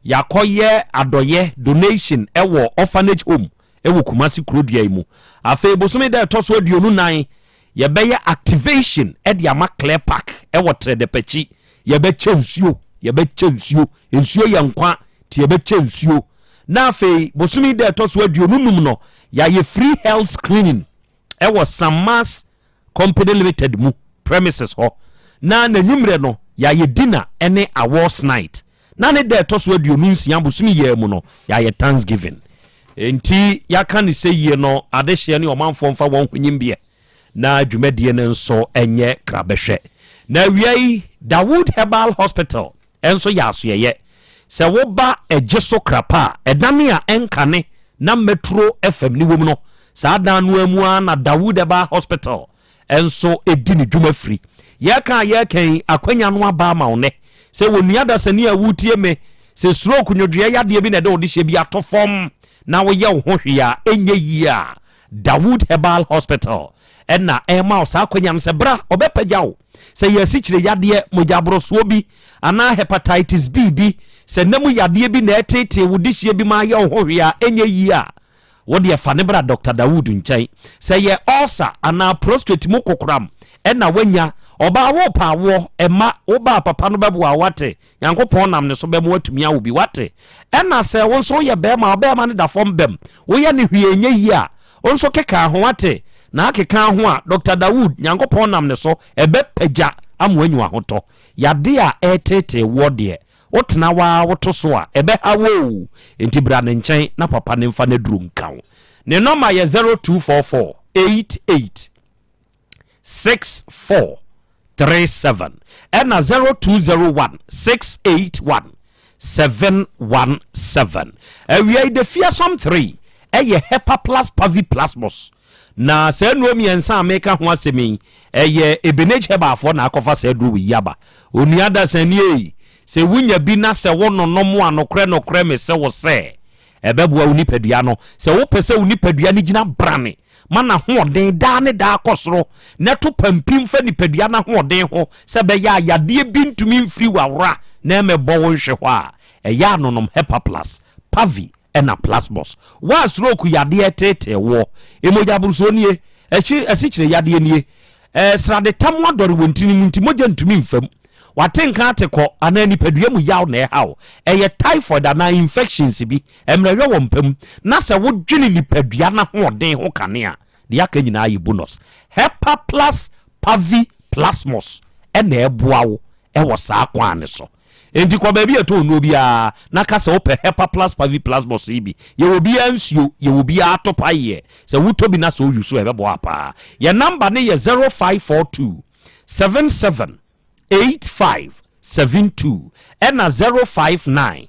yɛakɔyɛ adɔyɛ donation ɛwɔ orphanage home ɛwɔ Kumasi kurodua yi mu. Afei bosome da ɛtɔ so 24, Yɛbɛyɛ activation de ama Clear Park wɔ Trɛdɛpakyi. Yɛbɛkyɛ nsuo, yɛbɛkyɛ nsuo. Nsuo yɛ nkwa, nti yɛbɛkyɛ nsuo. Na afei bosome da ɛtɔ so 25 no, yɛayɛ free health screening wɔ Samas Company Limited mu premises hɔ. Na n'anwummerɛ no, yɛayɛ dinner ne awards night. Na ne da a ɛtɔ so 26 bosome yi ara mu no, yɛayɛ Thanksgiving. Enti yɛaka no sɛ yie no, adehyeɛ ne ɔmanfoɔ mfa wɔn ho nyimbeɛ na dwumadie no nso nyɛ krabɛhwɛ. Na awia yi, Dawood Herbal Hospital nso yɛ asoɛeɛ. Sɛ woba Ɛgye so Krapa a, ɛdan a ɛnkane na Metro FM no wom no, saa dan no ara mu ara na Dawood Herbal Hospital nso di ne dwuma firi. Yɛka a yɛreka yi, akwanya no aba ama wo nnɛ. Sɛ onua dasani a woretie me, sɛ stroke nwodwoeɛ yadeɛ bi na ɛde wo dehyɛ bi ato fam na woyɛ wo ho hwee a ɛnyɛ yie a, Dawood Herbal Hospital na ɛrema wo saa akwanya no sɛ bra, ɔbɛpagya wo. Sɛ ɛyɛ asikyire yadeɛ, mogyaborosoɔ bi, anaa hepatitis B bi, sɛ nna mu yadeɛ bi na ɛreteetee wo dehyeɛ bi ma ayɛ wo ho hwee a ɛnyɛ yie a, Wo deɛ fa no bra Dɔkta Dawood nkyɛn. Sɛ ɛyɛ ulcer anaa prostrate mu kokoram na woanya, ɔbaa worepɛ awoɔ, mma wo ba a papa no bɛboa wo wate, Nyankopɔn nam ne so bɛma woatumi awo bi wate. Ɛna sɛ wo nso woyɛ barima a ɔbarima no da fam bam, woyɛ no hwee ɛnyɛ yie a, wo nso keka ho wate, na akeka ho a, Dɔkta Dawood, Nyankopɔn nam ne so ɛbɛpagya ama woanya w'ahotɔ. Yadeɛ a ɛreteetee woɔ deɛ, Wotena hɔ ara woto so a, ɛbɛha wo o. Enti bra ne nkyɛn na papa no mfa n'aduro nka wo. Ne nɔma yɛ 0244 88 64 37 ɛna 0201 681 717. Awia yi, The Fearsome 3 ɛyɛ Hepaplus Paviplasmus. Na saa nnuro mmiɛnsa a meka ho asɛm yi, ɛyɛ Ebenage Herbalfoɔ na akɔfa saa aduro wei yi aba. Onua dasani ei, sɛ wonya bi na sɛ wononom a, nokorɛ nokorɛ mese wo sɛ, ɛbɛboa wo nipadua no. Sɛ wopɛ sɛ wo nipadua no gyina brane ma n'ahoɔden daa ne daa kɔ soro, na ɛto pampim fa nipadua no ahoɔden ho sɛ ɛbɛyɛ a yadeɛ bi ntumi mfiri w'awora na ɛmmɛbɔ wo nhwe hɔ a, ɛyɛ a nonom Hepaplus, Pavi, ɛna plasmos. Wo a stroke yadeɛ reteetee woɔ, mogyaborosoɔ nie, akyi asikyire yadeɛ nie, eh, sradetam adɔre wɔ ntini mu nti mogya ntumi mfa mu, wate nka ate kɔ anaa nipadua mu yaw na ɛha wo, ɛyɛ typhoid anaa infections bi, mmerɛyɔ wɔ mpa mu, na sɛ wodwene nipadua no ahoɔden ho kane a, deɛ aka nyinaa yɛ bonus. Hepaplus pavi plasmos ɛna ɛboa wo ɛwɔ saa kwan no so. Enti kɔ baabi a ɛtɔn nnuro biara na ka sɛ wopɛ Hepa Plus Pavi Plus Box yi bi. Yɛwɔ biara nsuo, yɛwɔ biara atopaeɛ. Sɛ wotɔ bi na sɛ woyi so a, ɛbɛboa wo paa. Yɛn namba no yɛ 0542 77 85 72 ɛna 059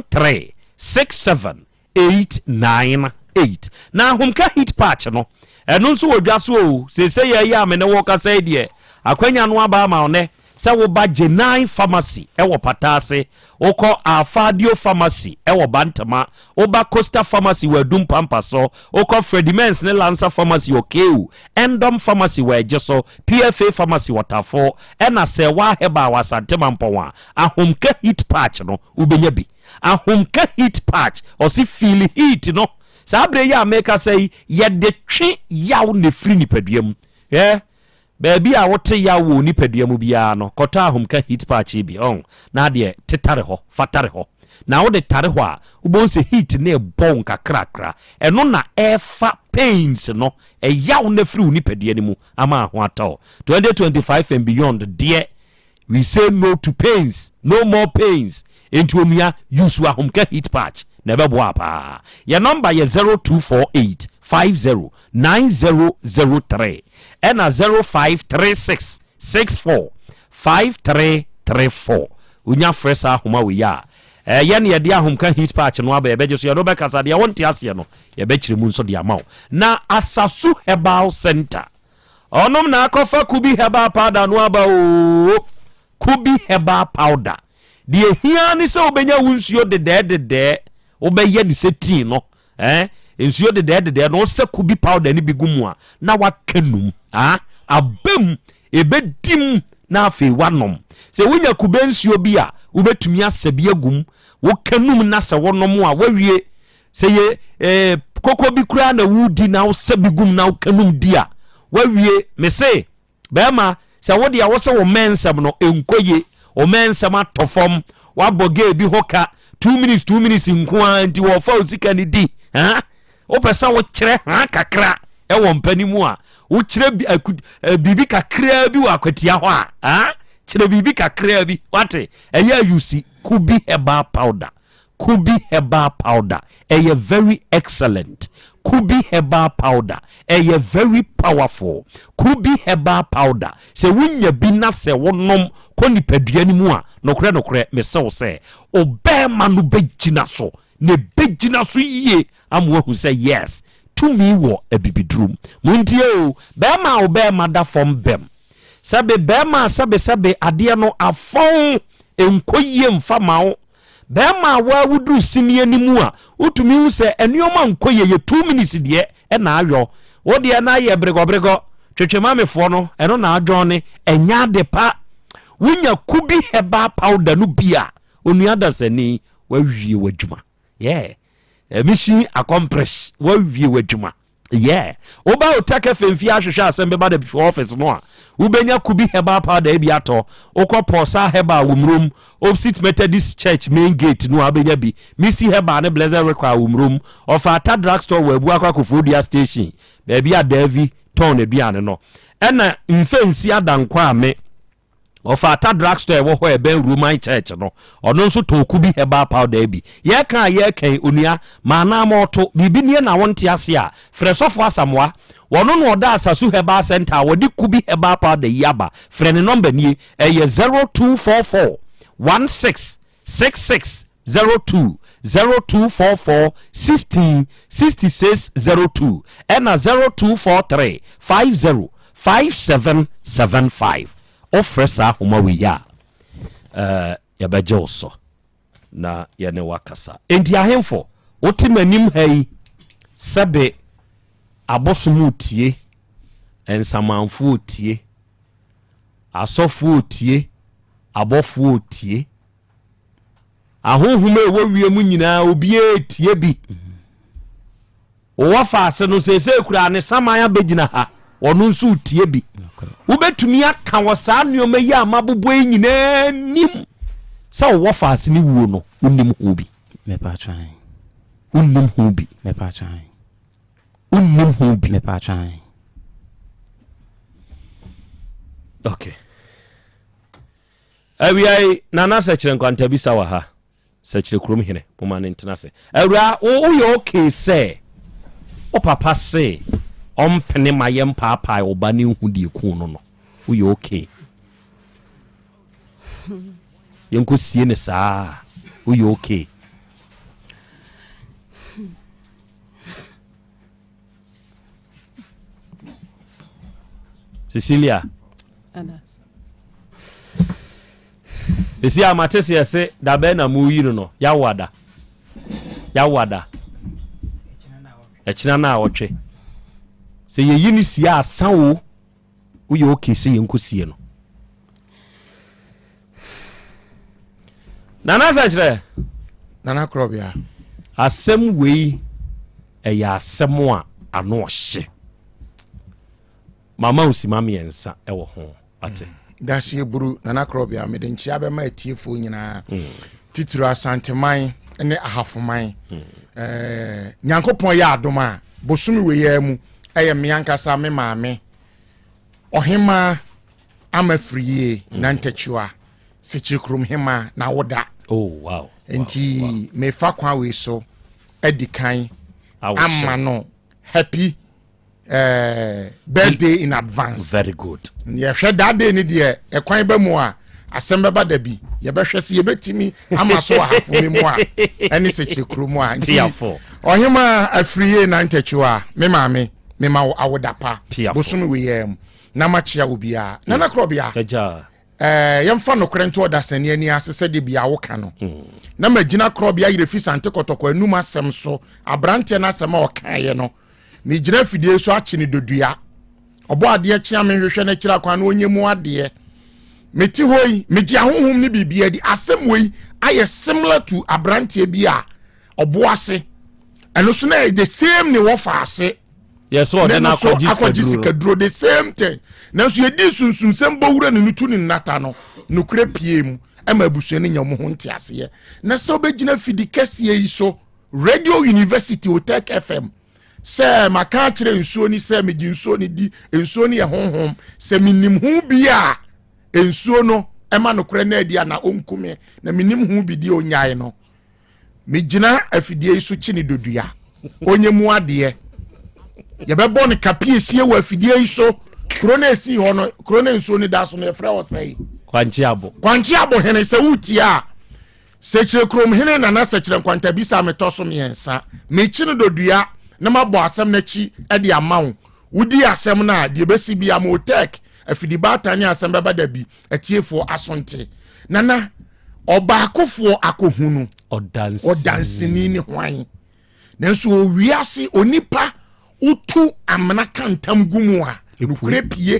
13 67 898. Na ahomka heat patch no, ɛno nso wɔ dwa so o. Seesei yɛ a me ne wo rekasa yi deɛ, akwanya no aba ama wo nnɛ sɛ woba Gyenai Pharmacy wɔ Pataase, wokɔ Alfadio Pharmacy wɔ Bantama, woba Costa Pharmacy wɔ Adum Pampa so, wokɔ Freddie Mens ne Lansa Pharmacy wɔ KU, Endom Pharmacy wɔ Ɛgye so, PFA Pharmacy wɔ Tafo, ɛna Sɛɛwaa Herbal wɔ Asante Mampɔn a, ahomka heat patch no, wobɛnya bi. Ahomka heat patch, ɔse feel heat no. Saa berɛ yi a mekasa yi, yɛde twe yaw na ɛfiri nipadua mu. Hwɛ, baabi a wote yaw wɔ wo nipadua mu biara no, kɔtɔ ahomka heat patch yi bi, ɔn, na adeɛ tetare hɔ, fa tare hɔ. Na wode tare hɔ a, wobɛhu sɛ heat no rebɔ wo nkakrakra. Ɛno na ɛrefa pains no, ɛyaw no afiri wo nipadua no mu ama ho atɔ wo. 2025 and beyond deɛ, We say no to pains, no more pains Enti onua, use Ahomka heat patch na ɛbɛboa paa. Yɛn nɔmba yɛ 0248 50 9003 ɛna 0536 64 5334. Wonya frɛ saa ahoma wei a, ɛyɛ na yɛde Ahomka heat patch no aba, yɛbɛgye so, yɛne wo bɛkasa, deɛ wonte aseɛ no, yɛbɛkyerɛ mu nso de ama wo. Na Asasu Herbal Centre Ɔnom na akɔfa Kubi herbal powder no aba oo. Kubi herbal powder. Deɛ ehia ne sɛ wobɛnya wo nsuo dedɛɛ dedɛɛ, wobɛyɛ ne sɛ tii no. Eh, nsuo dedɛɛ dedɛɛ no, wosɛ Kubi powder no bi gu mu a, na waka num. Ah, aba mu, ɛbɛdi mu, na afei woanom. Sɛ wonya kube nsuo bi a, wobɛtumi asɛ bi agu mu. Woka num na sɛ wonom a, woawie. Sɛ yɛ eh, koko bi koraa na wodi na wosɛ bi gum na woka num di a, wawie. Mese, bɛrima, sɛ wo deɛ wo se wo mmɛn nsɛm no nkɔ ye, wo mmɛn nsɛm atɔ fam, wabɔ gay bi ho ka, 2 minutes 2 minutes nko ara nti wɔfa wo sika no di, ha? Wopɛ sɛ wokyerɛ ha kakra ɛwɔ mpa no mu a, wokyerɛ biribi kakraa bi wɔ akwatia hɔ a, ha? Kyerɛ biribi kakraa bi, wate? Ɛyɛ ayusi, Kubi herbal powder. Kubi herbal powder ɛyɛ very excellent Kubi herbal powder ɛyɛ very powerful Kubi herbal powder sɛ wonya bi na sɛ wonom kɔ nipadua no mu a nokorɛ nokorɛ mese wo sɛ obɛɛma no bɛgyina so na ɛbɛgyina so yie ama wahu sɛ yes tumi wɔ abibiduro mu. Montie o, bɛɛma a obɛɛma da fam bɛm. Sɛbe bɛrima a sɛbesɛbe adeɛ no afɔn nkɔ yie mfa ma wo. Bɛrima a woa woduru sini anim a, wotumi hu sɛ nneɛma nkɔ yie, yɛ 2 minutes deɛ na ayɔ. Wo deɛ na ayɛ bregɔbregɔ. Twetwe mamefoɔ no, ɛno na adwɔn ɛnyɛ ade pa. Wonya Kubi herbal powder no bi a, onua dasani, wawie w'adwuma. Yeah. Mission accomplished. Wawie w'adwuma. Yeah. Woba Otec FM fie ahwehwɛ asɛm bɛba da before office no a, wobɛnya Kubi herbal powder bi atɔ. Wokɔ Pɔsa Herbal wɔ Murom, opposite Methodist Church main gate no a wobɛnya bi. Missy Herbal ne Blessed Require wɔ Murom. Ɔfa Ata Drugstore wɔ Abuakwa Koforidua Station, baabi a Davy tɔn n'aduane no. Ɛna Mfɛnsi Adankwame Ɔfata drugstore a ɛwɔ hɔ a ɛbɛn Roman church no, ɔno nso tɔn Kubi herbal powder bi. Yɛreka a yɛreka yi, onua, ma anaa ma ɔto, biribi nie na wonte ase a, frɛ Sɔfo Asamoah. Ɔno na ɔda Asasu Herbal Centre a wɔde Kubi herbal powder yi aba. Frɛ ne nɔmba nie, ɛyɛ 0244 16 66 02, 0244 16 66 02, ɛna 0243 50 5775. Wofrɛ saa ahoma wei a, eh, yɛbɛgye wo so na yɛne wo akasa. Enti ahemfo, wote m'anim ha yi, sɛbe abosom retie, nsamanfoɔ retie, asɔfoɔ retie, abɔfoɔ retie, ahonhom a ɛwɔ wiem nyinaa obiara retie bi. Wowɔ faase no seesei koraa ne saman abɛgyina ha, ɔno nso retie bi. Wobɛtumi aka wɔ saa nneɛma yi a mabobɔ yi nyinaa nim sɛ wowɔ faase ne wuo no, wonim ho bi. Wonnim ho bi. Wonnim ho bi. Okay. Awia yi, Nana Sɛkyerɛ Nkwantabisa wɔ ha. Sɛkyerɛ kurom hene, momma no ntena ase. Awuraa, wo woyɛ okay sɛ wo papa se ɔmpene ma yɛmpaapae wo ba no nhu deɛ ɛkuu no no? Woyɛ okay? Yɛnkɔ sie no saa? Woyɛ okay? Cecilia. Esi a mate se ɛse da bɛn na moyi no no yawo ada yawo ada ɛkyena no a ɔtwe sɛ yɛyi no sie a sa o woyɛ okay sɛ yɛnkɔ sie no Nana sɛ kyerɛ Nana Korɔbea asɛm wei ɛyɛ asɛm a ano ɔhye mama wo sima mmiɛnsa ɛwɔ ho ate. Daseɛ buru Nana Korɔbea mede nkyea bɛma atiefoɔ nyinaa titiri Asanteman ne Ahafoman eh, Nyankopɔn yɛ adom a bosome wei ara mu ɛyɛ me ankasa me maame Ɔhemaa Ama Firiyie Nantakyiwa Sekyere Kurom Hemaa na woda. Oh, wow. Nti wow. mefa kwan wei so adi kan ama no happy uh, birthday in advance. Very good. Yɛhwɛ that day ni deɛ ɛkwan bɛ mu a asɛm bɛba da bi yɛbɛhwɛ sɛ yɛbɛtumi ama so wɔ ahafo mu a ɛne sɛkyerɛ kuro mu a nti ɔhema afiriye na ntakyiwa me maame mema wo awoda pa bosome wei yɛ mu na makyea obiara nana korɔbea ɛɛ yɛmfa nokorɛ nto ɔdasani ani ase sɛdeɛ bia woka no mm. na magyina korɔbea yerɛ fi sante kɔtɔkɔ anum asɛm so aberanteɛ no asɛm a ɔkaeɛ no megyina afidie so akye ne dodua ɔbɔ adeɛ kyea me nhwehwɛ no akyiri akwan na ɔnyɛ mu adeɛ mete hɔ yi megye ahohom ne biribi adi asɛm wei ayɛ similar to aberanteɛ bi a ɔbo ase ɛno so na the same ne wɔfa ase yɛsɛ ɔde no akɔgye sikaduro the same thing nanso yɛdi sunsumsɛm bɔwura ne no tu ne nnata no nokorɛ pie mu ɛma abusua no nya ɔmo ho nteaseɛ na sɛ wobɛgyina fidi kɛseɛ yi so radio university otec fm sɛ maka akyerɛ nsuo ni sɛ megye nsuo no di nsuo no yɛ honhom sɛ menim ho bi a nsuo no ɛma nokorɛ no adi ana ɔnkume na menim ho bi deɛ ɔnyae no megyina afidie yi so kye ne dodua ɔnyɛ mu adeɛ yɛbɛbɔ no kapiesie wɔ afidie yi so kuro no esi hɔ no kuro no nsuo no da so no yɛfrɛ wɔ sɛe kwankye abo kwankye abo hene sɛ wotie a sɛkyerɛ kurom hene nana sɛkyerɛ nkwantabisa metɔ so mmiɛnsa mekyi no dodua na mabɔ asɛm no akyi de ama wo wodi asɛm no a deɛ bɛsi bi ama otɛk. Afidi baatan ne asɛm bɛba da bi atiefoɔ aso nte. Nana, ɔbaakofoɔ akɔhunu ɔdanseni ne hwan? Nanso wɔ wiase onipa wotu amena ka ntam gu mu a, nokorɛ pie.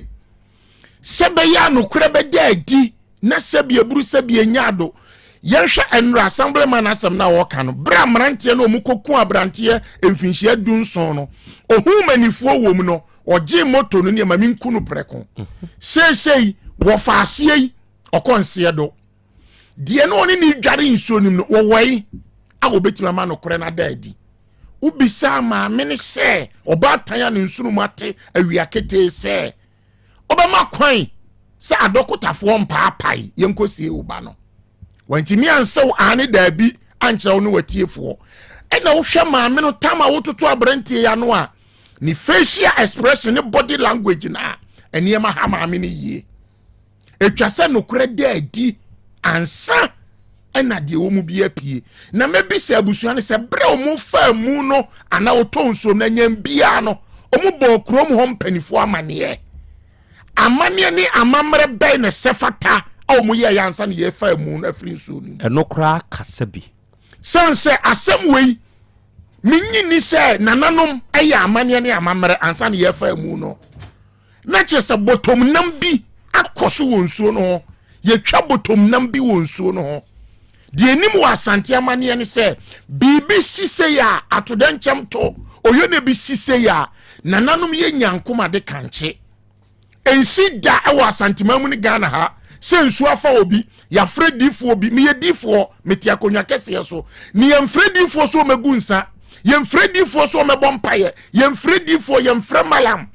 Sɛ bɛyɛ a nokorɛ bɛda adi na sɛbi aburu sɛbi anya ado. Yɛnhwɛ ɛnora assemblyman asɛm no a ɔka no, berɛ a mmeranteɛ no ɔmu kɔku aberanteɛ mfinhyia 17 no, ɔhuu manifoɔ wɔ mu no, ɔgyee moto no nneɛma menku no prɛko. Seesei wɔfa aseɛ yi, ɔkɔ nseɛ do. Deɛ na ɔne ne dware nsuo no mu no, wɔwɔe a wɔbɛtumi ama nokorɛ no ada adi. Wobisaa maame no sɛ ɔbaatan a ne nsono mu ate awia ketee sɛ ɔbɛma kwan sɛ adɔkotafoɔ mpaapae yɛnkɔsie wo ba no. Wantumi ansew aane daabi ankyerɛ wo ne w'atiefoɔ. Ɛna wohwɛ maame no tam a wototo aberanteɛ yi ano a, ne facial expression ne body language no a, nneɛma ha maame no yie. Etwa sɛ nokorɛ da adi ansa ɛna deɛ ɛwɔ mu bi apue. Na mɛbisa abusua no sɛ berɛ a wɔn faa mu no anaa wɔtɔ nsuom no anyam biara no, wɔn bɔɔ kurom hɔ mpanimfoɔ amaneɛ. Amaneɛ ne amammerɛ bɛn na ɛsɛ fata a wɔn yɛeɛ ansa na yɛfaa mu no afiri nsuo no mu? Ɛno koraa kasa bi. Sane sɛ asɛm wei, mennye nni sɛ nananom yɛ amaneɛ ne amammerɛ ansa na yɛfaa mu no. Na kyerɛ sɛ bɔtɔmnam bi akɔ so wɔ nsuo no ho. Yɛtwa bɔtɔmnam bi wɔ nsuo no ho. Deɛ ɛnim wɔ Asante amanneɛ ne sɛ, biribi si sei a, atodɛnkyɛm to, oyone bi si sei a, nananom yɛ nyankom ade kankye. Ɛnsi da wɔ Asanteman mu ne Ghana ha sɛ nsuo afa obi, yɛafrɛ diifoɔ bi, meyɛ diifoɔ, mete akonnwa kɛseɛ so, ne yɛmfrɛ diifoɔ sɛ ɔmmɛgu nsa, yɛmfrɛ diifoɔ sɛ ɔmmɛbɔ mpaeɛ, yɛmfrɛ diifoɔ, yɛmfrɛ malam.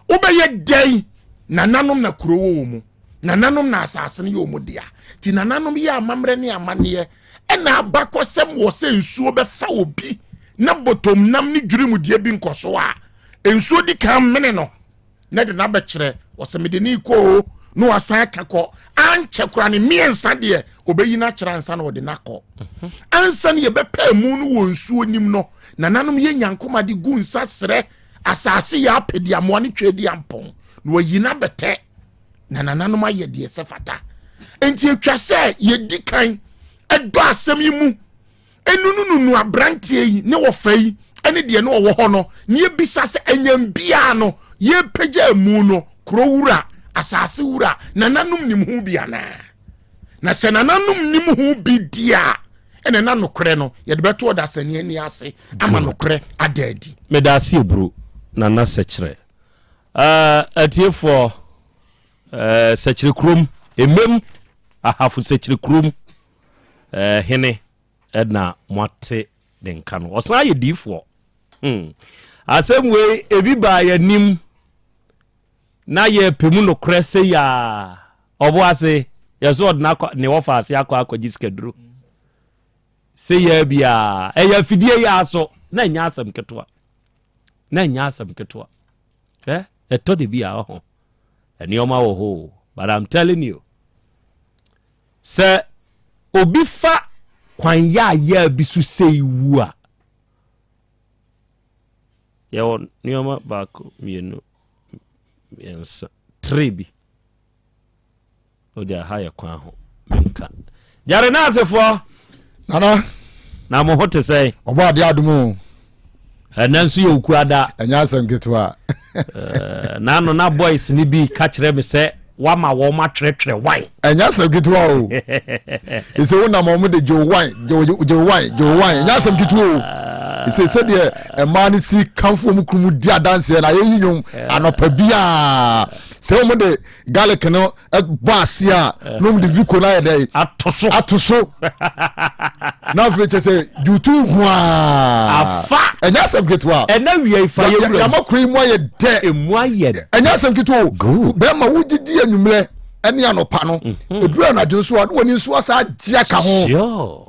Wobɛyɛ dɛn? Nananom na kuro wɔ wɔn mu. Nananom na asase no yɛ wɔn dea. Nti nananom yɛ amammerɛ ne amanneɛ ɛna abakɔsɛm wɔ sɛ nsuo bɛfa obi na bɔtɔm nam ne dwirimudeɛ bi nkɔ so a, nsuo di kan mene no na de no abɛkyerɛ ɔsɛ mede ne kɔ o na wasan aka kɔ. Ankyɛ koraa ne mmiɛnsa deɛ ɔbɛyi no akyerɛ ansa na ɔde no akɔ. Ansa na yɛbɛpɛ mu no wɔ nsuo nim no, nananom yɛ nyankoma de gu nsa srɛ Asase yɛ apɛdiamoa ne tweadiampɔn, na wɔayi no abɛtɛ, na nananom ayɛ deɛ ɛsɛ fata. Enti atwa sɛ yɛdi kan dɔ asɛm yi mu, nunununu aberanteɛ yi ne wɔfa yi ne deɛ ne ɔwɔ hɔ no, na yɛbisa sɛ anyam biara no yɛpagya mu no, kuro wura, asase wura, nananom nim ho bi anaa? Na sɛ nananom nim ho bi di a, ɛna na nokorɛ no yɛde bɛto ɔdasani ani ase ama nokorɛ ada adi. Meda ase Aburu Nana Sɛkyerɛ. Eh, atiefoɔ, eh, Sɛkyerɛ kurom, Emem, Ahafo Sɛkyerɛ kurom, eh, hene ɛna moate ne nka no. Ɔsan yɛ diifoɔ. Hmm. Asɛm wei, ebi baa yɛn Na yɛpɛ mu nokorɛ sei aa. Ɔbo ase, yɛ so ɔde n'akɔ ne wɔfa ase akɔ akɔgye sikaduro. Sei aa bi aa, ɛyɛ afidie yi aa so, na ɛnyɛ asɛm ketewa. Na ɛnyɛ asɛm ketewa. Hwɛ, ɛtɔ de bi a ɔho, nneɛma wɔ hɔ o, but I'm telling you, sɛ obi fa kwan yaayaa bi so sei wu a, Yɛwɔ nneɛma baako, mmienu, mmiɛnsa, three bi. O deɛ ha yɛ kwan ho, menka. Gyare naasefoɔ. Nana. Na mo ho te sɛn? Ɔbɔ adeɛ adom o. Ɛnɛ nso yɛ okuada. Ɛnyɛ asɛm ketewa. Eh, N'ano na boys ni bi ka kyerɛ me sɛ wama wɔn atwerɛtwerɛ wan. Ɛnyɛ asɛm ketewa o. Ɛsɛ wo nam wɔn de gye wan gye wan gye wan ɛnyɛ asɛm ketewa o. Ɛsɛ sɛdeɛ mmaa no si kanfo wɔn kunu mu di adanseɛ na yɛyi nnwom anɔpa biara sɛ wɔn de garlic no bɔ ase a na wɔn de viko no ayɛ dɛ ato so ato so na afei kyɛ sɛ jutu nkoaa afa ɛnyɛ asɛm ketewa ɛna wia ifa yɛ wura yamma kuro yi mu ayɛ dɛ emu ayɛ dɛ ɛnyɛ asɛm ketewa o bɛrima wodidi anwummerɛ ɛne anɔpa no mhm. eduru anadwo nso a na wɔn nso asa agye aka ho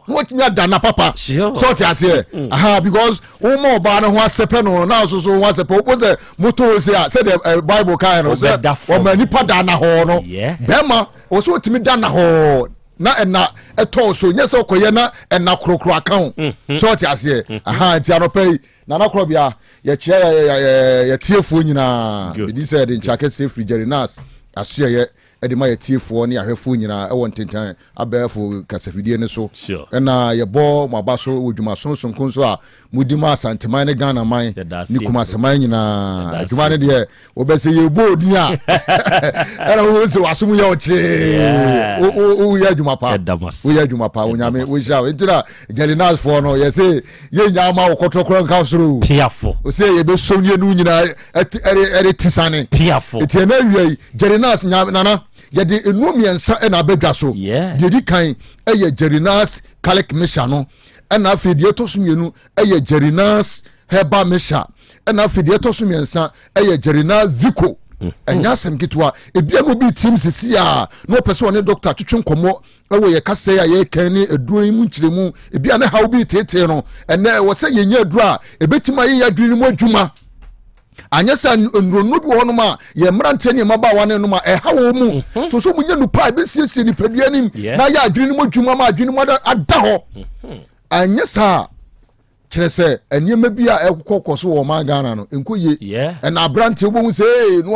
na wɔtumi ada na papa sɛ ɔte aseɛ mhm. aha because wɔn ma ɔbaa no ho asɛpɛ no na nso so ho asɛpɛ wɔn sɛ moto hɔ se a sɛdeɛ eh, bible kan no sɛ ɔma nipa da na hɔ no bɛrima ɔsɛ ɔtumi da na hɔ na ɛna ɛtɔɔ so nyɛ sɛ ɔkɔyɛ na ɛna korokoro aka ho mhm. sɛ ɔte aseɛ mhm. aha nti anɔpa yi nana korɔbea yɛkyia yɛtiefoɔ nyinaa medi sɛ yɛde nkyɛ akɛseɛ firi jerry nas. asoɛeɛ de ma yɛtiefoɔ ne ahwɛfoɔ nyinaa ɛwɔ ntentan abɛɛfo kasafidie no so. Ɛna yɛbɔ mo aba so wɔ dwuma sononko nso a modi ma Asanteman ne Ghana man ne Kumaseman nyinaa. Adwuma no deɛ wɔbɛsɛ yɛbɔ odin a ɛna wo sɛ wasom yɛ ɔkyee, woyɛ adwuma pa, woyɛ adwuma pa. Onyame wohyira wo. Nti na Jɛlinasfoɔ no yɛsɛ yɛnya ama wo kɔtɔkorɔ nka soro sɛ yɛbɛsom ne yɛnu nyinaa ɛde ti sane. Ɛti ɛna awia yi Jɛlinas nana yɛde nnuro mmiɛnsa ɛna abɛdwa so. Deɛ di kan ɛyɛ Jɛlinas Calic Mixture no, ɛna afei deɛ ɛtɔ so mmienu ɛyɛ Jɛlinas Herbal Mixture, ɛna afei deɛ ɛtɔ so mmiɛnsa ɛyɛ Jɛlinas Vico. Ɛnyɛ asɛm ketewa. Ebia na obi tim sisi a na ɔpɛ sɛ ɔne dɔkta twetwe nkɔmmɔ ɛwɔ yɛ kasa yi a yɛrekan ne aduro yi mu nkyerɛmu. Ebia ne haw bi teetee no. Ɛnɛ ɛwɔ sɛ yɛnya aduro a ebɛtumi ayɛ yɛ adwene no mu adwuma. Anyɛ sɛ nnuro bi wɔ hɔnom a yɛn mmeranteɛ ne mmabaawa ne nom a ɛha wɔn mu to so wɔnya nupa a ebɛsiesie nipadua anim na ayɛ adwene no mu adwuma ma adwene mu ada hɔ. Anyɛ saa, kyerɛ sɛ nneɛma bi a ɛkokɔ kɔ so wɔ ɔman Ghana no nkɔ yie. Ɛna aberanteɛ wobɛhu sɛ ee no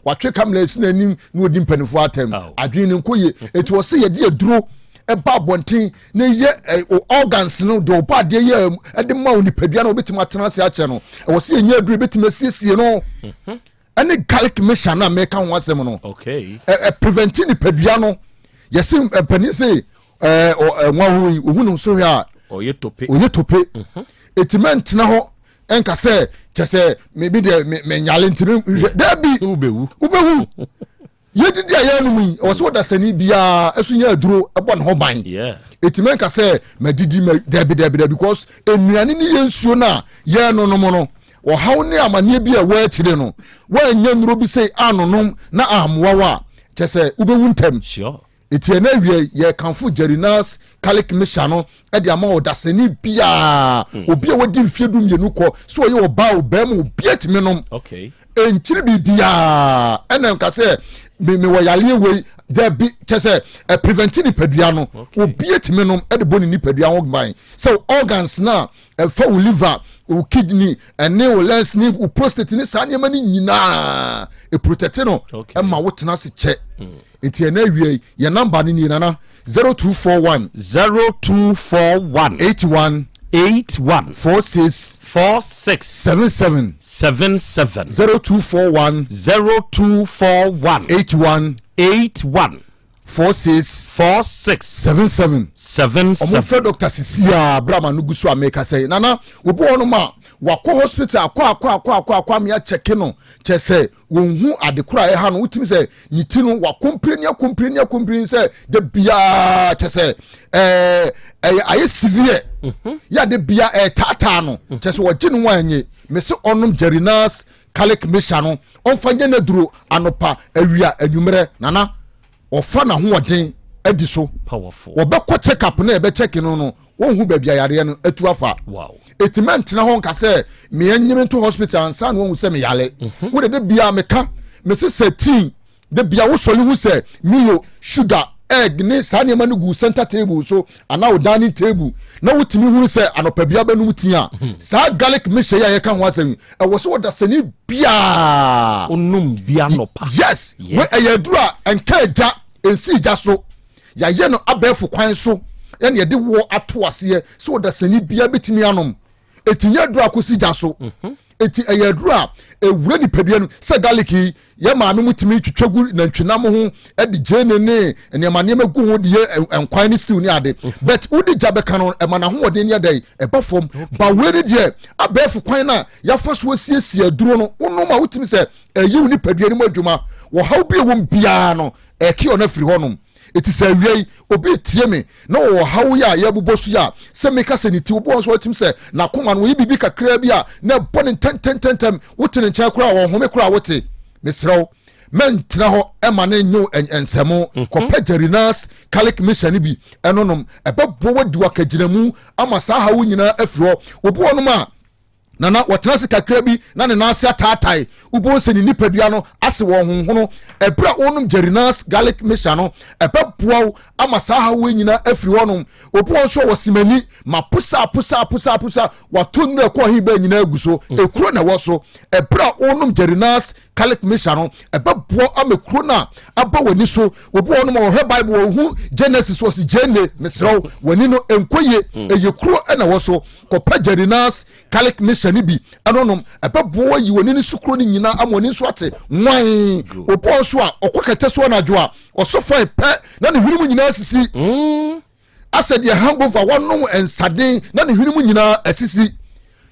watwe kamera asi n'anim na ɔdi mpanimfoɔ atɛm, adwene no nkɔ yie. Eti wɔ sɛ yɛde aduro ɛba abɔnten na yɛ organs no deɛ ɔbɔ adeɛ yɛ ɛde ma nipadua no obɛtumi atena ase akyɛ no. Ɛwɔ sɛ yɛnya aduro ebɛtumi asiesie no ɛne garlic mixture no a mɛka ho asɛm no. Ɛ prevent nipadua no. Yɛsi mpanin sɛ ɛɛ nwaho yi ohun nso hwɛ a ɔyɛ tope, ɔyɛ tope. Eti mɛ ntena hɔ ɛnka sɛ kyɛ sɛ me bi deɛ me me nyale ntumi nhwɛ. Dɛbi, wobɛwu, wobɛwu. Yɛdidi a yɛnom yi, ɛwɔ sɛ ɔdasani biara ɛso nyɛ aduro ɛbɔ ne ho ban. Eti mɛ nka sɛ mɛdidi mɛ dɛbi dɛbi dɛbi, because nnuane ne yɛ nsuo no a yɛnonom no, ɔhaw ne amanneɛ bi a ɛwɔ akyire no, wɔanyɛ nnuro bi sɛ anonom na ammoa wo a, kyɛ sɛ wobɛwu ntɛm. Eti ɛna awie, yɛkamfo Jerinas Calic Mixture no de ama ɔdasani biara, obi a wadi mfeɛ 12 kɔ, sɛ ɔyɛ ɔbaa, ɔbarima, obi atumi nom. Ɛnkyiri biribiara. Ɛna nka sɛ mewɔ yareɛ wei, dabi, kyɛ sɛ ɛprevent nipadua no. Obi atumi nom de bɔ ne nipadua ho ban sɛ organs no a ɛfa wo liver, wo kidney, ɛne wo lens ne wo prostate ne saa nneɛma no nyinaa, ɛprotect no ɛma wotena ase kyɛ. Nti ɛna awia yi yɛ number no nie, nana: 0241 0241 81 81 46 46 77. 77. 0241 0241 81 81 46 46 77. 77. Ɔmo fɛ Dr. Sisi a brama no gu so a meka sɛ nana, obi wɔ nom a wakɔ hospital akɔ akɔ akɔ akɔ akɔ amea kyɛke no, kyɛ sɛ wɔn hu ade koro a ɛha no. Wotumi sɛ ne ti no wakompire ne akompire ne akompire sɛ de biara, kyɛ sɛ ɛyɛ ayɛ severe yɛ ade bia ɛɛtaataa no, kyɛ sɛ wɔgye ne ho anye. Mese ɔnom Jerinas Calic Mixture no, ɔmfa nyɛ n'aduro anɔpa, awia, anwummerɛ. Nana, ɔfa n'ahoɔden adi so. Wɔbɛkɔ check up na yɛbɛ check no, wɔnhu baabi a yareɛ no atu afa. Eti mɛntena hɔ nka sɛ meɛ nyere nto hospital ansa na wɔnhu sɛ meyale. Wode de bia meka mese sɛ tii de bia wosɔre hu sɛ milo, sugar, egg ne saa nneɛma no gu center table so anaa wo dining table na wotumi hunu sɛ anɔpa bia bɛnum tea a, saa garlic mixture yi a yɛka ho asɛm yi, ɛwɔ sɛ wɔdasani biaa onum bia nɔpa. Yes. We ɛyɛ aduru a ɛnka agya ɛnsi gya so. Yɛayɛ no abɛɛfo kwan so ɛne yɛde wɔ ato aseɛ sɛ ɔdasani biara bɛtumi anom. Ɛti nyɛ aduru akɔsi gya so. Ɛti ɛyɛ aduru a ɛwura nipadua no sɛ garlic yi, yɛ maame mu tumi twitwa gu nantwinam ho de gyeene ne nneɛma nneɛma gu ho de yɛ nkwan ne stew ne ade, but wode gya bɛka no, ɛma n'ahoɔden ne ɛdɛn ɛba fam. Ba wei ne deɛ, abɛɛfo kwan no a yɛafa so asiesie aduro no, wonom a wotumi sɛ ɛyi wo nipadua no mu adwuma. Wɔhaw bi a ɛwɔ mu biara no, ɛke ɔno afiri hɔnom. Ɛti sɛ awia yi obi tie me na wɔwɔ haw yi a yɛbobɔ so yi a, sɛ meka sɛ ne ti, obi wɔ nso watumi sɛ n'akoma no wɔyi biribi kakraa bi a na ɛbɔ ne ntɛntɛntɛntɛm, wote ne nkyɛn koraa wɔnhome koraa wote. Mesrɛ wo, mɛntena hɔ ɛma ne nyew nsɛmo. Kɔpɛ Jerinas Calic Mixture no bi ɛnonom, ɛbɛboa wadi wakagyinamu ama saa haw nyinaa afiri hɔ. Obi wɔ nom a nana wɔtena ase kakra bi na ne nan ase ataatae, wobɛhu sɛ ne nipadua no ase wɔ honhono. Ɛberɛ a wonom Jerinas Garlic Mixture no, ɛbɛboa wo ama saa haw wei nyinaa afiri hɔnom. Obi wɔ nso a wɔsemani ma posa posa posa posa, wato nnuro ɛkɔ he bɛɛ nyinaa agu so, ekuro na ɛwɔ so. Ɛberɛ a wonom Jerinas Garlic mixture no ɛbɛboa ama kuro no a aba w'ani so. Obi wɔ hɔnom a ɔhwɛ Bible ɔhu Genesis ɔsi gyene mesrɛ wo w'ani no ɛnkɔ yie hmm. Ɛyɛ kuro ɛna wɔ so kɔpɛ Jerinas garlic mixture no bi ɛno nom ɛbɛboa yi w'ani no so kuro no nyinaa ama w'ani nso ate nwan. Obi wɔ nso a ɔkɔ kɛtɛ so anadwo a ɔso fan pɛ na ne hwene mu nyinaa sisi hmm. Asɛ deɛ hangover wanom nsaden na ne hwene mu nyinaa asisi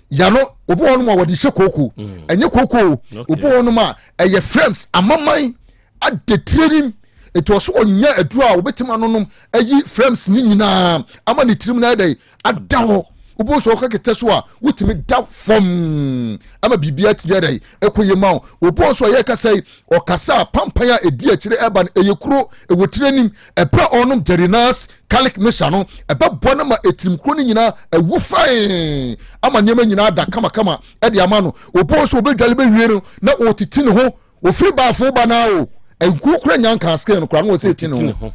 yano. Obi wɔ hɔnom a wɔde hyɛ kooko mm. Ɛnyɛ kooko o. Obi wɔ hɔnom a ɛyɛ frames amaman adetire nim etu ɔso ɔnya aduro a wɔbɛtumi anonom ayi frames ne nyinaa ama ne tirim na ɛdɛ ada hɔ. Obi nso ɔka kɛtɛ so a wotumi da fam ama biribiara tumi ɛdɛ ɛkɔ yie ma wo. Obi nso a yɛkasa yi Ɔkasa a pampan a edi akyire reba no, ɛyɛ kuro, ɛwɔ tiri anim. Ɛberɛ a ɔrenom Jerinas Garlic Mixture no, ɛbɛboa no ma etirim kuro no nyinaa awu fann ama nneɛma nyinaa ada kamakama de ama no. Obi wɔ hɔ nso ɔbɛdwale bɛwie no na ɔretiti ne ho. Ɔfiri baafo ba no ara o, nkuro koraa nnya nkaa skin no koraa na ɔsɛ ɛti ne ho.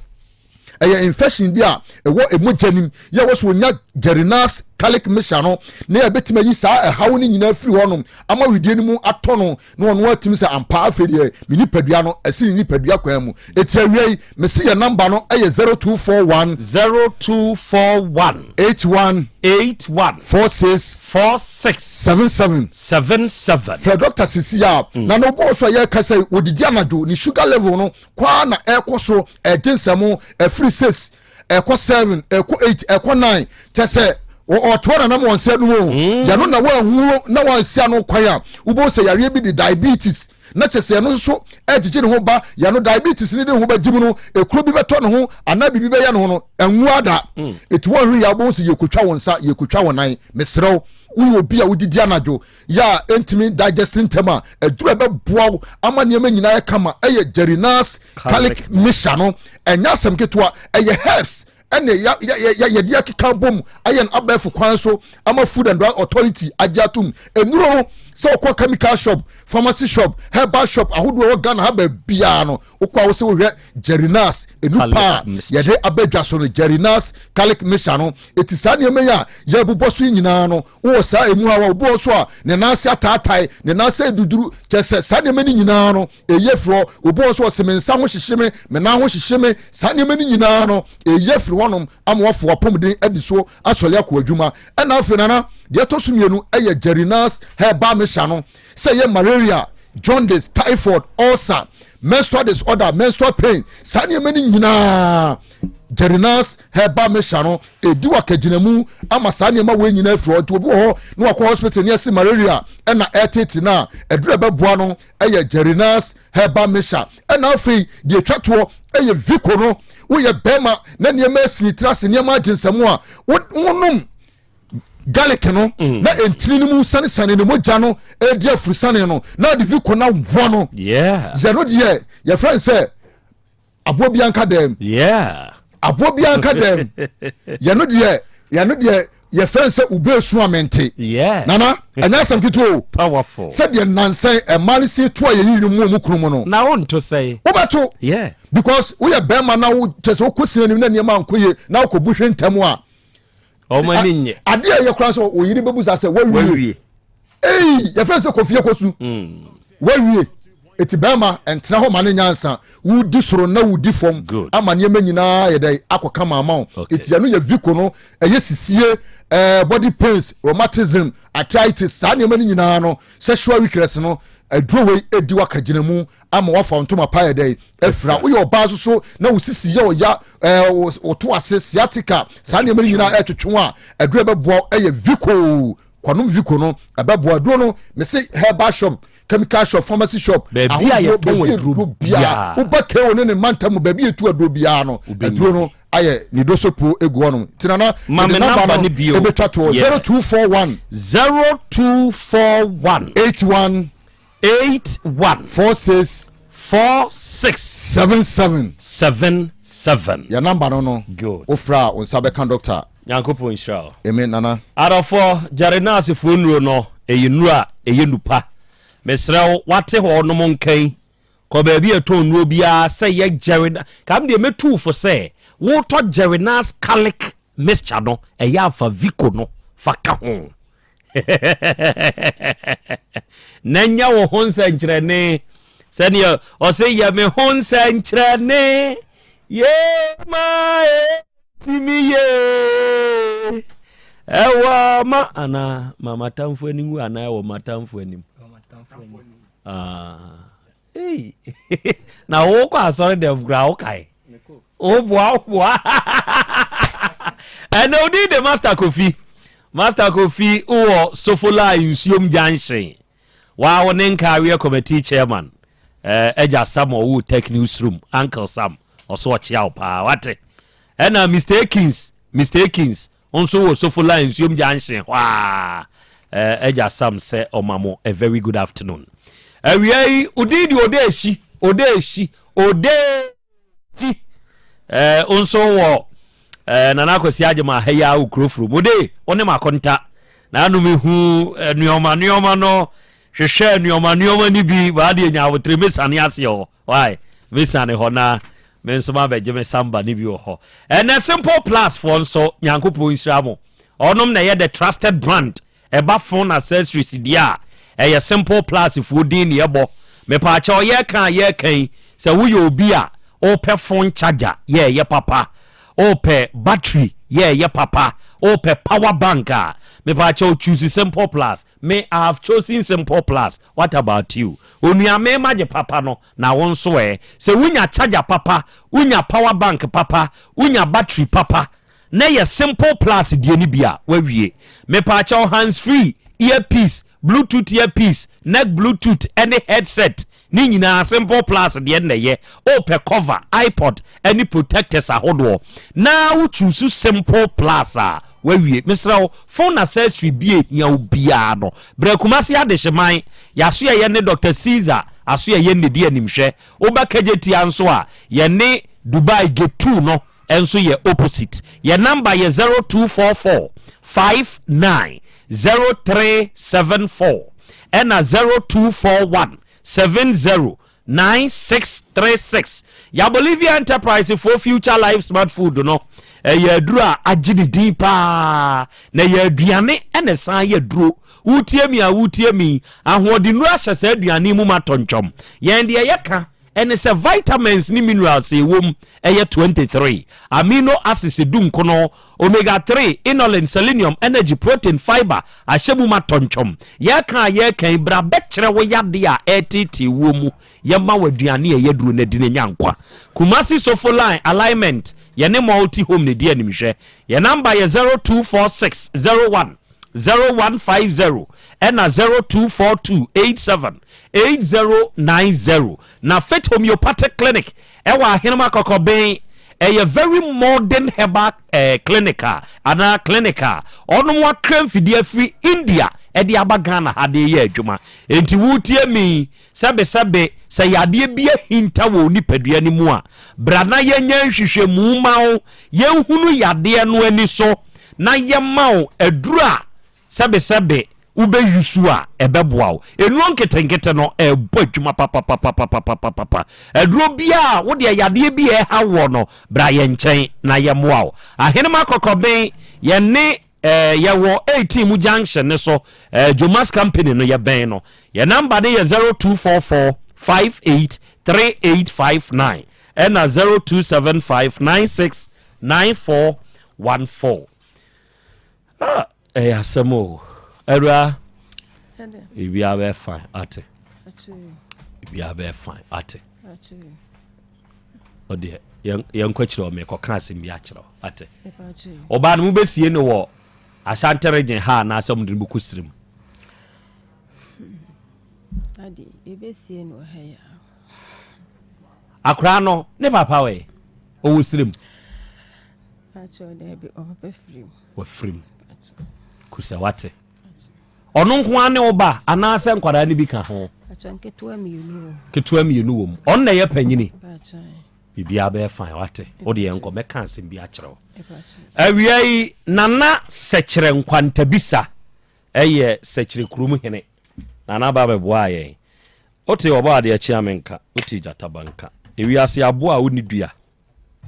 Ɛyɛ infection bi a ɛwɔ mogya nim yɛ wɔ so onya Jerinas garlic mixture no na yɛbɛtumi ayi saa ɛhaw no nyinaa firi hɔnom ama wedeɛ no mu atɔ no na ɔno atumi sɛ ampa afei deɛ me nipadua no ɛsi ne nipadua kwan mu. Ɛti awia yi mese yɛ namba no ɛyɛ 0241 0241 81 81 46 46 77 77. Frɛ dɔkta sisi a mm. na na ɔbɔɔ so a yɛka sɛ wɔdidi anadwo ne sugar level no kwaa na ɛkɔ so ɛgye nsɛm ɛfiri 6 ɛkɔ 7 ɛkɔ 8 ɛkɔ 9 kyɛ sɛ ɔtoa nanam wɔn nsa no mu mm. Yɛno na wɔanhu na wɔansi ano kwan a wobɛhu sɛ yareɛ bi de diabetes na kyɛ sɛ ɛno nso ɛgyegye ne ho ba. Yɛno diabetes ne de ho bɛgye mu no ekuro bi bɛtɔ ne ho anaa biribi bɛyɛ ne ho no ɛnwu ada ɛti mm. Wɔn hwɛ yɛ wobɛhu sɛ yɛkotwa wɔn nsa yɛkotwa wɔn nan. Mesrɛ wo woyɛ obi a wodidi anadwo yɛ a ɛntumi digest ntɛm a aduru a ɛbɛboa wo ama nneɛma nyinaa yɛ kama ɛyɛ Jerinas garlic mixture no. Ɛnyɛ asɛm ketewa, ɛyɛ herbs ɛna yɛde akeka bom ayɛ no abɛɛfo kwan so ama Food and Drug Authority agye atom. Nnuro no sɛ wokɔ chemical shop, pharmacy shop, herbal shop ahodoɔ ɛwɔ Ghana ha baabiara no wokɔ a wo sɛ wohwɛ Jerinas ɛnu pa a yɛde abɛdwa so no Jerinas garlic mixture no. Ɛti saa nneɛma yi a yɛbobɔ so yi nyinaa no wowɔ saa emu haw a obi wɔ so a ne nan ase ataatae ne nan ase aduduru kyɛ sɛ saa nneɛma no nyinaa no ɛyɛ firi hɔ. Obi wɔ so ɔse me nsa ho hyehye me me nan ho hyehye me saa nneɛma no nyinaa no ɛyɛ firi hɔnom ama wafo apɔmuden adi so asɔre akɔ adwuma. Ɛna afei nana deɛ ɛtɔ so mmienu ɛyɛ Jerinas herbal mixture no sɛ ɛyɛ malaria, jaundice, typhoid, ulcer, menstrual disorder, menstrual pain saa nneɛma no nyinaa Jerinas herbal mixture no ɛdi wakagyinamu ama saa nneɛma wei nyinaa afiri hɔ. Nti obi wɔ hɔ na wakɔ hospital ne ɛse malaria ɛna ɛtete no a ɛduru ɛbɛboa no ɛyɛ Jerinas herbal mixture. Ɛna afei deɛ ɛtwa toɔ ɛyɛ Vico no. Woyɛ bɛrima na nneɛma asini tiri ase nneɛma agye nsɛm a wonom garlic no mm. na ntini no mu sanesane ne mogya no ɛdi afurusane no na ade Vico no awoɔ no yɛ no deɛ yɛfrɛ no sɛ aboɔ bi anka dɛm aboɔ bi anka dɛm yɛno deɛ yɛno deɛ yɛfrɛ no sɛ wobɛɛsu a mente nana ɛnyɛ asɛm ketewa o sɛdeɛ nansɛn ɛma no sie to a yɛyi nwom mu ɔmu kunu mu no na wonto sɛe wobɛto because woyɛ bɛrima na wo kyɛ sɛ wokɔ sina nim na nneɛma ankɔ yie na wokɔbu hwe ntɛm a ɔmo ani nye adeɛ a ɛyɛ koraa sɛ oyere bɛbu saa sɛ wawie ei yɛfrɛ sɛ kɔfie kɔsu hmm. Wawie eti bɛrima ntena hɔ ma ne nyansa wodi soro na wodi fam ama nneɛma nyinaa yɛ dɛ akɔ kama ama wo. Eti ɛno yɛ Vico no ɛyɛ sisie ɛɛ eh, body pains, rheumatism, arthritis saa nneɛma no nyinaa no sexual weakness no aduro wei edi waka gyina mu ama wafa ntoma pa yɛ dɛ afira. Woyɛ ɔbaa nso so na wo sisi yɛ ɔya ɛɛ woto ase sciatica saa nneɛma no nyinaa ɛtwetwe a aduro ɛbɛboa ɛyɛ Vico. Kwanom Vico no ɛbɛboa. Aduro no mese herbal shop, chemical shop, pharmacy shop, baabi a yɛtɔn aduro biara woba KO ne ne mantam mu baabi yɛtu aduro biara no aduro no ayɛ ne dosopo egu hɔnom nti nana mede namba no ebetwa toɔ 0241 0241 81 81 46 46 77 77. Yɛ number no no. Good. Wofrɛ a wo nsa bɛka doctor. Nyankopɔn nhyira wo. Amen nana. Adɔfoɔ, Gyare nursefoɔ nnuro no, ɛyɛ nnuro a ɛyɛ nupa. Mesrɛ wo, wate hɔ nom nka yi, kɔ baabi a ɛtɔn nnuro biara sɛ yɛ Jerry, ka me deɛ mɛtu wo fo sɛ, wotɔ Jerry Nurse Calic mixture no, ɛyɛ a fa Vico no fa ka ho. Na nya wo ho nsɛnkyerɛnne. Sɛdeɛ ɔse yɛ me ho nsɛnkyerɛnne yee ma ɛtumi yee ɛwɔ ma anaa ma matamfo anim wu anaa ɛwɔ matamfo anim. Ah. Hey. Na wokɔ asɔre dɛm koraa wokae. Woboa woboa. Ɛnna odi de Master Kofi. Master Kofi wɔ Sofola Nsuom Junction. Waa wo ne Nkaaweɛ Committee Chairman eh, Agya Sam ɔwɔ Tech News Room, Uncle Sam, ɔso ɔkyea wo paa, wate? Ɛna Mr. Akins, Mr. Akins nso wɔ Sofola Nsuom Junction hɔ a, eh, Agya Sam sɛ ɔma mo a very good afternoon. Awia yi, odin de Odeehyi, Odeehyi, Odeehyi. Ti eh, wo nso wɔ eh, Nana Akwasi Agyema ha yi a wo kuro furom. Wode wo ne makonta na ano mehu eh, nneɛma nneɛma no hwehwɛ nneɛma nneɛma no bi baa deɛ nya abotire mesane aseɛ hɔ why mesane hɔ na me nso mabɛgye me samba no bi wɔ hɔ. Ɛnɛ Simple Plus foɔ nso Nyankopɔn nhyira mo. Ɔnom na ɛyɛ the trusted brand Ɛba phone accessories deɛ a, ɛyɛ simple plus foɔ din na yɛbɔ. Mepaakyɛw yɛreka a yɛreka yi, sɛ woyɛ obi a wopɛ phone charger yɛ ɛyɛ papa, wopɛ battery yɛ ɛyɛ papa, wopɛ power bank a, mepaakyɛw choose simple plus. Me, I have chosen simple plus, what about you? Onua me magye papa no, na wo nso ɛ? Sɛ wonya charger papa, wonya power bank papa, wonya battery papa, Na yɛ simple plus deɛ no bi a wawie. Mepaakyɛw hands free, ear piece, bluetooth ear piece, neck bluetooth ɛne headset ne nyinaa simple plus deɛ no na ɛyɛ. Wopɛ cover, ipod ɛne protectors ahodoɔ na wo choose simple plus a wawie. Mesrɛ wo phone accessory bi a ɛhia wo biara no brɛ Kumasi Adehyeman yɛasoɛyɛ ne Doctor Caesar asoɛyɛ nnedi animhwɛ. Woba Kagyetia nso a yɛne Dubai gate 2 no nso yɛ opposite. Yɛn number yɛ 0244 59 0374 ɛna 0241 70 9636. Yɛ Bolivia Enterprise foɔ Future Life Smart Food no ɛyɛ aduro a agye ne din paa na ɛyɛ aduane ɛna ɛsan yɛ duro. Wotie mi a wotie mi ahoɔdennuro ahyɛ saa aduane mu ma tɔntwɔm. Yɛn deɛ yɛka Ɛne sɛ vitamins ne minerals a ɛwɔ mu yɛ 23, amino acids dunkono, omega 3, inulin, selenium, energy, protein, fiber ahyɛ mu ma tɔntwɔm. Yɛreka a yɛreka yi, bra bɛkyerɛ wo yadeɛ a ɛreteetee woɔ mu. Yɛma wo aduane a ɛyɛ duro na di na nya nkwa. Kumasi Sofo Line Alignment, yɛne Multi Home na ɛdi animhwɛ. Yɛn number yɛ 0246 01 0150 ɛna 0242 87 8090 na Faith Homeopathic Clinic ɛwɔ Ahenema Kɔkɔben ɛyɛ very modern herbal eh, clinic a anaa clinic a ɔnom akra mfidie afiri India ɛde aba Ghana ha de yɛ adwuma enti wotie mi sɛbesɛbe sɛ yadeɛ bi ahinta wɔ wo nipadua no mu a bra na yɛnyɛ nhwehwɛmu ma wo yɛnhunu yadeɛ no ani so na yɛma wo aduru a sɛbesɛbe wobɛyusu a ɛbɛboa wo. Nnuro nketenkete no ɛrebɔ adwuma papapapapapapa. Aduro biara a wodeɛ yadeɛ bi a ɛha woɔ no, bra yɛn nkyɛn na yɛmmoa wo. Ahenema Kɔkɔben, yɛne eh, yɛwɔ 18 mu junction ne so, eh, Jomas Company no yɛbɛn no. Yɛn namba no yɛ 0244 58 3859 ɛna 0275 96 9414 ah ɛyɛ asɛm o awura biribiara bɛyɛ fine ate biribiara bɛyɛ fine ate ɔdeɛ yɛnkɔ akyerɛ ɔ mekɔka asɛm bi akyerɛ ate ɔbaa no mobɛsie no wɔ Ashanti region ha anaasɛ mode no bɛkɔ sirim Akwadaa no ne papa wɔ ɔwɔ sirim. Wafirim. Kusa wate. Ɔno nko ara ne wo ba anaasɛ nkwadaa no bi ka ho? Ketewa mmienu wɔ mu. Ɔno na ɛyɛ panyini. Biribiara bɛyɛ fine wate. Wo deɛ nkɔ mɛka asɛm bi akyerɛ wo. Awia yi Nana Sɛkyerɛ Nkwantabisa ɛyɛ Sɛkyerɛ kurom hene. Nana ba bɛboaa yɛn. Wote ɔbɔ adeɛ kye a menka, wote gyataba nka. Ewiase aboa a wonni dua,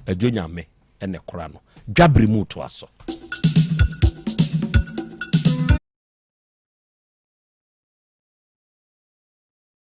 Adwo Nyame na ɛkora no. Dwabere mu toa so.